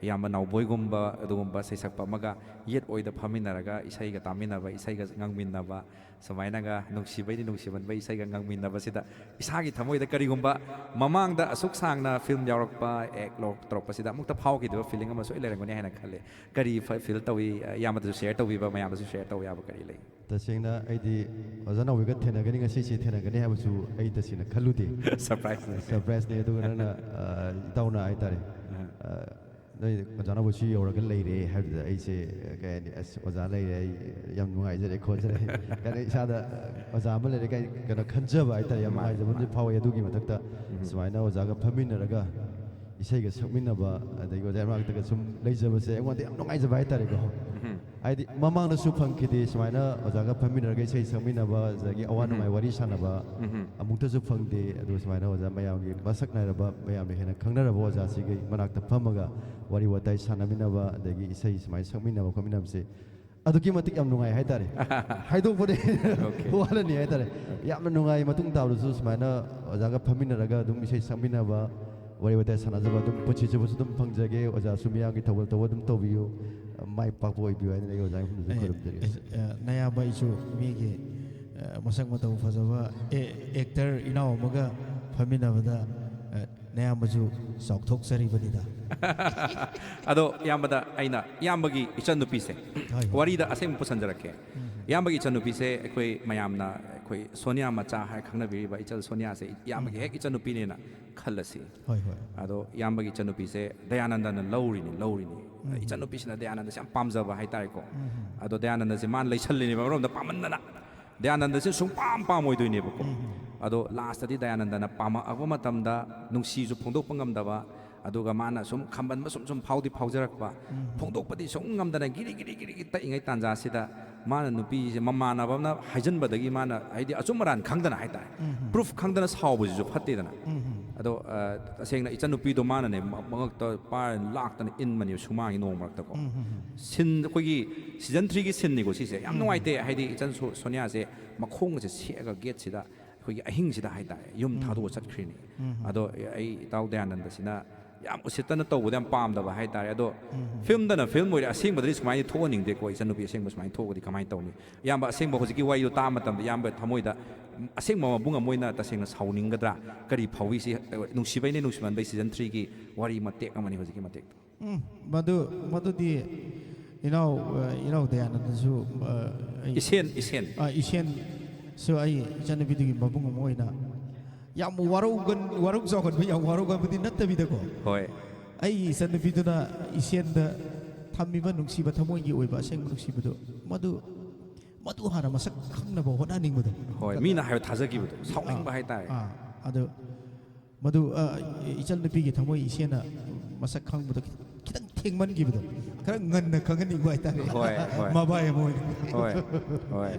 ꯏꯌꯥꯝꯕ ꯅꯥꯎꯕꯣꯏꯒꯨꯝꯕ ꯑꯗꯨꯒꯨꯝꯕ ꯁꯩꯁꯛꯄ ꯑꯃꯒ ꯌꯦꯠ ꯑꯣꯏꯗ ꯐꯝꯃꯤꯟꯅꯔꯒ ꯏꯁꯩꯒ ꯇꯥꯃꯤꯟꯅꯕ, ꯏꯁꯩꯒ ꯉꯪꯃꯤꯟꯅꯕ, ꯁꯨꯃꯥꯏꯅꯒ ꯅꯨꯡꯁꯤꯕꯩꯗꯤ ꯅꯨꯡꯁꯤꯃꯟꯕ ꯏꯁꯩꯒ ꯉꯪꯃꯤꯟꯅꯕꯁꯤꯗ ꯏꯁꯥꯒꯤ ꯊꯃꯣꯏꯗ ꯀꯔꯤꯒꯨꯝꯕ ꯃꯃꯥꯡꯗ ꯑꯁꯨꯛ ꯁꯥꯡꯅ ꯐꯤꯂꯝ ꯌꯥꯎꯔꯛꯄ, ꯑꯦꯛ ꯂꯧꯔꯛ-, ꯇꯧꯔꯛꯄꯁꯤꯗ ꯑꯃꯨꯛꯇ ꯐꯥꯎꯈꯤꯗꯕ ꯐꯤꯂꯤꯡ ꯑꯃ ꯁꯣꯏ ꯂꯩꯔꯝꯒꯅꯤ ꯍꯥꯏꯅ ꯈꯜꯂꯤ꯫ ꯀꯔꯤ ꯐ-, ꯐꯤꯜ ꯇꯧꯏ? ꯏꯌꯥꯝꯕꯗꯁꯨ ꯁꯤꯌꯔ ꯇꯧꯕꯤꯕ, ꯃꯌꯥꯝꯗꯁꯨ ꯁꯤꯌꯔ ꯇꯧ ꯌꯥꯕ ꯀꯔꯤ ꯂꯩ? ꯇꯁꯦꯡꯅ ꯑꯩꯗꯤ ꯑꯣꯖꯥ ꯅꯥꯎꯕꯤꯒ ꯊꯦꯡꯅꯒꯅꯤ, ꯉꯁꯤꯁꯦ ꯊꯦꯡꯅꯒꯅꯤ ꯍꯥꯏꯕꯁꯨ ꯑꯩ ꯇꯁꯦꯡꯅ ꯈꯜꯂꯨꯗꯦ꯫ ꯁꯔꯄ꯭ꯔꯥꯏꯁꯅꯤ꯫ ꯁꯔꯄ꯭ꯔꯥꯏꯁꯅꯤ꯫ ꯑꯗꯨꯒ ꯅꯪꯅ, ꯑ, ꯏꯇꯥꯎꯅ ꯍꯥꯏꯇꯥꯔꯦ, ꯑ, ꯅꯣꯏ ꯑꯣꯖꯥ ꯅꯥꯎꯕꯤꯁꯨ ꯌꯧꯔꯒ ꯂꯩꯔꯦ ꯍꯥꯏꯕꯗꯨꯗ ꯑꯩꯁꯦ, ꯑ, ꯀꯩ ꯍꯥꯏꯅꯤ, "ꯑꯁ, ꯑꯣꯖꯥ ꯂꯩꯔꯦ, ꯑꯩ ꯌꯥꯝ ꯅꯨꯡꯉꯥꯏꯖꯔꯦ ꯈꯣꯠꯆꯔꯦ" ꯀꯩꯅꯣ ꯏꯁꯥꯗ, ꯑ, ꯑꯣꯖꯥ ꯑꯃ ꯂꯩꯔꯦ ꯀꯥꯏ ꯀꯩꯅꯣ ꯈꯟꯖꯕ ꯍꯥꯏꯇꯥꯔꯦ, ꯌꯥꯝ ꯃꯥꯅꯦ, ꯅꯨꯡꯉꯥꯏꯖꯕ ꯑꯃꯁꯨ ꯃꯥꯅꯦ꯫ ꯐꯥꯎꯋꯦ꯫ ꯑꯗꯨꯒꯤ ꯃꯊꯛꯇ ꯎꯝ꯫ ꯁꯨꯃꯥꯏꯅ ꯑꯣꯖꯥꯒ ꯐꯝꯃꯤꯟꯅꯔꯒ ꯏꯁꯩꯒ ꯁꯛꯃꯤꯟꯅꯕ, ꯑꯗꯒꯤ ꯑꯣꯖꯥ ꯃꯅꯥꯛꯇꯒ ꯁꯨꯝ ꯂꯩꯖꯕꯁꯦ ꯑꯩꯉꯣꯟꯗ ꯌꯥꯝ ꯅꯨꯡꯉꯥꯏꯖꯕ ꯍꯥꯏꯇꯥꯔꯦꯀꯣ꯫ ꯎꯝ꯫ ꯍꯥꯏꯗꯤ ꯃꯃꯥꯡꯗꯁꯨ ꯐꯪꯈꯤꯗꯦ ꯁꯨꯃꯥꯏꯅ ꯑꯣꯖꯥꯒ ꯐꯝꯃꯤꯟꯅꯔꯒ ꯏꯁꯩ ꯁꯛꯃꯤꯟꯅꯕ, ꯑꯗꯒꯤ ꯑꯋꯥ ꯎꯝ꯫ ꯅꯨꯡꯉꯥꯏ ꯋꯥꯔꯤ ꯁꯥꯟꯅꯕ ꯎꯝ꯫ ꯑꯃꯨꯛꯇꯁꯨ ꯐꯪꯗꯦ꯫ ꯑꯗꯨ ꯁꯨꯃꯥꯏꯅ ꯑꯣꯖꯥ ꯃꯌꯥꯝꯒꯤ ꯃꯁꯛ ꯅꯥꯏꯔꯕ, ꯃꯌꯥꯝꯅ ꯍꯦꯟꯅ ꯈꯪꯅꯔꯕ ꯑꯣꯖꯥꯁꯤꯒꯤ ꯃꯅꯥꯛꯇ ꯐꯝꯃꯒ ꯋꯥꯔꯤ ꯋꯥꯇꯥꯏ ꯁꯥꯟꯅꯃꯤꯟꯅꯕ, ꯑꯗꯒꯤ ꯏꯁꯩ ꯁꯨꯃꯥꯏꯅ ꯁꯛꯃꯤꯟꯅꯕ ꯈꯣꯠꯃꯤꯟꯅꯕꯁꯦ ꯑꯗꯨꯛꯀꯤ ꯃꯇꯤꯛ ꯌꯥꯝ ꯅꯨꯡꯉꯥꯏ ꯍꯥꯏꯇꯥꯔꯦ꯫ ꯍꯥꯏꯗꯣꯛꯄꯗꯤ ꯑꯣꯀꯦ꯫ ꯋꯥꯅꯅꯤ ꯍꯥꯏꯇꯥꯔꯦ꯫ ꯌꯥꯝꯅ ꯅꯨꯡꯉꯥꯏ꯫ ꯃꯇꯨꯡ ꯇꯥꯕꯗꯁꯨ ꯁꯨꯃꯥꯏꯅ ꯑꯣꯖꯥꯒ ꯐꯝꯃꯤꯟꯅꯔꯒ ꯑꯗꯨꯝ ꯏꯁꯩ ꯁꯛꯃꯤꯟꯅꯕ, ꯋꯥꯔꯤ ꯋꯥꯇꯥꯏ ꯁꯥꯟꯅꯖꯕ ꯑꯗꯨꯝ ꯄꯨꯟꯁꯤ ꯆꯨꯞꯄꯁꯨ ꯑꯗꯨꯝ ꯐꯪꯖꯒꯦ꯫ ꯑꯣꯖꯥꯁꯨ ꯃꯤꯌꯥꯝꯒꯤ ꯊꯧꯒꯜ ꯇꯧꯕ ꯑꯗꯨꯝ ꯇꯧꯕꯤꯌꯨ, ꯃꯥꯏ ꯄꯥꯛꯄ ꯑꯣꯏꯕꯤꯌꯨ ꯍꯥꯏꯅ ꯑꯩ ꯑꯣꯖꯥꯒꯤ ꯃꯐꯝꯗꯁꯨ ꯑꯦ, ꯈꯨꯔꯨꯝꯖꯔꯤ꯫ ꯑꯦ, ꯑ, ꯅꯌꯥꯝꯕ ꯑꯩꯁꯨ ꯃꯤꯒꯤ, ꯑ, ꯃꯁꯛ ꯃꯇꯧ ꯐꯖꯕ ꯑꯦ-, ꯑꯦꯛꯇꯔ ꯏꯅꯥꯎ ꯑꯃꯒ ꯐꯝꯃꯤꯟꯅꯕꯗ, ꯑ, ꯅꯌꯥꯝꯕꯁꯨ ꯆꯥꯎꯊꯣꯛꯆꯔꯤꯕꯅꯤꯗ꯫ ꯑꯗꯣ ꯏꯌꯥꯝꯕꯗ ꯑꯩꯅ ꯏꯌꯥꯝꯕꯒꯤ ꯏꯆꯟꯅꯨꯄꯤꯁꯦ ꯍꯣꯏ, ꯍꯣꯏ꯫ ꯋꯥꯔꯤꯗ ꯑꯁꯦꯡꯕ ꯄꯨꯁꯟꯖꯔꯛꯀꯦ꯫ ꯎꯝ꯫ ꯏꯌꯥꯝꯕꯒꯤ ꯏꯆꯟꯅꯨꯄꯤꯁꯦ ꯑꯩꯈꯣꯏ ꯃꯌꯥꯝꯅ ꯑꯩꯈꯣꯏ ꯁꯣꯅꯤꯌꯥ ꯃꯆꯥ ꯍꯥꯏ ꯈꯪꯅꯕꯤꯔꯤꯕ ꯏꯆꯜ ꯁꯣꯅꯤꯌꯥꯁꯦ ꯏꯌꯥꯝꯕꯒꯤ ꯎꯝ꯫ ꯍꯦꯛ ꯏꯆꯟꯅꯨꯄꯤꯅꯦꯅ ꯈꯜꯂꯁꯤ꯫ ꯍꯣꯏ, ꯍꯣꯏ꯫ ꯑꯗꯣ ꯏꯌꯥꯝꯕꯒꯤ ꯏꯆꯟꯅꯨꯄꯤꯁꯦ ꯗꯌꯥꯅꯟꯗꯅ ꯂꯧꯔꯤꯅꯤ, ꯂꯧꯔꯤꯅꯤ꯫ ꯎꯝ꯫ ꯏꯆꯟꯅꯨꯄꯤꯁꯤꯅ ꯗꯌꯥꯅꯟꯗꯁꯦ ꯌꯥꯝ ꯄꯥꯝꯖꯕ ꯍꯥꯏꯇꯥꯔꯦꯀꯣ꯫ ꯎꯝ꯫ ꯑꯗꯣ ꯗꯌꯥꯅꯟꯗꯁꯦ ꯃꯥꯅ ꯂꯩꯁꯜꯂꯤꯅꯦꯕ ꯑꯃꯔꯣꯝꯗ ꯄꯥꯝꯃꯟꯗꯅ꯫ ꯗꯌꯥꯅꯟꯗꯁꯦ ꯁꯨꯡꯄꯥꯝ ꯄꯥꯝꯃꯣꯏꯗꯣꯏꯅꯦꯕꯀꯣ꯫ ꯎꯝ꯫ ꯑꯗꯣ ꯂꯥꯁꯇꯗꯤ ꯗꯌꯥꯅꯟꯗꯅ ꯄꯥꯝꯃꯛꯑꯕ ꯃꯇꯝꯗ ꯅꯨꯡꯁꯤꯁꯨ ꯐꯣꯡꯗꯣꯛꯄ ꯉꯝꯗꯕ, ꯑꯗꯨꯒ ꯃꯥꯅ ꯁꯨꯝ ꯈꯝꯕꯟꯕ ꯁꯨꯝ ꯁꯨꯝ ꯐꯥꯎꯗꯤ ꯐꯥꯎꯖꯔꯛꯄ, ꯎꯝ꯫ ꯐꯣꯡꯗꯣꯛꯄꯗꯤ ꯁꯨꯝ ꯉꯝꯗꯅ ꯒꯤꯔꯤ ꯒꯤꯔꯤ ꯒꯤꯔꯤ ꯒꯤ ꯇꯛꯏꯉꯩ ꯇꯥꯟꯖꯥꯁꯤꯗ ꯃꯥꯅ ꯅꯨꯄꯤꯁꯦ ꯃꯃꯥꯟꯅꯕ ꯑꯃꯅ ꯍꯥꯏꯖꯤꯟꯕꯗꯒꯤ ꯃꯥꯅ, ꯍꯥꯏꯗꯤ, ꯑꯆꯨꯝ ꯑꯔꯥꯟ ꯈꯪꯗꯅ ꯍꯥꯏꯇꯥꯔꯦ, ꯎꯝ꯫ ꯄ꯭ꯔꯨꯐ ꯈꯪꯗꯅ ꯁꯥꯎꯕꯁꯤꯁꯨ ꯐꯠꯇꯦꯗꯅ꯫ ꯎꯝ꯫ ꯑꯗꯣ, ꯑ, ꯇꯁꯦꯡꯅ ꯏꯆꯟꯅꯨꯄꯤꯗꯣ ꯃꯥꯅꯅꯦ ꯃ-, ꯃꯉꯛꯇ ꯄꯥꯏꯔ ꯂꯥꯛꯇꯅ ꯏꯟꯕꯅꯦꯕ ꯁꯨꯃꯥꯡꯒꯤ ꯅꯣꯡ ꯃꯔꯛꯇꯀꯣ꯫ ꯎꯝ꯫ ꯁꯤꯟ, ꯑꯩꯈꯣꯏꯒꯤ ꯁꯤꯖꯟ ꯊ꯭ꯔꯤꯒꯤ ꯁꯤꯟꯅꯤꯀꯣ ꯁꯤꯁꯦ꯫ ꯌꯥꯝ ꯎꯝ꯫ ꯅꯨꯡꯉꯥꯏꯇꯦ, ꯍꯥꯏꯗꯤ ꯏꯆꯟ ꯁꯣ-, ꯁꯣꯅꯤꯌꯥꯁꯦ ꯃꯈꯣꯡꯒꯁꯦ ꯁꯦꯛꯑꯒ ꯒꯦꯠꯁꯤꯗ ꯑꯩꯈꯣꯏꯒꯤ ꯑꯍꯤꯡꯁꯤꯗ ꯍꯥꯏꯇꯥꯔꯦ ꯌꯨꯝ ꯎꯝ꯫ ꯊꯥꯗꯣꯛꯑ ꯆꯠꯈ꯭ꯔꯤꯅꯤ꯫ ꯎꯝ꯫ ꯑꯗꯣ ꯑꯩ ꯏꯇꯥꯎ ꯗꯌꯥꯅꯟꯗꯁꯤꯅ ꯌꯥꯝ ꯎꯁꯤꯠꯇꯅ ꯇꯧꯕꯗꯣ ꯌꯥꯝ ꯄꯥꯝꯗꯕ ꯍꯥꯏꯇꯥꯔꯦ꯫ ꯑꯗꯣ ꯐꯤꯂꯝꯗꯅ ꯐꯤꯂꯝ ꯑꯣꯏꯔꯦ, ꯑꯁꯦꯡꯕꯗꯗꯤ ꯁꯨꯃꯥꯏꯅ ꯊꯣꯛꯍꯟꯅꯤꯡꯗꯦꯀꯣ꯫ ꯏꯆꯟꯅꯨꯄꯤ ꯑꯁꯦꯡꯕ ꯁꯨꯃꯥꯏꯅ ꯊꯣꯛꯑꯒꯗꯤ ꯀꯃꯥꯏꯅ ꯇꯧꯅꯤ? ꯏꯌꯥꯝꯕ, ꯑꯁꯦꯡꯕ ꯍꯧꯖꯤꯛꯀꯤ ꯋꯥꯔꯤꯗꯣ ꯇꯥꯕ ꯃꯇꯝꯗ ꯏꯌꯥꯝꯕ ꯊꯃꯣꯏꯗ ꯑꯁꯦꯡꯕ ꯃꯕꯨꯡ ꯑꯃ ꯑꯣꯏꯅ ꯇꯁꯦꯡꯅ ꯁꯥꯎꯅꯤꯡꯒꯗ꯭ꯔꯥ? ꯀꯔꯤ ꯐꯥꯎꯏ? ꯁꯤ ꯅꯨꯡꯁꯤꯕꯩꯅꯦ ꯅꯨꯡꯁꯤꯃꯟꯕꯩ ꯁꯤꯖꯟ ꯊ꯭ꯔꯤꯒꯤ ꯋꯥꯔꯤ ꯃꯇꯦꯛ ꯑꯃꯅꯤ ꯍꯧꯖꯤꯛꯀꯤ ꯃꯇꯦꯛꯇꯣ꯫ ꯎꯝ, ꯃꯗꯨ ꯃꯗꯨꯗꯤ ꯏꯅꯥꯎ ꯑ, ꯏꯅꯥꯎ ꯗꯌꯥꯅꯟꯗꯁꯨ ꯑ, ꯑꯩ ꯏꯁꯦꯟ ꯏꯁꯦꯟ ꯑ, ꯏꯁꯦꯟꯁꯨ ꯑꯩ ꯏꯆꯟꯅꯨꯄꯤꯗꯨꯒꯤ ꯃꯕꯨꯡ ꯑꯃ ꯑꯣꯏꯅ ꯌꯥꯝ ꯋꯥꯔꯧꯒꯟ ꯋꯥꯔꯧ ꯆꯥꯎꯒꯟꯕ, ꯌꯥꯝ ꯋꯥꯔꯧꯒꯟꯕꯗꯤ ꯅꯠꯇꯕꯤꯗꯀꯣ, ꯍꯣꯏ ꯑꯩꯒꯤ ꯏꯆꯟꯅꯨꯄꯤꯗꯨꯅ ꯏꯁꯦꯟꯗ ꯊꯝꯃꯤꯕ ꯅꯨꯡꯁꯤꯕ, ꯊꯃꯣꯏꯒꯤ ꯑꯣꯏꯕ ꯑꯁꯦꯡꯕ ꯅꯨꯡꯁꯤꯕꯗꯣ, ꯃꯗꯨ ꯃꯗꯨ ꯍꯥꯟꯅ ꯃꯁꯛ ꯈꯪꯅꯕ ꯍꯣꯠꯅꯅꯤꯡꯕꯗꯣ꯫ ꯍꯣꯏ, ꯃꯤꯅ ꯍꯥꯏꯕ ꯊꯥꯖꯈꯤꯕꯗꯣ ꯁꯥꯎꯅꯤꯡꯕ ꯍꯥꯏꯇꯥꯔꯦ꯫ ꯑꯥ, ꯑꯗꯨ ꯃꯗꯨ ꯑ, ꯏꯆꯟꯅꯨꯄꯤꯒꯤ ꯊꯃꯣꯏ ꯏꯆꯦꯅ ꯃꯁꯛ ꯈꯪꯕꯗꯣ ꯈꯤꯇꯪ ꯊꯦꯡꯃꯟꯈꯤꯕꯗꯣ, ꯈꯔ ꯉꯟꯅ ꯈꯪꯍꯟꯅꯤꯡꯕ ꯍꯥꯏꯇꯥꯔꯦ꯫ ꯍꯣꯏ, ꯍꯣꯏ꯫ ꯃꯕꯥꯏ ꯑꯃ ꯑꯣꯏꯅ꯫ ꯍꯣꯏ ꯍꯣꯏ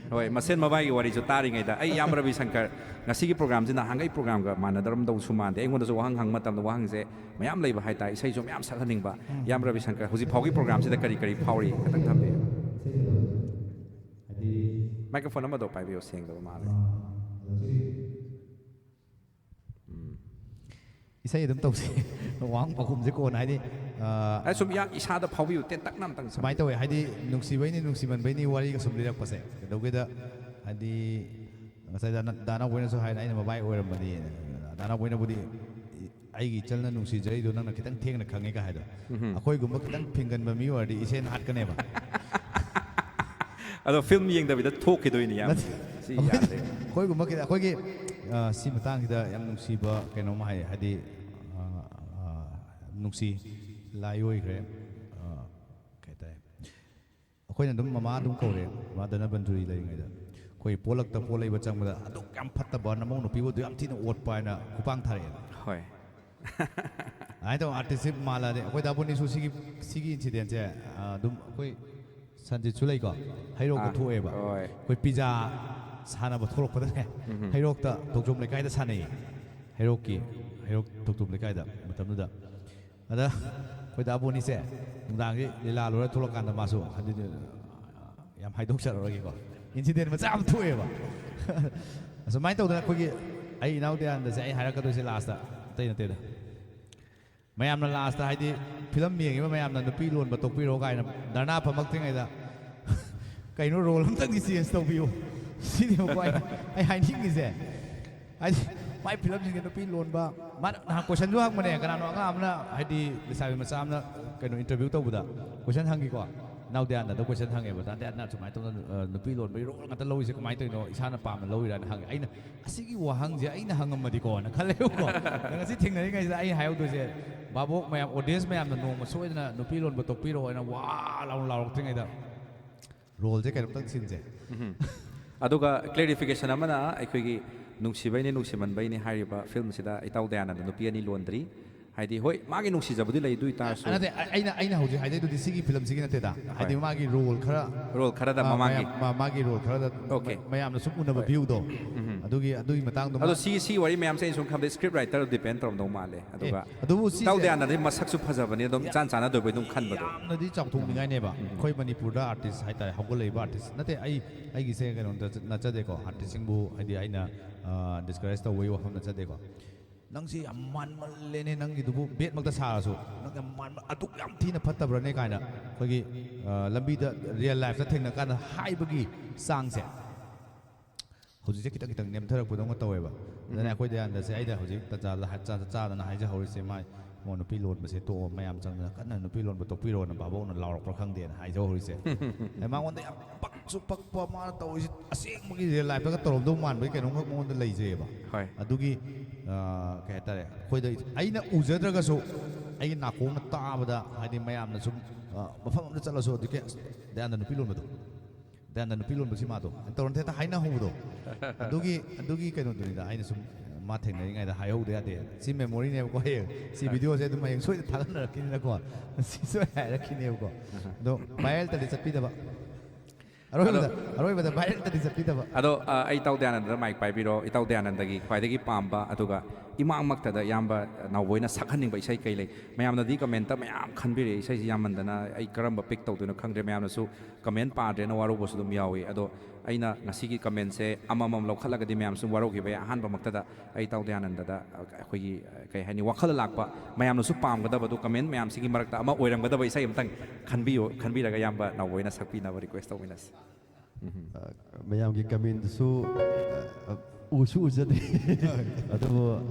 ꯍꯣꯏ, ꯃꯁꯦꯟ ꯃꯕꯥꯏꯒꯤ ꯋꯥꯔꯤꯁꯨ ꯇꯥꯔꯤꯉꯩꯗ ꯑꯩ ꯏꯌꯥꯝꯕ ꯔꯕꯤ ꯁꯪꯀꯔ, ꯉꯁꯤꯒꯤ ꯄ꯭ꯔꯣꯒ꯭ꯔꯥꯝꯁꯤ ꯅꯍꯥꯟꯈꯩ ꯄ꯭ꯔꯣꯒ꯭ꯔꯥꯝꯒ ꯃꯥꯟꯅꯗꯔꯝꯗꯧꯁꯨ ꯃꯥꯟꯗꯦ꯫ ꯑꯩꯉꯣꯟꯗꯁꯨ ꯋꯥꯍꯪ ꯍꯪꯕ ꯃꯇꯝꯗ ꯋꯥꯍꯪꯁꯦ ꯃꯌꯥꯝ ꯂꯩꯕ ꯍꯥꯏꯇꯥꯔꯦ, ꯏꯁꯩꯁꯨ ꯃꯌꯥꯝ ꯁꯛꯍꯟꯅꯤꯡꯕ꯫ ꯏꯌꯥꯝꯕ ꯔꯕꯤ ꯁꯪꯀꯔ, ꯍꯧꯖꯤꯛ ꯐꯥꯎꯒꯤ ꯄ꯭ꯔꯣꯒ꯭ꯔꯥꯝꯁꯤꯗ ꯀꯔꯤ ꯀꯔꯤ ꯐꯥꯎꯔꯤ? ꯈꯤꯇꯪ ꯊꯝꯕꯤꯌꯨ꯫ ꯃꯥꯏꯀ꯭ꯔꯣꯐꯣꯟ ꯑꯃꯗꯣ ꯄꯥꯏꯕꯤꯌꯨ, ꯁꯦꯡꯗꯕ ꯃꯥꯜꯂꯦ꯫ ꯏꯁꯩ ꯑꯗꯨꯝ ꯇꯧꯁꯤ꯫ ꯋꯥꯍꯪ ꯄꯥꯎꯈꯨꯝꯁꯦ ꯀꯣꯟꯅ, ꯍꯥꯏꯗꯤ ꯑ, ꯑꯩ ꯁꯨꯝ ꯏꯌꯥ-, ꯏꯁꯥꯗ ꯐꯥꯎꯕꯤꯌꯨ, ꯇꯦꯟꯇꯛꯅ ꯑꯝꯇꯪ ꯁꯨꯝ꯫ ꯁꯨꯃꯥꯏꯅ ꯇꯧꯋꯦ, ꯍꯥꯏꯗꯤ ꯅꯨꯡꯁꯤꯕꯩꯅꯤ ꯅꯨꯡꯁꯤꯃꯟꯕꯩꯅꯤ ꯋꯥꯔꯤꯒ ꯁꯨꯝ ꯂꯤꯔꯛꯄꯁꯦ ꯀꯩꯗꯧꯒꯦꯗ, ꯍꯥꯏꯗꯤ ꯉꯁꯥꯏ ꯗꯥ ꯅꯥꯎꯕꯣꯏꯅꯁꯨ ꯍꯥꯏꯅ ꯑꯩꯅ ꯃꯕꯥꯏ ꯑꯣꯏꯔꯝꯕꯅꯤ꯫ ꯗꯥ ꯅꯥꯎꯕꯣꯏꯅꯕꯨꯗꯤ ꯑꯩꯒꯤ ꯏꯆꯜꯅ ꯅꯨꯡꯁꯤꯖꯔꯤꯗꯣ ꯅꯪꯅ ꯈꯤꯇꯪ ꯊꯦꯡꯅ ꯈꯪꯉꯦꯒ ꯍꯥꯏꯗꯣ꯫ ꯑꯩꯈꯣꯏꯒꯨꯝꯕ ꯈꯤꯇꯪ ꯐꯤꯡꯒꯟꯕ ꯃꯤ ꯑꯣꯏꯔꯗꯤ ꯏꯁꯦꯟ ꯍꯥꯠꯀꯅꯦꯕ꯫ ꯑꯗꯣ ꯐꯤꯂꯝ ꯌꯦꯡꯗꯕꯤꯗ ꯊꯣꯛꯈꯤꯗꯣꯏꯅꯤ ꯌꯥꯝ꯫ ꯅꯠꯇꯦ, ꯁꯤ ꯑꯩꯈꯣꯏ- ꯌꯥꯗ꯭ꯔꯦ꯫ ꯑꯩꯈꯣꯏꯒꯨꯝꯕ ꯈꯤꯇꯪ, ꯑꯩꯈꯣꯏꯒꯤ ꯑ, ꯁꯤ ꯃꯇꯥꯡꯁꯤꯗ ꯌꯥꯝ ꯅꯨꯡꯁꯤꯕ ꯀꯩꯅꯣꯝ ꯍꯥꯏ, ꯍꯥꯏꯗꯤ ꯑ, ꯑ, ꯅꯨꯡꯁꯤ ꯂꯥꯏ ꯑꯣꯏꯈ꯭ꯔꯦ꯫ ꯑ, ꯀꯩ ꯍꯥꯏꯇꯥꯔꯦ, ꯑꯩꯈꯣꯏꯅ ꯑꯗꯨꯝ ꯃꯃꯥ ꯑꯗꯨꯝ ꯀꯧꯔꯦ, ꯃꯃꯥ ꯙꯅꯕꯟꯇꯨꯔꯤ ꯂꯩꯔꯤꯉꯩꯗ꯫ ꯑꯩꯈꯣꯏ ꯄꯣꯂꯛꯇ ꯄꯣꯂꯛꯏꯕ ꯆꯪꯕꯗ ꯑꯗꯨꯛ ꯌꯥꯝ ꯐꯠꯇꯕ ꯅꯃꯧ ꯅꯨꯄꯤꯕꯨ ꯑꯗꯨ ꯌꯥꯝ ꯊꯤꯅ ꯑꯣꯠꯄ ꯍꯥꯏꯅ ꯈꯨꯄꯥꯡ ꯊꯥꯔꯛꯑꯦ꯫ ꯍꯣꯏ꯫ ꯑꯗꯨꯃꯥꯏꯅ ꯇꯧꯕ ꯑꯥꯔꯇꯤꯁꯁꯦ ꯃꯥꯜꯂꯛꯑꯗꯤ ꯑꯩꯈꯣꯏ ꯗꯥ ꯕꯣꯅꯤꯁꯨ ꯁꯤꯒꯤ ꯁꯤꯒꯤ ꯏꯟꯁꯤꯗꯦꯟꯁꯦ ꯑ, ꯑꯗꯨꯝ ꯑꯩꯈꯣꯏ ꯁꯟꯖꯤꯠꯁꯨ ꯂꯩꯀꯣ, ꯍꯩꯔꯣꯛꯇ ꯑꯥ, ꯊꯣꯛꯑꯦꯕ꯫ ꯍꯣꯏ꯫ ꯑꯩꯈꯣꯏ ꯄꯤꯖꯥ ꯁꯥꯟꯅꯕ ꯊꯣꯛꯂꯛꯄꯗꯅꯦ, ꯍꯩꯔꯣꯛꯇ ꯊꯣꯛꯆꯣꯝ ꯂꯩꯀꯥꯏꯗ ꯁꯥꯟꯅꯩꯌꯦ꯫ ꯍꯩꯔꯣꯛꯀꯤ, ꯍꯩꯔꯣꯛ ꯊꯣꯛꯆꯣꯝ ꯂꯩꯀꯥꯏꯗ ꯃꯇꯝꯗꯨꯗ꯫ ꯑꯗ ꯑꯩꯈꯣꯏ ꯗꯥ ꯕꯣꯅꯤꯁꯦ ꯅꯨꯡꯗꯥꯡꯒꯤ ꯂꯤꯂꯥ ꯂꯣꯏꯔ ꯊꯣꯛꯂꯛꯀꯥꯟꯗ ꯃꯥꯁꯨ ꯑꯗꯨꯗꯤ ꯌꯥꯝ ꯍꯥꯏꯗꯣꯛꯆꯔꯔꯣꯏꯒꯦꯀꯣ, ꯏꯟꯁꯤꯗꯦꯟ ꯃꯆꯥ ꯑꯃ ꯊꯣꯛꯑꯦꯕ꯫ ꯑꯁꯨꯃꯥꯏꯅ ꯇꯧꯗꯅ ꯑꯩꯈꯣꯏꯒꯤ, ꯑꯩ ꯏꯅꯥꯎ ꯗꯌꯥꯅꯟꯗꯁꯦ ꯑꯩ ꯍꯥꯏꯔꯛꯀꯗꯣꯏꯁꯦ ꯂꯥꯁꯇ ꯑꯇꯩ ꯅꯠꯇꯦꯗ, ꯃꯌꯥꯝꯅ ꯂꯥꯁꯇ, ꯍꯥꯏꯗꯤ, ꯐꯤꯂꯝ ꯌꯦꯡꯉꯤꯕ ꯃꯌꯥꯝꯅ "ꯅꯨꯄꯤ ꯂꯣꯟꯕ ꯇꯣꯛꯄꯤꯔꯣ" ꯀꯥꯏꯅ ꯙꯔꯅꯥ ꯐꯝꯃꯛꯇ꯭ꯔꯤꯉꯩꯗ, "ꯀꯩꯅꯣ, ꯔꯣꯜ ꯑꯝꯇꯪꯗꯤ ꯆꯦꯟꯖ ꯇꯧꯕꯤꯌꯨ"꯫ ꯁꯤꯅꯦꯕꯀꯣ ꯑꯩꯅ, ꯑꯩ ꯍꯥꯏꯅꯤꯡꯉꯤꯁꯦ꯫ ꯍꯥꯏꯗꯤ, ꯃꯥꯏ ꯐꯤꯂꯝꯁꯤꯡꯁꯦ ꯅꯨꯄꯤ ꯂꯣꯟꯕ꯫ ꯃꯥꯅ ꯅꯍꯥꯟ ꯀꯣꯏꯁꯟꯁꯨ ꯍꯪꯕꯅꯦ, ꯀꯅꯥꯅꯣ, ꯑꯉꯥꯡ ꯑꯃꯅ, ꯍꯥꯏꯗꯤ, ꯂꯩꯁꯥꯕꯤ ꯃꯆꯥ ꯑꯃꯅ, ꯀꯩꯅꯣ, ꯏꯟꯇꯔꯚꯤꯌꯨ ꯇꯧꯕꯗ ꯀꯣꯏꯁꯟ ꯍꯪꯉꯤꯀꯣ꯫ ꯏꯅꯥꯎ ꯗꯌꯥꯅꯟꯗ ꯀꯣꯏꯁꯟ ꯍꯪꯉꯦꯕ, "ꯗꯥ ꯗꯌꯥꯅꯟꯗ, ꯁꯨꯃꯥꯏꯅ ꯇꯧꯗꯅ, ꯑ, ꯅꯨꯄꯤ ꯂꯣꯟꯕꯒꯤ ꯔꯣꯜ ꯉꯥꯛꯇ ꯂꯧꯔꯤꯁꯦ ꯀꯃꯥꯏꯅ ꯇꯧꯔꯤꯅꯣ? ꯏꯁꯥꯅ ꯄꯥꯝꯅ ꯂꯧꯔꯤꯔꯥꯅ?" ꯍꯪꯉꯦ꯫ ꯑꯩꯅ, "ꯑꯁꯤꯒꯤ ꯋꯥꯍꯪꯁꯦ ꯑꯩꯅ ꯍꯪꯉꯝꯃꯗꯤꯀꯣꯅ" ꯈꯜꯂꯦꯕꯀꯣ꯫ ꯑꯗ ꯉꯁꯤ ꯊꯦꯡꯅꯔꯤꯉꯩꯁꯤꯗ ꯑꯩ ꯍꯥꯏꯍꯧꯗꯣꯏꯁꯦ, ꯚꯥꯕꯣꯛ ꯃꯌꯥꯝ, ꯑꯣꯗꯤꯌꯦꯟꯁ ꯃꯌꯥꯝꯅ ꯅꯣꯡꯃ ꯁꯣꯏꯗꯅ "ꯅꯨꯄꯤ ꯂꯣꯟꯕ ꯇꯣꯛꯄꯤꯔꯣ" ꯍꯥꯏꯅ ꯋꯥ ꯂꯥꯎꯅ ꯂꯥꯎꯔꯛꯇ꯭ꯔꯤꯉꯩꯗ, ꯔꯣꯜꯁꯦ ꯀꯩꯅꯣꯝꯇꯪ ꯁꯤꯟꯁꯦ꯫ ꯎꯝ꯫ ꯑꯗꯨꯒ ꯀ꯭ꯂꯦꯔꯤꯐꯤꯀꯦꯁꯟ ꯑꯃꯅ, ꯑꯩꯈꯣꯏꯒꯤ "ꯅꯨꯡꯁꯤꯕꯩꯅꯦ, ꯅꯨꯡꯁꯤꯃꯟꯕꯩꯅꯦ" ꯍꯥꯏꯔꯤꯕ ꯐꯤꯂꯝꯁꯤꯗ ꯏꯇꯥꯎ ꯗꯌꯥꯅꯟꯗ ꯅꯨꯄꯤ ꯑꯅꯤ ꯂꯣꯟꯗ꯭ꯔꯤ꯫ ꯍꯥꯏꯗꯤ, ꯍꯣꯏ, ꯃꯥꯒꯤ ꯅꯨꯡꯁꯤꯖꯕꯗꯤ ꯂꯩ, ꯑꯗꯨ ꯑꯣꯏꯇꯥꯔꯁꯨ꯫ ꯅꯠꯇꯦ, ꯑ-, ꯑꯩꯅ, ꯑꯩꯅ ꯍꯧꯖꯤꯛ ꯍꯥꯏꯗꯣꯏꯗꯨꯗꯤ ꯁꯤꯒꯤ ꯐꯤꯂꯝꯁꯤꯒꯤ ꯅꯠꯇꯦꯗ꯫ ꯍꯥꯏꯗꯤ, ꯍꯣꯏ꯫ ꯃꯥꯒꯤ ꯔꯣꯜ ꯈꯔ, ꯔꯣꯜ ꯈꯔꯗ ꯃꯥ-, ꯃꯃꯥꯡꯒꯤ꯫ ꯃꯌꯥꯝ-, ꯃꯥ-, ꯃꯥꯒꯤ ꯔꯣꯜ ꯈꯔꯗ ꯑꯣꯀꯦ꯫ ꯃ-, ꯃꯌꯥꯝꯅ ꯁꯨꯝ ꯎꯅꯕ ꯍꯣꯏ꯫ ꯚ꯭ꯌꯨꯗꯣ, ꯎꯝ꯫ ꯑꯗꯨꯒꯤ, ꯑꯗꯨꯒꯤ ꯃꯇꯥꯡꯗꯨꯃ꯫ ꯑꯗꯣ ꯁꯤ, ꯁꯤ ꯋꯥꯔꯤ ꯃꯌꯥꯝꯁꯦ ꯑꯩꯅ ꯁꯨꯝ ꯈꯟꯕꯗ ꯁ꯭ꯀ꯭ꯔꯤꯞ ꯔꯥꯏꯇꯔ ꯗꯤꯄꯦꯟ ꯇꯧꯔꯝꯗꯧ ꯃꯥꯜꯂꯦ꯫ ꯑꯗꯨꯒ ꯑꯦ, ꯑꯗꯨꯕꯨ ꯁꯤꯁꯦ ꯏꯇꯥꯎ ꯗꯌꯥꯅꯟꯗꯗꯤ ꯃꯁꯛꯁꯨ ꯐꯖꯕꯅꯤ, ꯑꯗꯨꯝ ꯏꯆꯥꯟ ꯆꯥꯟꯅꯗꯣꯏꯕꯩ ꯑꯗꯨꯝ ꯈꯟꯕꯗꯣ꯫ ꯌꯥꯝꯅꯗꯤ ꯆꯥꯎꯊꯣꯛꯅꯤꯡꯉꯥꯏꯅꯦꯕ꯫ ꯑꯩꯈꯣꯏ ꯃꯅꯤꯄꯨꯔꯗ ꯑꯥꯔꯇꯤꯁ ꯍꯥꯏꯇꯥꯔꯦ, ꯍꯧꯒꯠꯂꯛꯏꯕ ꯑꯥꯔꯇꯤꯁ ꯅꯠꯇꯦ, ꯑꯩ, ꯑꯩꯒꯤꯁꯦ ꯀꯩꯅꯣꯝꯇ ꯅꯠꯆꯗꯦꯀꯣ, ꯑꯥꯔꯇꯤꯁꯁꯤꯡꯕꯨ, ꯍꯥꯏꯗꯤ, ꯑꯩꯅ, ꯑ, ꯗꯤꯁꯀꯔꯦꯖ ꯇꯧꯕꯒꯤ ꯋꯥꯐꯝ ꯅꯠꯆꯗꯦꯀꯣ꯫ "ꯅꯪꯁꯤ ꯌꯥꯝ ꯃꯥꯟꯃꯜꯂꯦꯅꯦ, ꯅꯪꯒꯤꯗꯨꯕꯨ ꯕꯦꯠꯃꯛꯇ ꯁꯥꯔꯁꯨ, ꯅꯪ ꯌꯥꯝ ꯃꯥꯟꯕ, ꯑꯗꯨꯛ ꯌꯥꯝ ꯊꯤꯅ ꯐꯠꯇꯕ꯭ꯔꯅꯦ?" ꯀꯥꯏꯅ ꯑꯩꯈꯣꯏꯒꯤ, ꯑ, ꯂꯝꯕꯤꯗ, ꯔꯤꯌꯦꯜ ꯂꯥꯏꯐꯇ ꯊꯦꯡꯅ ꯀꯥꯟꯗ ꯍꯥꯏꯕꯒꯤ ꯆꯥꯡꯁꯦ ꯍꯧꯖꯤꯛꯁꯦ ꯈꯤꯇꯪ ꯈꯤꯇꯪ ꯅꯦꯝꯊꯔꯛꯄꯗꯧꯅ ꯇꯧꯋꯦꯕ꯫ ꯑꯗꯨꯅ ꯑꯩꯈꯣꯏ ꯗꯌꯥꯅꯟꯗꯁꯦ, ꯑꯩꯅ ꯍꯧꯖꯤꯛ ꯇꯟꯖꯥꯗ ꯍꯥꯏ-, ꯆꯥ-, ꯆꯥꯗꯅ ꯍꯥꯏꯖꯍꯧꯔꯤꯁꯦ, ꯃꯥꯏ "ꯃꯣ ꯅꯨꯄꯤ ꯂꯣꯟꯕꯁꯦ ꯇꯣꯛꯑꯣ, ꯃꯌꯥꯝ ꯆꯪꯗꯅ ꯀꯟꯅ ꯅꯨꯄꯤ ꯂꯣꯟꯕ ꯇꯣꯛꯄꯤꯔꯣꯅ ꯚꯥꯕꯣꯛꯅ ꯂꯥꯎꯔꯛꯄ꯭ꯔꯥ ꯈꯪꯗꯦꯅ" ꯍꯥꯏꯖꯍꯧꯔꯤꯁꯦ꯫ ꯑꯩ ꯃꯉꯣꯟꯗ ꯌꯥꯝ ꯄꯛꯁꯨ ꯄꯛꯄ, ꯃꯥꯅ ꯇꯧꯔꯤꯁꯦ ꯑꯁꯦꯡꯕꯒꯤ ꯔꯤꯌꯦꯜ ꯂꯥꯏꯐꯇꯒ ꯇꯧꯔꯝꯗꯧ ꯃꯥꯟꯕꯒꯤ ꯀꯩꯅꯣꯝꯈꯛ ꯃꯉꯣꯟꯗ ꯂꯩꯖꯩꯑꯕ꯫ ꯍꯣꯏ꯫ ꯑꯗꯨꯒꯤ, ꯑ, ꯀꯩ ꯍꯥꯏꯇꯥꯔꯦ, ꯑꯩꯈꯣꯏꯗ, ꯑꯩꯅ ꯎꯖꯗ꯭ꯔꯒꯁꯨ ꯑꯩꯒꯤ ꯅꯥꯀꯣꯡꯅ ꯇꯥꯕꯗ, ꯍꯥꯏꯗꯤ, ꯃꯌꯥꯝꯅ ꯁꯨꯝ, ꯑ, ꯃꯐꯝ ꯑꯃꯗ ꯆꯠꯂꯁꯨ ꯑꯗꯨꯒꯤ, "ꯑꯁ, ꯗꯌꯥꯅꯟꯗ ꯅꯨꯄꯤ ꯂꯣꯟꯕꯗꯣ, ꯗꯌꯥꯅꯟꯗ ꯅꯨꯄꯤ ꯂꯣꯟꯕꯁꯤ ꯃꯥꯗꯣ" ꯇꯧꯔ ꯍꯦꯛꯇ ꯍꯥꯏꯅꯍꯧꯕꯗꯣ꯫ ꯑꯗꯨꯒꯤ, ꯑꯗꯨꯒꯤ ꯀꯩꯅꯣꯗꯨꯅꯤꯗ, ꯑꯩꯅ ꯁꯨꯝ, ꯃꯥ ꯊꯦꯡꯅꯔꯤꯉꯩꯗ ꯍꯥꯏꯍꯧꯗ ꯌꯥꯗꯦ꯫ ꯁꯤ ꯃꯦꯃꯣꯔꯤꯅꯦꯕꯀꯣ, ꯍꯌꯦꯡ ꯁꯤ ꯚꯤꯗꯤꯑꯣꯁꯦ ꯑꯗꯨꯝ ꯍꯌꯦꯡ ꯁꯣꯏꯗꯅ ꯊꯥꯒꯠꯅꯔꯛꯈꯤꯅꯤꯅꯀꯣ꯫ ꯁꯤ ꯁꯣꯏ ꯍꯥꯏꯔꯛꯈꯤꯅꯦꯕꯀꯣ꯫ ꯑꯗꯣ ꯚꯥꯏꯔꯦꯜꯇꯗꯤ ꯆꯠꯄꯤꯗꯕ꯫ ꯑꯔꯣꯏꯕꯗ, ꯑꯔꯣꯏꯕꯗ ꯚꯥꯏꯔꯦꯜꯇꯗꯤ ꯆꯠꯄꯤꯗꯕ꯫ ꯑꯗꯣ, ꯑ, ꯑꯩ ꯏꯇꯥꯎ ꯗꯌꯥꯅꯟꯗꯗ ꯃꯥꯏꯛ ꯄꯥꯏꯕꯤꯔꯣ꯫ ꯏꯇꯥꯎ ꯗꯌꯥꯅꯟꯗꯒꯤ ꯈ꯭ꯋꯥꯏꯗꯒꯤ ꯄꯥꯝꯕ, ꯑꯗꯨꯒ ꯏꯃꯥꯡꯃꯛꯇꯗ ꯏꯌꯥꯝꯕ ꯅꯥꯎꯕꯣꯏꯅ ꯁꯛꯍꯟꯅꯤꯡꯕ ꯏꯁꯩ ꯀꯩ ꯂꯩ? ꯃꯌꯥꯝꯅꯗꯤ ꯀꯃꯦꯟꯇ ꯃꯌꯥꯝ ꯈꯟꯕꯤꯔꯛꯑꯦ, ꯏꯁꯩꯁꯤ ꯌꯥꯝꯃꯟꯗꯅ ꯑꯩ ꯀꯔꯝꯕ ꯄꯤꯛ ꯇꯧꯗꯣꯏꯅꯣ ꯈꯪꯗ꯭ꯔꯦ꯫ ꯃꯌꯥꯝꯅꯁꯨ ꯀꯃꯦꯟ ꯄꯥꯗ꯭ꯔꯦꯅ ꯋꯥꯔꯧꯕꯁꯨ ꯑꯗꯨꯝ ꯌꯥꯎꯏ꯫ ꯑꯗꯣ ꯑꯩꯅ ꯉꯁꯤꯒꯤ ꯀꯃꯦꯟꯁꯦ ꯑꯃꯃꯝ ꯂꯧꯈꯠꯂꯒꯗꯤ ꯃꯌꯥꯝꯁꯨ ꯋꯥꯔꯧꯈꯤꯕ ꯌꯥꯏ꯫ ꯑꯍꯥꯟꯕꯃꯛꯇꯗ ꯑꯩ ꯏꯇꯥꯎ ꯗꯌꯥꯅꯟꯗꯗ ꯑꯩꯈꯣꯏꯒꯤ, ꯀꯩ ꯍꯥꯏꯅꯤ, ꯋꯥꯈꯜ ꯂꯥꯛꯄ, ꯃꯌꯥꯝꯅꯁꯨ ꯄꯥꯝꯒꯗꯕꯗꯣ, ꯀꯃꯦꯟ ꯃꯌꯥꯝꯁꯤꯒꯤ ꯃꯔꯛꯇ ꯑꯃ ꯑꯣꯏꯔꯝꯒꯗꯕ ꯏꯁꯩ ꯑꯃꯇꯪ ꯈꯟꯕꯤꯌꯨ, ꯈꯟꯕꯤꯔꯒ ꯏꯌꯥꯝꯕ ꯅꯥꯎꯕꯣꯏꯅ ꯁꯛꯄꯤꯅꯕ ꯔꯤꯀ꯭ꯋꯦꯁ ꯇꯧꯃꯤꯟꯅꯁꯤ꯫ ꯎꯝ꯫ ꯑ, ꯃꯌꯥꯝꯒꯤ ꯀꯃꯦꯟꯗꯨꯁꯨ, ꯑ, ꯎꯁꯨ ꯎꯖꯗꯦ꯫ ꯑꯗꯨꯕꯨ,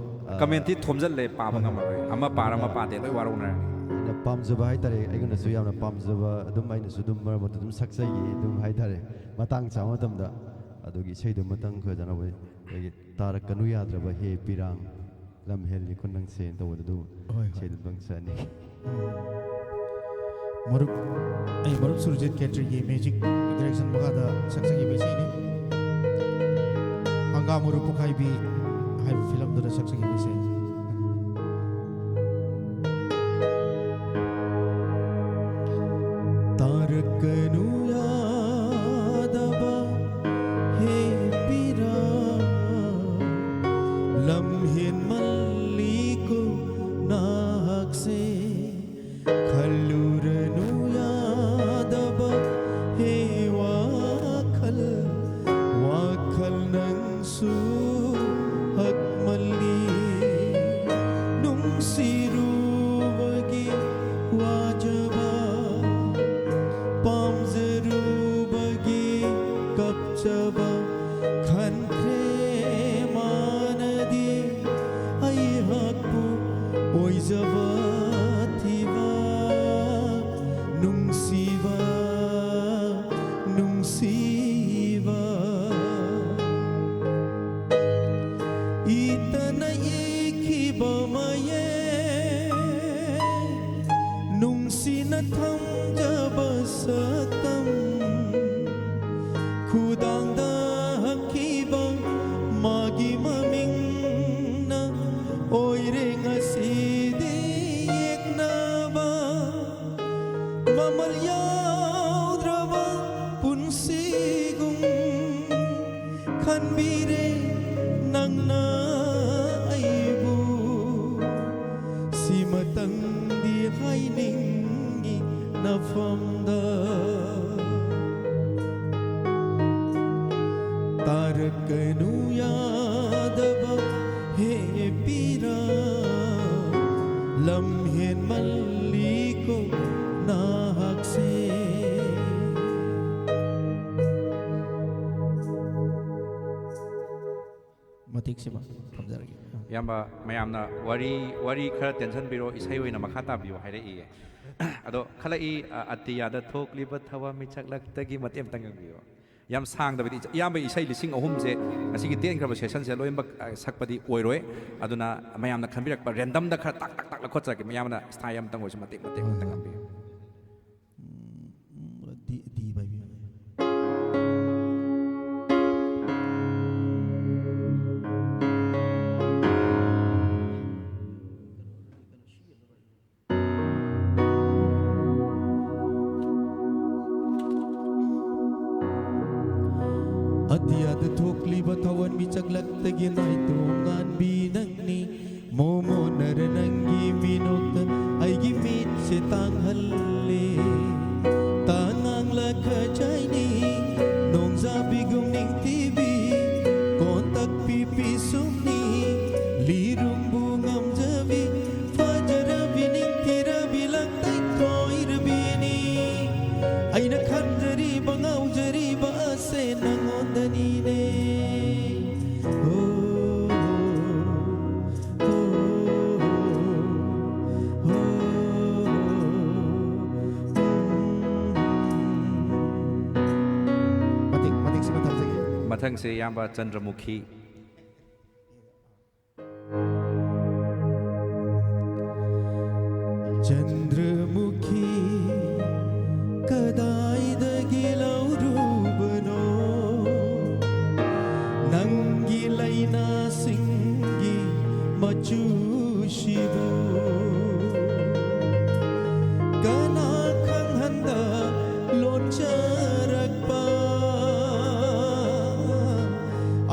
ꯑ, ꯀꯃꯦꯟꯇꯤ ꯊꯣꯝꯖꯤꯜꯂꯦ, ꯄꯥꯕ ꯉꯝꯃꯔꯣꯏ꯫ ꯑꯃ ꯄꯥꯔ ꯑꯃ ꯄꯥꯗꯦ, ꯂꯣꯏ ꯋꯥꯔꯧꯅꯔꯅꯤ꯫ ꯑꯩꯅ ꯄꯥꯝꯖꯕ ꯍꯥꯏꯇꯥꯔꯦ, ꯑꯩꯉꯣꯟꯗꯁꯨ ꯌꯥꯝꯅ ꯄꯥꯝꯖꯕ, ꯑꯗꯨꯝ ꯑꯩꯅꯁꯨ ꯑꯗꯨꯝ ꯃꯔꯛ ꯃꯔꯛꯇ ꯑꯗꯨꯝ ꯁꯛꯆꯩꯌꯦ ꯑꯗꯨꯝ ꯍꯥꯏꯇꯥꯔꯦ, ꯃꯇꯥꯡ ꯆꯥꯕ ꯃꯇꯝꯗ꯫ ꯑꯗꯨꯒꯤ ꯏꯁꯩꯗꯨ ꯑꯃꯇꯪ ꯈꯣꯏꯖꯅꯕ ꯑꯩꯈꯣꯏꯒꯤ "ꯇꯥꯔꯛꯀꯅꯨ ꯌꯥꯗ꯭ꯔꯕ ꯍꯦ ꯄꯤꯔꯥꯡ, ꯂꯝ ꯍꯦꯜꯂꯤꯀꯣ ꯅꯪꯁꯦꯅ" ꯇꯧꯕꯗ ꯑꯗꯨ ꯍꯣꯏ, ꯍꯣꯏ꯫ ꯏꯁꯩꯗꯨ ꯑꯃꯇꯪ ꯁꯛꯑꯅꯤ꯫ ꯎꯝ꯫ ꯃꯔꯨꯞ, ꯑꯩ ꯃꯔꯨꯞ ꯁꯨꯔꯖꯤꯠ ꯈꯦꯇ꯭ꯔꯤꯒꯤ ꯃ꯭ꯌꯨꯖꯤꯛ ꯗꯥꯏꯔꯦꯛꯁꯟ ꯃꯈꯥꯗ ꯁꯛꯆꯈꯤꯕ ꯏꯁꯩꯅꯤ꯫ ꯍꯪꯒꯥꯝ ꯃꯔꯨ ꯄꯣꯛꯈꯥꯏꯕꯤ ꯍꯥꯏꯕ ꯐꯤꯂꯝꯗꯨꯗ ꯁꯛꯆꯈꯤꯕ ꯏꯁꯩ꯫ ꯇꯥꯔꯛꯀꯅꯨ ꯌꯥꯗꯕ ꯍꯦ ꯄꯤꯔꯥꯡ, ꯂꯝ ꯍꯦꯟꯃꯜꯂꯤꯀꯣ ꯅꯍꯥꯛꯁꯦ꯫ ꯈꯜꯂꯨꯔꯅꯨ ꯌꯥꯗꯕ ꯍꯦ ꯋꯥꯈꯜ, ꯋꯥꯈꯜ ꯅꯪꯁꯨ ꯍꯛꯃꯜꯂꯤ꯫ ꯅꯨꯡꯁꯤꯔꯨꯕꯒꯤ ꯋꯥꯖꯕ, ꯄꯥꯝꯖꯔꯨꯕꯒꯤ ꯀꯞꯆꯕ, ꯈꯟꯈ꯭ꯔꯦ ꯃꯥꯅꯗꯤ ꯑꯩꯍꯥꯛꯄꯨ ꯑꯣꯏꯖꯕ ꯊꯤꯕ꯫ ꯅꯨꯡꯁꯤꯕ, ꯅꯨꯡꯁꯤꯕ, ꯏꯇꯅ ꯏꯈꯤꯕ ꯃꯌꯦꯛ, ꯅꯨꯡꯁꯤꯅ ꯊꯝꯖꯕ ꯁꯛꯇꯝ, ꯈꯨꯗꯥꯡꯗ ꯍꯛꯈꯤꯕ ꯃꯥꯒꯤ ꯃꯃꯤꯡꯅ ꯑꯣꯏꯔꯦ ꯉꯁꯤꯗꯤ ꯌꯦꯛꯅꯕ꯫ ꯃꯃꯜ ꯌꯥꯎꯗ꯭ꯔꯕ ꯄꯨꯟꯁꯤꯒꯨꯝ ꯈꯟꯕꯤꯔꯦ ꯅꯪꯅ ꯑꯩꯕꯨ꯫ ꯇꯥꯔꯛꯀꯅꯨ ꯌꯥꯗꯕ ꯍꯦ ꯄꯤꯔꯥ, ꯂꯝ ꯍꯦꯟꯃꯜꯂꯤꯀꯣ ꯅꯍꯥꯛꯁꯦ꯫ ꯃꯇꯦꯛꯁꯤꯃ ꯊꯝꯖꯔꯒꯦ꯫ ꯏꯌꯥꯝꯕ, ꯃꯌꯥꯝꯅ ꯋꯥꯔꯤ, ꯋꯥꯔꯤ ꯈꯔ ꯇꯦꯟꯁꯟꯕꯤꯔꯣ, ꯏꯁꯩ ꯑꯣꯏꯅ ꯃꯈꯥ ꯇꯥꯕꯤꯌꯨ ꯍꯥꯏꯔꯛꯏꯌꯦ꯫ ꯑꯗꯣ ꯈꯜꯂꯛꯏ, ꯑ, ꯑꯇꯤꯌꯥꯗ ꯊꯣꯛꯂꯤꯕ ꯊꯋꯥꯟꯃꯤꯆꯥꯛ ꯂꯛꯇꯒꯤ ꯃꯇꯦꯛ ꯑꯃꯇꯪ ꯉꯪꯕꯤꯌꯨ꯫ ꯌꯥꯝ ꯁꯥꯡꯗꯕꯤꯗ, ꯏꯆ-, ꯏꯌꯥꯝꯕ ꯏꯁꯩ ꯂꯤꯁꯤꯡ ꯑꯍꯨꯝꯁꯦ ꯉꯁꯤꯒꯤ ꯇꯦꯟꯈ꯭ꯔꯕ ꯁꯦꯁꯟꯁꯦ ꯂꯣꯏꯅꯃꯛ, ꯑ, ꯁꯛꯄꯗꯤ ꯑꯣꯏꯔꯣꯏ꯫ ꯑꯗꯨꯅ ꯃꯌꯥꯝꯅ ꯈꯟꯕꯤꯔꯛꯄ ꯔꯦꯟꯗꯝꯗ ꯈꯔ ꯇꯥꯛ ꯇꯥꯛ ꯇꯥꯛ ꯂꯧꯈꯠꯆꯔꯛꯀꯦ꯫ ꯃꯌꯥꯝꯅ ꯁ꯭ꯇꯥꯏꯜ ꯑꯃꯇꯪ ꯑꯣꯏꯔꯁꯨ ꯃꯇꯦꯛ ꯃꯇꯦꯛ ꯑꯃꯇꯪ ꯉꯪꯕꯤꯌꯨ꯫ ꯎꯝ, ꯎꯝ, ꯗꯤ, ꯗꯤ ꯄꯥꯏꯕꯤꯌꯨ꯫ ꯑꯇꯤꯌꯥꯗ ꯊꯣꯛꯂꯤꯕ ꯊꯋꯥꯟꯃꯤꯆꯥꯛ ꯂꯛꯇꯒꯤ ꯅꯥꯏꯇꯣꯝ ꯉꯥꯟꯕꯤ ꯅꯪꯅꯤ꯫ ꯃꯣꯃꯣꯟꯅꯔ ꯅꯪꯒꯤ ꯃꯤꯅꯣꯛꯇ ꯑꯩꯒꯤ ꯃꯤꯠꯁꯦ ꯇꯥꯡꯍꯜꯂꯦ꯫ ꯇꯥꯉꯥꯡꯂ ꯈꯖꯥꯏꯅꯤ, ꯅꯣꯡꯖꯥꯕꯤꯒꯨꯝ ꯅꯤꯡꯊꯤꯕꯤ, ꯀꯣꯟꯇꯛꯄꯤ ꯄꯤꯁꯨꯝꯅꯤ, ꯂꯤꯔꯨꯝꯕꯨ ꯉꯝꯖꯕꯤ, ꯐꯖꯔꯕꯤ ꯅꯤꯡꯊꯤꯔꯕꯤ ꯂꯪꯇꯩ ꯊꯣꯏꯔꯕꯤꯅꯤ꯫ ꯑꯩꯅ ꯈꯟꯖꯔꯤꯕ ꯉꯥꯎꯖꯔꯤꯕ ꯑꯁꯦ ꯅꯪꯉꯣꯟꯗꯅꯤꯅꯦ꯫ ꯍꯣ, ꯍꯣ, ꯍꯣ, ꯍꯣ, ꯍꯣ꯫ ꯃꯇꯦꯛ, ꯃꯇꯦꯛꯁꯤꯃ ꯊꯝꯖꯒꯦ꯫ ꯃꯊꯪꯁꯦ ꯏꯌꯥꯝꯕ ꯆꯟꯗ꯭ꯔꯃꯨꯈꯤ꯫ ꯆꯟꯗ꯭ꯔꯃꯨꯈꯤ ꯀꯗꯥꯏꯗꯒꯤ ꯂꯧꯔꯨꯕꯅꯣ ꯅꯪꯒꯤ ꯂꯩꯅꯥꯁꯤꯡꯒꯤ ꯃꯆꯨꯁꯤꯕꯨ? ꯀꯅꯥ ꯈꯪꯍꯟꯗ ꯂꯣꯟꯖꯔꯛꯄ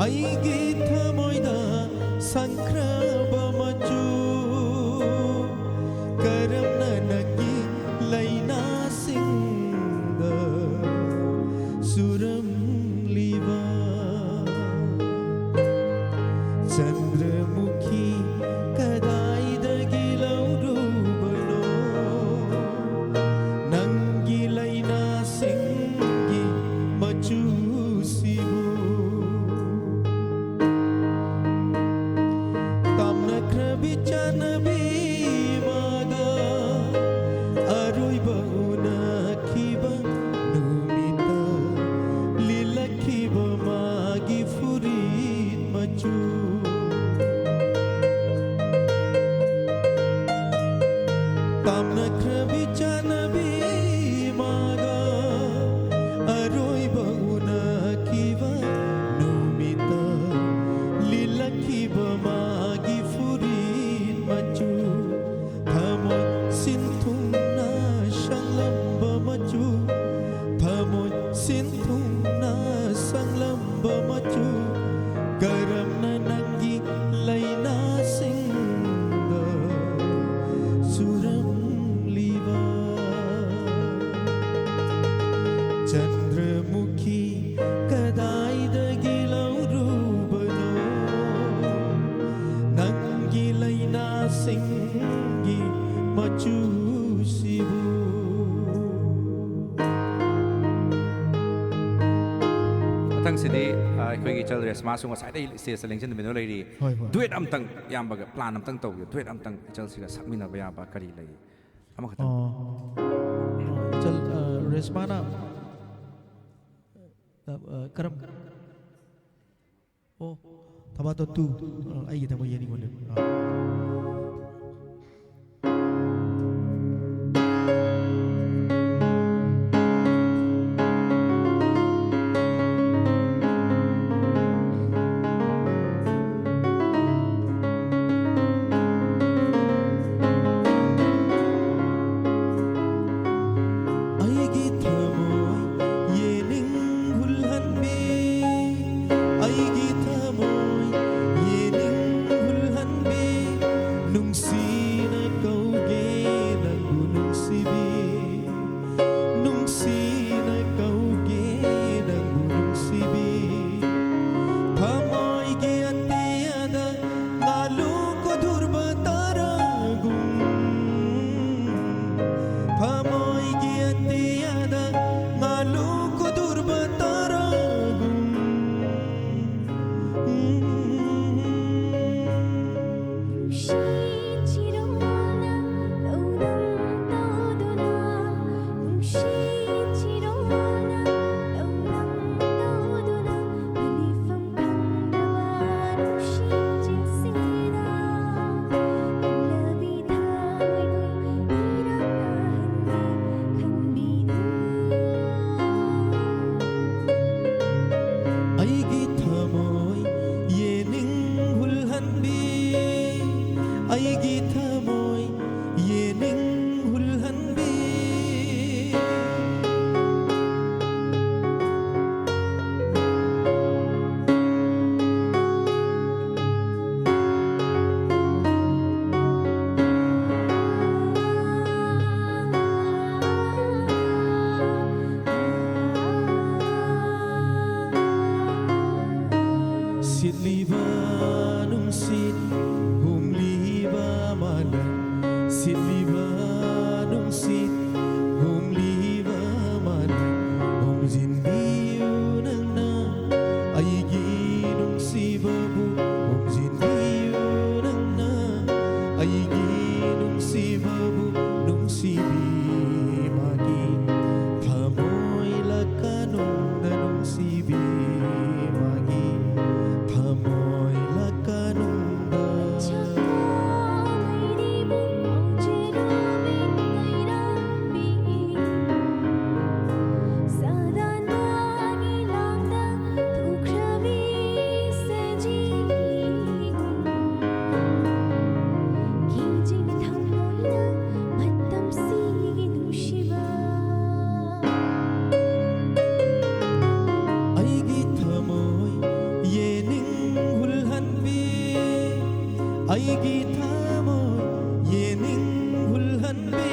ꯑꯩꯒꯤ ꯊꯃꯣꯏꯗ ꯁꯪꯈ꯭ꯔꯕ ꯃꯆꯨ, ꯀꯔꯝꯅ ꯅꯪꯒꯤ ꯂꯩꯅꯥꯁꯤꯡꯗ ꯆꯨꯔꯝꯂꯤꯕ? ꯃꯆꯨ ꯀꯔꯝꯅ ꯅꯪꯒꯤ ꯂꯥꯏꯅꯥꯁꯤꯡꯗ ꯆꯨꯔꯝꯂꯤꯕ? ꯆꯟꯗ꯭ꯔꯃꯨꯈꯤ ꯀꯗꯥꯏꯗꯒꯤ ꯂꯧꯔꯨꯕꯅꯣ ꯅꯪꯒꯤ ꯂꯥꯏꯅꯥꯁꯤꯡꯒꯤ ꯃꯆꯨꯁꯤꯕꯨ? ꯃꯊꯪꯁꯤꯗꯤ, ꯑ, ꯑꯩꯈꯣꯏꯒꯤ ꯏꯆꯜ ꯔꯦꯁꯃꯥꯁꯨ ꯉꯁꯥꯏꯗꯩ ꯁ꯭ꯇꯦꯖꯇ ꯂꯦꯡꯁꯤꯟꯗꯨꯅ ꯂꯩꯔꯤ꯫ ꯍꯣꯏ, ꯍꯣꯏ꯫ ꯗꯨꯋꯦꯠ ꯑꯝꯇꯪ, ꯏꯌꯥꯝꯕꯒ ꯄ꯭ꯂꯥꯟ ꯑꯝꯇꯪ ꯇꯧꯕꯤꯌꯨ꯫ ꯗꯨꯋꯦꯠ ꯑꯝꯇꯪ ꯏꯆꯜꯁꯤꯒ ꯁꯛꯃꯤꯟꯅꯕ ꯌꯥꯕ ꯀꯔꯤ ꯂꯩ? ꯑꯃꯈꯛꯇꯪ꯫ ꯑꯣ꯫ ꯏꯆꯜ, ꯑ, ꯔꯦꯁꯃꯥꯅ, ꯑ, ꯑ, ꯀꯔꯝ-, ꯑꯣ, ꯊꯕꯥꯇꯣꯟ ꯇꯨ, ꯑ, ꯑꯩꯒꯤꯗꯃꯛ ꯌꯦꯡꯅꯤꯡꯕꯅꯦ꯫ ꯑ꯫ ꯑꯩꯒꯤ ꯊꯃꯣꯏ ꯌꯦꯅꯤꯡ ꯍꯨꯜꯍꯟꯕꯤ, ꯑꯩꯒꯤ ꯊꯃꯣꯏ ꯌꯦꯅꯤꯡ ꯍꯨꯜꯍꯟꯕꯤ, ꯁꯤꯠꯂꯤꯕ ꯅꯨꯡꯁꯤꯠ ꯍꯨꯝꯂꯤꯕ ꯃꯥꯂꯪ, ꯁꯤꯠꯂꯤꯕ ꯅꯨꯡꯁꯤꯠ ꯍꯨꯝꯂꯤꯕ ꯃꯥꯂꯪ, ꯍꯨꯝꯖꯤꯟꯕꯤꯌꯨ ꯅꯪꯅ ꯑꯩꯒꯤ ꯅꯨꯡꯁꯤꯕꯕꯨ, ꯍꯨꯝꯖꯤꯟꯕꯤꯌꯨ ꯅꯪꯅ ꯑꯩꯒꯤ ꯅꯨꯡꯁꯤꯕꯕꯨ, ꯅꯨꯡꯁꯤꯕꯤ ꯃꯥꯒꯤ ꯊꯃꯣꯏ ꯂꯀꯥꯅꯨꯡꯗ, ꯅꯨꯡꯁꯤꯕꯤ ꯃꯥꯒꯤ ꯊꯃꯣꯏ ꯂꯀꯥꯅꯨꯡꯗ꯫ ꯑꯩꯒꯤ ꯊꯃꯣꯏ ꯌꯦꯅꯤꯡ ꯍꯨꯜꯍꯟꯕꯤ, ꯑꯩꯒꯤ ꯊꯃꯣꯏ ꯌꯦꯅꯤꯡ ꯍꯨꯜꯍꯟꯕꯤ꯫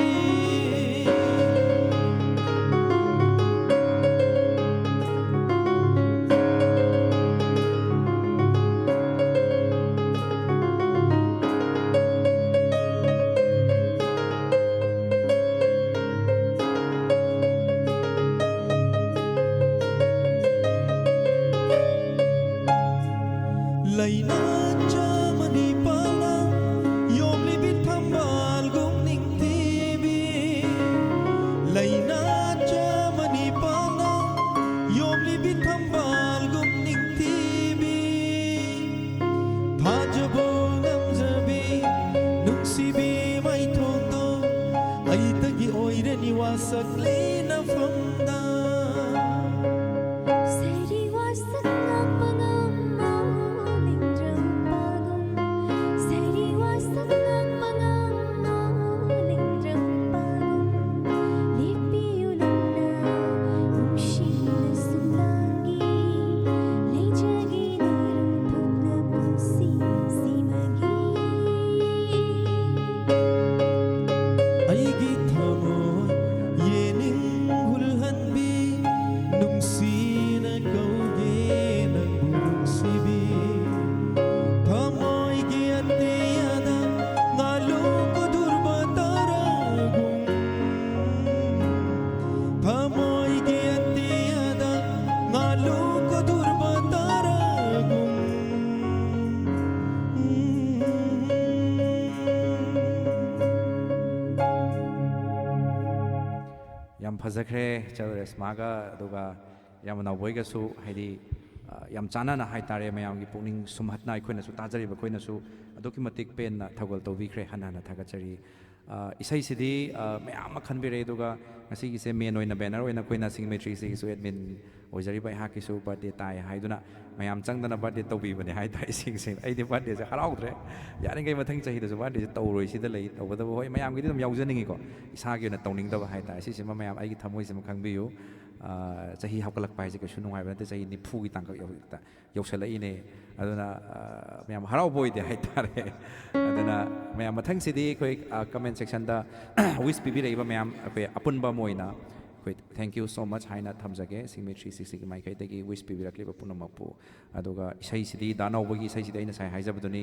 ꯂꯩꯅꯥ ꯆꯥꯃꯅꯤ ꯄꯥꯜꯂ ꯌꯣꯝꯂꯤꯕꯤ ꯊꯝꯕꯥꯜꯒꯨꯝ ꯅꯤꯡꯊꯤꯕꯤ꯫ ꯂꯩꯅꯥ ꯆꯥꯃꯅꯤ ꯄꯥꯜꯂ ꯌꯣꯝꯂꯤꯕꯤ ꯊꯝꯕꯥꯜꯒꯨꯝ ꯅꯤꯡꯊꯤꯕꯤ꯫ ꯊꯥꯖꯕ ꯉꯝꯖꯕꯤ ꯅꯨꯡꯁꯤꯕꯤ ꯃꯥꯏꯊꯣꯡꯗꯣ ꯑꯩꯇꯒꯤ ꯑꯣꯏꯔꯅꯤ ꯋꯥꯁꯛ ꯂꯩꯅꯐꯝꯗ꯫ ꯁꯩꯔꯤ ꯋꯥꯁꯛ ꯉꯥꯛꯄ ꯉꯝꯃꯣ ꯅꯤꯡꯗ꯭ꯔꯝ ꯐꯖꯈ꯭ꯔꯦ ꯏꯆꯜ ꯔꯦꯁꯃꯥꯒ, ꯑꯗꯨꯒ ꯏꯌꯥꯝꯕ ꯅꯥꯎꯕꯣꯏꯒꯁꯨ, ꯍꯥꯏꯗꯤ, ꯑ, ꯌꯥꯝ ꯆꯥꯟꯅꯅ ꯍꯥꯏꯇꯥꯔꯦ, ꯃꯌꯥꯝꯒꯤ ꯄꯨꯛꯅꯤꯡ ꯁꯨꯝꯍꯠꯅ ꯑꯩꯈꯣꯏꯅꯁꯨ ꯇꯥꯖꯔꯤꯕ ꯑꯩꯈꯣꯏꯅꯁꯨ ꯑꯗꯨꯛꯀꯤ ꯃꯇꯤꯛ ꯄꯦꯟꯅ ꯊꯧꯒꯜ ꯇꯧꯕꯤꯈ꯭ꯔꯦ꯫ ꯍꯟꯅ ꯍꯟꯅ ꯊꯥꯒꯠꯆꯔꯤ꯫ ꯑ, ꯏꯁꯩꯁꯤꯗꯤ, ꯑ, ꯃꯌꯥꯝ ꯑꯃ ꯈꯟꯕꯤꯔꯛꯑꯦ, ꯑꯗꯨꯒ ꯉꯁꯤꯒꯤꯁꯦ ꯃꯦꯟ ꯑꯣꯏꯅ ꯕꯦꯅꯔ ꯑꯣꯏꯅ ꯑꯩꯈꯣꯏꯅ ꯁꯤꯡꯃꯩ ꯊ꯭ꯔꯤ ꯁꯤꯛꯁꯇꯤꯒꯤꯁꯨ ꯑꯦꯗꯃꯤꯟ ꯑꯣꯏꯖꯔꯤꯕ ꯑꯩꯍꯥꯛꯀꯤꯁꯨ ꯕꯥꯔꯗꯦ ꯇꯥꯏ ꯍꯥꯏꯗꯨꯅ ꯃꯌꯥꯝ ꯆꯪꯗꯅ ꯕꯥꯔꯗꯦ ꯇꯧꯕꯤꯕꯅꯦ ꯍꯥꯏꯇꯥꯔꯦ꯫ ꯏꯁꯤꯡꯁꯤꯡ ꯑꯩꯗꯤ ꯕꯥꯔꯗꯦꯁꯦ ꯍꯔꯥꯎꯗ꯭ꯔꯦ, ꯌꯥꯔꯤꯈꯩ ꯃꯊꯪ ꯆꯍꯤꯗꯁꯨ ꯕꯥꯔꯗꯦꯁꯦ ꯇꯧꯔꯣꯏ꯫ ꯁꯤꯗ ꯂꯩ ꯇꯧꯕꯇꯕꯨ, ꯍꯣꯏ, ꯃꯌꯥꯝꯒꯤꯗꯤ ꯑꯗꯨꯝ ꯌꯥꯎꯖꯅꯤꯡꯉꯤꯀꯣ, ꯏꯁꯥꯒꯤ ꯑꯣꯏꯅ ꯇꯧꯅꯤꯡꯗꯕ ꯍꯥꯏꯇꯥꯔꯦ꯫ ꯁꯤꯁꯤꯃ ꯃꯌꯥꯝ ꯑꯩꯒꯤ ꯊꯃꯣꯏꯁꯤꯃ ꯈꯪꯕꯤꯌꯨ꯫ ꯑ, ꯆꯍꯤ ꯍꯥꯞꯀꯠꯂꯛꯄ ꯍꯥꯏꯁꯦ ꯀꯩꯁꯨ ꯅꯨꯡꯉꯥꯏꯕ ꯅꯠꯇꯦ, ꯆꯍꯤ ꯅꯤꯐꯨꯒꯤ ꯇꯥꯡꯀꯛ ꯌꯧ-, ꯌꯧꯁꯜꯂꯛꯏꯅꯦ꯫ ꯑꯗꯨꯅ, ꯑ, ꯃꯌꯥꯝ ꯍꯔꯥꯎꯕ ꯑꯣꯏꯗꯦ ꯍꯥꯏꯇꯥꯔꯦ꯫ ꯑꯗꯨꯅ ꯃꯌꯥꯝ ꯃꯊꯪꯁꯤꯗꯤ ꯑꯩꯈꯣꯏ, ꯑ, ꯀꯃꯦꯟ ꯁꯦꯛꯁꯟꯗ ꯋꯤꯁ ꯄꯤꯕꯤꯔꯛꯏꯕ ꯃꯌꯥꯝ ꯑꯩꯈꯣꯏ ꯑꯄꯨꯟꯕ ꯑꯃ ꯑꯣꯏꯅ ꯑꯩꯈꯣꯏ thank you so much ꯍꯥꯏꯅ ꯊꯝꯖꯒꯦ, ꯁꯤꯡꯃꯩ ꯊ꯭ꯔꯤ ꯁꯤꯛꯁꯇꯤꯒꯤ ꯃꯥꯏꯀꯩꯗꯒꯤ ꯋꯤꯁ ꯄꯤꯕꯤꯔꯛꯂꯤꯕ ꯄꯨꯝꯅꯃꯛꯄꯨ꯫ ꯑꯗꯨꯒ ꯏꯁꯩꯁꯤꯗꯤ, ꯗꯥ ꯅꯥꯎꯕꯒꯤ ꯏꯁꯩꯁꯤꯗꯤ ꯑꯩ ꯉꯁꯥꯏ ꯍꯥꯏꯖꯕꯗꯨꯅꯤ,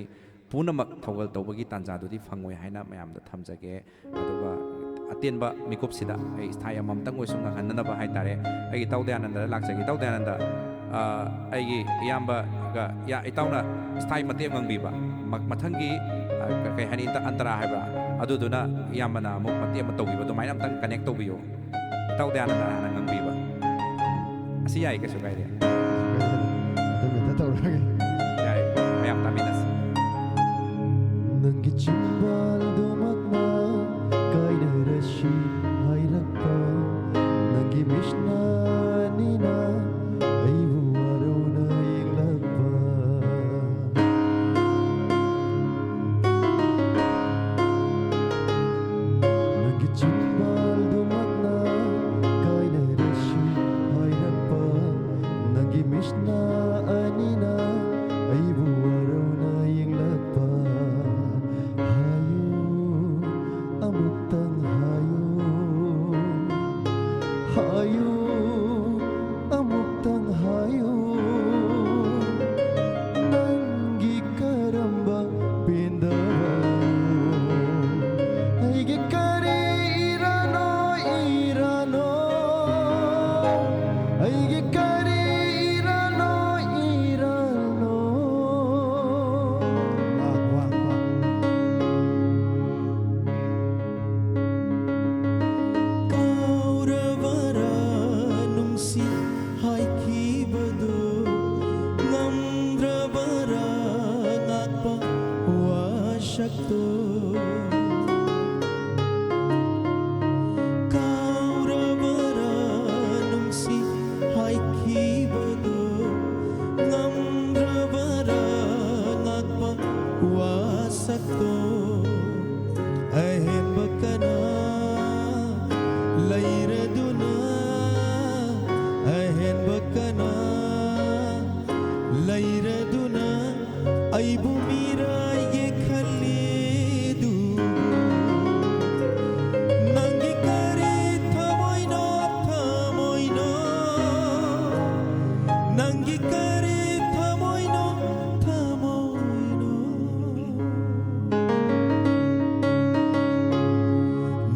ꯄꯨꯝꯅꯃꯛ ꯊꯧꯒꯜ ꯇꯧꯕꯒꯤ ꯇꯥꯟꯖꯥꯗꯨꯗꯤ ꯐꯪꯉꯣꯏ ꯍꯥꯏꯅ ꯃꯌꯥꯝꯗ ꯊꯝꯖꯒꯦ꯫ ꯑꯗꯨꯒ ꯑꯇꯦꯟꯕ ꯃꯤꯀꯨꯞꯁꯤꯗ ꯑꯩ ꯏꯁꯊꯥꯏ ꯑꯃꯃꯝꯇꯪ ꯑꯣꯏꯁꯨ ꯉꯪꯍꯟꯅꯅꯕ ꯍꯥꯏꯇꯥꯔꯦ, ꯑꯩꯒꯤ ꯏꯇꯥꯎ ꯗꯌꯥꯅꯟꯗꯗ ꯂꯥꯛꯆꯒꯦ꯫ ꯏꯇꯥꯎ ꯗꯌꯥꯅꯟꯗ, ꯑ, ꯑꯩꯒꯤ ꯏꯌꯥꯝꯕꯒ ꯏꯌꯥ-, ꯏꯇꯥꯎꯅ ꯏꯁꯊꯥꯏ ꯃꯇꯦꯛ ꯑꯃ ꯉꯪꯕꯤꯕ, ꯃ-, ꯃꯊꯪꯒꯤ, ꯑ, ꯀ-, ꯀꯩ ꯍꯥꯏꯅꯤ, ꯑꯟꯇ-, ꯑꯟꯇꯔꯥ ꯍꯥꯏꯕ꯭ꯔꯥ, ꯑꯗꯨꯗꯨꯅ ꯏꯌꯥꯝꯕꯅ ꯑꯃꯨꯛ ꯃꯇꯦꯛ ꯑꯃ ꯇꯧꯕꯤꯕ, ꯑꯗꯨꯃꯥꯏꯅ ꯑꯝꯇꯪ ꯀꯅꯦꯛ ꯇꯧꯕꯤꯌꯣ꯫ ꯏꯇꯥꯎ ꯗꯌꯥꯅꯟꯗꯅ ꯍꯥꯟꯅ ꯉꯪꯕꯤꯕ꯫ ꯑꯁꯤ ꯌꯥꯏ, ꯀꯩꯁꯨ ꯀꯥꯏꯗꯦ꯫ ꯑꯗꯨꯝ ꯍꯦꯛꯇ ꯇꯧꯔꯒꯦ꯫ ꯌꯥꯏ, ꯃꯌꯥꯝ ꯇꯥꯃꯤꯟꯅꯁꯤ꯫ ꯅꯪꯒꯤ ꯆꯤꯟꯕꯥꯜꯗꯨꯃꯛꯅ ꯀꯥꯏꯅꯔꯁꯤ ꯍꯥꯏꯔꯛꯄ, ꯅꯪꯒꯤ ꯃꯤꯠꯁꯤꯅ ꯑꯅꯤꯅ ꯑꯩꯕꯨ ꯋꯥꯔꯧꯅ ꯌꯦꯡꯂꯛꯄ꯫ ꯅꯪꯒꯤ ꯆꯤꯟꯕꯥꯜꯗꯨꯃꯛꯅ ꯀꯥꯏꯅꯔꯁꯤ ꯍꯥꯏꯔꯛꯄ, ꯅꯪꯒꯤ ꯃꯤꯠꯁꯤꯅ ꯑꯅꯤꯅ ꯑꯩꯕꯨ ꯋꯥꯔꯧꯅ ꯌꯦꯡꯂꯛꯄ꯫ ꯍꯥꯏꯌꯨ, ꯑꯃꯨꯛꯇꯪ ꯍꯥꯏꯌꯨ, ꯍꯥꯏꯌꯨ, ꯑꯃꯨꯛꯇꯪ ꯍꯥꯏꯌꯨ, ꯅꯪꯒꯤ ꯀꯔꯝꯕ ꯄꯦꯟꯗꯕꯅꯣ? ꯑꯩꯒꯤ ꯀꯔꯤ ꯏꯔꯥꯅꯣ, ꯏꯔꯥꯅꯣ? ꯑꯩꯒꯤ ꯀꯔꯤ ꯏꯔꯥꯅꯣ, ꯏꯔꯥꯅꯣ? ꯂꯩꯔꯗꯨꯅ ꯑꯩꯕꯨ ꯃꯤꯔꯥꯏꯒꯦ ꯈꯜꯂꯤꯗꯨ, ꯅꯪꯒꯤ ꯀꯔꯤ ꯊꯃꯣꯏꯅꯣ, ꯊꯃꯣꯏꯅꯣ? ꯅꯪꯒꯤ ꯀꯔꯤ ꯊꯃꯣꯏꯅꯣ, ꯊꯃꯣꯏꯅꯣ?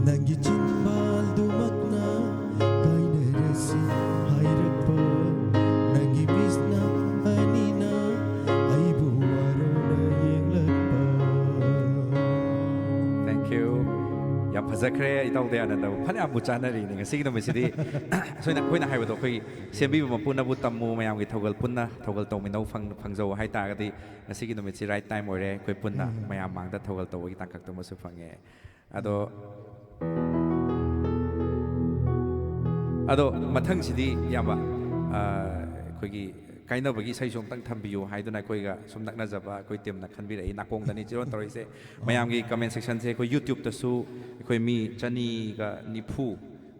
ꯅꯪꯒꯤ ꯆꯤꯟꯕꯥꯜꯗꯨꯃꯛꯅ ꯀꯥꯏꯅꯔꯁꯤ ꯍꯥꯏꯔꯛꯄ, ꯅꯪꯒꯤ ꯃꯤꯠꯅ ꯑꯅꯤꯅ ꯑꯩꯕꯨ ꯋꯥꯔꯧꯅ ꯌꯦꯡꯂꯛꯄ꯫ Thank you. ꯌꯥꯝ ꯐꯖꯈ꯭ꯔꯦ, ꯏꯇꯥꯎ ꯗꯌꯥꯅꯟꯗꯕꯨ ꯐꯅꯌꯥꯝꯕꯨ ꯆꯥꯅꯔꯤꯅꯦ ꯉꯁꯤꯒꯤ ꯅꯨꯃꯤꯠꯁꯤꯗꯤ꯫ ꯑꯩꯈꯣꯏꯅ, ꯑꯩꯈꯣꯏꯅ ꯍꯥꯏꯕꯗꯣ, ꯑꯩꯈꯣꯏ ꯁꯦꯝꯕꯤꯕ ꯃꯄꯨꯅꯕꯨ ꯇꯝꯃꯨ, ꯃꯌꯥꯝꯒꯤ ꯊꯧꯒꯜ ꯄꯨꯟꯅ ꯊꯧꯒꯜ ꯇꯧꯃꯤꯟꯅꯧ ꯐꯪ-, ꯐꯪꯖꯧ ꯍꯥꯏꯇꯥꯔꯒꯗꯤ ꯉꯁꯤꯒꯤ ꯅꯨꯃꯤꯠꯁꯤ right time ꯑꯣꯏꯔꯦ꯫ ꯑꯩꯈꯣꯏ ꯄꯨꯟꯅ ꯎꯝ꯫ ꯃꯌꯥꯝ ꯃꯥꯡꯗ ꯊꯧꯒꯜ ꯇꯧꯕꯒꯤ ꯇꯥꯡꯀꯛꯇꯨꯃꯁꯨ ꯐꯪꯉꯦ꯫ ꯑꯗꯣ, ꯑꯗꯣ ꯃꯊꯪꯁꯤꯗꯤ, ꯏꯌꯥꯝꯕ, ꯑ, ꯑꯩꯈꯣꯏꯒꯤ ꯀꯥꯏꯅꯕꯒꯤ ꯏꯁꯩꯁꯨ ꯑꯝꯇꯪ ꯊꯝꯕꯤꯌꯨ ꯍꯥꯏꯗꯨꯅ ꯑꯩꯈꯣꯏꯒ ꯁꯨꯝ ꯅꯛꯅꯖꯕ ꯑꯩꯈꯣꯏ teamꯅ ꯈꯟꯕꯤꯔꯛꯏ꯫ ꯅꯥꯀꯣꯡꯗꯅꯤ ꯆꯤꯔꯣꯟ ꯇꯧꯔꯛꯏꯁꯦ꯫ ꯃꯌꯥꯝꯒꯤ comment sectionꯁꯦ ꯑꯩꯈꯣꯏ YouTubeꯇꯁꯨ ꯑꯩꯈꯣꯏ ꯃꯤ ꯆꯅꯤꯒ ꯅꯤꯐꯨ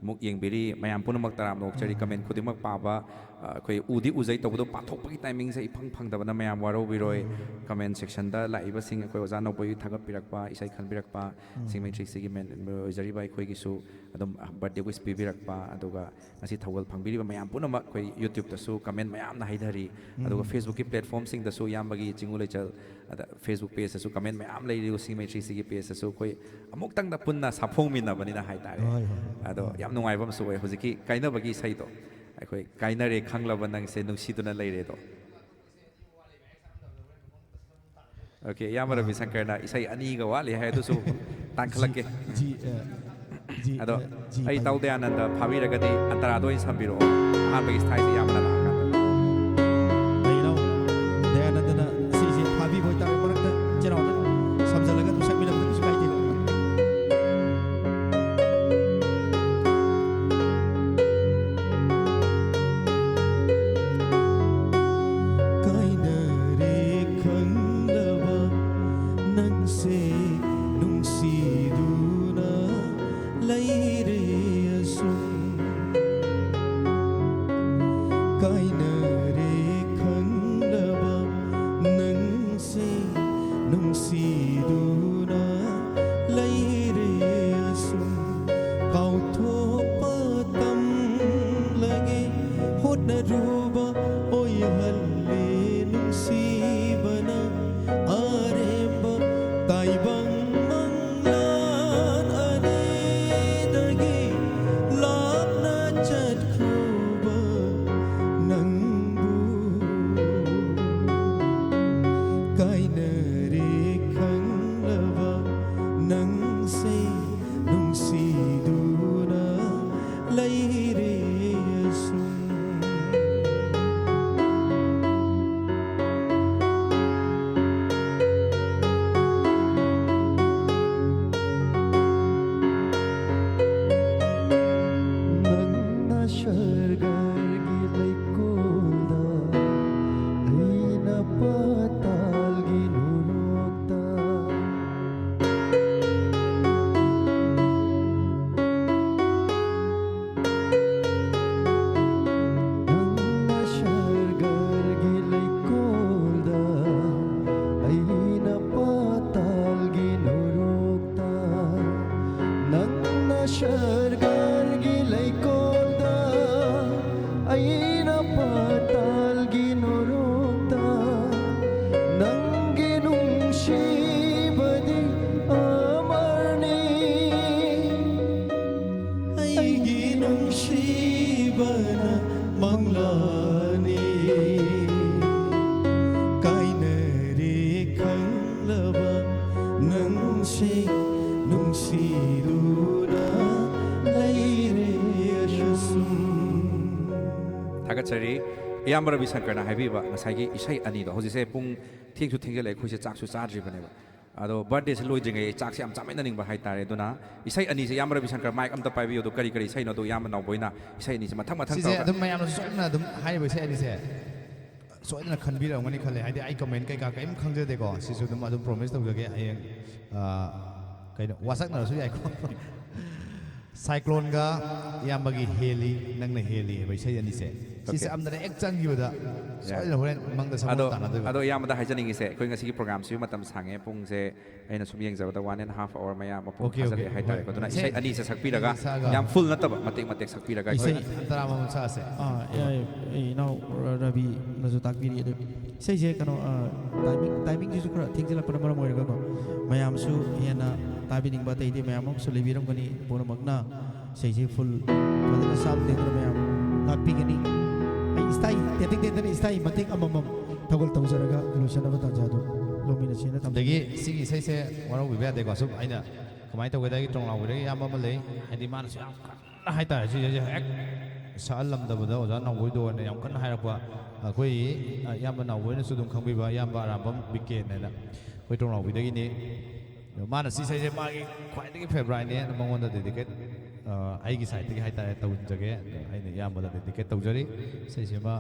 ꯃꯨꯛ ꯌꯦꯡꯕꯤꯔꯤ꯫ ꯃꯌꯥꯝ ꯄꯨꯝꯅꯃꯛ ꯇꯔꯥꯝꯅ ꯑꯣꯛꯆꯔꯤ꯫ ꯎꯝ꯫ Comment ꯈꯨꯗꯤꯡꯃꯛ ꯄꯥꯕ, ꯑ, ꯑꯩꯈꯣꯏ ꯎꯗꯤ ꯎꯖꯩ, ꯇꯧꯕꯗꯣ ꯄꯥꯊꯣꯛꯄꯒꯤ timingꯁꯦ ꯏꯐꯪ ꯐꯪꯗꯕꯅ ꯃꯌꯥꯝ ꯋꯥꯔꯧꯕꯤꯔꯣꯏ꯫ ꯎꯝ꯫ Comment sectionꯗ ꯂꯥꯛꯏꯕꯁꯤꯡ ꯑꯩꯈꯣꯏ ꯑꯣꯖꯥ ꯅꯧꯕꯒꯤ ꯊꯥꯒꯠꯄꯤꯔꯛꯄ, ꯏꯁꯩ ꯈꯟꯕꯤꯔꯛꯄ, ꯎꯝ꯫ ꯁꯤꯡꯃꯩ ꯊ꯭ꯔꯤ ꯁꯤꯒꯤ ꯃꯦꯟ-, ꯑꯣꯏꯖꯔꯤꯕ ꯑꯩꯈꯣꯏꯒꯤꯁꯨ ꯑꯗꯨꯝ birthday wish ꯄꯤꯕꯤꯔꯛꯄ, ꯑꯗꯨꯒ ꯉꯁꯤ ꯊꯧꯒꯜ ꯐꯪꯕꯤꯔꯤꯕ ꯃꯌꯥꯝ ꯄꯨꯝꯅꯃꯛ ꯑꯩꯈꯣꯏ YouTubeꯇꯁꯨ comment ꯃꯌꯥꯝꯅ ꯍꯩꯊꯔꯤ꯫ ꯎꯝ꯫ ꯑꯗꯨꯒ Facebookꯀꯤ platformꯁꯤꯡꯗꯁꯨ ꯏꯌꯥꯝꯕꯒꯤ ꯆꯤꯡꯉꯨ ꯂꯩꯆꯜ, ꯑꯗ Facebook pageꯇꯁꯨ comment ꯃꯌꯥꯝ ꯂꯩꯔꯤ, ꯁꯤꯡꯃꯩ ꯊ꯭ꯔꯤ ꯁꯤꯒꯤ pageꯇꯁꯨ ꯑꯩꯈꯣꯏ ꯑꯃꯨꯛꯇꯪꯗ ꯄꯨꯟꯅ ꯁꯥꯐꯣꯡꯃꯤꯟꯅꯕꯅꯤꯅ ꯍꯥꯏꯇꯥꯔꯦ꯫ ꯍꯣꯏ, ꯍꯣꯏ, ꯍꯣꯏ꯫ ꯑꯗꯣ ꯌꯥꯝ ꯅꯨꯡꯉꯥꯏꯕ ꯑꯃꯁꯨ ꯑꯣꯏ꯫ ꯍꯧꯖꯤꯛꯀꯤ ꯀꯥꯏꯅꯕꯒꯤ ꯏꯁꯩꯗꯣ, ꯑꯩꯈꯣꯏ "ꯀꯥꯏꯅꯔꯦ ꯈꯪꯂꯕ ꯅꯪꯁꯦ ꯅꯨꯡꯁꯤꯗꯨꯅ ꯂꯩꯔꯦꯗꯣ"꯫ OK, ꯏꯌꯥꯝꯕ ꯑꯥ꯫ ꯔꯕꯤ ꯁꯪꯀꯔꯅ ꯏꯁꯩ ꯑꯅꯤꯒ ꯋꯥꯠꯂꯤ ꯍꯥꯏ, ꯑꯗꯨꯁꯨ ꯇꯥꯟꯈꯠꯂꯛꯀꯦ꯫ ꯖꯤ, ꯑ, ꯖꯤ, ꯑꯗꯣ ꯑ, ꯖꯤ ꯑꯩ ꯇꯥꯏ꯫ ꯇꯥꯎ ꯗꯌꯥꯅꯟꯗ ꯐꯥꯕꯤꯔꯒꯗꯤ ꯑꯟꯇꯔꯥꯗ ꯑꯣꯏꯅ ꯁꯝꯕꯤꯔꯛꯑꯣ, ꯑꯍꯥꯟꯕꯒꯤ ꯁ꯭ꯇꯥꯏꯜꯁꯦ ꯏꯌꯥꯝꯕꯅ ꯂꯥꯛꯑꯀꯥꯟꯗ꯫ ꯀꯩꯅꯣ, ꯗꯌꯥꯅꯟꯗꯅ ꯁꯤꯁꯦ ꯐꯥꯕꯤꯕ ꯑꯣꯏꯇꯥꯔꯒꯗꯤ ꯃꯔꯛꯇ ꯆꯦꯅꯥꯎꯗ ꯁꯝꯖꯜꯂꯒ ꯑꯗꯨꯝ ꯁꯛꯃꯤꯟꯅꯕꯗ ꯀꯩꯁꯨ ꯀꯥꯏꯗꯦ꯫ ꯀꯥꯏꯅꯔꯦ ꯈꯪꯂꯕ ꯅꯪꯁꯦ ꯅꯨꯡꯁꯤꯗꯨꯅ ꯂꯩꯔꯦ ꯑꯁꯨꯝ꯫ ꯏꯌꯥꯝꯕ ꯔꯕꯤ ꯁꯪꯀꯔꯅ ꯍꯥꯏꯕꯤꯕ ꯉꯁꯥꯏꯒꯤ ꯏꯁꯩ ꯑꯅꯤꯗꯣ, ꯍꯧꯖꯤꯛꯁꯦ ꯄꯨꯡ ꯊꯦꯡꯁꯨ ꯊꯦꯡꯖꯜꯂꯛꯑꯦ, ꯑꯩꯈꯣꯏꯁꯦ ꯆꯥꯛꯁꯨ ꯆꯥꯗ꯭ꯔꯤꯕꯅꯦꯕ꯫ ꯑꯗꯣ ꯕꯥꯔꯗꯦꯁꯦ ꯂꯣꯏꯗ꯭ꯔꯤꯉꯩ ꯆꯥꯛꯁꯦ ꯌꯥꯝ ꯆꯥꯃꯤꯟꯅꯅꯤꯡꯕ ꯍꯥꯏꯇꯥꯔꯦ꯫ ꯑꯗꯨꯅ ꯏꯁꯩ ꯑꯅꯤꯁꯦ ꯏꯌꯥꯝꯕ ꯔꯕꯤ ꯁꯪꯀꯔ ꯃꯥꯏꯛ ꯑꯝꯇ ꯄꯥꯏꯕꯤꯌꯨ꯫ ꯑꯗꯣ ꯀꯔꯤ ꯀꯔꯤ ꯏꯁꯩꯅꯣ? ꯑꯗꯣ ꯏꯌꯥꯝꯕ ꯅꯥꯎꯕꯣꯏꯅ ꯏꯁꯩ ꯑꯅꯤꯁꯦ ꯃꯊꯪ ꯃꯊꯪ ꯁꯤꯁꯦ ꯇꯧꯔꯒ ꯑꯗꯨꯝ ꯃꯌꯥꯝꯅꯁꯨ ꯁꯣꯏꯗꯅ ꯑꯗꯨꯝ ꯍꯥꯏꯔꯤꯕ ꯏꯁꯩ ꯑꯅꯤꯁꯦ ꯁꯣꯏꯗꯅ ꯈꯟꯕꯤꯔꯝꯒꯅꯤ ꯈꯜꯂꯦ꯫ ꯍꯥꯏꯗꯤ ꯑꯩ ꯀꯃꯦꯟ ꯀꯩꯀꯥ ꯀꯔꯤꯝ ꯈꯪꯖꯗꯦꯀꯣ꯫ ꯁꯤꯁꯨ ꯑꯗꯨꯝ ꯑꯗꯨꯝ ꯄ꯭ꯔꯣꯃꯤꯁ ꯇꯧꯖꯒꯦ꯫ ꯍꯌꯦꯡ, ꯑ, ꯀꯩꯅꯣ, ꯋꯥꯁꯛꯅꯔꯁꯨ ꯌꯥꯏꯀꯣ꯫ ꯁꯥꯏꯀ꯭ꯂꯣꯟꯒ ꯏꯌꯥꯝꯕꯒꯤ ꯍꯦꯜꯂꯤ, ꯅꯪꯅ ꯍꯦꯜꯂꯤ ꯍꯥꯏꯕ ꯏꯁꯩ ꯑꯅꯤꯁꯦ, ꯁꯤꯁꯦ ꯑꯣꯀꯦ꯫ ꯑꯝꯇꯅ ꯍꯦꯛ ꯆꯟꯈꯤꯕꯗ ꯌꯥꯏ꯫ ꯁꯣꯏꯗꯅ ꯍꯣꯔꯦꯟ ꯃꯪꯗ ꯁꯒꯣꯜ ꯑꯗꯣ ꯇꯥꯟꯅꯗꯣꯏꯕ꯫ ꯑꯗꯣ ꯏꯌꯥꯝꯕꯗ ꯍꯥꯏꯖꯅꯤꯡꯉꯤꯁꯦ, ꯑꯩꯈꯣꯏ ꯉꯁꯤꯒꯤ ꯄ꯭ꯔꯣꯒ꯭ꯔꯥꯝꯁꯤꯁꯨ ꯃꯇꯝ ꯁꯥꯡꯉꯦ, ꯄꯨꯡꯁꯦ ꯑꯩꯅ ꯁꯨꯝ ꯌꯦꯡꯖꯕꯗ ꯋꯥꯟ ꯑꯦꯟ ꯍꯥꯐ ꯑꯋꯥꯔ ꯃꯌꯥ ꯃꯄꯨꯡ ꯑꯣꯀꯦ, ꯐꯥꯖꯜꯂꯛꯑꯦ ꯑꯣꯀꯦ, ꯍꯥꯏꯇꯥꯔꯦꯀꯣ꯫ ꯍꯣꯏ꯫ ꯑꯗꯨꯅ ꯏꯁꯩ ꯏꯁꯩ ꯑꯅꯤꯁꯦ ꯁꯛꯄꯤꯔꯒ, ꯁꯛꯑꯒ ꯌꯥꯝ ꯐꯨꯜ ꯅꯠꯇꯕ, ꯃꯇꯦꯛ ꯃꯇꯦꯛ ꯁꯛꯄꯤꯔꯒ ꯏꯁꯩ ꯑꯩꯈꯣꯏ ꯑꯟꯇꯔꯥ ꯑꯃꯃꯝ ꯁꯛꯑꯁꯦ꯫ ꯑꯥ, ꯌꯥꯏ, ꯑꯩ ꯏꯅꯥꯎ ꯔ-, ꯔꯕꯤꯅꯁꯨ ꯇꯥꯛꯄꯤꯔꯤ꯫ ꯑꯗꯨ ꯏꯁꯩꯁꯦ ꯀꯩꯅꯣ, ꯑ, ꯇꯥꯏꯃꯤꯡ, ꯇꯥꯏꯃꯤꯡꯁꯤꯁꯨ ꯈꯔ ꯊꯦꯡꯖꯤꯜꯂꯛꯄꯅ ꯃꯔꯝ ꯑꯣꯏꯔꯒꯀꯣ, ꯃꯌꯥꯝꯁꯨ ꯍꯦꯟꯅ ꯇꯥꯕꯤꯅꯤꯡꯕ ꯑꯇꯩ ꯑꯇꯩ ꯃꯌꯥꯝ ꯑꯃꯁꯨ ꯂꯩꯕꯤꯔꯝꯒꯅꯤ꯫ ꯄꯨꯝꯅꯃꯛꯅ ꯏꯁꯩꯁꯦ ꯐꯨꯜ ꯐꯖꯅ ꯁꯥꯎꯟ ꯇꯦꯟꯗꯔ ꯃꯌꯥꯝ ꯂꯥꯛꯄꯤꯒꯅꯤ꯫ ꯑꯩ ꯏꯁꯇꯥꯏ, ꯇꯦꯟꯇꯛ ꯇꯦꯟꯇꯛꯅ ꯏꯁꯇꯥꯏ ꯃꯇꯦꯛ ꯑꯃꯃꯝ ꯊꯧꯒꯜ ꯇꯧꯖꯔꯒ ꯂꯣꯏꯁꯤꯟꯅꯕ ꯇꯥꯟꯖꯥ ꯑꯗꯨ ꯂꯧꯃꯤꯟꯅꯁꯦꯅ ꯊꯝꯖꯒꯦ꯫ ꯑꯗꯒꯤ ꯁꯤꯒꯤ ꯏꯁꯩꯁꯦ ꯋꯥꯔꯧꯕꯤꯕ ꯌꯥꯗꯦꯀꯣ꯫ ꯁꯨꯝ ꯑꯩꯅ ꯀꯃꯥꯏꯅ ꯇꯧꯒꯦꯗ, ꯑꯩꯒꯤ ꯇ꯭ꯔꯣꯡꯂꯥꯎꯕꯤꯗꯒꯤ ꯏꯌꯥꯝꯕ ꯑꯃ ꯂꯩ, ꯍꯥꯏꯗꯤ ꯃꯥꯅꯁꯨ ꯌꯥꯝ ꯀꯟꯅ ꯍꯥꯏꯇꯥꯔꯦ, ꯁꯤꯁꯦ ꯍꯦꯛ ꯁꯛꯍꯜꯂꯝꯗꯕꯗ ꯑꯣꯖꯥ ꯅꯥꯎꯕꯣꯏꯗ ꯑꯣꯏꯅ ꯌꯥꯝ ꯀꯟꯅ ꯍꯥꯏꯔꯛꯄ꯫ ꯑꯩꯈꯣꯏ, ꯑ, ꯏꯌꯥꯝꯕ ꯅꯥꯎꯕꯣꯏꯅꯁꯨ ꯑꯗꯨꯝ ꯈꯪꯕꯤꯕ ꯏꯌꯥꯝꯕ ꯑꯔꯥꯝꯕꯝ ꯕꯤꯀꯦꯟ ꯍꯥꯏꯅ ꯑꯩꯈꯣꯏ ꯇ꯭ꯔꯣꯡꯂꯥꯎꯕꯤꯗꯒꯤꯅꯤ꯫ ꯑꯗꯣ ꯃꯥꯅ ꯁꯤ ꯏꯁꯩꯁꯦ ꯃꯥꯒꯤ ꯈ꯭ꯋꯥꯏꯗꯒꯤ ꯐꯦꯕꯣꯔꯥꯏꯠꯅꯦ, ꯃꯉꯣꯟꯗ ꯗꯦꯗꯤꯀꯦꯠ, ꯑ, ꯑꯩꯒꯤ ꯁꯥꯏꯠꯇꯒꯤ ꯍꯥꯏꯇꯥꯔꯦ, ꯇꯧꯖꯒꯦ꯫ ꯑꯗꯣ ꯑꯩꯅ ꯏꯌꯥꯝꯕꯗ ꯗꯦꯗꯤꯀꯦꯠ ꯇꯧꯖꯔꯤ꯫ ꯏꯁꯩꯁꯤꯃ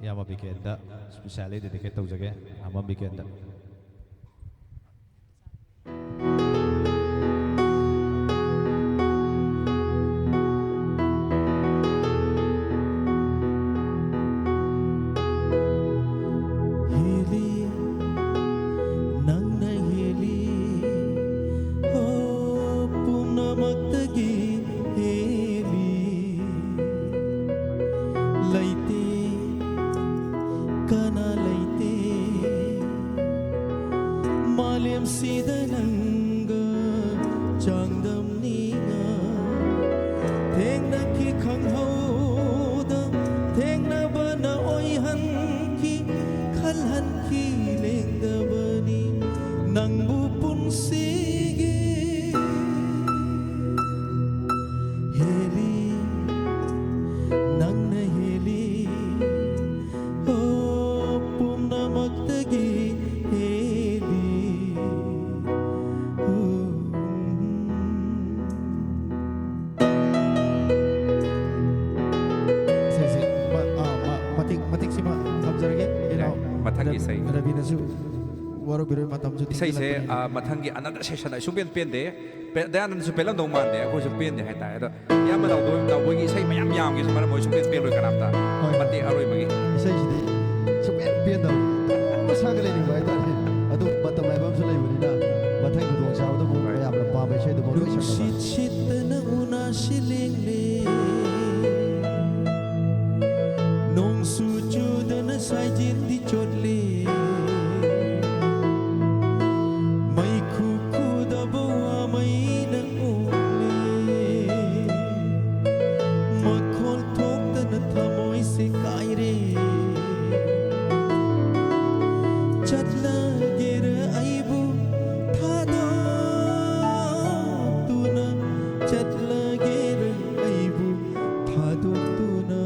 ꯏꯌꯥꯝꯕ ꯕꯤꯀꯦꯟꯗ ꯏꯁꯄꯤꯁꯦꯜꯂꯤ ꯗꯦꯗꯤꯀꯦꯠ ꯇꯧꯖꯒꯦ, ꯑꯔꯥꯝꯕꯝ ꯕꯤꯀꯦꯟꯗ꯫ ꯍꯦꯜꯂꯤ, ꯅꯪꯅ ꯍꯦꯜꯂꯤ, ꯑꯣ, ꯄꯨꯝꯅꯃꯛꯇꯒꯤ ꯍꯦꯜꯂꯤ꯫ ꯂꯩꯇꯦ, ꯀꯅꯥ ꯂꯩꯇꯦ, ꯃꯥꯂꯦꯝꯁꯤꯗ ꯅꯪꯒ ꯆꯥꯡꯗꯝꯅꯤꯡꯉꯥꯏ꯫ ꯊꯦꯡꯅꯈꯤ ꯈꯪꯍꯧꯗ, ꯊꯦꯡꯅꯕꯅ ꯑꯣꯏꯍꯟꯈꯤ, ꯈꯜꯍꯟꯈꯤ ꯂꯦꯡꯗꯕꯅꯤ ꯅꯪꯕꯨ ꯄꯨꯟꯁꯤꯒꯤ꯫ ꯍꯦꯜꯂꯤ, ꯅꯪꯅ ꯍꯦꯜꯂꯤ, ꯊꯝꯖꯔꯒꯦ ꯏꯅꯥꯎ꯫ ꯃꯊꯪꯒꯤ ꯏꯁꯩ꯫ ꯔꯕꯤꯅꯁꯨ ꯋꯥꯔꯧꯕꯤꯔꯣꯏ, ꯃꯇꯝꯁꯨ ꯏꯁꯩꯁꯦ ꯊꯦꯡꯖꯤꯜꯂꯛꯄꯅꯤꯅ꯫ ꯑ, ꯃꯊꯪꯒꯤ another session ꯑꯩ ꯁꯨꯡꯄꯦꯟ ꯄꯦꯟꯗꯦ꯫ ꯄꯦ- ꯗꯌꯥꯅꯟꯗꯁꯨ ꯄꯦꯜꯂꯝꯗꯧ ꯃꯥꯟꯗꯦ, ꯑꯩꯈꯣꯏꯁꯨ ꯄꯦꯟꯗꯦ ꯍꯥꯏꯇꯥꯔꯦ꯫ ꯑꯗꯣ ꯏꯌꯥꯝꯕ ꯅꯥꯎꯕꯣꯏ- ꯅꯥꯎꯕꯣꯏꯒꯤ ꯏꯁꯩ ꯃꯌꯥꯝ ꯌꯥꯝꯒꯦꯁꯨ ꯃꯔꯝ ꯑꯣꯏ ꯁꯨꯡꯄꯦꯟ ꯄꯦꯜꯂꯣꯏ ꯀꯅꯥꯝꯇ꯫ ꯍꯣꯏ꯫ ꯃꯇꯦꯛ ꯑꯔꯣꯏꯕꯒꯤ꯫ ꯏꯁꯩꯁꯤꯗꯤ ꯁꯨꯡꯄꯦꯟ ꯄꯦꯟꯗꯕꯅꯤ꯫ ꯑꯗꯨꯝ ꯁꯥꯒꯠ ꯂꯩꯅꯤꯡꯕ ꯍꯥꯏꯇꯥꯔꯦ꯫ ꯑꯗꯨ ꯃꯇꯝ ꯍꯥꯏꯕ ꯑꯃꯁꯨ ꯂꯩꯕꯅꯤꯅ ꯃꯊꯪ ꯈꯨꯗꯣꯡꯆꯥꯕꯗ ꯑꯃꯨꯛ ꯍꯣꯏ꯫ ꯃꯌꯥꯝꯅ ꯄꯥꯝꯕ ꯏꯁꯩꯗꯨ ꯑꯃꯨꯛ ꯂꯣꯏꯁꯤꯟꯅꯕ꯫ ꯅꯨꯡꯁꯤꯠ ꯁꯤꯠꯇꯅ ꯎꯅꯥꯁꯤ ꯂꯦꯡꯂꯦ, ꯅꯣꯡꯁꯨ ꯆꯨꯗꯅ ꯁꯥꯏꯖꯤꯟꯗꯤ ꯆꯣꯠꯂꯦ, ꯃꯩꯈꯨ ꯈꯨꯗꯕ ꯋꯥ ꯃꯩꯅ ꯑꯣꯛꯂꯦ, ꯃꯈꯣꯜ ꯊꯣꯛꯇꯅ ꯊꯃꯣꯏꯁꯦ ꯀꯥꯏꯔꯦ꯫ ꯆꯠꯂꯒꯦꯔ ꯑꯩꯕꯨ ꯊꯥꯗꯣꯛꯇꯨꯅ, ꯆꯠꯂꯒꯦꯔ ꯑꯩꯕꯨ ꯊꯥꯗꯣꯛꯇꯨꯅ꯫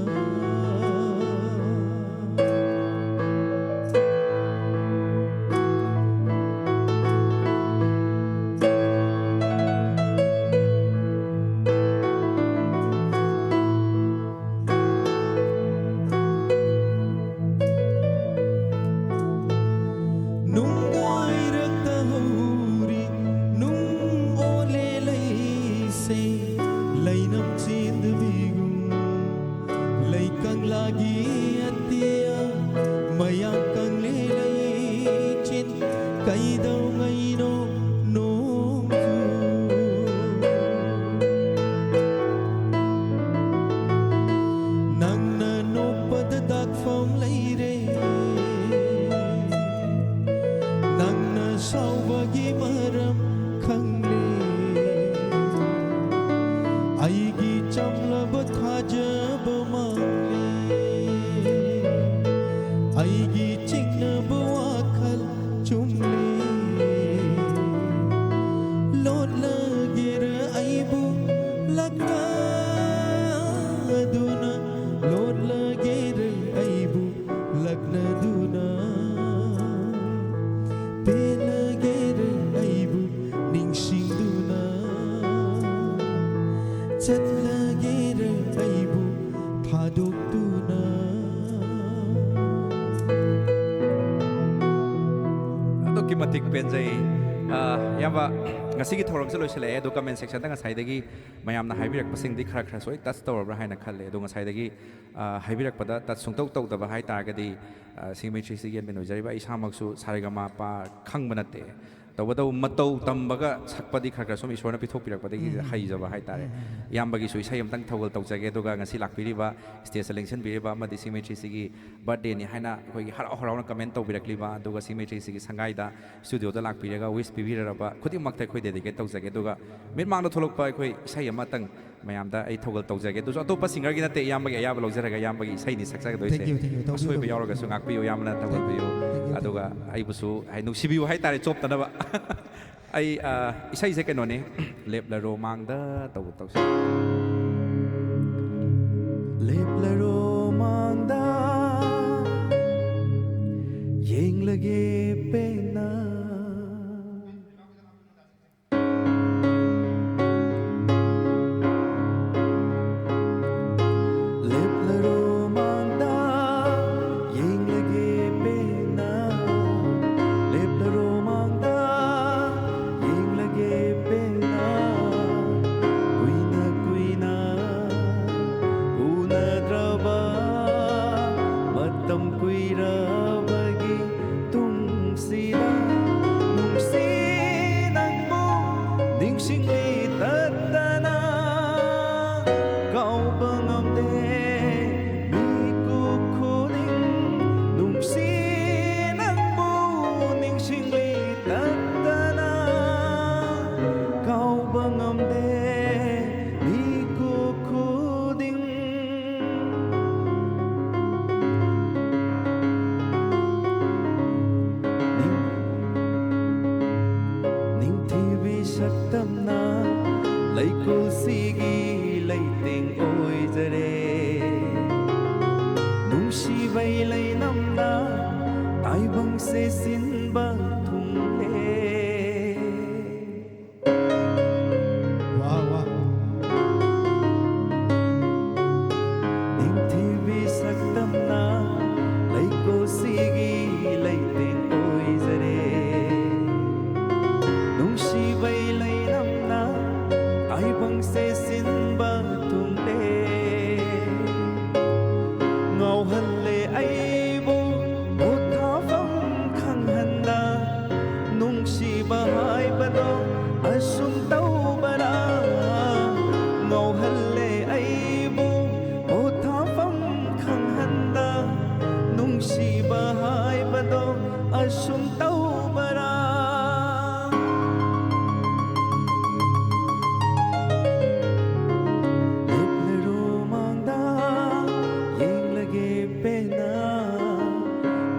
ꯅꯨꯡꯉꯥꯏꯔꯛꯇ ꯍꯧꯔꯤ ꯅꯨꯡ ꯑꯣꯂꯦ ꯂꯩꯁꯦ, ꯂꯩꯅꯝ ꯆꯦꯟꯗꯕꯤꯒꯨꯝ ꯂꯩ ꯀꯪꯂꯥꯒꯤ ꯑꯇꯤꯌꯥ, ꯃꯌꯥ ꯀꯪꯂꯦ ꯂꯩꯆꯤꯟ ꯀꯩꯗꯧꯉꯩꯅꯣ ꯅꯣꯡꯖꯨ꯫ ꯅꯪꯅ ꯅꯣꯛꯄꯗ ꯗꯥꯛꯐꯝ ꯂꯩꯔꯦ, ꯅꯪꯅ ꯁꯥꯎꯕꯒꯤ ꯃꯔꯝ ꯈꯪꯂꯦ꯫ ꯑꯩꯒꯤ ꯆꯝꯂꯕ ꯊꯥꯖꯕ ꯃꯥꯡꯂꯦ, ꯑꯩꯒꯤ ꯆꯤꯡꯅꯕ ꯋꯥꯈꯜ ꯆꯨꯝꯂꯦ꯫ ꯂꯣꯠꯂꯒꯦꯔ ꯑꯩꯕꯨ ꯂꯛꯅꯗꯨꯅ, ꯂꯣꯠꯂꯒꯦꯔ ꯑꯩꯕꯨ ꯂꯛꯅꯗꯨꯅ, ꯄꯦꯜꯂꯒꯦꯔ ꯑꯩꯕꯨ ꯅꯤꯡꯁꯤꯡꯗꯨꯅ, ꯆꯠꯂꯒꯦꯔ ꯑꯩꯕꯨ ꯊꯥꯗꯣꯛꯇꯨꯅ꯫ ꯃꯇꯤꯛ ꯄꯦꯟꯖꯩ꯫ ꯑ, ꯏꯌꯥꯝꯕ, ꯉꯁꯤꯒꯤ ꯊꯧꯔꯝꯁꯦ ꯂꯣꯏꯁꯤꯜꯂꯛꯑꯦ, ꯑꯗꯣ comment sectionꯗ ꯉꯁꯥꯏꯗꯒꯤ ꯃꯌꯥꯝꯅ ꯍꯥꯏꯕꯤꯔꯛꯄꯁꯤꯡꯗꯤ ꯈꯔ ꯈꯔ ꯁꯣꯏ touch ꯇꯧꯔꯕ꯭ꯔꯥ ꯍꯥꯏꯅ ꯈꯜꯂꯦ꯫ ꯑꯗꯣ ꯉꯁꯥꯏꯗꯒꯤ, ꯑ, ꯍꯥꯏꯕꯤꯔꯛꯄꯗ touch ꯁꯨꯡꯇꯧ ꯇꯧꯗꯕ ꯍꯥꯏ ꯇꯥꯔꯒꯗꯤ, ꯑ, ꯁꯤꯡꯃꯩ ꯊ꯭ꯔꯤ ꯁꯤꯒꯤ admin ꯑꯣꯏꯖꯔꯤꯕ ꯑꯩ ꯏꯁꯥꯃꯛꯁꯨ ꯁꯥꯔꯦꯒꯃꯥꯄꯥ ꯈꯪꯕ ꯅꯠꯇꯦ꯫ ꯇꯧꯕꯇꯕꯨ ꯃꯇꯧ ꯇꯝꯕꯒ ꯁꯛꯄꯗꯤ ꯈꯔ ꯈꯔ ꯁꯨꯝ ꯏꯁꯣꯔꯅ ꯄꯤꯊꯣꯛꯄꯤꯔꯛꯄꯗꯒꯤ ꯎꯝ꯫ ꯍꯩꯖꯕ ꯍꯥꯏꯇꯥꯔꯦ꯫ ꯎꯝ, ꯎꯝ, ꯎꯝ꯫ ꯏꯌꯥꯝꯕꯒꯤꯁꯨ ꯏꯁꯩ ꯑꯃꯇꯪ ꯊꯧꯒꯜ ꯇꯧꯖꯒꯦ, ꯑꯗꯨꯒ ꯉꯁꯤ ꯂꯥꯛꯄꯤꯔꯤꯕ, stageꯇ ꯂꯦꯡꯁꯤꯟꯕꯤꯔꯤꯕ ꯑꯃꯗꯤ ꯁꯤꯡꯃꯩ ꯊ꯭ꯔꯤ ꯁꯤꯒꯤ birthdayꯅꯤ ꯍꯥꯏꯅ ꯑꯩꯈꯣꯏꯒꯤ ꯍꯔꯥꯎ ꯍꯔꯥꯎꯅ comment ꯇꯧꯕꯤꯔꯛꯂꯤꯕ, ꯑꯗꯨꯒ ꯁꯤꯡꯃꯩ ꯊ꯭ꯔꯤ ꯁꯤꯒꯤ ꯁꯪꯒꯥꯏꯗ studioꯗ ꯂꯥꯛꯄꯤꯔꯒ wish ꯄꯤꯕꯤꯔꯔꯕ ꯈꯨꯗꯤꯡꯃꯛꯇ ꯑꯩꯈꯣꯏ dedicate ꯇꯧꯖꯒꯦ꯫ ꯑꯗꯨꯒ ꯃꯤꯠꯃꯥꯡꯗ ꯊꯣꯛꯂꯛꯄ ꯑꯩꯈꯣꯏ ꯏꯁꯩ ꯑꯃꯇꯪ ꯃꯌꯥꯝꯗ ꯑꯩ ꯊꯧꯒꯜ ꯇꯧꯖꯒꯦ꯫ ꯑꯗꯨꯁꯨ ꯑꯇꯣꯞꯄ singerꯒꯤ ꯅꯠꯇꯦ, ꯏꯌꯥꯝꯕꯒꯤ ꯑꯌꯥꯕ ꯂꯧꯖꯔꯒ ꯏꯌꯥꯝꯕꯒꯤ ꯏꯁꯩꯅꯤ ꯁꯛꯆꯒꯗꯣꯏꯁꯦ꯫ Thank you, thank you. ꯇꯧꯕꯤꯌꯨ, ꯑꯁꯣꯏꯕ ꯇꯧꯕꯤꯌꯨ꯫ ꯌꯥꯎꯔꯒꯁꯨ ꯉꯥꯛꯄꯤꯌꯨ, ꯏꯌꯥꯝꯕꯅ ꯊꯧꯒꯜꯕꯤꯌꯨ꯫ Thank you, thank you. ꯑꯗꯨꯒ ꯑꯩꯕꯨꯁꯨ ꯍꯥꯏ, ꯅꯨꯡꯁꯤꯕꯤꯌꯨ ꯍꯥꯏꯇꯥꯔꯦ, ꯆꯣꯞꯇꯅꯕ꯫ ꯑꯩ, ꯑ, ꯏꯁꯩꯁꯦ ꯀꯩꯅꯣꯅꯦ, "ꯂꯦꯞꯂꯔꯣ ꯃꯥꯡꯗ" ꯇꯧꯕ ꯇꯧꯁꯦ꯫ ꯂꯦꯞꯂꯔꯣ ꯃꯥꯡꯗ, ꯌꯦꯡꯂꯒꯦ ꯄꯦꯟꯅ꯫ ꯂꯦꯞꯂꯔꯣ ꯃꯥꯡꯗ, ꯌꯦꯡꯂꯒꯦ ꯄꯦꯟꯅ꯫ ꯂꯦꯞꯂꯔꯣ ꯃꯥꯡꯗ, ꯌꯦꯡꯂꯒꯦ ꯄꯦꯟꯅ꯫ ꯀꯨꯏꯅ ꯀꯨꯏꯅ ꯎꯅꯗ꯭ꯔꯕ ꯃꯇꯝ ꯀꯨꯏꯔꯕꯒꯤ ꯇꯨꯡꯁꯤꯗ ꯅꯨꯡꯁꯤ ꯅꯪꯕꯨ ꯅꯤꯡꯁꯤꯡꯂꯤ ꯇꯠꯇꯅ꯫ ꯀꯥꯎꯕ ꯉꯝꯗꯦ ꯃꯤꯀꯨꯞ ꯈꯨꯗꯤꯡ ꯅꯨꯡꯁꯤ ꯅꯪꯕꯨ ꯅꯤꯡꯁꯤꯡꯂꯤ ꯇꯠꯇꯅ꯫ ꯀꯥꯎꯕ ꯉꯝꯗꯦ ꯃꯤꯀꯨꯞ ꯈꯨꯗꯤꯡ꯫ ꯅꯤꯡ-, ꯅꯤꯡꯊꯤꯕꯤ ꯁꯛꯇꯝꯅ ꯂꯩꯀꯣꯜꯁꯤꯒꯤ ꯂꯩꯇꯦꯡ ꯑꯣꯏꯖꯔꯦ꯫ ꯅꯨꯡꯁꯤꯕꯩ ꯂꯩꯅꯝꯅ ꯇꯥꯏꯕꯪꯁꯦ ꯁꯤꯟꯕ ꯊꯨꯡꯂꯦ꯫ ꯋꯥ, ꯋꯥ꯫ ꯅꯤꯡꯊꯤꯕꯤ ꯁꯛꯇꯝꯅ ꯂꯩꯀꯣꯜꯁꯤꯒꯤ ꯂꯩꯇꯦꯡ ꯑꯣꯏꯖꯔꯦ꯫ ꯁꯨꯝ ꯇꯧꯕꯔꯥ? ꯂꯦꯞꯂꯔꯣ ꯃꯥꯡꯗ ꯌꯦꯡꯂꯒꯦ ꯄꯦꯟꯅ,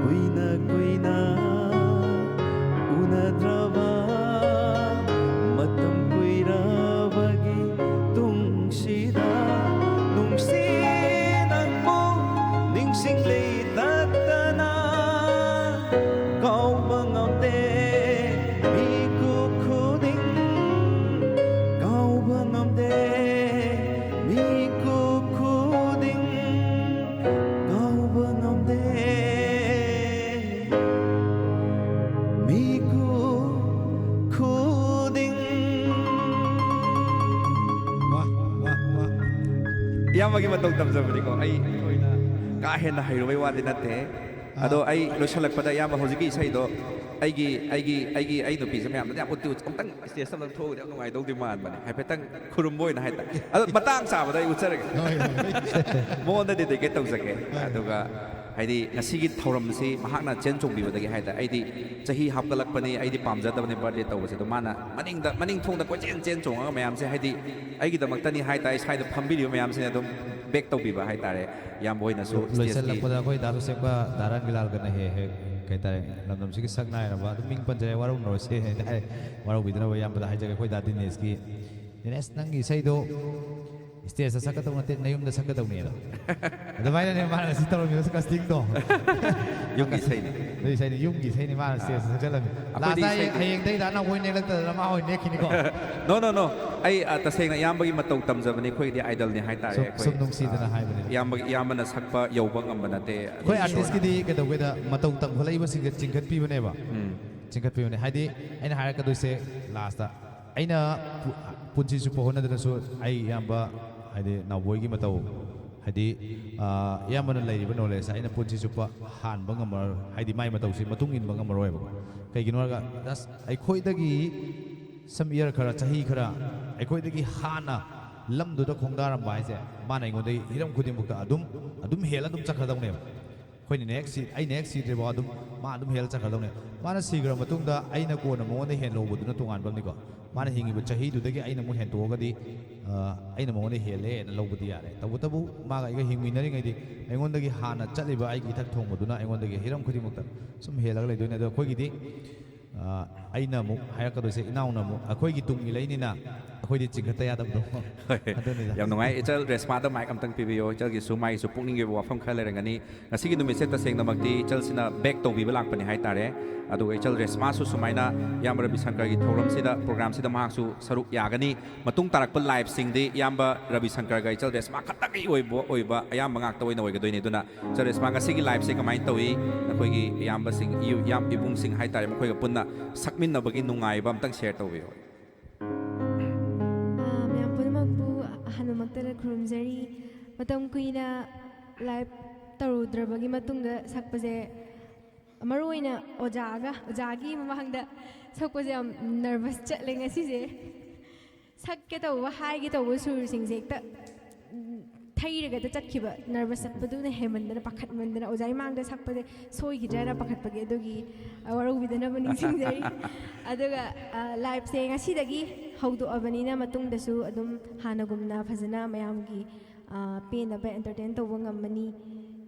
ꯀꯨꯏꯅ ꯀꯨꯏꯅ ꯎꯅꯗ꯭ꯔꯕ ꯃꯇꯝ ꯀꯨꯏꯔꯕꯒꯤ ꯇꯨꯡꯁꯤꯗ ꯅꯨꯡꯁꯤ ꯅꯪꯕꯨ ꯅꯤꯡꯁꯤꯡꯂꯤ ꯇꯠꯇꯅ꯫ ꯀꯥꯎꯕ ꯉꯝꯗꯦ ꯃꯤꯀꯨꯞ ꯈꯨꯗꯤꯡ, ꯀꯥꯎꯕ ꯉꯝꯗꯦ ꯃꯤꯀꯨꯞ ꯈꯨꯗꯤꯡ, ꯀꯥꯎꯕ ꯉꯝꯗꯦ ꯃꯤꯀꯨꯞ ꯈꯨꯗꯤꯡ꯫ ꯋꯥ, ꯋꯥ, ꯋꯥ꯫ ꯏꯌꯥꯝꯕꯒꯤ ꯃꯇꯧ ꯇꯝꯖꯕꯅꯤꯀꯣ꯫ ꯑꯩ ꯊꯣꯏꯅ ꯀꯥ ꯍꯦꯟꯅ ꯍꯩꯔꯨꯕꯩ ꯋꯥꯗꯤ ꯅꯠꯇꯦ꯫ ꯑꯗꯣ ꯑꯥ꯫ ꯑꯩ ꯂꯣꯏꯁꯤꯜꯂꯛꯄꯗ, ꯏꯌꯥꯝꯕ, ꯍꯧꯖꯤꯛꯀꯤ ꯏꯁꯩꯗꯣ ꯑꯩꯒꯤ, ꯑꯩꯒꯤ, ꯑꯩꯒꯤ, ꯑꯩ ꯅꯨꯄꯤꯁꯦ ꯃꯌꯥꯝꯅꯗꯤ ꯌꯥꯝ ꯎꯠꯇꯤ ꯎꯠ-, ꯑꯃꯨꯛꯇꯪ ꯁ꯭ꯇꯦꯖꯇ ꯑꯃꯨꯛꯇꯪ ꯊꯣꯛꯎꯔꯗꯤ ꯌꯥꯝ ꯅꯨꯡꯉꯥꯏꯗꯧꯗꯤ ꯃꯥꯟꯕꯅꯦ, ꯍꯥꯏꯐꯦꯠꯇꯪ ꯈꯨꯔꯨꯝꯕ ꯑꯣꯏꯅ ꯍꯥꯏꯇꯥꯔꯦ꯫ ꯑꯗꯣ ꯃꯇꯥꯡ ꯆꯥꯕꯗ ꯑꯩ ꯎꯠꯆꯔꯒꯦ꯫ ꯍꯣꯏ, ꯍꯣꯏ, ꯍꯣꯏ꯫ ꯃꯉꯣꯟꯗ dedicate ꯇꯧꯖꯒꯦ꯫ ꯍꯣꯏ꯫ ꯑꯗꯨꯒ ꯍꯥꯏꯗꯤ ꯉꯁꯤꯒꯤ ꯊꯧꯔꯝꯁꯤ ꯃꯍꯥꯛꯅ ꯆꯦꯟ ꯆꯣꯡꯕꯤꯕꯗꯒꯤ ꯍꯥꯏꯇꯥꯔꯦ, ꯑꯩꯗꯤ ꯆꯍꯤ ꯍꯥꯞꯀꯠꯂꯛꯄꯅꯤ, ꯑꯩꯗꯤ ꯄꯥꯝꯖꯗꯕꯅꯤ birthday ꯇꯧꯕꯁꯦ, ꯑꯗꯣ ꯃꯥꯅ ꯃꯅꯤꯡꯗ, ꯃꯅꯤꯡ ꯊꯣꯡꯗ ꯀꯣꯏꯆꯦꯟ ꯆꯦꯟ ꯆꯣꯡꯉꯒ ꯃꯌꯥꯝꯁꯦ, ꯍꯥꯏꯗꯤ ꯑꯩꯒꯤꯗꯃꯛꯇꯅꯤ ꯍꯥꯏꯇꯥꯔꯦ, ꯁ꯭ꯋꯥꯏꯗ ꯐꯝꯕꯤꯔꯤꯕ ꯃꯌꯥꯝꯁꯤꯅ ꯑꯗꯨꯝ back ꯇꯧꯕꯤꯕ ꯍꯥꯏꯇꯥꯔꯦ, ꯏꯌꯥꯝꯕ ꯍꯣꯏꯅꯁꯨ ꯂꯣ-, stageꯀꯤ ꯂꯣꯏꯁꯤꯜꯂꯛꯄꯗ ꯑꯩꯈꯣꯏ ꯗꯥ ꯖꯣꯁꯦꯐꯀ ꯗꯥ ꯔꯥꯝꯒꯤꯂꯥꯜꯒꯅ ꯍꯦꯛ ꯍꯦꯛ, ꯀꯩ ꯍꯥꯏꯇꯥꯔꯦ, ꯂꯝꯗꯝꯁꯤꯒꯤ ꯁꯛ ꯅꯥꯏꯔꯕ, ꯑꯗꯨꯝ ꯃꯤꯡ ꯄꯟꯖꯔꯦ, ꯋꯥꯔꯧꯅꯔꯣꯏꯁꯦ ꯍꯥꯏꯇꯥꯔꯦ, ꯋꯥꯔꯧꯕꯤꯗꯅꯕ ꯏꯌꯥꯝꯕꯗ ꯍꯥꯏꯖꯒꯦ꯫ ꯑꯩꯈꯣꯏ ꯗꯥ ꯗꯤꯅꯦꯁꯀꯤ, "ꯗꯤꯅꯦꯁ, ꯅꯪꯒꯤ ꯏꯁꯩꯗꯣ ꯁ꯭ꯇꯦꯖꯇ ꯁꯛꯀꯗꯧ ꯅꯠꯇꯦ, ꯅꯌꯨꯝꯗ ꯁꯛꯀꯗꯧꯅꯦ" ꯑꯗꯣ꯫ ꯑꯗꯨꯃꯥꯏꯅꯅꯦ ꯃꯥꯅ ꯉꯁꯤ ꯇꯧꯔꯝꯃꯤꯕ castingꯗꯣ꯫ ꯌꯨꯝꯒꯤ ꯏꯁꯩꯅꯤ꯫ ꯑꯗꯨ ꯏꯁꯩꯅꯤ, ꯌꯨꯝꯒꯤ ꯏꯁꯩꯅꯤ ꯃꯥꯅ ꯑꯥ꯫ ꯁ꯭ꯇꯦꯖꯇ ꯁꯛꯆꯜꯂꯝꯃꯤ꯫ ꯑꯩꯈꯣꯏꯗꯤ ꯂꯥꯁꯇ ꯍꯌꯦꯡ, ꯏꯁꯩꯗꯤ ꯍꯌꯦꯡꯗꯩꯗ ꯅꯪ ꯑꯣꯏ ꯅꯦꯛꯂꯛꯇꯗꯅ ꯃꯥ ꯑꯣꯏ ꯅꯦꯛꯈꯤꯅꯤꯀꯣ꯫ No, no, no. ꯑꯩ, ꯑ, ꯇꯁꯦꯡꯅ ꯏꯌꯥꯝꯕꯒꯤ ꯃꯇꯧ ꯇꯝꯖꯕꯅꯤ, ꯑꯩꯈꯣꯏꯒꯤꯗꯤ idolꯅꯤ ꯍꯥꯏꯇꯥꯔꯦ꯫ ꯁꯨꯝ, ꯑꯩꯈꯣꯏ, ꯁꯨꯝ ꯅꯨꯡꯁꯤꯗꯅ ꯑ, ꯍꯥꯏꯕꯅꯤꯗ꯫ ꯏꯌꯥꯝꯕꯒꯤ, ꯏꯌꯥꯝꯕꯅ ꯁꯛꯄ ꯌꯧꯕ ꯉꯝꯕ ꯅꯠꯇꯦ꯫ ꯑꯩꯈꯣꯏ ꯑꯗꯨ ꯏꯁꯣꯔꯅ꯫ Artistꯀꯤꯗꯤ ꯀꯩꯗꯧꯒꯦꯗ ꯃꯇꯧ ꯇꯝꯈꯠꯂꯛꯏꯕꯁꯤꯡꯁꯦ ꯆꯤꯡꯈꯠꯄꯤꯕꯅꯦꯕ꯫ ꯎꯝ꯫ ꯆꯤꯡꯈꯠꯄꯤꯕꯅꯦ꯫ ꯍꯥꯏꯗꯤ ꯑꯩꯅ ꯍꯥꯏꯔꯛꯀꯗꯣꯏꯁꯦ ꯂꯥꯁꯇ ꯑꯩꯅ ꯄꯨ-, ꯄꯨꯟꯁꯤ ꯆꯨꯞꯄ ꯍꯣꯠꯅꯗꯅꯁꯨ ꯑꯩ ꯏꯌꯥꯝꯕ, ꯍꯥꯏꯗꯤ ꯅꯥꯎꯕꯣꯏꯒꯤ ꯃꯇꯧ, ꯍꯥꯏꯗꯤ, ꯑ, ꯏꯌꯥꯝꯕꯅ ꯂꯩꯔꯤꯕ knowledge ꯑꯩꯅ ꯄꯨꯟꯁꯤ ꯆꯨꯞꯄ ꯍꯥꯟꯕ ꯉꯝꯃꯔꯣꯏ, ꯍꯥꯏꯗꯤ ꯃꯥꯏ ꯃꯇꯧꯁꯤ ꯃꯇꯨꯡ ꯏꯟꯕ ꯉꯝꯃꯔꯣꯏꯕꯀꯣ꯫ ꯀꯩꯒꯤꯅꯣ ꯍꯥꯏꯔꯒ just ꯑꯩꯈꯣꯏꯗꯒꯤ some year ꯈꯔ, ꯆꯍꯤ ꯈꯔ ꯑꯩꯈꯣꯏꯗꯒꯤ ꯍꯥꯟꯅ ꯂꯝꯗꯨꯗ ꯈꯣꯡꯗꯥꯔꯝꯕ ꯍꯥꯏꯁꯦ, ꯃꯥꯅ ꯑꯩꯉꯣꯟꯗꯒꯤ ꯍꯤꯔꯝ ꯈꯨꯗꯤꯡꯃꯛꯇ ꯑꯗꯨꯝ, ꯑꯗꯨꯝ ꯍꯦꯜꯂ ꯑꯗꯨꯝ ꯆꯠꯈ꯭ꯔꯗꯧꯅꯦꯕ꯫ ꯑꯩꯈꯣꯏꯅ ꯍꯦꯛ ꯁꯤ ꯑꯩꯅ ꯍꯦꯛ ꯁꯤꯗ꯭ꯔꯤꯕꯣ ꯑꯗꯨꯝ ꯃꯥ ꯑꯗꯨꯝ ꯍꯦꯜ ꯆꯠꯈ꯭ꯔꯗꯧꯅꯦ꯫ ꯃꯥꯅ ꯁꯤꯈ꯭ꯔ ꯃꯇꯨꯡꯗ ꯑꯩꯅ ꯀꯣꯟꯅ ꯃꯉꯣꯟꯗ ꯍꯦꯟ ꯂꯧꯕꯗꯨꯅ ꯇꯣꯉꯥꯟꯕ ꯑꯃꯅꯤꯀꯣ꯫ ꯃꯥꯅ ꯍꯤꯡꯉꯤꯕ ꯆꯍꯤꯗꯨꯗꯒꯤ ꯑꯩꯅ ꯑꯃꯨꯛ ꯍꯦꯟꯇꯣꯛꯑꯒꯗꯤ, ꯑ, ꯑꯩꯅ ꯃꯉꯣꯟꯗ ꯍꯦꯜꯂꯦꯅ ꯂꯧꯕꯗꯤ ꯌꯥꯔꯦ꯫ ꯇꯧꯕꯇꯕꯨ ꯃꯥꯒ ꯑꯩꯒ ꯍꯤꯡꯃꯤꯟꯅꯔꯤꯉꯩꯗꯤ ꯑꯩꯉꯣꯟꯗꯒꯤ ꯍꯥꯟꯅ ꯆꯠꯂꯤꯕ ꯑꯩꯒꯤ ꯏꯊꯛ ꯊꯣꯡꯕꯗꯨꯅ ꯑꯩꯉꯣꯟꯗꯒꯤ ꯍꯤꯔꯝ ꯈꯨꯗꯤꯡꯃꯛꯇ ꯁꯨꯝ ꯍꯦꯜꯂꯒ ꯂꯩꯗꯣꯏꯅꯦ꯫ ꯑꯗꯣ ꯑꯩꯈꯣꯏꯒꯤꯗꯤ, ꯑ, ꯑꯩꯅ ꯑꯃꯨꯛ ꯍꯥꯏꯔꯛꯀꯗꯣꯏꯁꯦ, ꯏꯅꯥꯎꯅ ꯑꯃꯨꯛ ꯑꯩꯈꯣꯏꯒꯤ ꯇꯨꯡ ꯏꯜꯂꯛꯏꯅꯤꯅ ꯑꯩꯈꯣꯏꯗꯤ ꯆꯤꯡꯈꯠꯇ ꯌꯥꯗꯕꯗꯣ꯫ ꯍꯣꯏ꯫ ꯑꯗꯨꯅꯤꯗ꯫ ꯌꯥꯝ ꯅꯨꯡꯉꯥꯏ꯫ ꯏꯆꯜ ꯔꯦꯁꯃꯥꯗ ꯃꯥꯏꯛ ꯑꯝꯇꯪ ꯄꯤꯕꯤꯌꯣ꯫ ꯏꯆꯜꯒꯤꯁꯨ ꯃꯥꯒꯤꯁꯨ ꯄꯨꯛꯅꯤꯡꯒꯤ ꯑꯣꯏꯕ ꯋꯥꯐꯝ ꯈꯔ ꯂꯩꯔꯝꯒꯅꯤ꯫ ꯉꯁꯤꯒꯤ ꯅꯨꯃꯤꯠꯁꯦ ꯇꯁꯦꯡꯅꯃꯛꯇꯤ ꯏꯆꯜꯁꯤꯅ ꯕꯦꯛ ꯇꯧꯕꯤꯕ ꯂꯥꯛꯄꯅꯤ ꯍꯥꯏꯇꯥꯔꯦ꯫ ꯑꯗꯨꯒ ꯏꯆꯜ ꯔꯦꯁꯃꯥꯁꯨ ꯁꯨꯃꯥꯏꯅ ꯏꯌꯥꯝꯕ ꯔꯕꯤ ꯁꯪꯀꯔꯒꯤ ꯊꯧꯔꯝꯁꯤꯗ, ꯄ꯭ꯔꯣꯒ꯭ꯔꯥꯝꯁꯤꯗ ꯃꯍꯥꯛꯁꯨ ꯁꯔꯨꯛ ꯌꯥꯒꯅꯤ꯫ ꯃꯇꯨꯡ ꯇꯥꯔꯛꯄ ꯂꯥꯏꯞꯁꯤꯡꯗꯤ ꯏꯌꯥꯝꯕ ꯔꯕꯤ ꯁꯪꯀꯔꯒ ꯏꯆꯜ ꯔꯦꯁꯃꯥ ꯈꯛꯇꯒꯤ ꯑꯣꯏꯕ, ꯑꯣꯏꯕ ꯑꯌꯥꯝꯕ ꯉꯥꯛꯇ ꯑꯣꯏꯅ ꯑꯣꯏꯒꯗꯣꯏꯅꯤ꯫ ꯑꯗꯨꯅ ꯏꯆꯜ ꯔꯦꯁꯃꯥ, ꯉꯁꯤꯒꯤ ꯂꯥꯏꯞꯁꯦ ꯀꯃꯥꯏꯅ ꯇꯧꯏ? ꯅꯈꯣꯏꯒꯤ ꯏꯌꯥꯝꯕꯁꯤꯡ, ꯏꯌꯨ-, ꯏꯌꯥꯝ ꯏꯕꯨꯡꯁꯤꯡ ꯍꯥꯏꯇꯥꯔꯦ, ꯃꯈꯣꯏꯒ ꯄꯨꯟꯅ ꯁꯛꯃꯤꯟꯅꯕꯒꯤ ꯅꯨꯡꯉꯥꯏꯕ ꯑꯝꯇꯪ ꯁꯦꯌꯔ ꯇꯧꯕꯤꯌꯨ꯫ ꯑ, ꯃꯌꯥꯝ ꯄꯨꯝꯅꯃꯛꯄꯨ ꯑꯍꯥꯟꯕꯃꯛꯇꯗ ꯈꯨꯔꯨꯝꯖꯔꯤ꯫ ꯃꯇꯝ ꯀꯨꯏꯅ ꯂꯥꯏꯞ ꯇꯧꯔꯨꯗ꯭ꯔꯕꯒꯤ ꯃꯇꯨꯡꯗ ꯁꯛꯄꯁꯦ, ꯃꯔꯨꯑꯣꯏꯅ ꯑꯣꯖꯥꯒ, ꯑꯣꯖꯥꯒꯤ ꯃꯃꯥꯡꯗ ꯁꯛꯄꯁꯦ ꯌꯥꯝ ꯅꯔꯚꯁ ꯆꯠꯂꯦ ꯉꯁꯤꯁꯦ꯫ ꯁꯛꯀꯦ ꯇꯧꯕ, ꯍꯥꯏꯒꯦ ꯇꯧꯕ ꯁꯨꯔꯁꯤꯡꯁꯦ ꯍꯦꯛꯇ, ꯎꯝ, ꯊꯩꯔꯒꯗ ꯆꯠꯈꯤꯕ꯫ ꯅꯔꯚꯁ ꯆꯠꯄꯗꯨꯅ ꯍꯦꯟꯃꯟꯗꯅ, ꯄꯥꯈꯠꯃꯟꯗꯅ ꯑꯣꯖꯥꯒꯤ ꯃꯥꯡꯗ ꯁꯛꯄꯁꯦ ꯁꯣꯏꯈꯤꯗ꯭ꯔꯅ ꯄꯥꯈꯠꯄꯒꯤ, ꯑꯗꯨꯒꯤ, ꯑ, ꯋꯥꯔꯧꯕꯤꯗꯅꯕ ꯅꯤꯡꯁꯤꯡꯖꯔꯤ꯫ ꯑꯗꯨꯒ, ꯑ, ꯂꯥꯏꯞꯁꯦ ꯉꯁꯤꯗꯒꯤ ꯍꯧꯗꯣꯛꯑꯕꯅꯤꯅ ꯃꯇꯨꯡꯗꯁꯨ ꯑꯗꯨꯝ ꯍꯥꯟꯅꯒꯨꯝꯅ ꯐꯖꯅ ꯃꯌꯥꯝꯒꯤ, ꯑ, ꯄꯦꯟꯅꯕ ꯑꯦꯟꯇꯔꯇꯦꯟ ꯇꯧꯕ ꯉꯝꯃꯅꯤ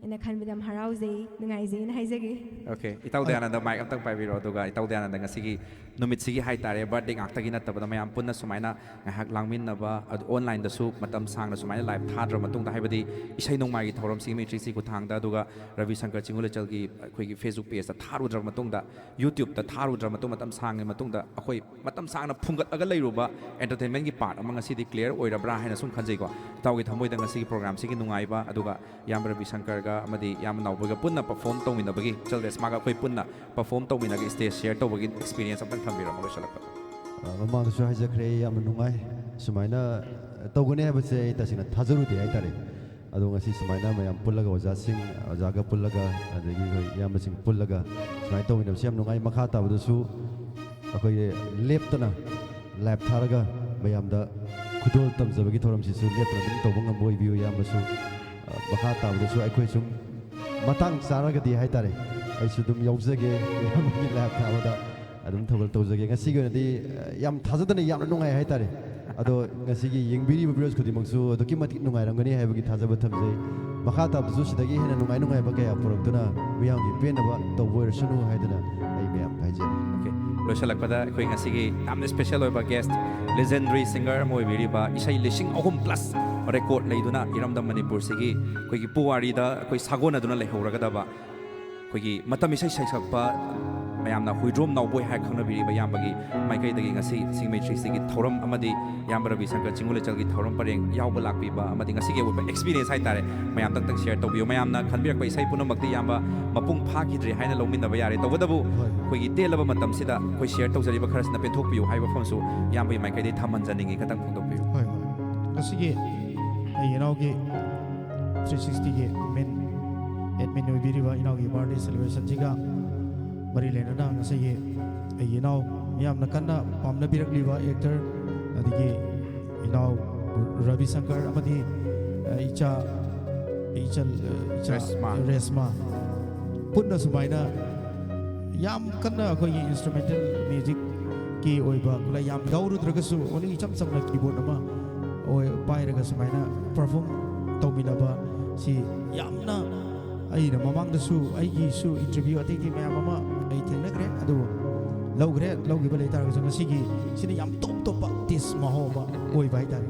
ꯍꯥꯏꯅ ꯈꯟꯕꯗ ꯌꯥꯝ ꯍꯔꯥꯎꯖꯩ, ꯅꯨꯡꯉꯥꯏꯖꯩꯅ ꯍꯥꯏꯖꯒꯦ꯫ ꯑꯣꯀꯦ, ꯏꯇꯥꯎ ꯗꯌꯥꯅꯟꯗ ꯃꯥꯏꯛ ꯑꯝꯇꯪ ꯄꯥꯏꯕꯤꯔꯣ, ꯑꯗꯨꯒ ꯏꯇꯥꯎ ꯗꯌꯥꯅꯟꯗ ꯉꯁꯤꯒꯤ ꯅꯨꯃꯤꯠꯁꯤꯒꯤ ꯍꯥꯏꯇꯥꯔꯦ, ꯕꯥꯔꯗꯦ ꯉꯥꯛꯇꯒꯤ ꯅꯠꯇꯕꯗ ꯃꯌꯥꯝ ꯄꯨꯟꯅ ꯁꯨꯃꯥꯏꯅ ꯉꯥꯏꯍꯥꯛ ꯂꯥꯡꯃꯤꯟꯅꯕ, ꯑꯗꯨ ꯑꯣꯟꯂꯥꯏꯟꯗꯁꯨ ꯃꯇꯝ ꯁꯥꯡꯅ ꯁꯨꯃꯥꯏꯅ ꯂꯥꯏꯞ ꯊꯥꯗ꯭ꯔ ꯃꯇꯨꯡꯗ, ꯍꯥꯏꯕꯗꯤ ꯏꯁꯩ ꯅꯣꯡꯃꯥꯏꯒꯤ ꯊꯧꯔꯝꯁꯤꯒꯤ ꯃꯦꯇ꯭ꯔꯤꯛꯁꯤ ꯈꯨꯠꯊꯥꯡꯗ, ꯑꯗꯨꯒ ꯔꯕꯤ ꯁꯪꯀꯔ ꯆꯤꯡꯒꯨ ꯂꯩꯆꯜꯒꯤ ꯑꯩꯈꯣꯏꯒꯤ ꯐꯦꯁꯕꯨꯛ ꯄꯦꯖꯇ ꯊꯥꯔꯨꯗ꯭ꯔ ꯃꯇꯨꯡꯗ, ꯌꯨꯇ꯭ꯌꯨꯕꯇ ꯊꯥꯔꯨꯗ꯭ꯔ ꯃꯇꯨꯡ, ꯃꯇꯝ ꯁꯥꯡꯉꯤ ꯃꯇꯨꯡꯗ ꯑꯩꯈꯣꯏ ꯃꯇꯝ ꯁꯥꯡꯅ ꯐꯨꯝꯒꯠꯂꯒ ꯂꯩꯔꯨꯕ ꯑꯦꯟꯇꯔꯇꯦꯟꯃꯦꯟꯒꯤ ꯄꯥꯔꯠ ꯑꯃ ꯉꯁꯤꯗꯤ ꯀ꯭ꯂꯤꯌꯥꯔ ꯑꯣꯏꯔꯕ꯭ꯔꯥ ꯍꯥꯏꯅ ꯁꯨꯝ ꯈꯟꯖꯩꯀꯣ꯫ ꯏꯇꯥꯎꯒꯤ ꯊꯃꯣꯏꯗ ꯉꯁꯤꯒꯤ ꯄ꯭ꯔꯣꯒ꯭ꯔꯥꯝꯁꯤꯒꯤ ꯅꯨꯡꯉꯥꯏꯕ, ꯑꯗꯨꯒ ꯏꯌꯥꯝꯕ ꯔꯕꯤ ꯁꯪꯀꯔꯒ ꯑꯃꯗꯤ ꯏꯌꯥꯝꯕ ꯅꯥꯎꯕꯣꯏꯒ ꯄꯨꯟꯅ ꯄꯔꯐꯣꯔꯝ ꯇꯧꯃꯤꯟꯅꯕꯒꯤ, ꯏꯆꯜ ꯔꯦꯁꯃꯥꯒ ꯑꯩꯈꯣꯏ ꯄꯨꯟꯅ ꯄꯔꯐꯣꯔꯝ ꯇꯧꯃꯤꯟꯅꯕꯒꯤ ꯁ꯭ꯇꯦꯖ ꯁꯤꯌꯔ ꯇꯧꯕꯒꯤ ꯑꯦꯛꯁꯄꯤꯔꯤꯌꯦꯟꯁ ꯑꯝꯇꯪ ꯊꯝꯕꯤꯔꯝꯃꯣ ꯂꯣꯏꯁꯤꯜꯂꯛꯄꯗ꯫ ꯑ, ꯃꯃꯥꯡꯗꯁꯨ ꯍꯥꯏꯖꯈ꯭ꯔꯦ, ꯌꯥꯝꯅ ꯅꯨꯡꯉꯥꯏ꯫ ꯁꯨꯃꯥꯏꯅ, ꯑ, ꯇꯧꯒꯅꯤ ꯍꯥꯏꯕꯁꯦ ꯑꯩ ꯇꯁꯦꯡꯅ ꯊꯥꯖꯔꯨꯗꯦ ꯍꯥꯏꯇꯥꯔꯦ꯫ ꯑꯗꯣ ꯉꯁꯤ ꯁꯨꯃꯥꯏꯅ ꯃꯌꯥꯝ ꯄꯨꯜꯂꯒ, ꯑꯣꯖꯥꯁꯤꯡ, ꯑꯣꯖꯥꯒ ꯄꯨꯜꯂꯒ, ꯑꯗꯒꯤ ꯑꯩꯈꯣꯏ ꯏꯌꯥꯝꯕꯁꯤꯡ ꯄꯨꯜꯂꯒ ꯁꯨꯃꯥꯏꯅ ꯇꯧꯃꯤꯟꯅꯕꯁꯦ ꯌꯥꯝ ꯅꯨꯡꯉꯥꯏ꯫ ꯃꯈꯥ ꯇꯥꯕꯗꯁꯨ ꯑꯩꯈꯣꯏꯒꯤ ꯂꯦꯞꯇꯅ ꯂꯥꯏꯞ ꯊꯥꯔꯒ ꯃꯌꯥꯝꯗ ꯈꯨꯗꯣꯜ ꯇꯝꯖꯕꯒꯤ ꯊꯧꯔꯝꯁꯤꯁꯨ ꯂꯦꯞꯇꯅ ꯑꯗꯨꯝ ꯇꯧꯕ ꯉꯝꯕ ꯑꯣꯏꯕꯤꯌꯨ꯫ ꯏꯌꯥꯝꯕꯁꯨ, ꯑ, ꯃꯈꯥ ꯇꯥꯕꯗꯁꯨ ꯑꯩꯈꯣꯏ ꯁꯨꯝ ꯃꯇꯥꯡ ꯆꯥꯔꯒꯗꯤ ꯍꯥꯏꯇꯥꯔꯦ, ꯑꯩꯁꯨ ꯑꯗꯨꯝ ꯌꯥꯎꯖꯒꯦ, ꯏꯌꯥꯝꯕꯒꯤ ꯂꯥꯏꯞ ꯊꯥꯕꯗ ꯑꯗꯨꯝ ꯊꯧꯒꯜ ꯇꯧꯖꯒꯦ꯫ ꯉꯁꯤꯒꯤ ꯑꯣꯏꯅꯗꯤ, ꯑ, ꯌꯥꯝ ꯊꯥꯖꯗꯅ ꯌꯥꯝꯅ ꯅꯨꯡꯉꯥꯏ ꯍꯥꯏꯇꯥꯔꯦ꯫ ꯑꯗꯣ ꯉꯁꯤꯒꯤ ꯌꯦꯡꯕꯤꯔꯤꯕ viewers ꯈꯨꯗꯤꯡꯃꯛꯁꯨ ꯑꯗꯨꯛꯀꯤ ꯃꯇꯤꯛ ꯅꯨꯡꯉꯥꯏꯔꯝꯒꯅꯤ ꯍꯥꯏꯕꯒꯤ ꯊꯥꯖꯕ ꯊꯝꯖꯩ꯫ ꯃꯈꯥ ꯇꯥꯕꯗꯁꯨ ꯁꯤꯗꯒꯤ ꯍꯦꯟꯅ ꯅꯨꯡꯉꯥꯏ ꯅꯨꯡꯉꯥꯏꯕ ꯀꯌꯥ ꯄꯨꯔꯛꯇꯨꯅ ꯃꯤꯌꯥꯝꯒꯤ ꯄꯦꯟꯅꯕ ꯇꯧꯕ ꯑꯣꯏꯔꯁꯅꯨ ꯍꯥꯏꯗꯨꯅ ꯑꯩ ꯃꯌꯥꯝ ꯍꯥꯏꯖꯔꯤ꯫ ꯑꯣꯀꯦ, ꯂꯣꯏꯁꯤꯜꯂꯛꯄꯗ ꯑꯩꯈꯣꯏ ꯉꯁꯤꯒꯤ ꯌꯥꯝꯅ special ꯑꯣꯏꯕ guest, legendary singer ꯑꯃ ꯑꯣꯏꯕꯤꯔꯤꯕ, ꯏꯁꯩ ꯂꯤꯁꯤꯡ ꯑꯍꯨꯝ plus record ꯂꯩꯗꯨꯅ ꯏꯔꯝꯗꯝ ꯃꯅꯤꯄꯨꯔꯁꯤꯒꯤ ꯑꯩꯈꯣꯏꯒꯤ ꯄꯨꯋꯥꯔꯤꯗ ꯑꯩꯈꯣꯏ ꯁꯥꯒꯣꯟꯅꯗꯨꯅ ꯂꯩꯍꯧꯔꯒꯗꯕ, ꯑꯩꯈꯣꯏꯒꯤ ꯃꯇꯝ ꯏꯁꯩ ꯁꯩꯁꯛꯄ, ꯃꯌꯥꯝꯅ ꯍꯨꯏꯗ꯭ꯔꯣꯝ ꯅꯥꯎꯕꯣꯏ ꯍꯥꯏ ꯈꯪꯅꯕꯤꯔꯤꯕ ꯏꯌꯥꯝꯕꯒꯤ ꯃꯥꯏꯀꯩꯗꯒꯤ ꯉꯁꯤ ꯁꯤꯡꯃꯩ ꯊ꯭ꯔꯤ ꯁꯤꯛꯁꯇꯤꯒꯤ ꯊꯧꯔꯝ ꯑꯃꯗꯤ ꯏꯌꯥꯝꯕ ꯔꯕꯤ ꯁꯪꯀꯔ ꯆꯤꯡꯒꯨ ꯂꯩꯆꯜꯒꯤ ꯊꯧꯔꯝ ꯄꯔꯦꯡ ꯌꯥꯎꯕ ꯂꯥꯛꯄꯤꯕ ꯑꯃꯗꯤ ꯉꯁꯤꯒꯤ ꯑꯣꯏꯕ experience ꯍꯥꯏꯇꯥꯔꯦ, ꯃꯌꯥꯝ ꯇꯪꯇꯪ share ꯇꯧꯕꯤꯌꯨ꯫ ꯃꯌꯥꯝꯅ ꯈꯟꯕꯤꯔꯛꯄ ꯏꯁꯩ ꯄꯨꯝꯅꯃꯛꯇꯤ ꯏꯌꯥꯝꯕ ꯃꯄꯨꯡ ꯐꯥꯈꯤꯗ꯭ꯔꯦ ꯍꯥꯏꯅ ꯂꯧꯃꯤꯟꯅꯕ ꯌꯥꯔꯦ꯫ ꯇꯧꯕꯇꯕꯨ ꯍꯣꯏ꯫ ꯑꯩꯈꯣꯏꯒꯤ ꯇꯦꯜꯂꯕ ꯃꯇꯝꯁꯤꯗ ꯑꯩꯈꯣꯏ share ꯇꯧꯖꯔꯤꯕ ꯈꯔꯁꯤꯅ ꯄꯦꯟꯊꯣꯛꯄꯤꯌꯨ ꯍꯥꯏꯕ ꯋꯥꯐꯝꯁꯨ ꯏꯌꯥꯝꯕꯒꯤ ꯃꯥꯏꯀꯩꯗꯒꯤ ꯊꯝꯍꯟꯖꯅꯤꯡꯉꯤ, ꯈꯇꯪ ꯐꯣꯡꯗꯣꯛꯄꯤꯌꯨ꯫ ꯍꯣꯏ, ꯍꯣꯏ꯫ ꯉꯁꯤꯒꯤ ꯑꯩ ꯏꯅꯥꯎꯒꯤ ꯊ꯭ꯔꯤ ꯁꯤꯛꯁꯇꯤꯒꯤ main admin ꯑꯣꯏꯕꯤꯔꯤꯕ ꯏꯅꯥꯎꯒꯤ birthday celebrationꯁꯤꯒ ꯃꯔꯤ ꯂꯩꯅꯅ ꯉꯁꯤꯒꯤ ꯑꯩꯒꯤ ꯏꯅꯥꯎ ꯃꯤꯌꯥꯝꯅ ꯀꯟꯅ ꯄꯥꯝꯅꯕꯤꯔꯛꯂꯤꯕ actor, ꯑꯗꯒꯤ ꯏꯅꯥꯎ ꯔꯕꯤ ꯁꯪꯀꯔ ꯑꯃꯗꯤ, ꯑ, ꯏꯆꯥ, ꯏꯆꯜ, ꯏꯆꯥ ꯔꯦꯁꯃꯥ꯫ ꯔꯦꯁꯃꯥ ꯄꯨꯟꯅ ꯁꯨꯃꯥꯏꯅ ꯌꯥꯝ ꯀꯟꯅ ꯑꯩꯈꯣꯏꯒꯤ instrumental musicꯀꯤ ꯑꯣꯏꯕ ꯈꯨꯠꯂꯥꯏ ꯌꯥꯝ ꯌꯥꯎꯔꯨꯗ꯭ꯔꯒꯁꯨ, only ꯏꯆꯝ ꯆꯝꯅ keyboard ꯑꯃ ꯑꯣꯏ-, ꯄꯥꯏꯔꯒ ꯁꯨꯃꯥꯏꯅ perform ꯇꯧꯃꯤꯟꯅꯕ ꯁꯤ ꯌꯥꯝꯅ, ꯑꯩꯅ ꯃꯃꯥꯡꯗꯁꯨ ꯑꯩꯒꯤꯁꯨ interview ꯑꯇꯩ ꯑꯇꯩ ꯃꯌꯥꯝ ꯑꯃ ꯑꯩ ꯊꯦꯡꯅꯈ꯭ꯔꯦ, ꯑꯗꯨꯕꯨ ꯂꯧꯈ꯭ꯔꯦ, ꯂꯧꯈꯤꯕ ꯂꯩꯇꯥꯔꯒꯁꯨ ꯉꯁꯤꯒꯤ ꯁꯤꯅ ꯌꯥꯝ top top taste ꯃꯍꯥꯎ ꯑꯃ ꯑꯣꯏꯕ ꯍꯥꯏꯇꯥꯔꯦ꯫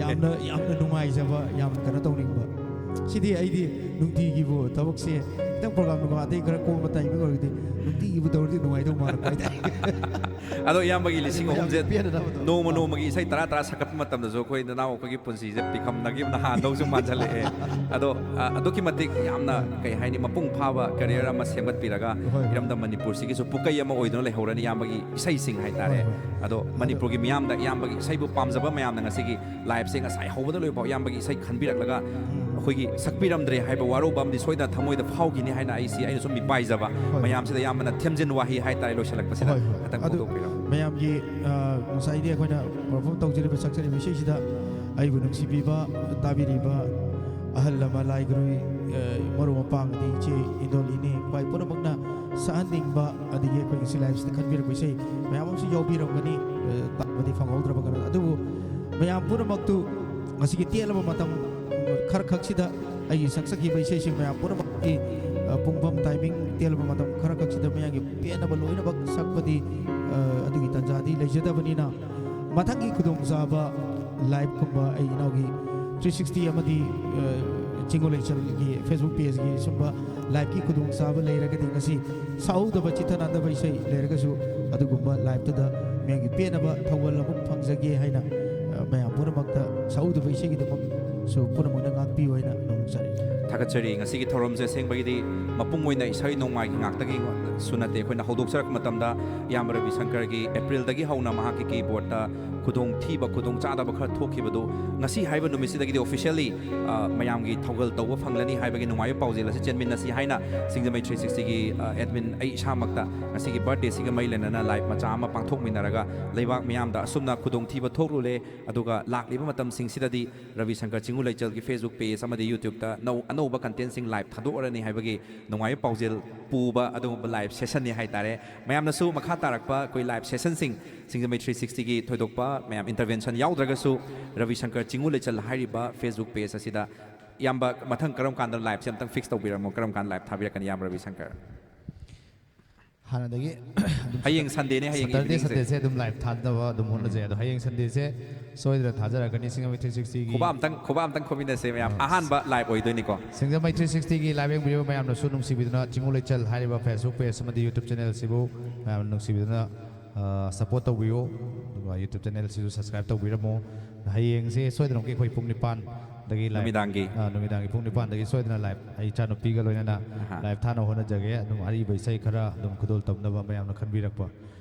ꯌꯥꯝꯅ, ꯌꯥꯝꯅ ꯅꯨꯡꯉꯥꯏꯖꯕ, ꯌꯥꯝ ꯀꯩꯅꯣ ꯇꯧꯅꯤꯡꯕ꯫ ꯁꯤꯗꯤ ꯑꯩꯗꯤ ꯅꯨꯡꯇꯤꯒꯤꯕꯨ ꯊꯕꯛꯁꯦ ꯈꯤꯇꯪ program ꯅꯨꯡꯒꯥ ꯑꯇꯩ ꯈꯔ ꯀꯣꯝꯕ timing ꯑꯣꯏꯔꯒꯗꯤ ꯅꯨꯡꯇꯤꯒꯤꯕꯨ ꯇꯧꯔꯗꯤ ꯅꯨꯡꯉꯥꯏꯗꯧ ꯃꯥꯜꯂꯛꯄ ꯍꯥꯏꯇꯥꯔꯦ꯫ ꯑꯗꯣ ꯏꯌꯥꯝꯕꯒꯤ ꯂꯤꯁꯤꯡ ꯑꯍꯨꯝꯁꯦ ꯄꯦꯟꯅꯅꯕ ꯇꯧ꯫ ꯅꯣꯡꯃ ꯅꯣꯡꯃꯒꯤ ꯏꯁꯩ ꯇꯔꯥ ꯇꯔꯥ ꯁꯛꯀꯠꯄ ꯃꯇꯝꯗꯁꯨ ꯑꯩꯈꯣꯏ ꯅꯅꯥꯎ ꯑꯩꯈꯣꯏꯒꯤ ꯄꯨꯟꯁꯤꯁꯦ ꯄꯤꯈꯝꯅꯈꯤꯕꯅ ꯍꯥꯟꯗꯧꯁꯨ ꯃꯥꯟꯁꯤꯜꯂꯛꯑꯦ꯫ ꯑꯗꯣ, ꯑ, ꯑꯗꯨꯛꯀꯤ ꯃꯇꯤꯛ ꯌꯥꯝꯅ, ꯀꯩ ꯍꯥꯏꯅꯤ, ꯃꯄꯨꯡ ꯐꯥꯕ career ꯑꯃ ꯁꯦꯝꯒꯠꯄꯤꯔꯒ ꯍꯣꯏ, ꯍꯣꯏ꯫ ꯏꯔꯝꯗꯝ ꯃꯅꯤꯄꯨꯔꯁꯤꯒꯤꯁꯨ ꯄꯨꯀꯩ ꯑꯃ ꯑꯣꯏꯗꯨꯅ ꯂꯩꯍꯧꯔꯅꯤ ꯏꯌꯥꯝꯕꯒꯤ ꯏꯁꯩꯁꯤꯡ ꯍꯥꯏꯇꯥꯔꯦ꯫ ꯍꯣꯏ, ꯍꯣꯏ꯫ ꯑꯗꯣ ꯃꯅꯤꯄꯨꯔꯒꯤ ꯃꯤꯌꯥꯝꯗ ꯏꯌꯥꯝꯕꯒꯤ ꯏꯁꯩꯕꯨ ꯄꯥꯝꯖꯕ ꯃꯌꯥꯝꯅ ꯉꯁꯤꯒꯤ liveꯁꯦ ꯉꯁꯥꯏ ꯍꯧꯕꯗ ꯂꯣꯏꯕ ꯐꯥꯎ ꯏꯌꯥꯝꯕꯒꯤ ꯏꯁꯩ ꯈꯟꯕꯤꯔꯛꯂꯒ ꯑꯩꯈꯣꯏꯒꯤ ꯁꯛꯄꯤꯔꯝꯗ꯭ꯔꯦ ꯍꯥꯏꯕ ꯋꯥꯔꯧꯕ ꯑꯃꯗꯤ ꯁꯣꯏꯗꯅ ꯊꯃꯣꯏꯗ ꯐꯥꯎꯈꯤꯅꯤ ꯍꯥꯏꯅ ꯑꯩꯁꯤ, ꯑꯩꯅ ꯁꯨꯝ ꯃꯤꯄꯥꯏꯖꯕ ꯍꯣꯏ꯫ ꯃꯌꯥꯝꯁꯤꯗ ꯏꯌꯥꯝꯕꯅ ꯊꯦꯝꯖꯤꯟ ꯋꯥꯍꯩ ꯍꯥꯏꯇꯥꯔꯦ, ꯂꯣꯏꯁꯤꯜꯂꯛꯄꯁꯤꯗ ꯍꯣꯏ, ꯍꯣꯏ꯫ ꯈꯇꯪ ꯑꯗꯨ ꯐꯣꯡꯗꯣꯛꯄꯤꯔꯝꯃꯨ꯫ ꯃꯌꯥꯝꯒꯤ, ꯑ, ꯉꯁꯥꯏꯗꯤ ꯑꯩꯈꯣꯏꯅ perform ꯇꯧꯖꯔꯤꯕ, ꯁꯛꯆꯔꯤꯕ ꯏꯁꯩꯁꯤꯗ ꯑꯩꯕꯨ ꯅꯨꯡꯁꯤꯕꯤꯕ, ꯇꯥꯕꯤꯔꯤꯕ ꯑꯍꯜ ꯂꯃꯟ, ꯂꯥꯏ ꯒꯨꯔꯨ, ꯑ, ꯃꯔꯨꯞ ꯃꯄꯥꯡ ꯑꯗꯩ ꯏꯆꯦ ꯏꯟꯗꯣꯂꯤꯅꯦ, ꯈ꯭ꯋꯥꯏ ꯄꯨꯝꯅꯃꯛꯅ ꯁꯛꯍꯟꯅꯤꯡꯕ, ꯑꯗꯒꯤ ꯑꯩꯈꯣꯏ ꯉꯁꯤ live ꯁꯤꯗ ꯈꯟꯕꯤꯔꯛꯄ ꯏꯁꯩ ꯃꯌꯥꯝ ꯑꯃꯁꯨ ꯌꯥꯎꯕꯤꯔꯝꯒꯅꯤ꯫ ꯑ, ꯇꯥꯕꯗꯤ ꯐꯪꯍꯧꯗ꯭ꯔꯕ ꯀꯩꯅꯣ, ꯑꯗꯨꯕꯨ ꯃꯌꯥꯝ ꯄꯨꯝꯅꯃꯛꯇꯨ ꯉꯁꯤꯒꯤ ꯇꯦꯜꯂꯕ ꯃꯇꯝ ꯈꯔ ꯈꯛꯁꯤꯗ ꯑꯩꯒꯤ ꯁꯛꯆꯈꯤꯕ ꯏꯁꯩꯁꯤꯡ ꯃꯌꯥꯝ ꯄꯨꯝꯅꯃꯛꯀꯤ, ꯑ, ꯄꯨꯡꯐꯝ timing ꯇꯦꯜꯂꯕ ꯃꯇꯝ ꯈꯔ ꯈꯛꯁꯤꯗ ꯃꯌꯥꯝꯒꯤ ꯄꯦꯟꯅꯕ ꯂꯣꯏꯅꯃꯛ ꯁꯛꯄꯗꯤ, ꯑ, ꯑꯗꯨꯒꯤ ꯇꯥꯟꯖꯥꯗꯤ ꯂꯩꯖꯗꯕꯅꯤꯅ, ꯃꯊꯪꯒꯤ ꯈꯨꯗꯣꯡꯆꯥꯕ live ꯀꯨꯝꯕ ꯑꯩ ꯏꯅꯥꯎꯒꯤ three sixty ꯑꯃꯗꯤ, ꯑ, ꯆꯤꯡꯉꯨ ꯂꯩꯆꯜꯒꯤ Facebook page ꯀꯤ ꯁꯨꯝꯕ live ꯀꯤ ꯈꯨꯗꯣꯡꯆꯥꯕ ꯂꯩꯔꯒꯗꯤ, ꯉꯁꯤ ꯁꯛꯍꯧꯗꯕ ꯆꯤꯠꯊ ꯅꯥꯟꯗꯕ ꯏꯁꯩ ꯂꯩꯔꯒꯁꯨ ꯑꯗꯨꯒꯨꯝꯕ live ꯇꯨꯗ ꯃꯤꯌꯥꯝꯒꯤ ꯄꯦꯟꯅꯕ ꯊꯧꯒꯜ ꯑꯃ ꯐꯪꯖꯒꯦ ꯍꯥꯏꯅ, ꯑ, ꯃꯌꯥꯝ ꯄꯨꯝꯅꯃꯛꯇ ꯁꯛꯍꯧꯗꯕ ꯏꯁꯩꯒꯤꯗꯃꯛꯁꯨ ꯄꯨꯝꯅꯃꯛꯅ ꯉꯥꯛꯄꯤꯌꯨ ꯍꯥꯏꯅ ꯅꯣꯡꯖꯔꯤ꯫ ꯊꯥꯒꯠꯆꯔꯤ꯫ ꯉꯁꯤꯒꯤ ꯊꯧꯔꯝꯁꯦ ꯑꯁꯦꯡꯕꯒꯤꯗꯤ ꯃꯄꯨꯡ ꯑꯣꯏꯅ ꯏꯁꯩ ꯅꯣꯡꯃꯥꯏꯒꯤ ꯉꯥꯛꯇꯒꯤꯁꯨ ꯅꯠꯇꯦ꯫ ꯑꯩꯈꯣꯏꯅ ꯍꯧꯗꯣꯛꯆꯔꯛꯄ ꯃꯇꯝꯗ ꯏꯌꯥꯝꯕ ꯔꯕꯤ ꯁꯪꯀꯔꯒꯤ April ꯗꯒꯤ ꯍꯧꯅ ꯃꯍꯥꯛꯀꯤ keyboard ꯇ ꯈꯨꯗꯣꯡꯊꯤꯕ, ꯈꯨꯗꯣꯡꯆꯥꯗꯕ ꯈꯔ ꯊꯣꯛꯈꯤꯕꯗꯨ ꯉꯁꯤ ꯍꯥꯏꯕ ꯅꯨꯃꯤꯠꯁꯤꯗꯒꯤꯗꯤ officially, ꯑ, ꯃꯌꯥꯝꯒꯤ ꯊꯧꯒꯜ ꯇꯧꯕ ꯐꯪꯂꯅꯤ ꯍꯥꯏꯕꯒꯤ ꯅꯨꯡꯉꯥꯏꯕ ꯄꯥꯎꯖꯦꯜ ꯑꯁꯤ ꯆꯦꯟꯃꯤꯟꯅꯁꯤ ꯍꯥꯏꯅ ꯁꯤꯡꯖꯃꯩ three sixty ꯒꯤ, ꯑ, admin ꯑꯩ ꯏꯁꯥꯃꯛꯇ ꯉꯁꯤꯒꯤ birthday ꯁꯤꯒ ꯃꯔꯤ ꯂꯩꯅꯅ live ꯃꯆꯥ ꯑꯃ ꯄꯥꯡꯊꯣꯛꯃꯤꯟꯅꯔꯒ ꯂꯩꯕꯥꯛ ꯃꯤꯌꯥꯝꯗ ꯑꯁꯨꯝꯅ ꯈꯨꯗꯣꯡꯊꯤꯕ ꯊꯣꯛꯂꯨꯔꯦ, ꯑꯗꯨꯒ ꯂꯥꯛꯂꯤꯕ ꯃꯇꯝꯁꯤꯡꯁꯤꯗꯗꯤ ꯔꯕꯤ ꯁꯪꯀꯔ ꯆꯤꯡꯉꯨ ꯂꯩꯆꯜꯒꯤ Facebook page ꯑꯃꯗꯤ YouTube ꯇ ꯅꯧ-, ꯑꯅꯧꯕ content ꯁꯤꯡ live ꯊꯥꯗꯣꯛꯂꯔꯅꯤ ꯍꯥꯏꯕꯒꯤ ꯅꯨꯡꯉꯥꯏꯕ ꯄꯥꯎꯖꯦꯜ ꯄꯨꯕ ꯑꯗꯨꯒꯨꯝꯕ live session ꯅꯤ ꯍꯥꯏꯇꯥꯔꯦ꯫ ꯃꯌꯥꯝꯅꯁꯨ ꯃꯈꯥ ꯇꯥꯔꯛꯄ ꯑꯩꯈꯣꯏ live session ꯁꯤꯡ ꯁꯤꯡꯖꯃꯩ three sixty ꯒꯤ ꯊꯣꯏꯗꯣꯛꯄ ꯃꯌꯥꯝ intervention ꯌꯥꯎꯗ꯭ꯔꯒꯁꯨ ꯔꯕꯤ ꯁꯪꯀꯔ ꯆꯤꯡꯉꯨ ꯂꯩꯆꯜ ꯍꯥꯏꯔꯤꯕ Facebook page ꯑꯁꯤꯗ ꯏꯌꯥꯝꯕ ꯃꯊꯪ ꯀꯔꯝ ꯀꯥꯟꯗ live ꯁꯦ ꯑꯝꯇꯪ fix ꯇꯧꯕꯤꯔꯝꯃꯣ, ꯀꯔꯝ ꯀꯥꯟꯗ live ꯊꯥꯕꯤꯔꯛꯀꯅꯤ ꯏꯌꯥꯝꯕ ꯔꯕꯤ ꯁꯪꯀꯔ? ꯍꯥꯟꯅꯗꯒꯤ ꯑꯗꯨꯝ ꯍꯌꯦꯡ Sunday ꯅꯦ, ꯍꯌꯦꯡ Saturday, evening ꯁꯦ꯫ Sunday ꯁꯦ ꯑꯗꯨꯝ live ꯊꯥꯅꯕ ꯑꯗꯨꯝ ꯍꯣꯠꯅꯖꯩ꯫ ꯑꯗꯣ ꯍꯌꯦꯡ Sunday ꯁꯦ ꯁꯣꯏꯗꯅ ꯊꯥꯖꯔꯛꯀꯅꯤ ꯁꯤꯡꯖꯃꯩ three sixty ꯒꯤ꯫ ꯈꯨꯕꯥꯛ ꯑꯝꯇꯪ, ꯈꯨꯕꯥꯛ ꯑꯝꯇꯪ ꯈꯨꯕꯤꯟꯅꯁꯦ ꯃꯌꯥꯝ꯫ ꯑ, ꯑꯍꯥꯟꯕ live ꯑꯣꯏꯗꯣꯏꯅꯤꯀꯣ꯫ ꯁꯤꯡꯖꯃꯩ three sixty ꯒꯤ live ꯌꯦꯡꯕꯤꯔꯤꯕ ꯃꯌꯥꯝꯅꯁꯨ ꯅꯨꯡꯁꯤꯕꯤꯗꯨꯅ ꯆꯤꯡꯉꯨ ꯂꯩꯆꯜ ꯍꯥꯏꯔꯤꯕ Facebook page ꯑꯃꯗꯤ YouTube channel ꯁꯤꯕꯨ ꯃꯌꯥꯝꯅ ꯅꯨꯡꯁꯤꯕꯤꯗꯨꯅ, ꯑ, support ꯇꯧꯕꯤꯌꯨ꯫ ꯑꯗꯨꯒ YouTube channel ꯁꯤꯁꯨ subscribe ꯇꯧꯕꯤꯔꯝꯃꯨ꯫ ꯍꯌꯦꯡꯁꯦ ꯁꯣꯏꯗꯅꯃꯛꯀꯤ ꯑꯩꯈꯣꯏ ꯄꯨꯡ ꯅꯤꯄꯥꯟꯗꯒꯤ live, ꯅꯨꯃꯤꯗꯥꯡꯒꯤ꯫ ꯑ, ꯅꯨꯃꯤꯗꯥꯡꯒꯤ ꯄꯨꯡ ꯅꯤꯄꯥꯟꯗꯒꯤ ꯁꯣꯏꯗꯅ live ꯑꯩ ꯏꯆꯥꯅꯨꯄꯤꯒ ꯂꯣꯏꯅꯅ ꯑꯍꯥ꯫ Live ꯊꯥꯅꯕ ꯍꯣꯠꯅꯖꯒꯦ꯫ ꯑꯗꯨꯝ ꯑꯔꯤꯕ ꯏꯁꯩ ꯈꯔ ꯑꯗꯨꯝ ꯈꯨꯗꯣꯜ ꯇꯝꯅꯕ ꯃꯌꯥꯝꯅ ꯈꯟꯕꯤꯔꯛꯄ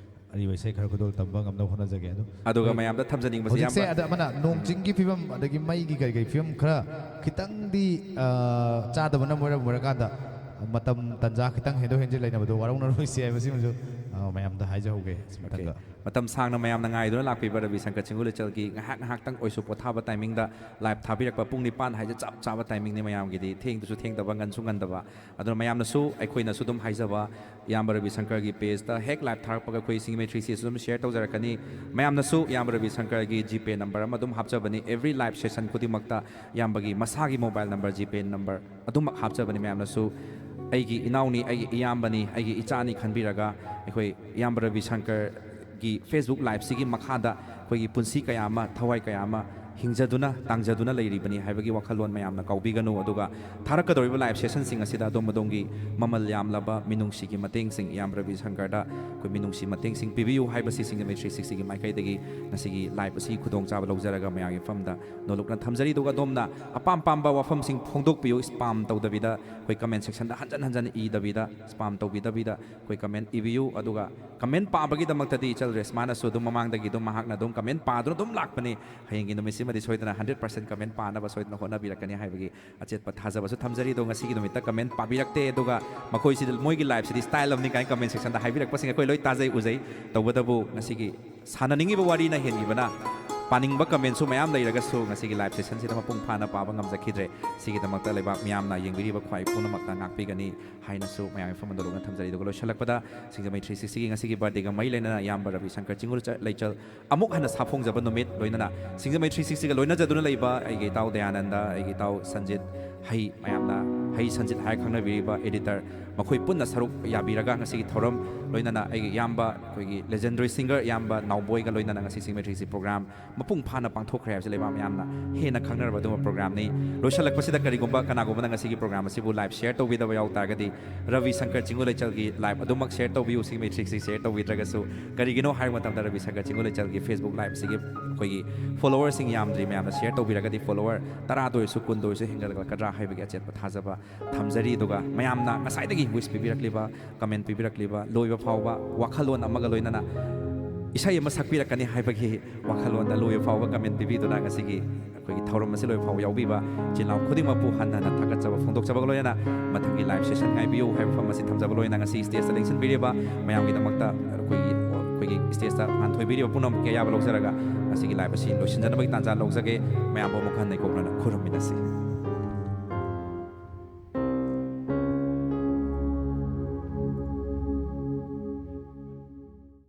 ꯑꯔꯤꯕ ꯏꯁꯩ ꯈꯔ ꯈꯨꯗꯣꯜ ꯇꯝꯕ ꯉꯝꯅꯕ ꯍꯣꯠꯅꯖꯒꯦ꯫ ꯑꯗꯨꯝ ꯑꯗꯨꯒ ꯑꯩꯈꯣꯏ ꯃꯌꯥꯝꯗ ꯊꯝꯖꯅꯤꯡꯕꯁꯤ ꯍꯧꯖꯤꯛꯁꯦ ꯏꯌꯥꯝꯕ ꯑꯗ ꯑꯃꯅ ꯅꯣꯡ ꯆꯤꯡꯒꯤ ꯐꯤꯕꯝ ꯑꯗꯒꯤ ꯃꯩꯒꯤ ꯀꯔꯤ ꯀꯔꯤ ꯐꯤꯕꯝ ꯈꯔ ꯈꯤꯇꯪꯗꯤ, ꯑ, ꯆꯥꯗꯕꯅ ꯃꯔꯝ ꯑꯣꯏꯔꯀꯥꯟꯗ ꯃꯇꯝ ꯇꯟꯖꯥ ꯈꯤꯇꯪ ꯍꯦꯟꯗꯣꯛ ꯍꯦꯟꯖꯤꯟ ꯂꯩꯅꯕꯗꯣ ꯋꯥꯔꯧꯅꯔꯣꯏꯁꯤ ꯍꯥꯏꯕꯁꯤꯃꯁꯨ ꯑ, ꯃꯌꯥꯝꯗ ꯍꯥꯏꯖꯍꯧꯒꯦ ꯁꯤ ꯃꯊꯪꯗ꯫ ꯃꯇꯝ ꯁꯥꯡꯅ ꯃꯌꯥꯝꯅ ꯉꯥꯏꯗꯨꯅ ꯂꯥꯛꯄꯤꯕ ꯔꯕꯤ ꯁꯪꯀꯔ ꯆꯤꯡꯒꯨ ꯂꯩꯆꯜꯒꯤ ꯉꯥꯏꯍꯥꯛ ꯉꯥꯏꯍꯥꯛꯇꯪ ꯑꯣꯏꯁꯨ ꯄꯣꯊꯥꯕ ꯇꯥꯏꯃꯤꯡꯗ ꯂꯥꯏꯚ ꯊꯥꯕꯤꯔꯛꯄ ꯄꯨꯡ ꯅꯤꯄꯥꯟ ꯍꯥꯏꯁꯦ ꯆꯞ ꯆꯥꯕ ꯇꯥꯏꯃꯤꯡꯅꯤ꯫ ꯃꯌꯥꯝꯒꯤꯗꯤ ꯊꯦꯡꯗꯨꯁꯨ ꯊꯦꯡꯗꯕ, ꯉꯟꯁꯨ ꯉꯟꯗꯕ꯫ ꯑꯗꯨꯅ ꯃꯌꯥꯝꯅꯁꯨ, ꯑꯩꯈꯣꯏꯅꯁꯨ ꯑꯗꯨꯝ ꯍꯥꯏꯖꯕ, ꯏꯌꯥꯝꯕ ꯔꯕꯤ ꯁꯪꯀꯔꯒꯤ ꯄꯦꯖꯇ ꯍꯦꯛ ꯂꯥꯏꯚ ꯊꯥꯔꯛꯄꯒ ꯑꯩꯈꯣꯏ ꯁꯤꯡꯖꯃꯩ ꯊ꯭ꯔꯤ ꯁꯤꯛꯁꯇꯤ ꯑꯗꯨꯝ ꯁꯤꯌꯔ ꯇꯧꯖꯔꯛꯀꯅꯤ꯫ ꯃꯌꯥꯝꯅꯁꯨ ꯏꯌꯥꯝꯕ ꯔꯕꯤ ꯁꯪꯀꯔꯒꯤ ꯖꯤꯄꯦ ꯅꯝꯕꯔ ꯑꯃ ꯑꯗꯨꯝ ꯍꯥꯞꯆꯕꯅꯤ꯫ ꯑꯦꯚ꯭ꯔꯤ ꯂꯥꯏꯚ ꯁꯦꯁꯟ ꯈꯨꯗꯤꯡꯃꯛꯇ ꯏꯌꯥꯝꯕꯒꯤ ꯃꯁꯥꯒꯤ ꯃꯣꯕꯥꯏꯜ ꯅꯝꯕꯔ, ꯖꯤꯄꯦ ꯅꯝꯕꯔ ꯑꯗꯨꯃꯛ ꯍꯥꯞꯆꯕꯅꯤ꯫ ꯃꯌꯥꯝꯅꯁꯨ ꯑꯩꯒꯤ ꯏꯅꯥꯎꯅꯤ, ꯑꯩꯒꯤ ꯏꯌꯥꯝꯕꯅꯤ, ꯑꯩꯒꯤ ꯏꯆꯥꯅꯤ ꯈꯟꯕꯤꯔꯒ ꯑꯩꯈꯣꯏ ꯏꯌꯥꯝꯕ ꯔꯕꯤ ꯁꯪꯀꯔꯒꯤ ꯐꯦꯁꯕꯨꯛ ꯂꯥꯏꯚꯁꯤꯒꯤ ꯃꯈꯥꯗ ꯑꯩꯈꯣꯏꯒꯤ ꯄꯨꯟꯁꯤ ꯀꯌꯥ ꯑꯃ, ꯊꯋꯥꯏ ꯀꯌꯥ ꯑꯃ ꯍꯤꯡꯖꯗꯨꯅ, ꯇꯥꯡꯖꯗꯨꯅ ꯂꯩꯔꯤꯕꯅꯤ ꯍꯥꯏꯕꯒꯤ ꯋꯥꯈꯜꯂꯣꯟ ꯃꯌꯥꯝꯅ ꯀꯥꯎꯕꯤꯒꯅꯨ꯫ ꯑꯗꯨꯒ ꯊꯥꯔꯛꯀꯗꯧꯔꯤꯕ ꯂꯥꯏꯚ ꯁꯦꯁꯟꯁꯤꯡ ꯑꯁꯤꯗ ꯑꯗꯣꯝ ꯑꯗꯣꯝꯒꯤ ꯃꯃꯜ ꯌꯥꯝꯂꯕ ꯃꯤꯅꯨꯡꯁꯤꯒꯤ ꯃꯇꯦꯡꯁꯤꯡ, ꯏꯌꯥꯝꯕ ꯔꯕꯤ ꯁꯪꯀꯔꯗ ꯑꯩꯈꯣꯏ ꯃꯤꯅꯨꯡꯁꯤ ꯃꯇꯦꯡꯁꯤꯡ ꯄꯤꯕꯤꯌꯨ ꯍꯥꯏꯕꯁꯤ ꯁꯤꯡꯖꯃꯩ ꯊ꯭ꯔꯤ ꯁꯤꯛꯁꯇꯤꯒꯤ ꯃꯥꯏꯀꯩꯗꯒꯤ ꯉꯁꯤꯒꯤ ꯂꯥꯏꯚ ꯑꯁꯤꯒꯤ ꯈꯨꯗꯣꯡꯆꯥꯕ ꯂꯧꯖꯔꯒ ꯃꯌꯥꯝꯒꯤ ꯃꯐꯝꯗ ꯅꯣꯂꯨꯛꯅ ꯊꯝꯖꯔꯤ꯫ ꯑꯗꯨꯒ ꯑꯗꯣꯝꯅ ꯑꯄꯥꯝ ꯑꯄꯥꯝꯕ ꯋꯥꯐꯝꯁꯤꯡ ꯐꯣꯡꯗꯣꯛꯄꯤꯌꯨ, ꯁ꯭ꯄꯥꯝ ꯇꯧꯗꯕꯤꯗ, ꯑꯩꯈꯣꯏ ꯀꯃꯦꯟ ꯁꯦꯛꯁꯟꯗ ꯍꯟꯖꯟ ꯍꯟꯖꯟ ꯏꯗꯕꯤꯗ, ꯁ꯭ꯄꯥꯝ ꯇꯧꯕꯤꯗꯕꯤꯗ ꯑꯩꯈꯣꯏ ꯀꯃꯦꯟ ꯏꯕꯤꯌꯨ꯫ ꯑꯗꯨꯒ ꯀꯃꯦꯟ ꯄꯥꯕꯒꯤꯗꯃꯛꯇꯗꯤ ꯏꯆꯜ ꯔꯦꯁꯃꯥꯅꯁꯨ ꯑꯗꯨꯝ ꯃꯃꯥꯡꯗꯒꯤ ꯑꯗꯨꯝ ꯃꯍꯥꯛꯅ ꯑꯗꯨꯝ ꯀꯃꯦꯟ ꯄꯥꯗꯨꯅ ꯑꯗꯨꯝ ꯂꯥꯛꯄꯅꯤ꯫ ꯍꯌꯦꯡꯒꯤ ꯅꯨꯃꯤꯠꯁꯤꯃꯗꯤ ꯁꯣꯏꯗꯅ ꯍꯟꯗ꯭ꯔꯦꯠ ꯄꯥꯔꯁꯦꯟ ꯀꯃꯦꯟ ꯄꯥꯅꯕ ꯁꯣꯏꯗꯅ ꯍꯣꯠꯅꯕꯤꯔꯛꯀꯅꯤ ꯍꯥꯏꯕꯒꯤ ꯑꯆꯦꯠꯄ ꯊꯥꯖꯕꯁꯨ ꯊꯝꯖꯔꯤ꯫ ꯑꯗꯣ ꯉꯁꯤꯒꯤ ꯅꯨꯃꯤꯠꯇ ꯀꯃꯦꯟ ꯄꯥꯕꯤꯔꯛꯇꯦ, ꯑꯗꯨꯒ ꯃꯈꯣꯏꯁꯤꯗꯤ ꯃꯣꯏꯒꯤ ꯂꯥꯏꯐꯁꯤꯗꯤ ꯁ꯭ꯇꯥꯏꯜ ꯑꯃꯅꯤ ꯀꯥꯏꯅ ꯀꯃꯦꯟ ꯁꯦꯛꯁꯟꯗ ꯍꯥꯏꯕꯤꯔꯛꯄꯁꯤꯡ ꯑꯩꯈꯣꯏ ꯂꯣꯏ ꯇꯥꯖꯩ, ꯎꯖꯩ꯫ ꯇꯧꯕꯇꯕꯨ ꯉꯁꯤꯒꯤ ꯁꯥꯟꯅꯅꯤꯡꯉꯤꯕ ꯋꯥꯔꯤꯅ ꯍꯦꯟꯈꯤꯕꯅ ꯄꯥꯅꯤꯡꯕ ꯀꯃꯦꯟꯁꯨ ꯃꯌꯥꯝ ꯂꯩꯔꯒꯁꯨ ꯉꯁꯤꯒꯤ ꯂꯥꯏꯚ ꯁꯦꯁꯟꯁꯤꯗ ꯃꯄꯨꯡ ꯐꯥꯅ ꯄꯥꯕ ꯉꯝꯖꯈꯤꯗ꯭ꯔꯦ꯫ ꯁꯤꯒꯤꯗꯃꯛꯇ ꯂꯩꯕꯥꯛ ꯃꯤꯌꯥꯝꯅ, ꯌꯦꯡꯕꯤꯔꯤꯕ ꯈ꯭ꯋꯥꯏ ꯄꯨꯝꯅꯃꯛꯇ ꯉꯥꯛꯄꯤꯒꯅꯤ ꯍꯥꯏꯅꯁꯨ ꯃꯌꯥꯝꯒꯤ ꯃꯐꯝꯗ ꯂꯣꯛꯅ ꯊꯝꯖꯔꯤ꯫ ꯑꯗꯨꯒ ꯂꯣꯏꯁꯤꯜꯂꯛꯄꯗ ꯁꯤꯡꯖꯃꯩ ꯊ꯭ꯔꯤ ꯁꯤꯛꯁꯇꯤꯒꯤ ꯉꯁꯤꯒꯤ ꯕꯥꯔꯗꯦꯒ ꯃꯔꯤ ꯂꯩꯅꯅ ꯏꯌꯥꯝꯕ ꯔꯕꯤ ꯁꯪꯀꯔ ꯆꯤꯡꯒꯨ ꯂꯩꯆ-, ꯂꯩꯆꯜ ꯑꯃꯨꯛ ꯍꯟꯅ ꯁꯥꯐꯣꯡꯖꯕ ꯅꯨꯃꯤꯠ, ꯂꯣꯏꯅꯅ ꯁꯤꯡꯖꯃꯩ ꯊ꯭ꯔꯤ ꯁꯤꯛꯁꯇꯤꯒ ꯂꯣꯏꯅꯖꯗꯨꯅ ꯂꯩꯕ ꯑꯩꯒꯤ ꯏꯇꯥꯎ ꯗꯌꯥꯅꯟꯗ, ꯑꯩꯒꯤ ꯏꯇꯥꯎ ꯁꯟꯖꯤꯠ, ꯍꯩ ꯃꯌꯥꯝꯅ, ꯍꯩ ꯁꯟꯖꯤꯠ ꯍꯥꯏꯔ ꯈꯪꯅꯕꯤꯔꯤꯕ ꯑꯦꯗꯤꯇꯔ, ꯃꯈꯣꯏ ꯄꯨꯟꯅ ꯁꯔꯨꯛ ꯌꯥꯕꯤꯔꯒ ꯉꯁꯤꯒꯤ ꯊꯧꯔꯝ, ꯂꯣꯏꯅꯅ ꯑꯩꯒꯤ ꯏꯌꯥꯝꯕ, ꯑꯩꯈꯣꯏꯒꯤ ꯂꯦꯖꯦꯟꯗꯔꯤ ꯁꯤꯡꯒꯔ ꯏꯌꯥꯝꯕ ꯅꯥꯎꯕꯣꯏꯒ ꯂꯣꯏꯅꯅ ꯉꯁꯤ ꯁꯤꯡꯖꯃꯩ ꯊ꯭ꯔꯤ ꯁꯤꯛꯁꯇꯤ ꯄ꯭ꯔꯣꯒ꯭ꯔꯥꯝ ꯃꯄꯨꯡ ꯐꯥꯅ ꯄꯥꯡꯊꯣꯛꯈ꯭ꯔꯦ ꯍꯥꯏꯕꯁꯤ ꯂꯩꯕꯥꯛ ꯃꯌꯥꯝꯅ ꯍꯦꯟꯅ ꯈꯪꯅꯔꯕ ꯑꯗꯨꯒꯨꯝꯕ ꯄ꯭ꯔꯣꯒ꯭ꯔꯥꯝꯅꯤ꯫ ꯂꯣꯏꯁꯤꯜꯂꯛꯄꯁꯤꯗ ꯀꯔꯤꯒꯨꯝꯕ ꯀꯅꯥꯒꯨꯝꯕꯅ ꯉꯁꯤꯒꯤ ꯄ꯭ꯔꯣꯒ꯭ꯔꯥꯝ ꯑꯁꯤꯕꯨ ꯂꯥꯏꯚ ꯁꯤꯌꯔ ꯇꯧꯕꯤꯗꯕ ꯌꯥꯎ ꯇꯥꯔꯒꯗꯤ ꯔꯕꯤ ꯁꯪꯀꯔ ꯆꯤꯡꯒꯨ ꯂꯩꯆꯜꯒꯤ ꯂꯥꯏꯚ ꯑꯗꯨꯃꯛ ꯁꯤꯌꯔ ꯇꯧꯕꯤꯌꯨ, ꯁꯤꯡꯖꯃꯩ ꯊ꯭ꯔꯤ ꯁꯤꯛꯁꯇꯤ ꯁꯤꯌꯔ ꯇꯧꯕꯤꯗ꯭ꯔꯒꯁꯨ꯫ ꯀꯔꯤꯒꯤꯅꯣ ꯍꯥꯏꯕ ꯃꯇꯝꯗ ꯔꯕꯤ ꯁꯪꯀꯔ ꯆꯤꯡꯒꯨ ꯂꯩꯆꯜꯒꯤ ꯐꯦꯁꯕꯨꯛ ꯂꯥꯏꯚ ꯑꯁꯤꯒꯤ ꯑꯩꯈꯣꯏꯒꯤ ꯐꯣꯂꯣꯋꯔꯁꯤꯡ ꯌꯥꯝꯗ꯭ꯔꯤ꯫ ꯃꯌꯥꯝꯅ ꯁꯤꯌꯔ ꯇꯧꯕꯤꯔꯒꯗꯤ ꯐꯣꯂꯣꯋꯔ ꯇꯔꯥꯗ ꯑꯣꯏꯔꯁꯨ, ꯀꯨꯟꯗ ꯑꯣꯏꯔꯁꯨ ꯍꯦꯟꯒꯠꯂꯛꯀꯗ꯭ꯔꯥ ꯍꯥꯏꯕꯒꯤ ꯑꯆꯦꯠꯄ ꯊꯥꯖꯕ ꯊꯝꯖꯔꯤ꯫ ꯑꯗꯨꯒ ꯃꯌꯥꯝꯅ ꯉꯁꯥꯏꯗꯒꯤ ꯋꯤꯁ ꯄꯤꯕꯤꯔꯛꯂꯤꯕ, ꯀꯃꯦꯟ ꯄꯤꯕꯤꯔꯛꯂꯤꯕ, ꯂꯣꯏꯕ ꯐꯥꯎꯕ ꯋꯥꯈꯜꯂꯣꯟ ꯑꯃꯒ ꯂꯣꯏꯅꯅ ꯏꯁꯩ ꯑꯃ ꯁꯛꯄꯤꯔꯛꯀꯅꯤ ꯍꯥꯏꯕꯒꯤ ꯋꯥꯈꯜꯂꯣꯟꯗ ꯂꯣꯏꯕ ꯐꯥꯎꯕ ꯀꯃꯦꯟ ꯄꯤꯕꯤꯗꯨꯅ ꯉꯁꯤꯒꯤ ꯑꯩꯈꯣꯏꯒꯤ ꯊꯧꯔꯝ ꯑꯁꯤ ꯂꯣꯏꯕ ꯐꯥꯎꯕ ꯌꯥꯎꯕꯤꯕ ꯏꯆꯤꯜ ꯏꯅꯥꯎ ꯈꯨꯗꯤꯡꯃꯛꯄꯨ ꯍꯟꯅ ꯍꯟꯅ ꯊꯥꯒꯠꯆꯕ ꯐꯣꯡꯗꯣꯛꯆꯕꯒ ꯂꯣꯏꯅꯅ ꯃꯊꯪꯒꯤ live session ꯉꯥꯏꯕꯤꯌꯨ ꯍꯥꯏꯕ ꯋꯥꯐꯝ ꯑꯁꯤ ꯊꯝꯖꯕ ꯂꯣꯏꯅ ꯉꯁꯤ stageꯇ ꯂꯦꯡꯁꯤꯟꯕꯤꯔꯤꯕ ꯃꯌꯥꯝꯒꯤꯗꯃꯛꯇ ꯑꯩꯈꯣꯏꯒꯤ ꯑꯩꯈꯣꯏꯒꯤ stageꯇ ꯉꯥꯟꯊꯣꯏꯕꯤꯔꯤꯕ ꯄꯨꯝꯅꯃꯛꯀꯤ ꯑꯌꯥꯕ ꯂꯧꯖꯔꯒ ꯉꯁꯤꯒꯤ live ꯑꯁꯤ ꯂꯣꯏꯁꯤꯟꯖꯅꯕꯒꯤ ꯇꯥꯟꯖꯥ ꯂꯧꯖꯒꯦ꯫ ꯃꯌꯥꯝꯕꯨ ꯑꯃꯨꯛ ꯍꯟꯅ ꯏꯀꯣꯛꯅꯅ ꯈꯨꯔꯨꯝꯃꯤꯟꯅꯁꯤ꯫